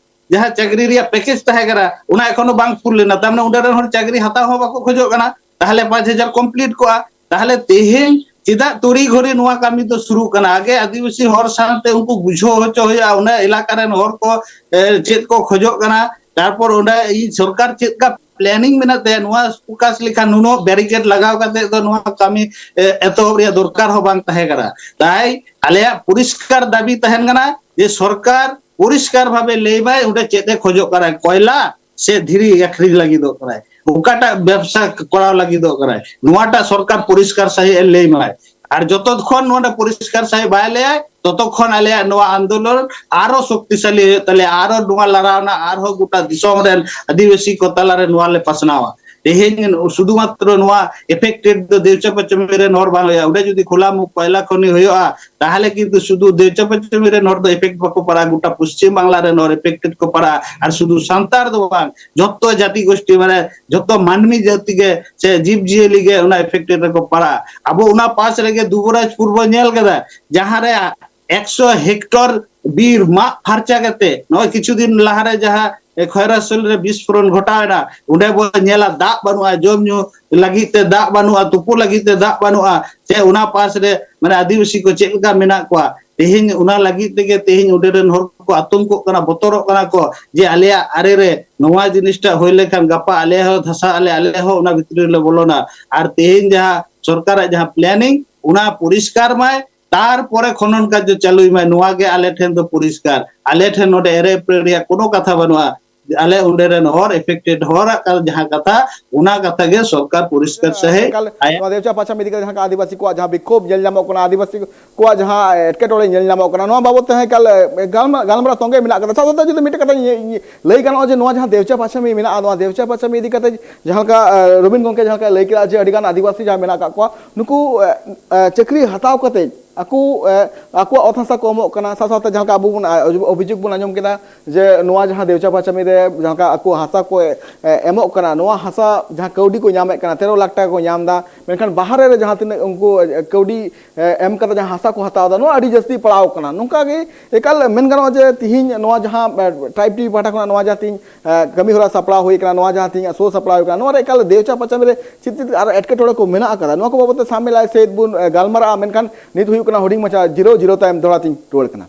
ᱡᱟᱦᱟᱸ ᱪᱟᱹᱠᱨᱤ ᱨᱮᱭᱟᱜ ᱯᱮᱠᱮᱡᱽ ᱛᱟᱦᱮᱸ ᱠᱟᱱᱟ, ᱚᱱᱟ ᱮᱠᱷᱚᱱᱳ ᱵᱟᱝ ᱯᱩᱨ ᱞᱮᱱᱟ᱾ ᱛᱟᱨ ᱢᱟᱱᱮ ᱚᱸᱰᱮ ᱨᱮᱱ ᱦᱚᱲ ᱪᱟᱹᱠᱨᱤ ᱦᱟᱛᱟᱣ ᱦᱚᱸ ᱵᱟᱠᱚ ᱠᱷᱚᱡᱚᱜ ᱠᱟᱱᱟ᱾ ᱛᱟᱦᱚᱞᱮ ᱯᱟᱸᱪ ᱦᱟᱡᱟᱨ ᱠᱚᱢᱯᱞᱤᱴ ᱠᱚᱜᱼᱟ᱾ ᱛᱟᱦᱚᱞᱮ ᱛᱮᱦᱮᱧ ᱪᱮᱫᱟᱜ ᱛᱩᱲᱤ ᱜᱷᱚᱲᱤ ᱱᱚᱣᱟ ᱠᱟᱹᱢᱤ ᱫᱚ ᱥᱩᱨᱩ ᱠᱟᱱᱟ? ᱟᱜᱮ ᱟᱹᱫᱤᱵᱟᱹᱥᱤ ᱦᱚᱲ ᱥᱟᱶᱛᱮ ᱩᱱᱠᱩ ᱵᱩᱡᱷᱟᱹᱣ ᱦᱚᱪᱚ ᱦᱩᱭᱩᱜᱼᱟ, ᱚᱱᱟ ᱮᱞᱟᱠᱟ ᱨᱮᱱ ᱦᱚᱲ ᱠᱚ, ᱮ, ᱪᱮᱫ ᱠᱚ ᱠᱷᱚᱡᱚᱜ ᱠᱟᱱᱟ, ᱛᱟᱨᱯᱚᱨ ᱚᱸᱰᱮ ᱤᱧ ᱥᱚᱨᱠᱟᱨ ᱪᱮᱫ ᱞᱮᱠᱟ ᱯᱞᱮᱱᱤᱝ ᱢᱮᱱᱟᱜ ᱛᱟᱭᱟ, ᱱᱚᱣᱟ ᱯᱷᱳᱠᱟᱥ ᱞᱮᱠᱷᱟᱱ ᱱᱩᱱᱟᱹᱜ ᱵᱮᱨᱤᱠᱮᱰ ᱞᱟᱜᱟᱣ ᱠᱟᱛᱮ ᱫᱚ ᱱᱚᱣᱟ ᱠᱟᱹᱢᱤ, ᱮ, ᱮᱛᱚᱦᱚᱵ ᱨᱮᱭᱟᱜ ᱫᱚᱨᱠᱟᱨ ᱦᱚᱸ ᱵᱟᱝ ᱛᱟᱦᱮᱸ ᱠᱟᱱᱟ᱾ ᱛᱟᱭ ᱟᱞᱮᱭᱟᱜ ᱯᱚᱨᱤᱥᱠᱟᱨ ᱫᱟᱹᱵᱤ ᱛᱟᱦᱮᱱ ᱠᱟᱱᱟ ᱡᱮ ᱥᱚᱨᱠᱟᱨ ᱯᱚᱨᱤᱥᱠᱟᱨ ᱵᱷᱟᱵᱮ ᱞᱟᱹᱭ ᱢᱟᱭ, ᱚᱸᱰᱮ ᱪᱮᱫ ᱮ ᱠᱷᱚᱡᱚᱜ ᱠᱟᱱᱟ, ᱠᱚᱭᱞᱟ ᱥᱮ ᱫᱷᱤᱨᱤ ᱟᱹᱠᱷᱨᱤᱧ ᱞᱟᱹᱜᱤᱫᱚᱜ ᱠᱟᱱᱟᱭ, ᱚᱠᱟᱴᱟᱜ ᱵᱮᱵᱥᱟ ᱠᱚᱨᱟᱣ ᱞᱟᱹᱜᱤᱫᱚᱜ ᱠᱟᱱᱟᱭ, ᱱᱚᱣᱟᱴᱟᱜ ᱥᱚᱨᱠᱟᱨ ᱯᱚᱨᱤᱥᱠᱟᱨ ᱥᱟᱺᱦᱤᱡ ᱮ ᱞᱟᱹᱭ ᱢᱟᱭ᱾ ᱟᱨ ᱡᱚᱛᱚ ᱠᱷᱚᱱ ᱱᱚᱰᱮ ᱯᱚᱨᱤᱥᱠᱟᱨ ᱥᱟᱺᱦᱤᱡ ᱵᱟᱭ ᱞᱟᱹᱭᱟᱭ, ᱛᱚᱛᱚᱠᱷᱚᱱ ᱟᱞᱮᱭᱟᱜ ᱱᱚᱣᱟ ᱟᱱᱫᱳᱞᱚᱱ ᱟᱨᱚ ᱥᱚᱠᱛᱤᱥᱟᱞᱤ ᱦᱩᱭᱩᱜ ᱛᱟᱞᱮᱭᱟ, ᱟᱨᱚ ᱱᱚᱣᱟ ᱞᱟᱲᱟᱣᱱᱟ ᱟᱨᱦᱚᱸ ᱜᱚᱴᱟ ᱫᱤᱥᱚᱢ ᱨᱮᱱ ᱟᱹᱫᱤᱵᱟᱹᱥᱤ ᱠᱚ ᱛᱟᱞᱟᱨᱮ ᱱᱚᱣᱟ ᱞᱮ ᱯᱟᱥᱱᱟᱣᱟ᱾ ᱛᱮᱦᱮᱧ ᱥᱩᱫᱷᱩ ᱢᱟᱛᱨᱚ ᱱᱚᱣᱟ ᱮᱯᱷᱮᱠᱴᱮᱰ ᱫᱚ ᱫᱮᱣᱪᱟ ᱯᱟᱪᱚᱢᱤ ᱨᱮᱱ ᱦᱚᱲ ᱵᱟᱝ ᱦᱩᱭᱩᱜᱼᱟ, ᱚᱸᱰᱮ ᱡᱩᱫᱤ ᱠᱷᱚᱞᱟ ᱢᱩᱠ ᱠᱚᱭᱞᱟ ᱠᱷᱚᱱᱤ ᱦᱩᱭᱩᱜᱼᱟ, ᱛᱟᱦᱚᱞᱮ ᱠᱤᱱᱛᱩ ᱥᱩᱫᱷᱩ ᱫᱮᱣᱪᱟ ᱯᱟᱪᱚᱢᱤ ᱨᱮᱱ ᱦᱚᱲ ᱫᱚ ᱮᱯᱷᱮᱠᱴ ᱵᱟᱠᱚ ᱯᱟᱲᱟᱜᱼᱟ, ᱜᱚᱴᱟ ᱯᱚᱥᱪᱤᱢ ᱵᱟᱝᱞᱟ ᱨᱮᱱ ᱦᱚᱲ ᱮᱯᱷᱮᱠᱴᱮᱰ ᱠᱚ ᱯᱟᱲᱟᱜᱼᱟ᱾ ᱟᱨ ᱥᱩᱫᱷᱩ ᱥᱟᱱᱛᱟᱲ ᱫᱚ ᱵᱟᱝ, ᱡᱚᱛᱚ ᱡᱟᱹᱛᱤ ᱜᱚᱥᱴᱤ, ᱢᱟᱱᱮ ᱡᱚᱛᱚ ᱢᱟᱹᱱᱢᱤ ᱡᱟᱹᱛᱤ ᱜᱮ ᱥᱮ ᱡᱤᱵᱽ ᱡᱤᱭᱟᱹᱞᱤ ᱜᱮ ᱚᱱᱟ ᱮᱯᱷᱮᱠᱴᱮᱰ ᱨᱮᱠᱚ ᱯᱟᱲᱟᱜᱼᱟ᱾ ᱟᱵᱚ ᱚᱱᱟ ᱯᱟᱥ ᱨᱮᱜᱮ ᱫᱩᱵᱚᱨᱟᱡᱽᱯᱩᱨ ᱵᱚᱱ ᱧᱮᱞ ᱠᱮᱫᱟ, ᱡᱟᱦᱟᱸ ᱨᱮ ᱮᱠᱥᱚ ᱦᱮᱠᱴᱚᱨ ᱵᱤᱨ ᱢᱟᱜ ᱯᱷᱟᱨᱪᱟ ᱠᱟᱛᱮ, ᱱᱚᱜᱼᱚᱭ ᱠᱤᱪᱷᱩ ᱫᱤᱱ ᱞᱟᱦᱟᱨᱮ ᱡᱟᱦᱟᱸ, ᱮ, ᱠᱷᱚᱭᱨᱟᱥᱳᱞ ᱨᱮ ᱵᱤᱥᱯᱷᱳᱨᱚᱱ ᱜᱷᱚᱴᱟᱣ ᱮᱱᱟ, ᱚᱸᱰᱮ ᱵᱚᱱ ᱧᱮᱞᱟ ᱫᱟᱜ ᱵᱟᱹᱱᱩᱜᱼᱟ, ᱡᱚᱢ ᱧᱩ ᱞᱟᱹᱜᱤᱫ ᱛᱮ ᱫᱟᱜ ᱵᱟᱹᱱᱩᱜᱼᱟ, ᱛᱩᱯᱩ ᱞᱟᱹᱜᱤᱫ ᱛᱮ ᱫᱟᱜ ᱵᱟᱹᱱᱩᱜᱼᱟ, ᱥᱮ ᱚᱱᱟ ᱯᱟᱥ ᱨᱮ ᱢᱟᱱᱮ ᱟᱹᱫᱤᱵᱟᱹᱥᱤ ᱠᱚ ᱪᱮᱫ ᱞᱮᱠᱟ ᱢᱮᱱᱟᱜ ᱠᱚᱣᱟ᱾ ᱛᱮᱦᱮᱧ ᱚᱱᱟ ᱞᱟᱹᱜᱤᱫ ᱛᱮᱜᱮ ᱛᱮᱦᱮᱧ ᱚᱸᱰᱮ ᱨᱮᱱ ᱦᱚᱲ ᱠᱚ ᱟᱛᱚᱝᱠᱚᱜ ᱠᱟᱱᱟ, ᱵᱚᱛᱚᱨᱚᱜ ᱠᱟᱱᱟ ᱠᱚ ᱡᱮ ᱟᱞᱮᱭᱟᱜ ᱟᱨᱮ ᱨᱮ ᱱᱚᱣᱟ ᱡᱤᱱᱤᱥᱴᱟᱜ ᱦᱩᱭ ᱞᱮᱱᱠᱷᱟᱱ ᱜᱟᱯᱟ ᱟᱞᱮ ᱦᱚᱸ ᱫᱷᱟᱥᱟᱜ ᱟᱞᱮ, ᱟᱞᱮ ᱦᱚᱸ ᱚᱱᱟ ᱵᱷᱤᱛᱨᱤ ᱨᱮᱞᱮ ᱵᱚᱞᱚᱱᱟ᱾ ᱟᱨ ᱛᱮᱦᱮᱧ ᱡᱟᱦᱟᱸ ᱥᱚᱨᱠᱟᱨᱟᱜ ᱡᱟᱦᱟᱸ ᱯᱞᱮᱱᱤᱝ, ᱚᱱᱟ ᱯᱚᱨᱤᱥᱠᱟᱨ ᱢᱟᱭ, ᱛᱟᱨᱯᱚᱨᱮ ᱠᱷᱚᱱᱚᱱ ᱠᱟᱨᱡᱚ ᱪᱟᱹᱞᱩᱭ ᱢᱟᱭ, ᱱᱚᱣᱟ ᱜᱮ ᱟᱞᱮ ᱴᱷᱮᱱ ᱫᱚ ᱯᱚᱨᱤᱥᱠᱟᱨ᱾ ᱟᱞᱮ ᱴᱷᱮᱱ ᱱᱚᱰᱮ ᱮᱲᱮ ᱮᱯᱮᱲ ᱨᱮᱭᱟᱜ ᱠᱳᱱᱳ ᱠᱟᱛᱷᱟ ᱵᱟᱹᱱᱩᱜᱼᱟ᱾ ᱟᱞᱮ ᱚᱸᱰᱮ ᱨᱮᱱ ᱦᱚᱲ, ᱮᱯᱷᱮᱠᱴᱮᱰ ᱦᱚᱲᱟᱜ ᱠᱟ-, ᱡᱟᱦᱟᱸ ᱠᱟᱛᱷᱟ, ᱚᱱᱟ ᱠᱟᱛᱷᱟ ᱜᱮ ᱥᱚᱨᱠᱟᱨ ᱯᱚᱨᱤᱥᱠᱟᱨ ᱥᱟᱹᱦᱤᱡ ᱮᱠᱟᱞ, ᱟᱭᱟᱜ ᱱᱚᱣᱟ ᱫᱮᱣᱪᱟ ᱯᱟᱪᱷᱟ ᱤᱫᱤ ᱠᱟᱛᱮ ᱡᱟᱦᱟᱸ ᱞᱮᱠᱟ ᱟᱹᱫᱤᱵᱟᱹᱥᱤ ᱠᱚᱣᱟᱜ ᱡᱟᱦᱟᱸ ᱵᱤᱠᱷᱳᱵ ᱧᱮᱞ ᱧᱟᱢᱚᱜ ᱠᱟᱱᱟ, ᱟᱹᱫᱤᱵᱟᱹᱥᱤ ᱠᱚᱣᱟᱜ ᱡᱟᱦᱟᱸ ᱮᱴᱠᱮᱴᱚᱬᱮ ᱧᱮᱞ ᱧᱟᱢᱚᱜ ᱠᱟᱱᱟ, ᱱᱚᱣᱟ ᱵᱟᱵᱚᱫ ᱛᱮ ᱦᱚᱸ ᱮᱠᱟᱞ, ᱮ, ᱜᱟᱞᱢᱟ-, ᱜᱟᱞᱢᱟᱨᱟᱣ ᱛᱚᱸᱜᱮ ᱢᱮᱱᱟᱜ ᱠᱟᱫᱟ᱾ ᱥᱟᱶᱛᱮ ᱡᱩᱫᱤ ᱢᱤᱫᱴᱮᱡ ᱠᱟᱛᱷᱟ ᱧᱮ-, ᱧᱮ-, ᱞᱟᱹᱭ ᱜᱟᱱᱚᱜᱼᱟ ᱡᱮ ᱱᱚᱣᱟ ᱡᱟᱦᱟᱸ ᱫᱮᱣᱪᱟ ᱯᱟᱪᱷᱟ ᱢᱮᱱᱟᱜᱼᱟ, ᱱᱚᱣᱟ ᱫᱮᱣᱪᱟ ᱯᱟᱪᱷᱟ ᱤᱫᱤ ᱠᱟᱛᱮ ᱡᱟᱦᱟᱸ ᱞᱮᱠᱟ, ᱮ, ᱨᱚᱵᱤᱱ ᱜᱚᱢᱠᱮ ᱡᱟᱦᱟᱸ ᱞᱮᱠᱟᱭ ᱞᱟᱹᱭ ᱠᱮᱫᱟ ᱡᱮ ᱟᱹᱰᱤ ᱜᱟᱱ ᱟᱹᱫᱤᱵᱟᱹᱥᱤ ᱡᱟᱦᱟᱸ ᱢᱮᱱᱟᱜ ᱟᱠᱟᱫ ᱠᱚᱣᱟ, ᱱᱩᱠᱩ, ᱮ, ᱮ, ᱪᱟᱹᱠᱨᱤ ᱦᱟᱛᱟᱣ ᱠᱟᱛᱮ ᱟᱠᱚ ᱮ, ᱟᱠᱚᱣᱟᱜ ᱚᱛ ᱦᱟᱥᱟ ᱠᱚ ᱮᱢᱚᱜ ᱠᱟᱱᱟ᱾ ᱥᱟᱶ ᱥᱟᱶᱛᱮ ᱡᱟᱦᱟᱸ ᱞᱮᱠᱟ ᱟᱵᱚ ᱵᱚᱱ ᱟ, ᱚᱵᱷᱤᱡᱳᱜᱽ ᱵᱚᱱ ᱟᱸᱡᱚᱢ ᱠᱮᱫᱟ ᱡᱮ ᱱᱚᱣᱟ ᱡᱟᱦᱟᱸ ᱫᱮᱣᱪᱟ ᱯᱟᱪᱟᱢᱤ ᱨᱮ ᱡᱟᱦᱟᱸ ᱞᱮᱠᱟ ᱟᱠᱚ ᱦᱟᱥᱟ ᱠᱚ ᱮ, ᱮᱢᱚᱜ ᱠᱟᱱᱟ, ᱱᱚᱣᱟ ᱦᱟᱥᱟ ᱡᱟᱦᱟᱸ ᱠᱟᱹᱣᱰᱤ ᱠᱚ ᱧᱟᱢᱮᱫ ᱠᱟᱱᱟ, ᱛᱮᱨᱚ ᱞᱟᱠᱷ ᱴᱟᱠᱟ ᱠᱚ ᱧᱟᱢ ᱮᱫᱟ, ᱢᱮᱱᱠᱷᱟᱱ ᱵᱟᱦᱨᱮ ᱨᱮ ᱡᱟᱦᱟᱸ ᱛᱤᱱᱟᱹᱜ ᱩᱱᱠᱩ ᱮ, ᱠᱟᱹᱣᱰᱤ ᱮ, ᱮᱢ ᱠᱟᱛᱮ ᱡᱟᱦᱟᱸ ᱦᱟᱥᱟ ᱠᱚ ᱦᱟᱛᱟᱣ ᱮᱫᱟ, ᱱᱚᱣᱟ ᱟᱹᱰᱤ ᱡᱟᱹᱥᱛᱤ ᱯᱟᱲᱟᱣ ᱠᱟᱱᱟ᱾ ᱱᱚᱝᱠᱟ ᱜᱮ ᱮᱠᱟᱞ ᱢᱮᱱ ᱜᱟᱱᱚᱜᱼᱟ ᱡᱮ ᱛᱤᱦᱤᱧ ᱱᱚᱣᱟ ᱡᱟᱦᱟᱸ ᱮ, ᱴᱨᱟᱭᱤᱵᱽ ᱴᱤᱵᱷᱤ ᱯᱟᱦᱴᱟ ᱠᱷᱚᱱᱟᱜ ᱱᱚᱣᱟ ᱡᱟᱦᱟᱸ ᱛᱤᱦᱤᱧ ᱮ, ᱠᱟᱹᱢᱤ ᱦᱚᱨᱟ ᱥᱟᱯᱲᱟᱣ ᱦᱩᱭ ᱠᱟᱱᱟ, ᱱᱚᱣᱟ ᱡᱟᱦᱟᱸ ᱛᱤᱦᱤᱧ ᱥᱳ ᱥᱟᱯᱲᱟᱣ ᱦᱩᱭ ᱠᱟᱱᱟ, ᱱᱚᱣᱟ ᱨᱮ ᱮᱠᱟᱞ ᱫᱮᱣᱪᱟ ᱯᱟᱪᱟᱢᱤ ᱨᱮ ᱪᱮᱫ ᱪᱮᱫ ᱟᱨ ᱮᱴᱠᱮᱴᱚᱬᱮ ᱠᱚ ᱢᱮᱱᱟᱜ ᱟᱠᱟᱫᱟ, ᱱᱚᱣᱟ ᱠᱚ ᱵᱟᱵᱚᱛ ᱛᱮ ᱥᱟᱢᱮᱞᱟᱭ ᱥᱮᱫ ᱵᱚᱱ ᱮ, ᱜᱟᱞᱢᱟᱨᱟᱜᱼᱟ᱾ ᱢᱮᱱᱠᱷᱟᱱ ᱱᱤᱛ ᱦᱩᱭᱩᱜ ᱠᱟᱱᱟ ᱦᱩᱰᱤᱧ ᱢᱟᱪᱷᱟ ᱡᱤᱨᱟᱹᱣ, ᱡᱤᱨᱟᱹᱣ ᱛᱟᱭᱚᱢ ᱫᱚᱦᱲᱟ ᱛᱤᱧ ᱨᱩᱣᱟᱹᱲ ᱠᱟᱱᱟ᱾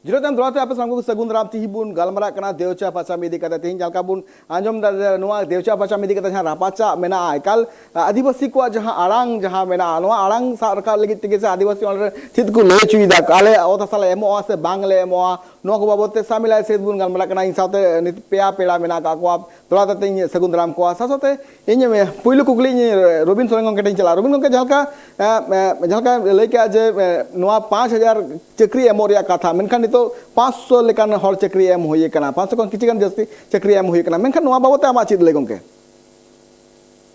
ᱡᱤᱨᱟᱹᱣ ᱛᱟᱭᱚᱢ ᱫᱚᱦᱲᱟ ᱛᱮ ᱟᱯᱮ ᱥᱟᱱᱟᱢ ᱠᱚ ᱥᱟᱹᱜᱩᱱ ᱫᱟᱨᱟᱢ᱾ ᱛᱤᱦᱤᱧ ᱵᱚᱱ ᱜᱟᱞᱢᱟᱨᱟᱜ ᱠᱟᱱᱟ ᱫᱮᱣᱪᱟ ᱯᱟᱪᱟᱢ ᱤᱫᱤ ᱠᱟᱛᱮ᱾ ᱛᱤᱦᱤᱧ ᱡᱟᱦᱟᱸ ᱞᱮᱠᱟ ᱵᱚᱱ ᱟᱸᱡᱚᱢ ᱮᱫᱟ ᱡᱮ ᱱᱚᱣᱟ ᱫᱮᱣᱪᱟ ᱯᱟᱪᱟᱢ ᱤᱫᱤ ᱠᱟᱛᱮ ᱡᱟᱦᱟᱸ ᱨᱟᱯᱟᱪᱟᱜ ᱢᱮᱱᱟᱜᱼᱟ, ᱮᱠᱟᱞ ᱟᱹᱫᱤᱵᱟᱹᱥᱤ ᱠᱚᱣᱟᱜ ᱡᱟᱦᱟᱸ ᱟᱲᱟᱝ ᱡᱟᱦᱟᱸ ᱢᱮᱱᱟᱜᱼᱟ, ᱱᱚᱣᱟ ᱟᱲᱟᱝ ᱥᱟᱵ ᱨᱟᱠᱟᱵ ᱞᱟᱹᱜᱤᱫ ᱛᱮᱜᱮ ᱥᱮ ᱟᱹᱫᱤᱵᱟᱹᱥᱤ ᱚᱸᱰᱮ ᱪᱮᱫ ᱠᱚ ᱞᱟᱹᱭ ᱦᱚᱪᱚᱭᱮᱫᱟ, ᱟᱞᱮ ᱚᱛ ᱦᱟᱥᱟ ᱞᱮ ᱮᱢᱚᱜᱼᱟ ᱥᱮ ᱵᱟᱝ ᱞᱮ ᱮᱢᱚᱜᱼᱟ, ᱱᱚᱣᱟ ᱠᱚ ᱵᱟᱵᱚᱛ ᱛᱮ ᱥᱟᱢᱮᱞᱟᱭ ᱥᱮᱫ ᱵᱚᱱ ᱜᱟᱞᱢᱟᱨᱟᱜ ᱠᱟᱱᱟ᱾ ᱤᱧ ᱥᱟᱶᱛᱮ ᱱᱤᱛ ᱯᱮᱭᱟ ᱯᱮᱲᱟ ᱢᱮᱱᱟᱜ ᱟᱠᱟᱫ ᱠᱚᱣᱟ᱾ ᱫᱚᱦᱲᱟ ᱛᱮ ᱤᱧ ᱥᱟᱹᱜᱩᱱ ᱫᱟᱨᱟᱢ ᱠᱚᱣᱟ᱾ ᱥᱟᱶ ᱥᱟᱶᱛᱮ ᱤᱧ, ᱮ, ᱯᱩᱭᱞᱩ ᱠᱩᱠᱞᱤ ᱤᱧ, ᱮ, ᱨᱚᱵᱤᱱ ᱥᱚᱨᱮᱱ ᱜᱚᱢᱠᱮ ᱴᱷᱮᱱ ᱪᱟᱞᱟᱜᱼᱟ᱾ ᱨᱚᱵᱤᱱ ᱜᱚᱢᱠᱮ, ᱡᱟᱦᱟᱸ ᱞᱮᱠᱟ, ᱮ, ᱮ, ᱡᱟᱦᱟᱸ ᱞᱮᱠᱟ ᱞᱟᱹᱭ ᱠᱮᱜᱼᱟ ᱡᱮ, ᱮ, ᱱᱚᱣᱟ ᱯᱟᱸᱪ ᱦᱟᱡᱟᱨ ᱪᱟᱹᱠᱨᱤ ᱮᱢᱚᱜ ᱨᱮᱭᱟᱜ ᱠᱟᱛᱷᱟ, ᱢᱮᱱᱠᱷᱟᱱ ᱱᱤᱛᱚᱜ ᱯᱟᱸᱪᱥᱚ ᱞᱮᱠᱟᱱ ᱦᱚᱲ ᱪᱟᱹᱠᱨᱤ ᱮᱢ ᱦᱩᱭ ᱟᱠᱟᱱᱟ, ᱯᱟᱸᱪᱥᱚ ᱠᱷᱚᱱ ᱠᱤᱪᱷᱩ ᱜᱟᱱ ᱡᱟᱹᱥᱛᱤ ᱪᱟᱹᱠᱨᱤ ᱮᱢ ᱦᱩᱭ ᱟᱠᱟᱱᱟ, ᱢᱮᱱᱠᱷᱟᱱ ᱱᱚᱣᱟ ᱵᱟᱵᱚᱛ ᱛᱮ ᱟᱢᱟᱜ ᱪᱮᱫ ᱞᱟᱹᱭ ᱜᱚᱢᱠᱮ?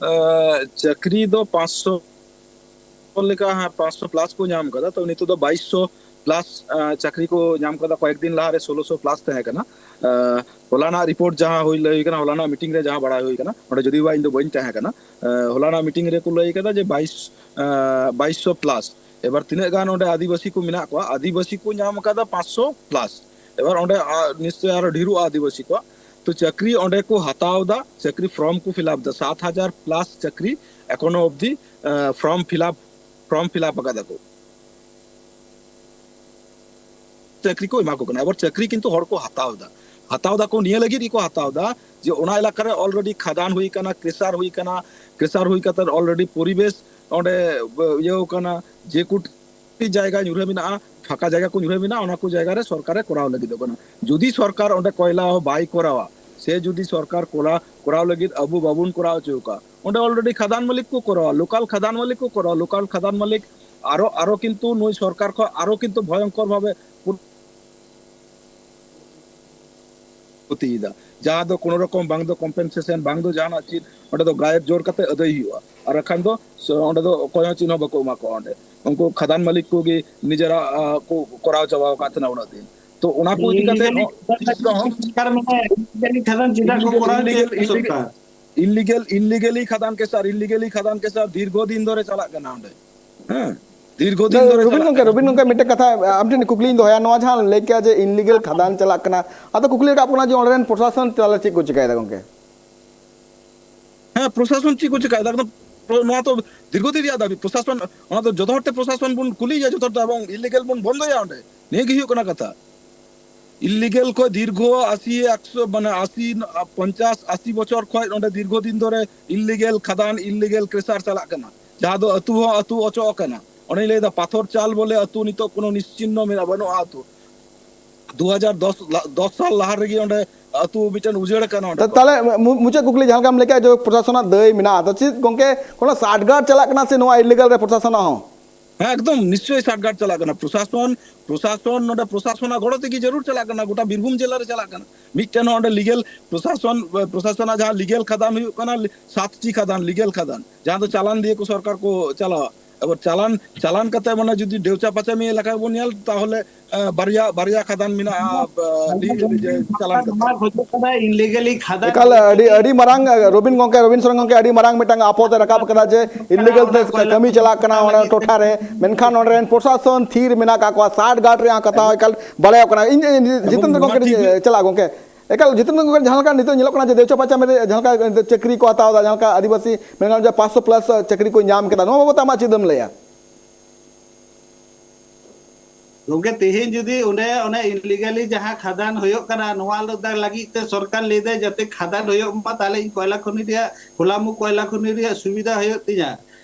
ᱮ, ᱪᱟᱹᱠᱨᱤ ᱫᱚ ᱯᱟᱸᱪᱥᱚ ᱞᱮᱠᱟ, ᱦᱮᱸ, ᱯᱟᱸᱪᱥᱚ ᱯᱞᱟᱥ ᱠᱚ ᱧᱟᱢ ᱠᱟᱫᱟ᱾ ᱛᱚ, ᱱᱤᱛᱚᱜ ᱫᱚ ᱵᱟᱭᱤᱥᱥᱚ ᱯᱞᱟᱥ, ᱮ, ᱪᱟᱹᱠᱨᱤ ᱠᱚ ᱧᱟᱢ ᱠᱟᱫᱟ᱾ ᱠᱚᱭᱮᱠ ᱫᱤᱱ ᱞᱟᱦᱟᱨᱮ ᱥᱳᱞᱳᱥᱚ ᱯᱞᱟᱥ ᱛᱟᱦᱮᱸ ᱠᱟᱱᱟ᱾ ᱮ, ᱦᱚᱞᱟᱱᱟᱜ ᱨᱤᱯᱳᱨᱴ ᱡᱟᱦᱟᱸ ᱦᱩᱭ ᱞᱟᱹᱭ ᱠᱟᱱᱟ, ᱦᱚᱞᱟᱱᱟᱜ ᱢᱤᱴᱤᱝ ᱨᱮ ᱡᱟᱦᱟᱸ ᱵᱟᱲᱟᱭ ᱦᱩᱭ ᱠᱟᱱᱟ, ᱚᱸᱰᱮ ᱡᱩᱫᱤ ᱵᱟ ᱤᱧ ᱫᱚ ᱵᱟᱹᱧ ᱛᱟᱦᱮᱸ ᱠᱟᱱᱟ, ᱮ, ᱦᱚᱞᱟᱱᱟᱜ ᱢᱤᱴᱤᱝ ᱨᱮᱠᱚ ᱞᱟᱹᱭ ᱠᱟᱫᱟ ᱡᱮ ᱵᱟᱭᱤᱥ, ᱮ, ᱵᱟᱭᱤᱥᱥᱚ ᱯᱞᱟᱥ᱾ ᱮᱵᱟᱨ ᱛᱤᱱᱟᱹᱜ ᱜᱟᱱ ᱚᱸᱰᱮ ᱟᱹᱫᱤᱵᱟᱹᱥᱤ ᱠᱚ ᱢᱮᱱᱟᱜ ᱠᱚᱣᱟ, ᱟᱹᱫᱤᱵᱟᱹᱥᱤ ᱠᱚ ᱧᱟᱢ ᱠᱟᱫᱟ ᱯᱟᱸᱪᱥᱚ ᱯᱞᱟᱥ᱾ ᱮᱵᱟᱨ ᱚᱸᱰᱮ, ᱟ, ᱱᱤᱥᱪᱚᱭ ᱟᱨᱚ ᱰᱷᱮᱨᱚᱜᱼᱟ ᱟᱹᱫᱤᱵᱟᱹᱥᱤ ᱠᱚᱣᱟᱜ᱾ ᱛᱚ, ᱪᱟᱹᱠᱨᱤ ᱚᱸᱰᱮ ᱠᱚ ᱦᱟᱛᱟᱣ ᱫᱟ, ᱪᱟᱹᱠᱨᱤ ᱯᱷᱨᱚᱢ ᱠᱚ ᱯᱷᱤᱞᱟᱯ ᱫᱟ, ᱥᱟᱛ ᱦᱟᱡᱟᱨ ᱯᱞᱟᱥ ᱪᱟᱹᱠᱨᱤ ᱮᱠᱷᱚᱱᱳ ᱚᱵᱫᱤ, ᱮ, ᱯᱷᱨᱚᱢ ᱯᱷᱤᱞᱟᱯ, ᱯᱷᱨᱚᱢ ᱯᱷᱤᱞᱟᱯ ᱟᱠᱟᱫᱟ ᱠᱚ᱾ ᱪᱟᱹᱠᱨᱤ ᱠᱚ ᱮᱢᱟ ᱠᱚ ᱠᱟᱱᱟ᱾ ᱮᱵᱟᱨ ᱪᱟᱹᱠᱨᱤ ᱠᱤᱱᱛᱩ ᱦᱚᱲ ᱠᱚ ᱦᱟᱛᱟᱣ ᱫᱟ, ᱦᱟᱛᱟᱣ ᱫᱟᱠᱚ ᱱᱤᱭᱟᱹ ᱞᱟᱹᱜᱤᱫ ᱜᱮᱠᱚ ᱦᱟᱛᱟᱣ ᱫᱟ ᱡᱮ ᱚᱱᱟ ᱮᱞᱟᱠᱟ ᱨᱮ ᱚᱞᱨᱮᱰᱤ ᱠᱷᱟᱫᱟᱱ ᱦᱩᱭ ᱠᱟᱱᱟ, ᱠᱨᱮᱥᱟᱨ ᱦᱩᱭ ᱠᱟᱱᱟ, ᱠᱨᱮᱥᱟᱨ ᱦᱩᱭ ᱠᱟᱛᱮ ᱚᱞᱨᱮᱰᱤ ᱯᱚᱨᱤᱵᱮᱥ ᱚᱸᱰᱮ ᱤᱭᱟᱹ ᱠᱟᱱᱟ, ᱡᱮ ᱠᱚ ᱡᱟᱭᱜᱟ ᱧᱩᱨᱦᱟᱹ ᱢᱮᱱᱟᱜᱼᱟ, ᱯᱷᱟᱸᱠᱟ ᱡᱟᱭᱜᱟ ᱠᱚ ᱧᱩᱨᱦᱟᱹ ᱢᱮᱱᱟᱜᱼᱟ, ᱚᱱᱟ ᱠᱚ ᱡᱟᱭᱜᱟ ᱨᱮ ᱥᱚᱨᱠᱟᱨᱮ ᱠᱚᱨᱟᱣ ᱞᱟᱹᱜᱤᱫᱚᱜ ᱠᱟᱱᱟ᱾ ᱡᱩᱫᱤ ᱥᱚᱨᱠᱟᱨ ᱚᱸᱰᱮ ᱠᱚᱭᱞᱟ ᱦᱚᱸ ᱵᱟᱭ ᱠᱚᱨᱟᱣᱟ, ᱥᱮ ᱡᱩᱫᱤ ᱥᱚᱨᱠᱟᱨ ᱠᱚᱨᱟᱣ, ᱠᱚᱨᱟᱣ ᱞᱟᱹᱜᱤᱫ ᱟᱵᱚ ᱵᱟᱵᱚᱱ ᱠᱚᱨᱟᱣ ᱦᱚᱪᱚ ᱠᱚᱣᱟ, ᱚᱸᱰᱮ ᱚᱞᱨᱮᱰᱤ ᱠᱷᱟᱫᱟᱱ ᱢᱟᱹᱞᱤᱠ ᱠᱚ ᱠᱚᱨᱟᱣᱟ, ᱞᱳᱠᱟᱞ ᱠᱷᱟᱫᱟᱱ ᱢᱟᱹᱞᱤᱠ ᱠᱚ ᱠᱚᱨᱟᱣᱟ, ᱞᱳᱠᱟᱞ ᱠᱷᱟᱫᱟᱱ ᱢᱟᱹᱞᱤᱠ ᱟᱨᱚ, ᱟᱨᱚ ᱠᱤᱱᱛᱩ ᱱᱩᱭ ᱥᱚᱨᱠᱟᱨ ᱠᱷᱚᱱ ᱟᱨᱚ ᱠᱤᱱᱛᱩ ᱵᱷᱚᱭᱚᱝᱠᱚᱨ ᱵᱷᱟᱵᱮ ᱠᱷᱚᱛᱤᱭᱮᱫᱟ, ᱡᱟᱦᱟᱸ ᱫᱚ ᱠᱳᱱᱳ ᱨᱚᱠᱚᱢ ᱵᱟᱝ ᱫᱚ ᱠᱚᱢᱯᱮᱱᱥᱮᱥᱚᱱ, ᱵᱟᱝ ᱫᱚ ᱡᱟᱦᱟᱱᱟᱜ ᱪᱮᱫ, ᱚᱸᱰᱮ ᱫᱚ ᱜᱟᱭᱮᱵ ᱡᱳᱨ ᱠᱟᱛᱮ ᱟᱹᱫᱟᱹᱭ ᱦᱩᱭᱩᱜᱼᱟ, ᱟᱨ ᱵᱟᱠᱷᱟᱱ ᱫᱚ ᱥ-, ᱚᱸᱰᱮ ᱫᱚ ᱚᱠᱚᱭ ᱦᱚᱸ ᱪᱮᱫ ᱦᱚᱸ ᱵᱟᱠᱚ ᱮᱢᱟ ᱠᱚᱣᱟ᱾ ᱚᱸᱰᱮ ᱩᱱᱠᱩ ᱠᱷᱟᱫᱟᱱ ᱢᱟᱹᱞᱤᱠ ᱠᱚᱜᱮ ᱱᱤᱡᱮᱨᱟᱜ, ᱟ, ᱠᱚ ᱠᱚᱨᱟᱣ ᱪᱟᱵᱟ ᱟᱠᱟᱫ ᱛᱟᱦᱮᱱᱟ ᱩᱱᱟᱹᱜ ᱫᱤᱱ᱾ ᱛᱚ ᱚᱱᱟ ᱠᱚ ᱤᱫᱤ ᱠᱟᱛᱮ ᱤᱞᱤᱜᱟᱞᱤ ᱦᱚᱸ ᱛᱤᱥ ᱨᱮᱦᱚᱸ ᱥᱚᱨᱠᱟᱨ ᱢᱮᱱᱟᱭᱟ, ᱤᱞᱤᱜᱟᱞᱤ ᱠᱷᱟᱫᱟᱱ ᱪᱮᱫᱟᱜ ᱠᱚ ᱤᱞᱤᱜᱟᱞ, ᱠᱚᱨᱟᱣ ᱦᱚᱪᱚᱭᱮᱫ ᱤᱞᱤᱜᱟᱞ, ᱠᱚ ᱤᱞᱤᱜᱟᱞ, ᱥᱚᱨᱠᱟᱨ? ᱤᱞᱤᱜᱟᱞ, ᱤᱞᱤᱜᱟᱞᱤ ᱠᱷᱟᱫᱟᱱ ᱠᱮᱥᱟᱨ, ᱤᱞᱤᱜᱟᱞᱤ ᱠᱷᱟᱫᱟᱱ ᱠᱮᱥᱟᱨ ᱫᱤᱨᱜᱷᱚ ᱫᱤᱱ ᱫᱷᱚᱨᱮ ᱪᱟᱞᱟᱜ ᱠᱟᱱᱟ ᱚᱸᱰᱮ᱾ ᱦᱮᱸ, ᱫᱤᱨᱜᱷᱚ ᱫᱤᱱ ᱫᱷᱚᱨᱮ ᱨᱚᱵᱤᱱ ᱪᱟᱞᱟᱜ ᱜᱚᱝᱠᱮ, ᱠᱟᱱᱟ᱾ ᱨᱚᱵᱤᱱ ᱜᱚᱝᱠᱮ, ᱢᱤᱫᱴᱮᱱ ᱠᱟᱛᱷᱟ ᱟᱢ ᱴᱷᱮᱱ ᱠᱩᱠᱞᱤᱧ ᱫᱚᱦᱚᱭᱟ᱾ ᱱᱚᱣᱟ ᱡᱟᱦᱟᱸ ᱞᱟᱹᱭ ᱠᱮᱜᱼᱟ ᱡᱮ ᱤᱞᱤᱜᱟᱞ ᱠᱷᱟᱫᱟᱱ ᱪᱟᱞᱟᱜ ᱠᱟᱱᱟ, ᱟᱫᱚ ᱠᱩᱠᱞᱤ ᱨᱟᱠᱟᱵ ᱠᱟᱱᱟ ᱡᱮ ᱚᱸᱰᱮ ᱨᱮᱱ ᱯᱨᱚᱥᱟᱥᱚᱱ ᱛᱟᱦᱚᱞᱮ ᱪᱮᱫ ᱠᱚ ᱪᱤᱠᱟᱹᱭᱮᱫᱟ ᱜᱚᱝᱠᱮ? ᱦᱮᱸ, ᱯᱨᱚᱥᱟᱥᱚᱱ ᱪᱮᱫ ᱠᱚ ᱪᱤᱠᱟᱹᱭᱮᱫᱟ? ᱮᱠᱫᱚᱢ ᱯᱨᱚ-, ᱱᱚᱣᱟ ᱛᱚ ᱫᱤᱨᱜᱷᱚ ᱫᱤᱱ ᱨᱮᱭᱟᱜ ᱫᱟᱹᱵᱤ᱾ ᱯᱨᱚᱥᱟᱥᱚᱱ, ᱚᱱᱟ ᱫᱚ ᱡᱚᱛᱚ ᱦᱚᱲ ᱛᱮ ᱯᱨᱚᱥᱟᱥᱚᱱ ᱵᱚᱱ ᱠᱩᱞᱤᱭᱮᱭᱟ, ᱡᱚᱛᱚ ᱦᱚᱲ ᱛᱮ, ᱮᱵᱚᱝ ᱤᱞᱤᱜᱟᱞ ᱵᱚᱱ ᱵᱚᱱᱫᱚᱭᱟ ᱚᱸᱰᱮ᱾ ᱱᱤᱭᱟᱹ ᱜᱮ ᱦᱩᱭᱩᱜ ᱠᱟᱱᱟ ᱠᱟᱛᱷᱟ᱾ ᱤᱞᱤᱜᱟᱞ ᱠᱷᱚᱡ ᱫᱤᱨᱜᱷᱚ ᱟᱥᱤ, ᱮᱠᱥᱚ, ᱢᱟᱱᱮ ᱟᱥᱤ, ᱯᱚᱧᱪᱟᱥ, ᱟᱥᱤ ᱵᱚᱪᱷᱚᱨ ᱠᱷᱚᱡ ᱱᱚᱰᱮ ᱫᱤᱨᱜᱷᱚ ᱫᱤᱱ ᱫᱷᱚᱨᱮ ᱤᱞᱤᱜᱟᱞ ᱠᱷᱟᱫᱟᱱ, ᱤᱞᱤᱜᱟᱞ ᱠᱨᱮᱥᱟᱨ ᱪᱟᱞᱟᱜ ᱠᱟᱱᱟ, ᱡᱟᱦᱟᱸ ᱫᱚ ᱟᱹᱛᱩ ᱦᱚᱸ ᱟᱹᱛᱩ ᱚᱪᱚᱜ ᱠᱟᱱᱟ᱾ ᱚᱱᱮᱧ ᱞᱟᱹᱭᱫᱟ, ᱯᱟᱛᱷᱚᱨ ᱪᱟᱞ ᱵᱚᱞᱮ ᱟᱹᱛᱩ ᱱᱤᱛᱚᱜ ᱠᱳᱱᱳ ᱱᱤᱥᱪᱤᱦᱱᱚ ᱢᱮᱱᱟᱜ, ᱵᱟᱹᱱᱩᱜᱼᱟ ᱟᱹᱛᱩ᱾ ᱫᱩ ᱦᱟᱡᱟᱨ ᱫᱚᱥ ᱞᱟ-, ᱫᱚᱥ ᱥᱟᱞ ᱞᱟᱦᱟ ᱨᱮᱜᱮ ᱚᱸᱰᱮ ᱟᱹᱛᱩ ᱢᱤᱫᱴᱮᱱ ᱩᱡᱟᱹᱲ ᱟᱠᱟᱱᱟ ᱚᱸᱰᱮ ᱛᱟ-, ᱠᱷᱚᱱ᱾ ᱛᱟᱦᱞᱮ ᱢᱩ-, ᱢᱩᱪᱟᱹᱫ ᱠᱩᱠᱞᱤ, ᱡᱟᱦᱟᱸ ᱞᱮᱠᱟᱢ ᱞᱟᱹᱭ ᱠᱮᱫᱟ ᱡᱮ ᱯᱨᱚᱥᱟᱥᱚᱱᱟᱜ ᱫᱟᱹᱭ ᱢᱮᱱᱟᱜᱼᱟ, ᱛᱚ ᱪᱮᱫ ᱜᱚᱝᱠᱮ ᱠᱳᱱᱳ ᱥᱟᱴᱜᱟᱨ ᱪᱟᱞᱟᱜ ᱠᱟᱱᱟ ᱥᱮ ᱱᱚᱣᱟ ᱤᱞᱤᱜᱟᱞ ᱨᱮ ᱯᱨᱚᱥᱟᱥᱚᱱᱟᱜ ᱦᱚᱸ? ᱦᱮᱸ, ᱮᱠᱫᱚᱢ ᱱᱤᱥᱪᱚᱭ ᱥᱟᱴᱜᱟᱨ ᱪᱟᱞᱟᱜ ᱠᱟᱱᱟ᱾ ᱯᱨᱚᱥᱟᱥᱚᱱ, ᱯᱨᱚᱥᱟᱥᱚᱱ ᱱᱚᱰᱮ ᱯᱨᱚᱥᱟᱥᱚᱱᱟᱜ ᱜᱚᱲᱚ ᱛᱮᱜᱮ ᱡᱟᱹᱨᱩᱲ ᱪᱟᱞᱟᱜ ᱠᱟᱱᱟ, ᱜᱚᱴᱟ ᱵᱤᱨᱵᱷᱩᱢ ᱡᱮᱞᱟ ᱨᱮ ᱪᱟᱞᱟᱜ ᱠᱟᱱᱟ᱾ ᱢᱤᱫᱴᱮᱱ ᱦᱚᱸ ᱚᱸᱰᱮ ᱞᱤᱜᱟᱞ ᱯᱨᱚᱥᱟᱥᱚᱱ, ᱯᱨᱚᱥᱟᱥᱚᱱᱟᱜ ᱡᱟᱦᱟᱸ ᱞᱤᱜᱟᱞ ᱠᱷᱟᱫᱟᱱ ᱦᱩᱭᱩᱜ ᱠᱟᱱᱟ, ᱞᱤ-, ᱥᱟᱛᱴᱤ ᱠᱷᱟᱫᱟᱱ, ᱞᱤᱜᱟᱞ ᱠᱷᱟᱫᱟᱱ, ᱡᱟᱦᱟᱸ ᱫᱚ ᱪᱟᱞᱟᱱ ᱫᱤᱭᱮ ᱠᱚ ᱥᱚᱨᱠᱟᱨ ᱠᱚ ᱪᱟᱞᱟᱣᱟ᱾ ᱟᱵᱟᱨ ᱪᱟᱞᱟᱱ, ᱪᱟᱞᱟᱱ ᱠᱟᱛᱮ ᱢᱟᱱᱮ ᱡᱩᱫᱤ ᱰᱮᱣᱪᱟ ᱯᱟᱪᱟᱢᱤ ᱞᱮᱠᱟ ᱵᱚᱱ ᱧᱮᱞ, ᱛᱟᱦᱚᱞᱮ, ᱮ, ᱵᱟᱨᱭᱟ, ᱵᱟᱨᱭᱟ ᱠᱷᱟᱫᱟᱱ ᱢᱮᱱᱟᱜᱼᱟ, ᱮ, ᱞᱤ-, ᱤᱭᱟᱹ, ᱪᱟᱞᱟᱱ ᱠᱟᱛᱮ᱾ ᱤᱞᱤᱜᱟᱞᱤ ᱠᱷᱟᱫᱟᱱ ᱮᱠᱟᱞ ᱟᱹᱰᱤ, ᱟᱹᱰᱤ ᱢᱟᱨᱟᱝ, ᱨᱚᱵᱤᱱ ᱜᱚᱝᱠᱮ, ᱨᱚᱵᱤᱱ ᱥᱚᱨᱮᱱ ᱜᱚᱝᱠᱮ, ᱟᱹᱰᱤ ᱢᱟᱨᱟᱝ ᱢᱤᱫᱴᱟᱝ ᱟᱯᱚᱫ ᱮ ᱨᱟᱠᱟᱵ ᱠᱟᱫᱟ ᱡᱮ ᱤᱞᱤᱜᱟᱞ ᱛᱮ ᱠᱟᱹᱢᱤ ᱪᱟᱞᱟᱜ ᱠᱟᱱᱟ ᱚᱱᱟ ᱴᱚᱴᱷᱟ ᱨᱮ, ᱢᱮᱱᱠᱷᱟᱱ ᱚᱸᱰᱮ ᱨᱮᱱ ᱯᱨᱚᱥᱟᱥᱚᱱ ᱛᱷᱤᱨ ᱢᱮᱱᱟᱜ ᱠᱟᱜ ᱠᱚᱣᱟ, ᱥᱟᱴ ᱜᱟᱨᱰ ᱨᱮᱭᱟᱜ ᱠᱟᱛᱷᱟ ᱦᱚᱸ ᱮᱠᱟᱞ ᱵᱟᱲᱟᱭᱚᱜ ᱠᱟᱱᱟ᱾ ᱤᱧ, ᱤᱧ, ᱡᱤᱛᱮᱱᱫᱨᱚ ᱜᱚᱝᱠᱮ ᱴᱷᱮᱱ ᱤᱧ ᱪᱟᱞᱟᱜᱼᱟ ᱜᱚᱝᱠᱮ᱾ ᱮᱠᱟᱞ ᱡᱤᱛᱮᱱ ᱜᱚᱝᱠᱮ, ᱡᱟᱦᱟᱸ ᱞᱮᱠᱟ ᱱᱤᱛᱚᱜ ᱧᱮᱞᱚᱜ ᱠᱟᱱᱟ ᱡᱮ ᱫᱮᱣᱪᱟ ᱯᱟᱪᱟᱢᱤ ᱨᱮ ᱡᱟᱦᱟᱸ ᱞᱮᱠᱟ ᱪᱟᱹᱠᱨᱤ ᱠᱚ ᱦᱟᱛᱟᱣ ᱮᱫᱟ, ᱡᱟᱦᱟᱸ ᱞᱮᱠᱟ ᱟᱹᱫᱤᱵᱟᱹᱥᱤ ᱢᱮᱱ ᱜᱟᱱᱚᱜᱼᱟ ᱡᱮ ᱯᱟᱸᱪᱥᱚ ᱯᱞᱟᱥ ᱪᱟᱹᱠᱨᱤ ᱠᱚ ᱧᱟᱢ ᱠᱮᱫᱟ, ᱱᱚᱣᱟ ᱵᱟᱵᱚᱛ ᱟᱢᱟᱜ ᱪᱮᱫ ᱮᱢ ᱞᱟᱹᱭᱟ? ᱜᱚᱝᱠᱮ, ᱛᱮᱦᱮᱧ ᱡᱩᱫᱤ ᱚᱸᱰᱮ ᱚᱱᱮ ᱤᱞᱤᱜᱟᱞᱤ ᱡᱟᱦᱟᱸ ᱠᱷᱟᱫᱟᱱ ᱦᱩᱭᱩᱜ ᱠᱟᱱᱟ, ᱱᱚᱣᱟ ᱞᱟᱹᱜᱤᱫ ᱛᱮ ᱥᱚᱨᱠᱟᱨ ᱞᱟᱹᱭ ᱫᱟᱭ ᱡᱟᱛᱮ ᱠᱷᱟᱫᱟᱱ ᱦᱩᱭᱩᱜ ᱢᱟ, ᱛᱟᱦᱞᱮ ᱤᱧ ᱠᱚᱭᱞᱟ ᱠᱷᱚᱱᱤ ᱨᱮᱭᱟᱜ, ᱠᱷᱚᱞᱟᱢᱩ ᱠᱚᱭᱞᱟ ᱠᱷᱚᱱᱤ ᱨᱮᱭᱟᱜ ᱥᱩᱵᱤᱫᱷᱟ ᱦᱩᱭᱩᱜ ᱛᱤᱧᱟ᱾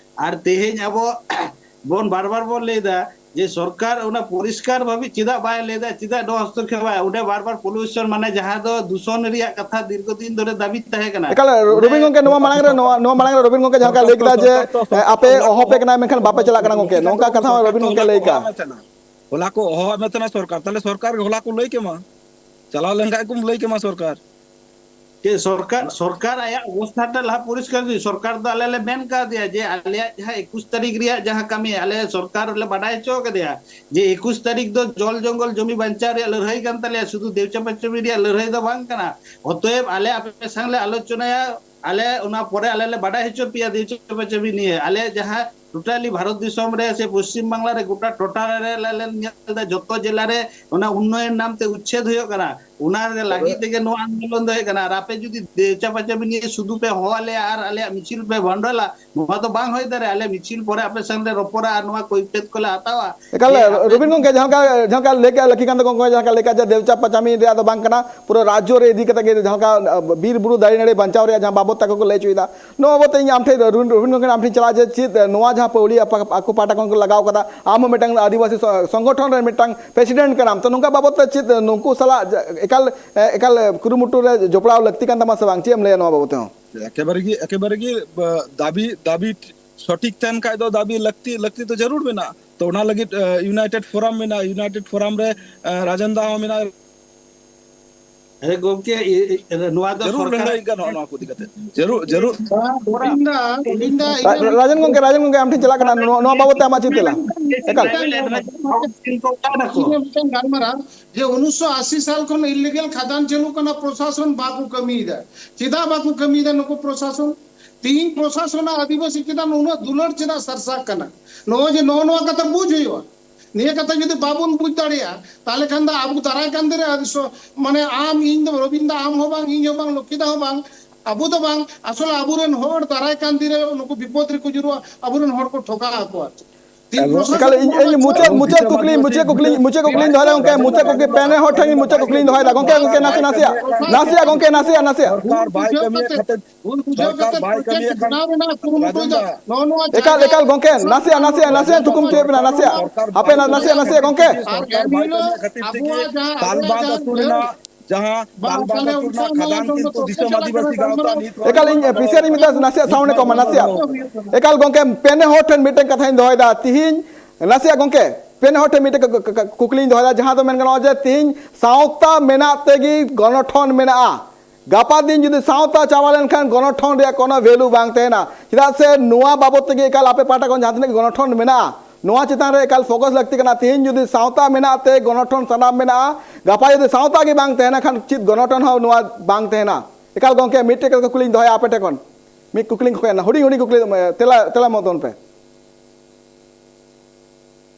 ᱟᱨ ᱛᱮᱦᱮᱧ ᱟᱵᱚ ᱵᱚᱱ ᱵᱟᱨ ᱵᱟᱨ ᱵᱚᱱ ᱞᱟᱹᱭ ᱫᱟ ᱡᱮ ᱥᱚᱨᱠᱟᱨ ᱚᱱᱟ ᱯᱚᱨᱤᱥᱠᱟᱨ ᱵᱷᱟᱵᱮ ᱪᱮᱫᱟᱜ ᱵᱟᱭ ᱞᱟᱹᱭ ᱫᱟ, ᱪᱮᱫᱟᱜ ᱱᱚᱣᱟ ᱦᱚᱥᱛᱚᱠᱷᱮᱯ ᱵᱟᱭ, ᱚᱸᱰᱮ ᱵᱟᱨ ᱵᱟᱨ ᱯᱚᱞᱩᱥᱚᱱ, ᱢᱟᱱᱮ ᱡᱟᱦᱟᱸ ᱫᱚ ᱫᱩᱥᱚᱱ ᱨᱮᱭᱟᱜ ᱠᱟᱛᱷᱟ ᱫᱤᱨᱜᱷᱚ ᱫᱤᱱ ᱫᱷᱚᱨᱮ ᱫᱟᱹᱵᱤ ᱛᱟᱦᱮᱸ ᱠᱟᱱᱟ᱾ ᱮᱠᱟᱞ, ᱚᱸᱰᱮ ᱨᱚᱵᱤᱱ ᱜᱚᱝᱠᱮ, ᱱᱚᱣᱟ ᱢᱟᱲᱟᱝ ᱨᱮ, ᱱᱚᱣᱟ, ᱱᱚᱣᱟ ᱢᱟᱲᱟᱝ ᱨᱮ ᱨᱚᱵᱤᱱ ᱜᱚᱝᱠᱮ ᱡᱟᱦᱟᱸ ᱞᱮᱠᱟ ᱞᱟᱹᱭ ᱠᱮᱫᱟ ᱡᱮ, ᱥᱚᱨᱠᱟᱨ ᱛᱚ, ᱮ, ᱟᱯᱮ ᱦᱚᱦᱚ ᱯᱮ ᱠᱟᱱᱟ, ᱢᱮᱱᱠᱷᱟᱱ ᱵᱟᱯᱮ ᱪᱟᱞᱟᱜ ᱠᱟᱱᱟ ᱜᱚᱝᱠᱮ, ᱱᱚᱝᱠᱟ ᱠᱟᱛᱷᱟ ᱦᱚᱸ ᱨᱚᱵᱤᱱ ᱜᱚᱝᱠᱮ ᱞᱟᱹᱭ ᱠᱟᱜᱼᱟ᱾ ᱦᱚᱞᱟ ᱠᱚ ᱦᱚᱦᱚᱣᱟᱫ ᱢᱮ ᱛᱟᱦᱮᱱᱟ ᱥᱚᱨᱠᱟᱨ, ᱛᱟᱦᱞᱮ ᱥᱚᱨᱠᱟᱨ ᱜᱮ ᱦᱚᱞᱟ ᱠᱚ ᱞᱟᱹᱭ ᱠᱮᱢᱟ᱾ ᱪᱟᱞᱟᱣ ᱞᱮᱱᱠᱷᱟᱡ ᱠᱚᱢ ᱞᱟᱹᱭ ᱠᱮᱢᱟ ᱥᱚᱨᱠᱟᱨ᱾ ᱪᱮᱫ ᱥᱚᱨᱠᱟᱨ, ᱥᱚᱨᱠᱟᱨ ᱟᱭᱟᱜ ᱚᱵᱚᱥᱛᱷᱟ ᱴᱟᱜ ᱞᱟᱦᱟ ᱯᱚᱨᱤᱥᱠᱟᱨ ᱦᱩᱭᱩᱜ᱾ ᱥᱚᱨᱠᱟᱨ ᱫᱚ ᱟᱞᱮ ᱞᱮ ᱢᱮᱱ ᱠᱟᱣᱫᱮᱭᱟ ᱡᱮ ᱟᱞᱮᱭᱟᱜ ᱡᱟᱦᱟᱸ ᱮᱠᱩᱥ ᱛᱟᱹᱨᱤᱠᱷ ᱨᱮᱭᱟᱜ ᱡᱟᱦᱟᱸ ᱠᱟᱹᱢᱤ ᱟᱞᱮ ᱥᱚᱨᱠᱟᱨ ᱞᱮ ᱵᱟᱰᱟᱭ ᱦᱚᱪᱚ ᱠᱟᱫᱮᱭᱟ ᱡᱮ ᱮᱠᱩᱥ ᱛᱟᱹᱨᱤᱠᱷ ᱫᱚ ᱡᱚᱞ ᱡᱚᱝᱜᱚᱞ ᱡᱚᱢᱤ ᱵᱟᱧᱪᱟᱣ ᱨᱮᱭᱟᱜ ᱞᱟᱹᱲᱦᱟᱹᱭ ᱠᱟᱱ ᱛᱟᱞᱮᱭᱟ, ᱥᱩᱫᱷᱩ ᱫᱮᱣᱪᱟ ᱯᱟᱪᱟᱢᱤ ᱨᱮᱭᱟᱜ ᱞᱟᱹᱲᱦᱟᱹᱭ ᱫᱚ ᱵᱟᱝ ᱠᱟᱱᱟ᱾ ᱚᱛᱚᱮᱵ ᱟᱞᱮ ᱟᱯᱮ ᱥᱟᱝ ᱞᱮ ᱟᱞᱳᱪᱚᱱᱟᱭᱟ, ᱟᱞᱮ ᱚᱱᱟ ᱯᱚᱨᱮ ᱟᱞᱮ ᱞᱮ ᱵᱟᱰᱟᱭ ᱦᱚᱪᱚ ᱯᱮᱭᱟ ᱫᱮᱣᱪᱟ ᱯᱟᱪᱟᱢᱤ ᱱᱤᱭᱮ᱾ ᱟᱞᱮ ᱡᱟᱦᱟᱸ ᱴᱳᱴᱟᱞᱤ ᱵᱷᱟᱨᱚᱛ ᱫᱤᱥᱚᱢ ᱨᱮ ᱥᱮ ᱯᱚᱥᱪᱤᱢ ᱵᱟᱝᱞᱟ ᱨᱮ ᱜᱚᱴᱟ ᱴᱚᱴᱷᱟ ᱨᱮ ᱞᱮ ᱧᱮᱞ ᱮᱫᱟ, ᱡᱚᱛᱚ ᱡᱮᱞᱟ ᱨᱮ ᱚᱱᱟ ᱩᱱᱱᱚᱭᱚᱱ ᱱᱟᱢ ᱛᱮ ᱩᱪᱪᱷᱮᱫ ᱦᱩᱭᱩᱜ ᱠᱟᱱᱟ᱾ ᱚᱱᱟ ᱨᱮ ᱞᱟᱹᱜᱤᱫ ᱛᱮᱜᱮ ᱱᱚᱣᱟ ᱟᱱᱫᱳᱞᱚᱱ ᱫᱚ ᱦᱩᱭᱩᱜ ᱠᱟᱱᱟ᱾ ᱟᱨ ᱟᱯᱮ ᱡᱩᱫᱤ ᱫᱮᱣᱪᱟ ᱯᱟᱪᱟᱢᱤ ᱱᱤᱭᱮ ᱥᱩᱫᱷᱩ ᱯᱮ ᱦᱚᱦᱚ ᱟᱞᱮᱭᱟ ᱟᱨ ᱟᱞᱮᱭᱟᱜ ᱢᱤᱪᱷᱤᱞ ᱯᱮ ᱵᱷᱚᱱᱰᱚᱞᱟ, ᱱᱚᱣᱟ ᱫᱚ ᱵᱟᱝ ᱦᱩᱭ ᱫᱟᱲᱮᱭᱟᱜᱼᱟ᱾ ᱟᱞᱮ ᱢᱤᱪᱷᱤᱞ ᱯᱚᱨᱮ ᱟᱯᱮ ᱥᱟᱢᱟᱝ ᱨᱮ ᱨᱚᱯᱚᱲᱟ ᱟᱨ ᱱᱚᱣᱟ ᱠᱚᱭᱯᱮᱛ ᱠᱚᱞᱮ ᱦᱟᱛᱟᱣᱟ᱾ ᱮᱠᱟᱞ, ᱡᱮ ᱟᱯᱮ ᱨᱚᱵᱤᱱ ᱜᱚᱝᱠᱮ, ᱡᱟᱦᱟᱸ ᱞᱮᱠᱟ, ᱡᱟᱦᱟᱸ ᱞᱮᱠᱟ ᱞᱟᱹᱭ ᱠᱮᱫ ᱞᱟᱹᱠᱛᱤ ᱠᱟᱱ ᱛᱟᱠᱚᱣᱟ, ᱡᱟᱦᱟᱸ ᱞᱮᱠᱟ ᱞᱟᱹᱭ ᱠᱮᱫ ᱡᱮ ᱫᱮᱣᱪᱟ ᱯᱟᱪᱟᱢᱤ ᱨᱮᱭᱟᱜ ᱫᱚ ᱵᱟᱝ ᱠᱟᱱᱟ, ᱯᱩᱨᱟᱹ ᱨᱟᱡᱽᱡᱚ ᱨᱮ ᱤᱫᱤ ᱠᱟᱛᱮ ᱜᱮ ᱡᱟᱦᱟᱸ ᱞᱮᱠᱟ, ᱟᱸ, ᱵᱤᱨ ᱵᱩᱨᱩ ᱫᱟᱨᱮ ᱱᱟᱹᱲᱤ ᱵᱟᱧᱪᱟᱣ ᱨᱮᱭᱟᱜ ᱡᱟᱦᱟᱸ ᱵᱟᱵᱚᱛ ᱛᱟᱠᱚ ᱠᱚ ᱞᱟᱹᱭ ᱦᱚᱪᱚᱭᱮᱫᱟ, ᱱᱚᱣᱟ ᱵᱟᱵᱚᱛ ᱛᱮ ᱤᱧ ᱟᱢ ᱴᱷᱮᱱ, ᱨᱚᱵᱤᱱ, ᱨᱚᱵᱤᱱ ᱜᱚᱝᱠᱮ, ᱟᱢ ᱴᱷᱮᱱ ᱪᱟᱞᱟᱜᱼᱟ ᱡᱮ ᱪᱮᱫ, ᱱᱚᱣᱟ ᱡᱟᱦᱟᱸ ᱯᱟᱹᱣᱲᱤ ᱟᱯᱟ-, ᱟᱠᱚ ᱯᱟᱦᱴᱟ ᱠᱷᱚᱱ ᱠᱚ ᱞᱟᱜᱟᱣ ᱠᱟᱫᱟ, ᱟᱢ ᱦᱚᱸ ᱢᱤᱫᱴᱟᱝ ᱟᱹᱫᱤᱵᱟᱹᱥᱤ ᱥᱚ-, ᱥᱚᱝᱜᱚᱴᱷᱚᱱ ᱨᱮ ᱢᱤᱫᱴᱟᱝ president ᱠᱟᱱᱟᱢ, ᱛᱚ ᱱᱚᱝᱠᱟ ᱵᱟᱵᱚᱛ ᱛᱮ ᱪᱮᱫ ᱱᱩᱠᱩ ᱥᱟᱞᱟᱜ ᱮᱠᱟᱞ, ᱮᱠᱟᱞ ᱠᱩᱨᱩᱢᱩᱴᱩ ᱨᱮ ᱡᱚᱯᱲᱟᱣ ᱞᱟᱹᱠᱛᱤ ᱠᱟᱱ ᱛᱟᱢᱟ ᱥᱮ ᱵᱟᱝ? ᱪᱮᱫ ᱮᱢ ᱞᱟᱹᱭᱟ ᱱᱚᱣᱟ ᱵᱟᱵᱚᱛ ᱛᱮᱦᱚᱸ? ᱮᱠᱮᱵᱟᱨᱮ ᱜᱮ, ᱮᱠᱮᱵᱟᱨᱮ ᱜᱮ, ᱵᱟ-, ᱫᱟᱵᱤ, ᱫᱟᱵᱤ ᱥᱚᱴᱷᱤᱠ ᱛᱟᱦᱮᱱ ᱠᱷᱟᱡ ᱫᱚ ᱫᱟᱵᱤ ᱞᱟᱹᱠᱛᱤ, ᱞᱟᱹᱠᱛᱤ ᱫᱚ ᱡᱟᱹᱨᱩᱲ ᱢᱮᱱᱟᱜᱼᱟ᱾ ᱛᱚ ᱚᱱᱟ ᱞᱟᱹᱜᱤᱫ, ᱮ, United Forum ᱢᱮᱱᱟᱜᱼᱟ, United Forum ᱨᱮ, ᱮ, ᱨᱟᱡᱮᱱ ᱫᱟ ᱦᱚᱸ ᱢᱮᱱᱟᱭ᱾ ᱦᱮᱸ ᱜᱚᱢᱠᱮ, ᱤ-, ᱤ-, ᱱᱚᱣᱟ ᱫᱚ ᱡᱟᱹᱨᱩᱲ ᱥᱚᱨᱠᱟᱨ ᱞᱟᱹᱲᱦᱟᱹᱭ ᱜᱟᱱᱚᱜᱼᱟ ᱱᱚᱣᱟ ᱠᱚ ᱤᱫᱤ ᱠᱟᱛᱮ᱾ ᱡᱟᱹᱨᱩᱲ, ᱡᱟᱹᱨᱩᱲ᱾ ᱨᱚᱵᱤᱱ ᱫᱟ, ᱨᱚᱵᱤᱱ ᱫᱟ, ᱨᱟ-, ᱤᱧᱟᱹᱜ ᱨᱟᱡᱮᱱ ᱜᱚᱢᱠᱮ, ᱨᱟᱡᱮᱱ ᱜᱚᱢᱠᱮ, ᱟᱢ ᱴᱷᱮᱱ ᱪᱟᱞᱟᱜ ᱠᱟᱱᱟ, ᱱᱚᱣᱟ, ᱱᱚᱣᱟ ᱵᱟᱵᱚᱛ ᱛᱮ ᱟᱢᱟᱜ ᱪᱮᱫ ᱛᱮᱞᱟ? ᱮᱠᱟᱞ᱾ ᱢᱤᱫᱴᱟᱝ ᱜᱟᱞᱢᱟᱨᱟᱣ ᱡᱮ ᱩᱱᱤᱥᱥᱚ ᱟᱥᱤ ᱥᱟᱞ ᱠᱷᱚᱱ illegal ᱠᱷᱟᱫᱟᱱ ᱪᱟᱹᱞᱩ ᱠᱟᱱᱟ, ᱯᱨᱚᱥᱟᱥᱚᱱ ᱵᱟᱠᱚ ᱠᱟᱹᱢᱤᱭᱮᱫᱟ᱾ ᱪᱮᱫᱟᱜ ᱵᱟᱠᱚ ᱠᱟᱹᱢᱤᱭᱮᱫᱟ ᱱᱩᱠᱩ ᱯᱨᱚᱥᱟᱥᱚᱱ? ᱛᱤᱦᱤᱧ ᱯᱨᱚᱥᱟᱥᱚᱱ ᱟᱨ ᱟᱹᱫᱤᱵᱟᱹᱥᱤ ᱪᱮᱛᱟᱱ ᱩᱱᱟᱹᱜ ᱫᱩᱞᱟᱹᱲ ᱪᱮᱫᱟᱜ ᱥᱟᱨᱥᱟᱜ ᱠᱟᱱᱟ? ᱱᱚᱜᱼᱚᱭ ᱡᱮ ᱱᱚᱜᱼᱚ ᱱᱚᱣᱟ ᱠᱟᱛᱷᱟ ᱵᱩᱡᱽ ᱦᱩᱭᱩᱜᱼᱟ᱾ ᱱᱤᱭᱟᱹ ᱠᱟᱛᱷᱟ ᱡᱩᱫᱤ ᱵᱟᱵᱚᱱ ᱵᱩᱡᱽ ᱫᱟᱲᱮᱭᱟᱜᱼᱟ, ᱛᱟᱦᱚᱞᱮ ᱠᱷᱟᱱ ᱫᱚ ᱟᱵᱚ ᱫᱟᱨᱟᱭ ᱠᱟᱱ ᱫᱤᱱ ᱨᱮ ᱟᱹᱫᱤ-, ᱥᱚ-, ᱢᱟᱱᱮ ᱟᱢ, ᱤᱧ ᱫᱚ, ᱨᱚᱵᱤᱱ ᱫᱟ ᱟᱢ ᱦᱚᱸ ᱵᱟᱝ, ᱤᱧ ᱦᱚᱸ ᱵᱟᱝ, ᱞᱚᱠᱠᱷᱤ ᱫᱟ ᱦᱚᱸ ᱵᱟᱝ, ᱟᱵᱚ ᱫᱚ ᱵᱟᱝ, ᱟᱥᱚᱞᱮ ᱟᱵᱚᱨᱮᱱ ᱦᱚᱲ ᱫᱟᱨᱟᱭ ᱠᱟᱱ ᱫᱤᱱ ᱨᱮ ᱱᱩᱠᱩ ᱵᱤᱯᱚᱫ ᱨᱮᱠᱚ ᱧᱩᱨᱩᱜᱼᱟ, ᱟᱵᱚᱨᱮᱱ ᱦᱚᱲ ᱠᱚ ᱴᱷᱚᱠᱟᱣ ᱟᱠᱚᱣᱟ᱾ ᱛᱤᱦᱤᱧ ᱮᱠᱟᱞ, ᱯᱨᱚᱥᱟᱥᱚᱱ ᱤᱧ, ᱤᱧ ᱢᱩᱪᱟᱹᱫ, ᱢᱩᱪᱟᱹᱫ ᱠᱩᱠᱞᱤ, ᱢᱩᱪᱟᱹᱫ ᱠᱩᱠᱞᱤ, ᱢᱩᱪᱟᱹᱫ ᱠᱩᱠᱞᱤᱧ ᱫᱚᱦᱚᱭᱮᱫᱟ ᱜᱚᱢᱠᱮ, ᱢᱩᱪᱟᱹᱫ ᱠᱩᱠᱞᱤ ᱯᱮ ᱱᱮ ᱦᱚᱲ ᱴᱷᱮᱱ ᱢᱩᱪᱟᱹᱫ ᱠᱩᱠᱞᱤᱧ ᱫᱚᱦᱚᱭᱮᱫᱟ ᱜᱚᱢᱠᱮ, ᱜᱚᱢᱠᱮ, ᱱᱟᱥᱮ, ᱱᱟᱥᱮᱭᱟᱜ, ᱱᱟᱥᱮᱭᱟᱜ ᱜᱚᱢᱠᱮ, ᱱᱟᱥᱮᱭᱟᱜ, ᱱᱟᱥᱮᱭᱟᱜ᱾ ᱥᱚᱨᱠᱟᱨ ᱵᱟᱭ ᱠᱟᱹᱢᱤᱭᱮᱫ ᱠᱷᱟᱹᱛᱤᱨ, ᱵᱷᱩᱞ ᱵᱩᱡᱷᱟᱹᱣ ᱥᱚᱨᱠᱟᱨ ᱠᱟᱛᱮ ᱵᱟᱭ ᱯᱨᱚᱡᱮᱠᱴ ᱠᱟᱹᱢᱤᱭᱮᱫ ᱠᱷᱟᱱ, ᱵᱮᱱᱟᱣ ᱨᱮᱱᱟᱜ ᱠᱩᱨᱩᱢᱩᱴᱩᱭᱮᱫᱟ᱾ ᱨᱟᱡᱮᱱ ᱫᱟ, ᱱᱚᱜᱼᱚ ᱱᱚᱣᱟ ᱮᱠᱟᱞ, ᱡᱟᱦᱟᱸ ᱮᱠᱟᱞ ᱜᱚᱢᱠᱮ, ᱱᱟᱥᱮᱭᱟᱜ, ᱱᱟᱥᱮᱭᱟᱜ, ᱱᱟᱥᱮᱭᱟᱜ ᱛᱷᱩᱠᱩᱢ ᱪᱚᱭᱮᱫ ᱵᱮᱱᱟ, ᱱᱟᱥᱮᱭᱟᱜ᱾ ᱦᱟᱯᱮ, ᱱᱟ-, ᱱᱟᱥᱮᱭᱟᱜ, ᱱᱟᱥᱮᱭᱟᱜ ᱜᱚᱢᱠᱮ᱾ ᱥᱚᱨᱠᱟᱨ ᱵᱟᱭ ᱠᱟᱹᱢᱤᱭᱮᱫ ᱠᱷᱟᱹᱛᱤᱨ ᱛᱮᱜᱮ ᱟᱵᱚᱣᱟᱜ ᱡᱟᱦᱟᱸ, ᱛᱟᱞᱵᱟᱸᱫ ᱟᱵᱚᱣᱟᱜ ᱟᱹᱛᱩ ᱡᱟᱦᱟᱸ ᱨᱮᱱᱟᱜ ᱡᱟᱦᱟᱸ ᱵᱟᱝ, ᱛᱟᱞᱵᱟᱸᱫ ᱛᱟᱦᱞᱮ ᱟᱹᱛᱩ ᱩᱱᱠᱩ ᱨᱮᱱᱟᱜ ᱚᱱᱟ ᱠᱷᱟᱫᱟᱱ ᱡᱚᱢ ᱠᱤᱱᱛᱩ ᱫᱚ ᱫᱤᱥᱚᱢ ᱪᱮᱫ ᱟᱹᱫᱤᱵᱟᱹᱥᱤ ᱞᱮᱠᱟ ᱜᱟᱶᱛᱟ ᱜᱟᱞᱢᱟᱨᱟᱣ? ᱱᱤᱛ ᱮᱠᱟᱞ, ᱤᱧ ᱯᱤ ᱥᱤ ᱟᱨ ᱢᱤᱫ ᱫᱷᱟᱣ ᱱᱟᱥᱮᱭᱟᱜ ᱥᱟᱣᱩᱱᱰ ᱮ ᱠᱚᱢᱟ, ᱱᱟᱥᱮᱭᱟᱜ᱾ ᱮᱠᱟᱞ ᱜᱚᱢᱠᱮ, ᱯᱮ ᱱᱮ ᱦᱚᱲ ᱴᱷᱮᱱ ᱢᱤᱫᱴᱮᱱ ᱠᱟᱛᱷᱟᱧ ᱫᱚᱦᱚᱭᱮᱫᱟ ᱛᱤᱦᱤᱧ, ᱱᱟᱥᱮᱭᱟᱜ ᱜᱚᱢᱠᱮ, ᱟᱵᱮᱱ ᱦᱚᱲ ᱴᱷᱮᱱ ᱢᱤᱫᱴᱮᱱ ᱠᱩᱠᱞᱤᱧ ᱫᱚᱦᱚᱭᱮᱫᱟ, ᱡᱟᱦᱟᱸ ᱫᱚ ᱢᱮᱱ ᱜᱟᱱᱚᱜᱼᱟ ᱡᱮ ᱛᱮᱦᱮᱧ ᱥᱟᱶᱛᱟ ᱢᱮᱱᱟᱜ ᱛᱮᱜᱮ ᱜᱚᱱᱚᱴᱷᱚᱱ ᱢᱮᱱᱟᱜᱼᱟ᱾ ᱜᱟᱯᱟ ᱫᱤᱱ ᱡᱩᱫᱤ ᱥᱟᱶᱛᱟ ᱪᱟᱵᱟ ᱞᱮᱱᱠᱷᱟᱱ ᱜᱚᱱᱚᱴᱷᱚᱱ ᱨᱮᱭᱟᱜ ᱠᱳᱱᱳ ᱵᱷᱮᱞᱩ ᱵᱟᱝ ᱛᱟᱦᱮᱱᱟ᱾ ᱪᱮᱫᱟᱜ ᱥᱮ ᱱᱚᱣᱟ ᱵᱟᱵᱚᱫ ᱛᱮᱜᱮ ᱮᱠᱟᱞ ᱟᱯᱮ ᱯᱟᱦᱴᱟ ᱠᱷᱚᱱ ᱡᱟᱦᱟᱸ ᱛᱤᱱᱟᱹᱜ ᱜᱮ ᱜᱚᱱᱚᱴᱷᱚᱱ ᱢᱮᱱᱟᱜᱼᱟ, ᱱᱚᱣᱟ ᱪᱮᱛᱟᱱ ᱨᱮ ᱮᱠᱟᱞ ᱯᱷᱳᱠᱟᱥ ᱞᱟᱹᱠᱛᱤ ᱠᱟᱱᱟ᱾ ᱛᱮᱦᱮᱧ ᱡᱩᱫᱤ ᱥᱟᱶᱛᱟ ᱢᱮᱱᱟᱜ ᱛᱮ ᱜᱚᱱᱚᱴᱷᱚᱱ ᱥᱟᱱᱟᱢ ᱢᱮᱱᱟᱜᱼᱟ, ᱜᱟᱯᱟ ᱡᱩᱫᱤ ᱥᱟᱶᱛᱟ ᱜᱮ ᱵᱟᱝ ᱛᱟᱦᱮᱱᱟ ᱠᱷᱟᱱ ᱪᱮᱫ ᱜᱚᱱᱚᱴᱷᱚᱱ ᱦᱚᱸ ᱱᱚᱣᱟ ᱵᱟᱝ ᱛᱟᱦᱮᱱᱟ᱾ ᱮᱠᱟᱞ ᱜᱚᱢᱠᱮ, ᱢᱤᱫᱴᱮᱡ ᱠᱟᱛᱷᱟ ᱠᱩᱠᱞᱤᱧ ᱫᱚᱦᱚᱭᱟ ᱟᱯᱮ ᱴᱷᱮᱱ ᱠᱷᱚᱱ, ᱢᱤᱫ ᱠᱩᱠᱞᱤᱧ ᱠᱷᱚᱠᱚᱭᱟ, ᱦᱩᱰᱤᱧ ᱦᱩᱰᱤᱧ ᱠᱩᱠᱞᱤ, ᱛᱮᱞᱟ ᱛᱮᱞᱟ ᱮᱢᱚᱜ ᱛᱟᱵᱚᱱ ᱯᱮ᱾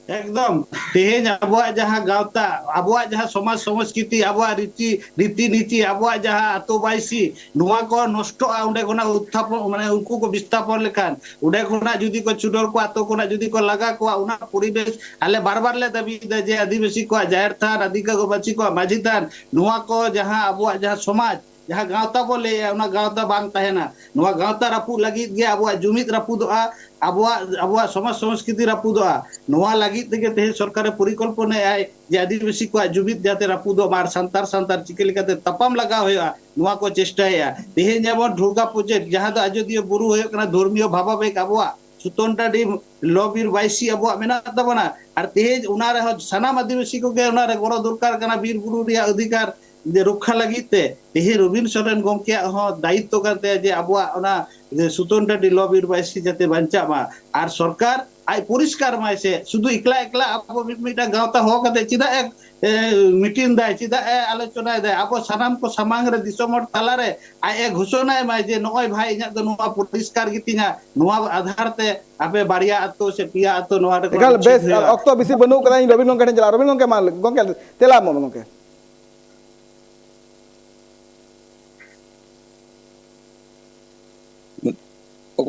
ᱮᱠᱫᱚᱢ᱾ ᱛᱮᱦᱮᱧ ᱟᱵᱚᱣᱟᱜ ᱡᱟᱦᱟᱸ ᱜᱟᱶᱛᱟ, ᱟᱵᱚᱣᱟᱜ ᱡᱟᱦᱟᱸ ᱥᱚᱢᱟᱡᱽ ᱥᱚᱝᱥᱠᱨᱤᱛᱤ, ᱟᱵᱚᱣᱟᱜ ᱨᱤᱛᱤ ᱨᱤᱛᱤ ᱱᱤᱛᱤ, ᱟᱵᱚᱣᱟᱜ ᱡᱟᱦᱟᱸ ᱟᱛᱳ ᱵᱟᱭᱥᱤ, ᱱᱚᱣᱟ ᱠᱚ ᱱᱚᱥᱴᱚᱜᱼᱟ᱾ ᱚᱸᱰᱮ ᱠᱷᱚᱱᱟᱜ ᱩᱛᱛᱷᱟᱯᱚᱱ, ᱢᱟᱱᱮ ᱩᱱᱠᱩ ᱠᱚ ᱵᱤᱥᱛᱷᱟᱯᱚᱱ ᱞᱮᱠᱷᱟᱱ, ᱚᱸᱰᱮ ᱠᱷᱚᱱᱟᱜ ᱡᱩᱫᱤ ᱠᱚ ᱪᱩᱰᱚᱨ ᱠᱚᱣᱟ, ᱟᱛᱳ ᱠᱷᱚᱱᱟᱜ ᱡᱩᱫᱤ ᱠᱚ ᱞᱟᱜᱟ ᱠᱚᱣᱟ, ᱚᱱᱟ ᱯᱚᱨᱤᱵᱮᱥ ᱟᱞᱮ ᱵᱟᱨ ᱵᱟᱨ ᱞᱮ ᱫᱟᱹᱵᱤᱭᱮᱫᱟ ᱡᱮ ᱟᱹᱫᱤᱵᱟᱹᱥᱤ ᱠᱚᱣᱟᱜ ᱡᱟᱦᱮᱨ ᱛᱷᱟᱱ, ᱟᱹᱫᱤᱵᱟᱹᱥᱤ ᱠᱚᱣᱟᱜ ᱢᱟᱹᱡᱷᱤ ᱛᱷᱟᱱ, ᱱᱚᱣᱟ ᱠᱚ ᱡᱟᱦᱟᱸ ᱟᱵᱚᱣᱟᱜ ᱡᱟᱦᱟᱸ ᱥᱚᱢᱟᱡᱽ, ᱡᱟᱦᱟᱸ ᱜᱟᱶᱛᱟ ᱵᱚ ᱞᱟᱹᱭᱟ, ᱚᱱᱟ ᱜᱟᱶᱛᱟ ᱵᱟᱝ ᱛᱟᱦᱮᱱᱟ᱾ ᱱᱚᱣᱟ ᱜᱟᱶᱛᱟ ᱨᱟᱹᱯᱩᱫ ᱞᱟᱹᱜᱤᱫ ᱜᱮ ᱟᱵᱚᱣᱟᱜ ᱡᱩᱢᱤᱫ ᱨᱟᱹᱯᱩᱫᱚᱜᱼᱟ, ᱟᱵᱚᱣᱟᱜ ᱟᱵᱚᱣᱟᱜ ᱥᱚᱢᱟᱡᱽ ᱥᱚᱝᱥᱠᱨᱤᱛᱤ ᱨᱟᱹᱯᱩᱫᱚᱜᱼᱟ᱾ ᱱᱚᱣᱟ ᱞᱟᱹᱜᱤᱫ ᱛᱮᱜᱮ ᱛᱮᱦᱮᱧ ᱥᱚᱨᱠᱟᱨᱮ ᱯᱚᱨᱤᱠᱚᱞᱯᱚᱱᱟᱭᱟᱭ ᱡᱮ ᱟᱹᱫᱤᱵᱟᱹᱥᱤ ᱠᱚᱣᱟᱜ ᱡᱩᱢᱤᱫ ᱡᱟᱛᱮ ᱨᱟᱹᱯᱩᱫᱚᱜ ᱢᱟ ᱟᱨ ᱥᱟᱱᱛᱟᱲ ᱥᱟᱱᱛᱟᱲ ᱪᱤᱠᱟᱹ ᱞᱮᱠᱟᱛᱮ ᱛᱟᱯᱟᱢ ᱞᱟᱜᱟᱣ ᱦᱩᱭᱩᱜᱼᱟ, ᱱᱚᱣᱟ ᱠᱚ ᱪᱮᱥᱴᱟᱭᱮᱫᱼᱟ᱾ ᱛᱮᱦᱮᱧ ᱡᱮᱢᱚᱱ ᱰᱷᱩᱞᱠᱟ ᱯᱨᱚᱡᱮᱠᱴ, ᱡᱟᱦᱟᱸ ᱫᱚ ᱟᱡᱚᱫᱤᱭᱟᱹ ᱵᱩᱨᱩ ᱦᱩᱭᱩᱜ ᱠᱟᱱᱟ ᱫᱷᱚᱨᱢᱤᱭᱚ ᱵᱷᱟᱵᱟᱵᱮᱜᱽ ᱟᱵᱚᱣᱟᱜ, ᱥᱩᱛᱚᱱ ᱴᱟᱺᱰᱤ ᱞᱚ ᱵᱤᱨ ᱵᱟᱭᱥᱤ ᱟᱵᱚᱣᱟᱜ ᱢᱮᱱᱟᱜ ᱛᱟᱵᱚᱱᱟ, ᱟᱨ ᱛᱮᱦᱮᱧ ᱚᱱᱟ ᱨᱮᱦᱚᱸ ᱥᱟᱱᱟᱢ ᱟᱹᱫᱤᱵᱟᱹᱥᱤ ᱠᱚᱜᱮ ᱚᱱᱟ ᱨᱮ ᱜᱚᱲᱚ ᱫᱚᱨᱠᱟᱨ ᱠᱟᱱᱟ, ᱵᱤᱨ ᱵᱩᱨᱩ ᱨᱮᱭᱟᱜ ᱚᱫᱷᱤᱠᱟᱨ ᱡᱮ ᱨᱚᱠᱠᱷᱟ ᱞᱟᱹᱜᱤᱫ ᱛᱮ᱾ ᱛᱮᱦᱮᱧ ᱨᱚᱵᱤᱱ ᱥᱚᱨᱮᱱ ᱜᱚᱢᱠᱮᱭᱟᱜ ᱦᱚᱸ ᱫᱟᱭᱤᱛᱛᱚ ᱠᱟᱱ ᱛᱟᱭᱟ ᱡᱮ ᱟᱵᱚᱣᱟᱜ ᱚᱱᱟ ᱡᱮ ᱥᱩᱛᱚᱱ ᱴᱟᱺᱰᱤ ᱞᱚ ᱵᱤᱨ ᱵᱟᱭᱥᱤ ᱡᱟᱛᱮ ᱵᱟᱧᱪᱟᱜ ᱢᱟ, ᱟᱨ ᱥᱚᱨᱠᱟᱨ ᱟᱡ ᱯᱚᱨᱤᱥᱠᱟᱨ ᱢᱟᱭ ᱥᱮ, ᱥᱩᱫᱷᱩ ᱮᱠᱞᱟ ᱮᱠᱞᱟ ᱟᱵᱚ ᱢᱤᱫ ᱢᱤᱫᱴᱟᱝ ᱜᱟᱶᱛᱟ ᱦᱚᱦᱚ ᱠᱟᱛᱮ ᱪᱮᱫᱟᱜ ᱮ, ᱮ, ᱢᱤᱴᱤᱝ ᱫᱟᱭ, ᱪᱮᱫᱟᱜ ᱮ ᱟᱞᱳᱪᱚᱱᱟᱭ ᱫᱟᱭ? ᱟᱵᱚ ᱥᱟᱱᱟᱢ ᱠᱚ ᱥᱟᱢᱟᱝ ᱨᱮ ᱫᱤᱥᱚᱢ ᱦᱚᱲ ᱛᱟᱞᱟᱨᱮ ᱟᱡ ᱮ ᱜᱷᱳᱥᱚᱱᱟᱭ ᱢᱟᱭ ᱡᱮ ᱱᱚᱜᱼᱚᱭ ᱵᱷᱟᱭ, ᱤᱧᱟᱹᱜ ᱫᱚ ᱱᱚᱣᱟ ᱯᱚᱨᱤᱥᱠᱟᱨ ᱜᱮᱛᱤᱧᱟ, ᱱᱚᱣᱟ ᱟᱫᱷᱟᱨ ᱛᱮ ᱟᱯᱮ ᱵᱟᱨᱭᱟ ᱟᱛᱳ ᱥᱮ ᱯᱮᱭᱟ ᱟᱛᱳ ᱱᱚᱣᱟ ᱨᱮ ᱜᱚᱲᱚ ᱮᱠᱟᱞ ᱩᱪᱤᱛ ᱵᱮᱥ, ᱟᱨ ᱦᱩᱭᱩᱜᱼᱟ᱾ ᱚᱠᱛᱚ ᱵᱮᱥᱤ ᱵᱟᱹᱱᱩᱜ ᱠᱟᱫᱟ, ᱤᱧ ᱨᱚᱵᱤᱱ ᱜᱚᱢᱠᱮ ᱴᱷᱮᱱ ᱪᱟᱞᱟᱜᱼᱟ᱾ ᱨᱚᱵᱤᱱ ᱜᱚᱢᱠᱮ, ᱢᱟ ᱜᱚᱢᱠᱮ ᱛᱮᱞᱟ ᱮᱢᱚᱜ ᱢᱮ ᱜᱚᱢᱠᱮ᱾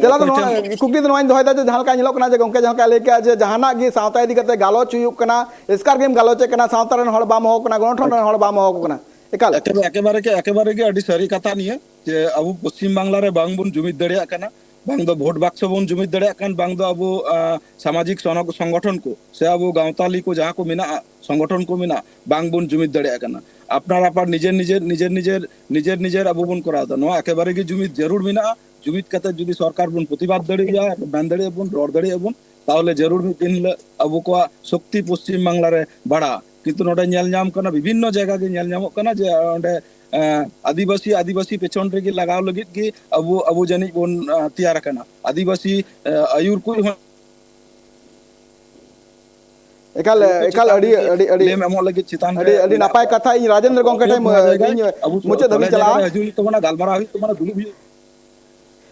ᱛᱮᱞᱟ ᱫᱚ ᱚᱠᱚᱭ ᱱᱚᱣᱟ, ᱴᱷᱮᱱ? ᱠᱩᱠᱞᱤ ᱫᱚ ᱱᱚᱣᱟᱧ ᱫᱚᱦᱚᱭᱮᱫᱟ ᱡᱮ ᱡᱟᱦᱟᱸ ᱞᱮᱠᱟ ᱧᱮᱞᱚᱜ ᱠᱟᱱᱟ ᱡᱮ ᱜᱚᱢᱠᱮ ᱡᱟᱦᱟᱸ ᱞᱮᱠᱟ ᱞᱟᱹᱭ ᱠᱮᱜᱼᱟ ᱡᱮ ᱡᱟᱦᱟᱱᱟᱜ ᱜᱮ ᱥᱟᱶᱛᱟ ᱤᱫᱤ ᱠᱟᱛᱮ ᱜᱟᱞᱚᱪ ᱦᱩᱭᱩᱜ ᱠᱟᱱᱟ, ᱮᱥᱠᱟᱨ ᱜᱮᱢ ᱜᱟᱞᱚᱪᱮᱫ ᱠᱟᱱᱟ, ᱥᱟᱶᱛᱟ ᱨᱮᱱ ᱦᱚᱲ ᱵᱟᱢ ᱦᱚᱦᱚ ᱠᱟᱱᱟ, ᱜᱚᱱᱚᱴᱷᱚᱱ ᱨᱮᱱ ᱦᱚᱲ ᱵᱟᱢ ᱦᱚᱦᱚ ᱠᱟᱱᱟ᱾ ᱮᱠᱟᱞ᱾ ᱮᱠᱮᱵᱟᱨᱮ ᱮᱠᱮᱵᱟᱨᱮ ᱜᱮ ᱟᱹᱰᱤ ᱥᱟᱹᱨᱤ ᱠᱟᱛᱷᱟ ᱱᱤᱭᱟᱹ ᱡᱮ ᱟᱵᱚ ᱯᱚᱥᱪᱤᱢ ᱵᱟᱝᱞᱟ ᱨᱮ ᱵᱟᱝ ᱵᱚᱱ ᱡᱩᱢᱤᱫ ᱫᱟᱲᱮᱭᱟᱜ ᱠᱟᱱᱟ, ᱵᱟᱝ ᱫᱚ ᱵᱷᱳᱴ ᱵᱟᱠᱥᱚ ᱵᱚᱱ ᱡᱩᱢᱤᱫ ᱫᱟᱲᱮᱭᱟᱜ ᱠᱟᱱ, ᱵᱟᱝ ᱫᱚ ᱟᱵᱚ ᱟᱸ, ᱥᱟᱢᱟᱡᱤᱠ ᱥᱚᱱᱚᱜ-, ᱥᱚᱝᱜᱚᱴᱷᱚᱱ ᱠᱚ ᱥᱮ ᱟᱵᱚ ᱜᱟᱶᱛᱟᱞᱤ ᱠᱚ ᱡᱟᱦᱟᱸ ᱠᱚ ᱢᱮᱱᱟᱜᱼᱟ, ᱥᱚᱝᱜᱚᱴᱷᱚᱱ ᱠᱚ ᱢᱮᱱᱟᱜᱼᱟ, ᱵᱟᱝ ᱵᱚᱱ ᱡᱩᱢᱤᱫ ᱫᱟᱲᱮᱭᱟᱜ ᱠᱟᱱᱟ᱾ ᱟᱯᱱᱟᱨ ᱟᱯᱟᱱ ᱱᱤᱡᱮᱨ ᱱᱤᱡᱮᱨ ᱱᱤᱡᱮᱨ ᱱᱤᱡᱮᱨ ᱱᱤᱡᱮᱨ ᱱᱤᱡᱮᱨ ᱟᱵᱚ ᱵᱚᱱ ᱠᱚᱨᱟᱣ ᱮᱫᱟ᱾ ᱱᱚᱣᱟ ᱮᱠᱮᱵᱟᱨᱮ ᱜᱮ ᱡᱩᱢᱤᱫ ᱡᱟᱹᱨᱩᱲ ᱢᱮᱱᱟᱜᱼᱟ᱾ ᱡᱩᱢᱤᱫ ᱠᱟᱛᱮ ᱡᱩᱫᱤ ᱥᱚᱨᱠᱟᱨ ᱵᱚᱱ ᱯᱨᱚᱛᱤᱵᱟᱫ ᱫᱟᱲᱮᱭᱟᱜᱼᱟ, ᱢᱮᱱ ᱫᱟᱲᱮᱭᱟᱜᱼᱟ ᱵᱚᱱ, ᱨᱚᱲ ᱫᱟᱲᱮᱭᱟᱜᱼᱟ ᱵᱚᱱ, ᱛᱟᱦᱚᱞᱮ ᱡᱟᱹᱨᱩᱲ ᱢᱤᱫ ᱫᱤᱱ ᱦᱤᱞᱳᱜ ᱟᱵᱚ ᱠᱚᱣᱟᱜ ᱥᱚᱠᱛᱤ ᱯᱚᱥᱪᱤᱢ ᱵᱟᱝᱞᱟ ᱨᱮ ᱵᱟᱲᱟᱜᱼᱟ᱾ ᱠᱤᱱᱛᱩ ᱱᱚᱰᱮ ᱧᱮᱞ ᱧᱟᱢ ᱠᱟᱱᱟ, ᱵᱤᱵᱷᱤᱱᱱᱚ ᱡᱟᱭᱜᱟ ᱜᱮ ᱧᱮᱞ ᱧᱟᱢᱚᱜ ᱠᱟᱱᱟ ᱡᱮ ᱚᱸᱰᱮ ᱟᱹᱫᱤᱵᱟᱹᱥᱤ ᱟᱹᱫᱤᱵᱟᱹᱥᱤ ᱯᱮᱪᱷᱚᱱ ᱨᱮᱜᱮ ᱞᱟᱜᱟᱣ ᱞᱟᱹᱜᱤᱫ ᱜᱮ ᱟᱵᱚ ᱟᱵᱚ ᱡᱟᱹᱱᱤᱡ ᱵᱚᱱ ᱛᱮᱭᱟᱨ ᱟᱠᱟᱱᱟ᱾ ᱟᱹᱫᱤᱵᱟᱹᱥᱤ ᱟᱹᱭᱩᱨ ᱠᱚ ᱦᱚᱸ ᱮᱠᱟᱞ ᱮᱠᱟᱞ ᱟᱹᱰᱤ ᱟᱹᱰᱤ ᱟᱹᱰᱤ ᱮᱢ ᱮᱢᱚᱜ ᱞᱟᱹᱜᱤᱫ ᱪᱮᱛᱟᱱ ᱨᱮ ᱟᱹᱰᱤ ᱟᱹᱰᱤ ᱱᱟᱯᱟᱭ ᱠᱟᱛᱷᱟ᱾ ᱤᱧ ᱨᱟᱡᱮᱱᱫᱨᱚ ᱜᱚᱢᱠᱮ ᱴᱷᱮᱱ ᱤᱧ ᱢᱩᱪᱟᱹᱫ ᱫᱷᱟᱹᱵᱤᱡ ᱪᱟᱞᱟᱜᱼᱟ᱾ ᱦᱤᱡᱩᱜ ᱦᱩᱭᱩᱜ ᱛᱟᱵᱚᱱᱟ, ᱜᱟᱞᱢᱟᱨᱟᱣ ᱦᱩᱭᱩᱜ ᱛᱟᱵᱚᱱᱟ, ᱫᱩᱲᱩᱵ ᱦᱩᱭᱩᱜ᱾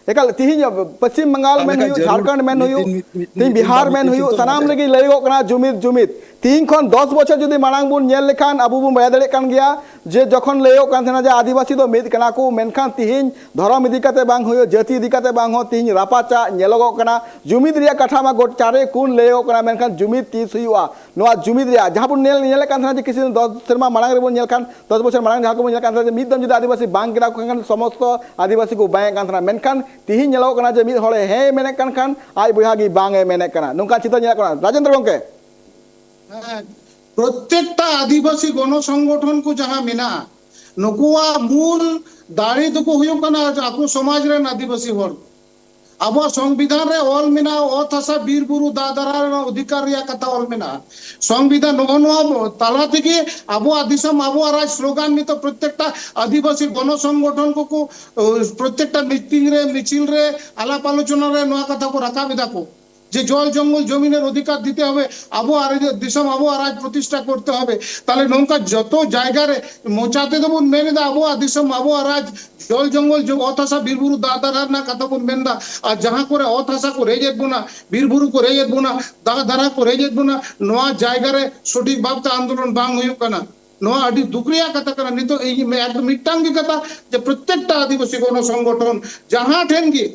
ᱮᱠᱟᱞ ᱛᱤᱦᱤᱧ ᱯᱚᱥᱪᱤᱢ ᱵᱟᱝᱜᱟᱞ ᱢᱮᱱ ᱦᱩᱭᱩᱜ, ᱡᱷᱟᱲᱠᱷᱚᱸᱰ ᱢᱮᱱ ᱦᱩᱭᱩᱜ, ᱛᱤᱦᱤᱧ ᱵᱤᱦᱟᱨ ᱢᱮᱱ ᱦᱩᱭᱩᱜ, ᱥᱟᱱᱟᱢ ᱨᱮᱜᱮ ᱞᱟᱹᱭᱚᱜᱚᱜ ᱠᱟᱱᱟ ᱡᱩᱢᱤᱫ ᱡᱩᱢᱤᱫ᱾ ᱛᱤᱦᱤᱧ ᱠᱷᱚᱱ ᱫᱚᱥ ᱵᱚᱪᱷᱚᱨ ᱡᱩᱫᱤ ᱢᱟᱲᱟᱝ ᱵᱚᱱ ᱧᱮᱞ ᱞᱮᱠᱷᱟᱱ ᱟᱵᱚ ᱵᱚᱱ ᱵᱟᱲᱟᱭ ᱫᱟᱲᱮᱭᱟᱜ ᱠᱟᱱ ᱜᱮᱭᱟ ᱡᱮ ᱡᱚᱠᱷᱚᱱ ᱞᱟᱹᱭᱚᱜ ᱠᱟᱱ ᱛᱟᱦᱮᱱᱟ ᱡᱮ ᱟᱹᱫᱤᱵᱟᱹᱥᱤ ᱫᱚ ᱢᱤᱫ ᱠᱟᱱᱟ ᱠᱚ, ᱢᱮᱱᱠᱷᱟᱱ ᱛᱤᱦᱤᱧ ᱫᱷᱚᱨᱚᱢ ᱤᱫᱤ ᱠᱟᱛᱮ ᱵᱟᱝ ᱦᱩᱭᱩᱜ, ᱡᱟᱹᱛᱤ ᱤᱫᱤ ᱠᱟᱛᱮ ᱵᱟᱝ ᱦᱚᱸ ᱛᱤᱦᱤᱧ ᱨᱟᱯᱟᱪᱟᱜ ᱧᱮᱞᱚᱜᱚᱜ ᱠᱟᱱᱟ᱾ ᱡᱩᱢᱤᱫ ᱨᱮᱭᱟᱜ ᱠᱟᱛᱷᱟ ᱢᱟ ᱜᱚᱴ ᱪᱟᱨᱮ ᱠᱩᱱ ᱞᱟᱹᱭᱚᱜ ᱠᱟᱱᱟ, ᱢᱮᱱᱠᱷᱟᱱ ᱡᱩᱢᱤᱫ ᱛᱤᱥ ᱦᱩᱭᱩᱜᱼᱟ? ᱱᱚᱣᱟ ᱡᱩᱢᱤᱫ ᱨᱮᱭᱟᱜ ᱡᱟᱦᱟᱸ ᱵᱚᱱ ᱧᱮᱞ ᱧᱮᱞᱮᱫ ᱠᱟᱱ ᱛᱟᱦᱮᱱᱟ ᱡᱮ ᱠᱤᱪᱷᱩ ᱫᱤᱱ ᱫᱚᱥ ᱥᱮᱨᱢᱟ ᱢᱟᱲᱟᱝ ᱨᱮᱵᱚᱱ ᱧᱮᱞ ᱠᱷᱟᱱ, ᱫᱚᱥ ᱵᱚᱪᱷᱚᱨ ᱢᱟᱲᱟᱝ ᱡᱟᱦᱟᱸ ᱠᱚᱵᱚᱱ ᱧᱮᱞ ᱠᱟᱱ ᱛᱟᱦᱮᱱᱟ ᱡᱮ ᱢᱤᱫ ᱫᱚᱢ ᱡᱩᱫᱤ ᱟᱹᱫᱤᱵᱟᱹᱥᱤ ᱵᱟᱝ ᱠᱟᱱᱟ ᱠᱚ ᱠᱷᱟᱱ ᱥᱚᱢᱚᱥᱛᱚ ᱟᱹᱫᱤᱵᱟᱹᱥᱤ ᱠᱚ ᱵᱟᱝ ᱮᱫ ᱠᱟᱱ ᱛᱟᱦᱮᱱᱟ, ᱢᱮᱱᱠᱷᱟᱱ ᱛᱤᱦᱤᱧ ᱧᱮᱞᱚᱜ ᱠᱟᱱᱟ ᱡᱮ ᱢᱤᱫ ᱦᱚᱲᱮ ᱦᱮᱸ ᱢᱮᱱᱮᱫ ᱠᱟᱱ ᱠᱷᱟᱱ ᱟᱡ ᱵᱚᱭᱦᱟ ᱜᱮ ᱵᱟᱝ ᱮ ᱢᱮᱱᱮᱫ ᱠᱟᱱᱟ᱾ ᱱᱚᱝᱠᱟ ᱪᱤᱛᱟᱹᱨ ᱧᱮᱞᱚᱜ ᱠᱟᱱᱟ᱾ ᱨᱟᱡᱮᱱᱫᱨᱚ ᱜᱚᱢᱠᱮ᱾ ᱦᱮᱸ, ᱯᱨᱚᱛᱮᱠᱴᱟ ᱟᱹᱫᱤᱵᱟᱹᱥᱤ ᱜᱚᱱᱚ ᱥᱚᱝᱜᱚᱴᱷᱚᱱ ᱠᱚ ᱡᱟᱦᱟᱸ ᱢᱮᱱᱟᱜᱼᱟ, ᱱᱩᱠᱩᱣᱟᱜ ᱢᱩᱞ ᱫᱟᱲᱮ ᱫᱚᱠᱚ ᱦᱩᱭᱩᱜ ᱠᱟᱱᱟ ᱟᱠᱚ ᱥᱚᱢᱟᱡᱽ ᱨᱮᱱ ᱟᱹᱫᱤᱵᱟᱹᱥᱤ ᱦᱚᱲ᱾ ᱟᱵᱚᱣᱟᱜ ᱥᱚᱝᱵᱤᱫᱷᱟᱱ ᱨᱮ ᱚᱞ ᱢᱮᱱᱟᱜᱼᱟ, ᱚᱛ ᱦᱟᱥᱟ ᱵᱤᱨ ᱵᱩᱨᱩ ᱫᱟᱜ ᱫᱟᱨᱦᱟ ᱨᱮᱱᱟᱜ ᱚᱫᱷᱤᱠᱟᱨ ᱨᱮᱭᱟᱜ ᱠᱟᱛᱷᱟ ᱚᱞ ᱢᱮᱱᱟᱜᱼᱟ᱾ ᱥᱚᱝᱵᱤᱫᱷᱟᱱ ᱱᱚᱜᱼᱚ ᱱᱚᱣᱟ ᱛᱟᱞᱟ ᱛᱮᱜᱮ ᱟᱵᱚᱣᱟᱜ ᱫᱤᱥᱚᱢ ᱟᱵᱚᱣᱟᱜ ᱨᱟᱡᱽ ᱥᱞᱳᱜᱟᱱ ᱱᱤᱛᱚᱜ ᱯᱨᱚᱛᱮᱠᱴᱟ ᱟᱹᱫᱤᱵᱟᱹᱥᱤ ᱜᱚᱱᱚ ᱥᱚᱝᱜᱚᱴᱷᱚᱱ ᱠᱚᱠᱚ, ᱚ, ᱯᱨᱚᱛᱮᱠᱴᱟ ᱢᱤᱴᱤᱝ ᱨᱮ, ᱢᱤᱪᱷᱤᱞ ᱨᱮ, ᱟᱞᱟᱯ ᱟᱞᱳᱪᱚᱱᱟ ᱨᱮ ᱱᱚᱣᱟ ᱠᱟᱛᱷᱟ ᱠᱚ ᱨᱟᱠᱟᱵ ᱮᱫᱟ ᱠᱚ᱾ ᱡᱮ ᱡᱚᱞ ᱡᱚᱝᱜᱚᱞ ᱡᱚᱢᱤᱱᱮᱨ ᱚᱫᱷᱤᱠᱟᱨ ᱫᱤᱛᱮ ᱦᱚᱵᱮ, ᱟᱵᱚᱣᱟᱜ ᱨᱟᱡᱽ, ᱫᱤᱥᱚᱢ ᱟᱵᱚᱣᱟᱜ ᱨᱟᱡᱽ ᱯᱨᱚᱛᱤᱥᱴᱷᱟ ᱠᱚᱨᱛᱮ ᱦᱚᱵᱮ᱾ ᱛᱟᱦᱞᱮ ᱱᱚᱝᱠᱟ ᱡᱚᱛᱚ ᱡᱟᱭᱜᱟ ᱨᱮ ᱢᱚᱪᱟ ᱛᱮᱫᱚ ᱵᱚᱱ ᱢᱮᱱ ᱮᱫᱟ ᱟᱵᱚᱣᱟᱜ ᱫᱤᱥᱚᱢ ᱟᱵᱚᱣᱟᱜ ᱨᱟᱡᱽ, ᱡᱚᱞ ᱡᱚᱝᱜᱚᱞ ᱡᱚ-, ᱚᱛ ᱦᱟᱥᱟ ᱵᱤᱨ ᱵᱩᱨᱩ ᱫᱟᱜ ᱫᱟᱨᱦᱟ ᱨᱮᱱᱟᱜ ᱠᱟᱛᱷᱟ ᱵᱚᱱ ᱢᱮᱱ ᱮᱫᱟ, ᱟᱨ ᱡᱟᱦᱟᱸ ᱠᱚᱨᱮ ᱚᱛ ᱦᱟᱥᱟ ᱠᱚ ᱨᱮᱡ ᱮᱫ ᱵᱚᱱᱟ, ᱵᱤᱨ ᱵᱩᱨᱩ ᱠᱚ ᱨᱮᱡ ᱮᱫ ᱵᱚᱱᱟ, ᱫᱟᱜ ᱫᱟᱨᱦᱟ ᱠᱚ ᱨᱮᱡ ᱮᱫ ᱵᱚᱱᱟ, ᱱᱚᱣᱟ ᱡᱟᱭᱜᱟ ᱨᱮ ᱥᱚᱴᱷᱤᱠ ᱵᱷᱟᱵᱛᱮ ᱟᱱᱫᱳᱞᱚᱱ ᱵᱟᱝ ᱦᱩᱭᱩᱜ ᱠᱟᱱᱟ᱾ ᱱᱚᱣᱟ ᱟᱹᱰᱤ ᱫᱩᱠ ᱨᱮᱭᱟᱜ ᱠᱟᱛᱷᱟ ᱠᱟᱱᱟ᱾ ᱱᱤᱛᱚᱜ ᱤᱧ ᱢᱮ-, ᱮᱠᱫᱚᱢ ᱢᱤᱫᱴᱟᱝ ᱜᱮ ᱠᱟᱛᱷᱟ, ᱡᱮ ᱯᱨᱚᱛᱮᱠᱴᱟ ᱟᱹᱫᱤᱵᱟᱹᱥᱤ ᱜᱚᱱᱚ ᱥᱚᱝᱜᱚᱴᱷᱚᱱ ᱡᱟᱦᱟᱸ ᱴᱷᱮᱱ ᱜᱮ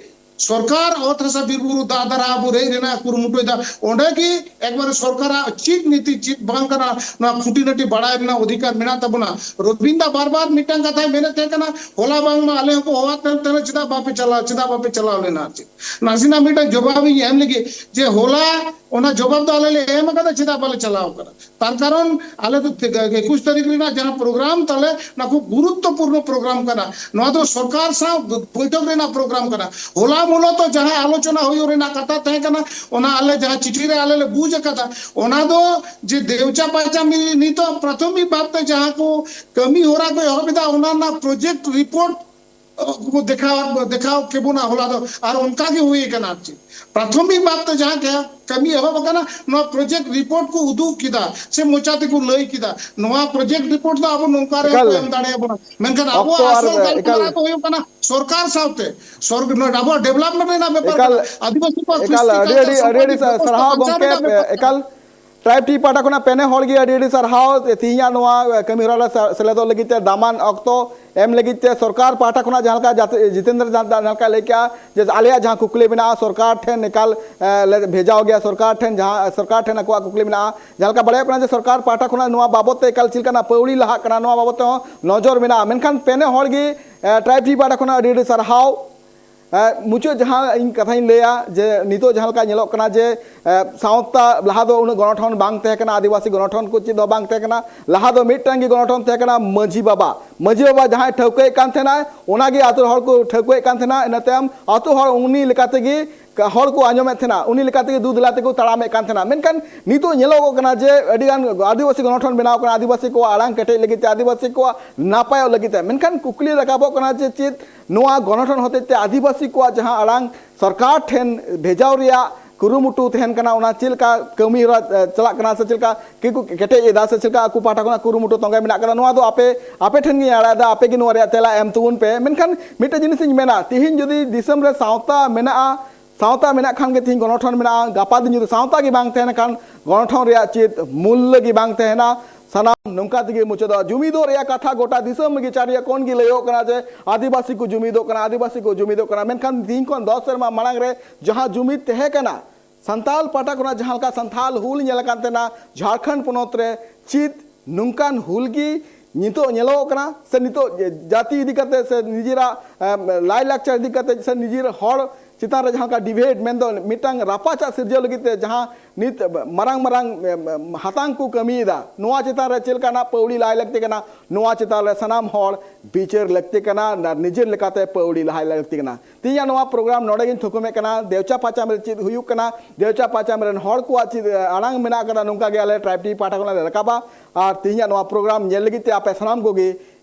ᱥᱚᱨᱠᱟᱨ ᱚᱛ ᱦᱟᱥᱟ ᱵᱤᱨ ᱵᱩᱨᱩ ᱫᱟᱜ ᱫᱟᱨᱟ ᱟᱵᱚ ᱨᱮᱡ ᱨᱮᱱᱟᱜ ᱠᱩᱨᱩᱢᱩᱴᱩᱭᱮᱫᱟ, ᱚᱸᱰᱮ ᱜᱮ ᱮᱠᱵᱟᱨᱮ ᱥᱚᱨᱠᱟᱨᱟᱜ ᱪᱮᱫ ᱱᱤᱛᱤ ᱪᱮᱫ ᱵᱟᱝ ᱠᱟᱱᱟ, ᱱᱚᱣᱟ ᱠᱷᱩᱸᱴᱤᱱᱟᱹᱴᱤ ᱵᱟᱲᱟᱭ ᱨᱮᱱᱟᱜ ᱚᱫᱷᱤᱠᱟᱨ ᱢᱮᱱᱟᱜ ᱛᱟᱵᱚᱱᱟ᱾ ᱨᱚᱵᱤᱱᱫᱟ ᱵᱟᱨ ᱵᱟᱨ ᱢᱤᱫᱴᱟᱝ ᱠᱟᱛᱷᱟᱭ ᱢᱮᱱᱮᱫ ᱛᱟᱦᱮᱸ ᱠᱟᱱᱟ, ᱦᱚᱞᱟ ᱵᱟᱝᱢᱟ ᱟᱞᱮ ᱦᱚᱸᱠᱚ ᱦᱚᱦᱚᱣᱟᱫ ᱛᱟᱦᱮᱸ ᱛᱟᱦᱮᱸ, ᱪᱮᱫᱟᱜ ᱵᱟᱯᱮ ᱪᱟᱞᱟᱣ, ᱪᱮᱫᱟᱜ ᱵᱟᱯᱮ ᱪᱟᱞᱟᱣ ᱞᱮᱱᱟ? ᱟᱨ ᱪᱮᱫ ᱱᱟᱥᱮᱱᱟᱜ ᱢᱤᱫᱴᱟᱝ ᱡᱚᱵᱟᱵ ᱤᱧ ᱮᱢ ᱞᱮᱜᱮ, ᱡᱮ ᱦᱚᱞᱟ ᱚᱱᱟ ᱡᱚᱵᱟᱵ ᱫᱚ ᱟᱞᱮ ᱞᱮ ᱮᱢ ᱟᱠᱟᱫᱟ, ᱪᱮᱫᱟᱜ ᱵᱟᱞᱮ ᱪᱟᱞᱟᱣ ᱟᱠᱟᱱᱟ? ᱛᱟᱨ ᱠᱟᱨᱚᱱ ᱟᱞᱮ ᱫᱚ ᱮᱠᱩᱥ ᱛᱟᱹᱨᱤᱠᱷ ᱨᱮᱱᱟᱜ ᱡᱟᱦᱟᱸ ᱯᱨᱳᱜᱨᱟᱢ ᱛᱟᱞᱮ, ᱚᱱᱟ ᱠᱷᱩᱵ ᱜᱩᱨᱩᱛᱛᱚᱯᱩᱨᱱᱚ ᱯᱨᱳᱜᱨᱟᱢ ᱠᱟᱱᱟ᱾ ᱱᱚᱣᱟ ᱫᱚ ᱥᱚᱨᱠᱟᱨ ᱥᱟᱶ ᱵᱳᱭᱴᱷᱚᱠ ᱨᱮᱱᱟᱜ ᱯᱨᱳᱜᱨᱟᱢ ᱠᱟᱱᱟ᱾ ᱦᱚᱞᱟ ᱢᱩᱞᱚᱛᱚ ᱡᱟᱦᱟᱸ ᱟᱞᱳᱪᱚᱱᱟ ᱦᱩᱭᱩᱜ ᱨᱮᱱᱟᱜ ᱠᱟᱛᱷᱟ ᱛᱟᱦᱮᱸ ᱠᱟᱱᱟ, ᱚᱱᱟ ᱟᱞᱮ ᱡᱟᱦᱟᱸ ᱪᱤᱴᱷᱤ ᱨᱮ ᱟᱞᱮ ᱞᱮ ᱵᱩᱡᱽ ᱟᱠᱟᱫᱟ, ᱚᱱᱟ ᱫᱚ ᱡᱮ ᱫᱮᱣᱪᱟ ᱯᱟᱪᱟ ᱢᱤ-, ᱱᱤᱛᱚᱜ ᱯᱨᱟᱛᱷᱚᱢᱤᱠ ᱵᱷᱟᱵᱽ ᱛᱮ ᱡᱟᱦᱟᱸ ᱠᱚ ᱠᱟᱹᱢᱤ ᱦᱚᱨᱟ ᱠᱚ ᱮᱦᱚᱵ ᱮᱫᱟ, ᱚᱱᱟ ᱨᱮᱱᱟᱜ ᱯᱨᱚᱡᱮᱠᱴ ᱨᱤᱯᱳᱨᱴ ᱠᱚ ᱫᱮᱠᱷᱟᱣ, ᱫᱮᱠᱷᱟᱣ ᱠᱮᱵᱚᱱᱟ ᱦᱚᱞᱟ ᱫᱚ᱾ ᱟᱨ ᱚᱱᱠᱟ ᱜᱮ ᱦᱩᱭ ᱟᱠᱟᱱᱟ᱾ ᱟᱨ ᱪᱮᱫ ᱯᱨᱟᱛᱷᱚᱢᱤᱠ ᱵᱷᱟᱵᱽ ᱛᱮ ᱡᱟᱦᱟᱸ ᱜᱮ ᱠᱟᱹᱢᱤ ᱮᱦᱚᱵ ᱟᱠᱟᱱᱟ, ᱱᱚᱣᱟ ᱯᱨᱚᱡᱮᱠᱴ ᱨᱤᱯᱳᱨᱴ ᱠᱚ ᱩᱫᱩᱜ ᱠᱮᱫᱟ ᱥᱮ ᱢᱚᱪᱟ ᱛᱮᱠᱚ ᱞᱟᱹᱭ ᱠᱮᱫᱟ, ᱱᱚᱣᱟ ᱯᱨᱚᱡᱮᱠᱴ ᱨᱤᱯᱳᱨᱴ ᱫᱚ ᱟᱵᱚ ᱱᱚᱝᱠᱟ ᱨᱮ ᱮᱠᱟᱞ᱾ ᱠᱚ ᱮᱢ ᱫᱟᱲᱮᱭᱟᱵᱚᱱᱟ᱾ ᱢᱮᱱᱠᱷᱟᱱ ᱚᱠᱛᱚ ᱟᱵᱚᱣᱟᱜ ᱟᱨ ᱟᱥᱚᱞ ᱮᱠᱟᱞ᱾ ᱜᱟᱞᱢᱟᱨᱟᱣ ᱫᱚ ᱦᱩᱭᱩᱜ ᱠᱟᱱᱟ ᱥᱚᱨᱠᱟᱨ ᱥᱟᱶᱛᱮ, ᱥᱚᱨ-, ᱱᱚᱰᱮ ᱟᱵᱚᱣᱟᱜ ᱰᱮᱵᱷᱞᱚᱯᱢᱮᱱᱴ ᱨᱮᱱᱟᱜ ᱵᱮᱯᱟᱨ ᱮᱠᱟᱞ᱾ ᱠᱟᱱᱟ, ᱟᱹᱫᱤᱵᱟᱹᱥᱤ ᱠᱚᱣᱟᱜ ᱮᱠᱟᱞ, ᱠᱨᱤᱥᱛᱤ ᱟᱹᱰᱤ, ᱠᱟᱞᱪᱟᱨ ᱟᱹᱰᱤ, ᱟᱹᱰᱤ, ᱥᱟᱶᱛᱟ ᱟᱹᱰᱤ ᱨᱮᱱᱟᱜ ᱵᱮᱯᱟᱨ ᱥᱟᱨᱦᱟᱣ ᱵᱟᱧᱪᱟᱣ ᱜᱚᱢᱠᱮ, ᱨᱮᱱᱟᱜ ᱵᱮᱯᱟᱨ ᱮᱠᱟᱞ᱾ ᱠᱟᱱᱟ᱾ ᱴᱨᱟᱭᱤᱵᱽ ᱴᱤ ᱯᱟᱦᱴᱟ ᱠᱷᱚᱱᱟᱜ ᱯᱮᱱᱮ ᱦᱚᱲ ᱜᱮ ᱟᱹᱰᱤ ᱟᱹᱰᱤ ᱥᱟᱨᱦᱟᱣ ᱛᱮᱦᱮᱧᱟᱜ ᱱᱚᱣᱟ ᱠᱟᱹᱢᱤ ᱦᱚᱨᱟ ᱨᱮ ᱥᱮ-, ᱥᱮᱞᱮᱫᱚᱜ ᱞᱟᱹᱜᱤᱫ ᱛᱮ ᱫᱟᱢᱟᱱ ᱚᱠᱛᱚ ᱮᱢ ᱞᱟᱹᱜᱤᱫ ᱛᱮ ᱥᱚᱨᱠᱟᱨ ᱯᱟᱦᱴᱟ ᱠᱷᱚᱱᱟᱜ ᱡᱟᱦᱟᱸ ᱞᱮᱠᱟ ᱡᱟᱛᱮ ᱡᱤᱛᱮᱱᱫᱨᱚ ᱡᱟᱦᱟᱸ ᱞᱮᱠᱟᱭ ᱞᱟᱹᱭ ᱠᱮᱜᱼᱟ ᱡᱮ ᱟᱞᱮᱭᱟᱜ ᱡᱟᱦᱟᱸ ᱠᱩᱠᱞᱤ ᱢᱮᱱᱟᱜᱼᱟ ᱥᱚᱨᱠᱟᱨ ᱴᱷᱮᱱ ᱮᱠᱟᱞ, ᱮ, ᱞᱮ ᱵᱷᱮᱡᱟᱣ ᱜᱮᱭᱟ, ᱥᱚᱨᱠᱟᱨ ᱴᱷᱮᱱ ᱡᱟᱦᱟᱸ, ᱥᱚᱨᱠᱟᱨ ᱴᱷᱮᱱ ᱟᱠᱚᱣᱟᱜ ᱠᱩᱠᱞᱤ ᱢᱮᱱᱟᱜᱼᱟ᱾ ᱡᱟᱦᱟᱸ ᱞᱮᱠᱟ ᱵᱟᱲᱟᱭᱚᱜ ᱠᱟᱱᱟ ᱡᱮ ᱥᱚᱨᱠᱟᱨ ᱯᱟᱦᱴᱟ ᱠᱷᱚᱱᱟᱜ ᱱᱚᱣᱟ ᱵᱟᱵᱚᱫ ᱛᱮ ᱮᱠᱟᱞ ᱪᱮᱫ ᱞᱮᱠᱟᱱᱟᱜ ᱯᱟᱹᱣᱲᱤ ᱞᱟᱦᱟᱜ ᱠᱟᱱᱟ, ᱱᱚᱣᱟ ᱵᱟᱵᱚᱫ ᱛᱮᱦᱚᱸ ᱱᱚᱡᱚᱨ ᱢᱮᱱᱟᱜᱼᱟ᱾ ᱢᱮᱱᱠᱷᱟᱱ ᱯᱮᱱᱮ ᱦᱚᱲ ᱜᱮ, ᱮ, ᱴᱨᱟᱭᱤᱵᱽ ᱴᱤ ᱯᱟᱦᱴᱟ ᱠᱷᱚᱱᱟᱜ ᱟᱹᱰᱤ ᱟᱹᱰᱤ ᱥᱟᱨᱦᱟᱣ᱾ ᱮ, ᱢᱩᱪᱟᱹᱫ ᱡᱟᱦᱟᱸ ᱤᱧ ᱠᱟᱛᱷᱟᱧ ᱞᱟᱹᱭᱟ ᱡᱮ ᱱᱤᱛᱚᱜ ᱡᱟᱦᱟᱸ ᱞᱮᱠᱟ ᱧᱮᱞᱚᱜ ᱠᱟᱱᱟ ᱡᱮ, ᱮ, ᱥᱟᱶᱛᱟ ᱞᱟᱦᱟ ᱫᱚ ᱩᱱᱟᱹᱜ ᱜᱚᱱᱚᱴᱷᱚᱱ ᱵᱟᱝ ᱛᱟᱦᱮᱸ ᱠᱟᱱᱟ, ᱟᱹᱫᱤᱵᱟᱹᱥᱤ ᱜᱚᱱᱚᱴᱷᱚᱱ ᱠᱚ ᱪᱮᱫ ᱦᱚᱸ ᱵᱟᱝ ᱛᱟᱦᱮᱸ ᱠᱟᱱᱟ᱾ ᱞᱟᱦᱟ ᱫᱚ ᱢᱤᱫᱴᱟᱝ ᱜᱮ ᱜᱚᱱᱚᱴᱷᱚᱱ ᱛᱟᱦᱮᱸ ᱠᱟᱱᱟ, ᱢᱟᱹᱡᱷᱤ ᱵᱟᱵᱟ᱾ ᱢᱟᱹᱡᱷᱤ ᱵᱟᱵᱟ ᱡᱟᱦᱟᱸᱭ ᱴᱷᱟᱹᱣᱠᱟᱹᱭᱮᱫ ᱠᱟᱱ ᱛᱟᱦᱮᱱᱟᱭ, ᱚᱱᱟᱜᱮ ᱟᱹᱛᱩ ᱦᱚᱲ ᱠᱚ ᱴᱷᱟᱹᱣᱠᱟᱹᱭᱮᱫ ᱠᱟᱱ ᱛᱟᱦᱮᱱᱟ᱾ ᱤᱱᱟᱹ ᱛᱟᱭᱚᱢ ᱟᱹᱛᱩ ᱦᱚᱲ ᱩᱱᱤ ᱞᱮᱠᱟ ᱛᱮᱜᱮ ᱠᱟ-, ᱦᱚᱲ ᱠᱚ ᱟᱸᱡᱚᱢᱮᱫ ᱛᱟᱦᱮᱱᱟ, ᱩᱱᱤ ᱞᱮᱠᱟ ᱛᱮᱜᱮ ᱫᱩ ᱫᱮᱞᱟ ᱛᱮᱠᱚ ᱛᱟᱲᱟᱢᱮᱫ ᱠᱟᱱ ᱛᱟᱦᱮᱱᱟ᱾ ᱢᱮᱱᱠᱷᱟᱱ ᱱᱤᱛᱚᱜ ᱧᱮᱞᱚᱜᱚᱜ ᱠᱟᱱᱟ ᱡᱮ ᱟᱹᱰᱤᱜᱟᱱ ᱟᱹᱫᱤᱵᱟᱹᱥᱤ ᱜᱚᱱᱚᱴᱷᱚᱱ ᱵᱮᱱᱟᱣ ᱠᱟᱱᱟ, ᱟᱹᱫᱤᱵᱟᱹᱥᱤ ᱠᱚᱣᱟᱜ ᱟᱲᱟᱝ ᱠᱮᱴᱮᱡ ᱞᱟᱹᱜᱤᱫ ᱛᱮ, ᱟᱹᱫᱤᱵᱟᱹᱥᱤ ᱠᱚᱣᱟᱜ ᱱᱟᱯᱟᱭᱚᱜ ᱞᱟᱹᱜᱤᱫ ᱛᱮ᱾ ᱢᱮᱱᱠᱷᱟᱱ ᱠᱩᱠᱞᱤ ᱨᱟᱠᱟᱵᱚᱜ ᱠᱟᱱᱟ ᱡᱮ ᱪᱮᱫ ᱱᱚᱣᱟ ᱜᱚᱱᱚᱴᱷᱚᱱ ᱦᱚᱛᱮᱡ ᱛᱮ ᱟᱹᱫᱤᱵᱟᱹᱥᱤ ᱠᱚᱣᱟᱜ ᱡᱟᱦᱟᱸ ᱟᱲᱟᱝ ᱥᱚᱨᱠᱟᱨ ᱴᱷᱮᱱ ᱵᱷᱮᱡᱟᱣ ᱨᱮᱭᱟᱜ ᱠᱩᱨᱩᱢᱩᱴᱩ ᱛᱟᱦᱮᱱ ᱠᱟᱱᱟ, ᱚᱱᱟ ᱪᱮᱫ ᱞᱮᱠᱟ ᱠᱟᱹᱢᱤ ᱦᱚᱨᱟ, ᱮ, ᱪᱟᱞᱟᱜ ᱠᱟᱱᱟ ᱥᱮ ᱪᱮᱫ ᱞᱮᱠᱟ ᱠᱤ ᱠᱚ ᱠᱮᱴᱮᱡ ᱮᱫᱟ ᱥᱮ ᱪᱮᱫ ᱞᱮᱠᱟ ᱟᱠᱚ ᱯᱟᱦᱴᱟ ᱠᱷᱚᱱᱟᱜ ᱠᱩᱨᱩᱢᱩᱴᱩ ᱛᱚᱸᱜᱮ ᱢᱮᱱᱟᱜ ᱠᱟᱫᱟ, ᱱᱚᱣᱟ ᱫᱚ ᱟᱯᱮ, ᱟᱯᱮ ᱴᱷᱮᱱ ᱜᱤᱧ ᱟᱲᱟᱜ ᱮᱫᱟ, ᱟᱯᱮ ᱜᱮ ᱱᱚᱣᱟ ᱨᱮᱭᱟᱜ ᱛᱮᱞᱟ ᱮᱢ ᱛᱟᱵᱚᱱ ᱯᱮ᱾ ᱢᱮᱱᱠᱷᱟᱱ ᱢᱤᱫᱴᱮᱱ ᱡᱤᱱᱤᱥ ᱤᱧ ᱢᱮᱱᱟ, ᱛᱤᱦᱤᱧ ᱡᱩᱫᱤ ᱫᱤᱥᱚᱢ ᱨᱮ ᱥᱟᱶᱛᱟ ᱢᱮᱱᱟᱜᱼᱟ, ᱥᱟᱶᱛᱟ ᱢᱮᱱᱟᱜ ᱠᱷᱟᱱ ᱜᱮ ᱛᱤᱦᱤᱧ ᱜᱚᱱᱚᱴᱷᱚᱱ ᱢᱮᱱᱟᱜᱼᱟ, ᱜᱟᱯᱟ ᱫᱤᱱ ᱡᱩᱫᱤ ᱥᱟᱶᱛᱟ ᱜᱮ ᱵᱟᱝ ᱛᱟᱦᱮᱱ ᱠᱷᱟᱱ ᱜᱚᱱᱚᱴᱷᱚᱱ ᱨᱮᱭᱟᱜ ᱪᱮᱫ ᱢᱩᱞᱞᱚ ᱜᱮ ᱵᱟᱝ ᱛᱟᱦᱮᱱᱟ᱾ ᱥᱟᱱᱟᱢ ᱱᱚᱝᱠᱟ ᱛᱮᱜᱮ ᱢᱩᱪᱟᱹᱫᱚᱜᱼᱟ᱾ ᱡᱩᱢᱤᱫᱚᱜ ᱨᱮᱭᱟᱜ ᱠᱟᱛᱷᱟ ᱜᱚᱴᱟ ᱫᱤᱥᱚᱢ ᱨᱮᱜᱮ ᱪᱟᱹᱨᱤᱭᱟᱹ ᱠᱚᱱ ᱜᱮ ᱞᱟᱹᱭᱚᱜ ᱠᱟᱱᱟ ᱡᱮ ᱟᱹᱫᱤᱵᱟᱹᱥᱤ ᱠᱚ ᱡᱩᱢᱤᱫᱚᱜ ᱠᱟᱱᱟ, ᱟᱹᱫᱤᱵᱟᱹᱥᱤ ᱠᱚ ᱡᱩᱢᱤᱫᱚᱜ ᱠᱟᱱᱟ᱾ ᱢᱮᱱᱠᱷᱟᱱ ᱛᱤᱦᱤᱧ ᱠᱷᱚᱱ ᱫᱚᱥ ᱥᱮᱨᱢᱟ ᱢᱟᱲᱟᱝ ᱨᱮ ᱡᱟᱦᱟᱸ ᱡᱩᱢᱤᱫ ᱛᱟᱦᱮᱸ ᱠᱟᱱᱟ, ᱥᱟᱱᱛᱟᱞ ᱯᱟᱦᱴᱟ ᱠᱷᱚᱱᱟᱜ ᱡᱟᱦᱟᱸ ᱞᱮᱠᱟ ᱥᱟᱱᱛᱟᱞ ᱦᱩᱞ ᱧᱮᱞ ᱟᱠᱟᱱ ᱛᱟᱦᱮᱱᱟ ᱡᱷᱟᱲᱠᱷᱚᱸᱰ ᱯᱚᱱᱚᱛ ᱨᱮ, ᱪᱮᱫ ᱱᱚᱝᱠᱟᱱ ᱦᱩᱞ ᱜᱮ ᱱᱤᱛᱚᱜ ᱧᱮᱞᱚᱜ ᱠᱟᱱᱟ? ᱥᱮ ᱱᱤᱛᱚᱜ ᱡᱟᱹᱛᱤ ᱤᱫᱤ ᱠᱟᱛᱮ ᱥᱮ ᱱᱤᱡᱮᱨᱟᱜ, ᱮᱢ, ᱞᱟᱭᱼᱞᱟᱠᱪᱟᱨ ᱤᱫᱤ ᱠᱟᱛᱮ ᱥᱮ ᱱᱤᱡᱮᱨ ᱦᱚᱲ ᱪᱮᱛᱟᱱ ᱨᱮ ᱡᱟᱦᱟᱸ ᱞᱮᱠᱟ ᱰᱤᱵᱮᱴ, ᱢᱮᱱᱫᱚ ᱢᱤᱫᱴᱟᱝ ᱨᱟᱯᱟᱪᱟᱜ ᱥᱤᱨᱡᱟᱹᱣ ᱞᱟᱹᱜᱤᱫ ᱛᱮ ᱡᱟᱦᱟᱸ ᱱᱤᱛ ᱢᱟᱨᱟᱝ ᱢᱟᱨᱟᱝ ᱮᱢ, ᱮᱢ, ᱦᱟᱛᱟᱝ ᱠᱚ ᱠᱟᱹᱢᱤᱭᱮᱫᱟ, ᱱᱚᱣᱟ ᱪᱮᱛᱟᱱ ᱨᱮ ᱪᱮᱫ ᱞᱮᱠᱟᱱᱟᱜ ᱯᱟᱹᱣᱲᱤ ᱞᱟᱦᱟᱭ ᱞᱟᱹᱠᱛᱤ ᱠᱟᱱᱟ, ᱱᱚᱣᱟ ᱪᱮᱛᱟᱱ ᱨᱮ ᱥᱟᱱᱟᱢ ᱦᱚᱲ ᱵᱤᱪᱟᱹᱨ ᱞᱟᱹᱠᱛᱤ ᱠᱟᱱᱟ, ᱟᱨ ᱱᱤᱡᱮᱨ ᱞᱮᱠᱟᱛᱮ ᱯᱟᱹᱣᱲᱤ ᱞᱟᱦᱟᱭ ᱞᱟᱹᱠᱛᱤ ᱠᱟᱱᱟ᱾ ᱛᱮᱦᱮᱧᱟᱜ ᱱᱚᱣᱟ ᱯᱨᱳᱜᱨᱟᱢ ᱱᱚᱰᱮ ᱜᱤᱧ ᱛᱷᱩᱠᱩᱢᱮᱫ ᱠᱟᱱᱟ᱾ ᱫᱮᱣᱪᱟ ᱯᱟᱪᱟᱢ ᱨᱮ ᱪᱮᱫ ᱦᱩᱭᱩᱜ ᱠᱟᱱᱟ, ᱫᱮᱣᱪᱟ ᱯᱟᱪᱟᱢ ᱨᱮᱱ ᱦᱚᱲ ᱠᱚᱣᱟᱜ ᱪᱮᱫ ᱟᱲᱟᱝ ᱢᱮᱱᱟᱜ ᱟᱠᱟᱫᱟ, ᱱᱚᱝᱠᱟ ᱜᱮ ᱟᱞᱮ ᱴᱨᱟᱭᱤᱵᱽ ᱴᱤᱵᱷᱤ ᱯᱟᱦᱴᱟ ᱠᱷᱚᱱᱟᱜ ᱞᱮ ᱨᱟᱠᱟᱵᱟ᱾ ᱟᱨ ᱛᱮᱦᱮᱧᱟᱜ ᱱᱚᱣᱟ ᱯᱨᱳᱜᱨᱟᱢ ᱧᱮᱞ ᱞᱟᱹᱜᱤᱫ ᱛᱮ ᱟᱯᱮ ᱥᱟᱱᱟᱢ ᱠᱚᱜᱮ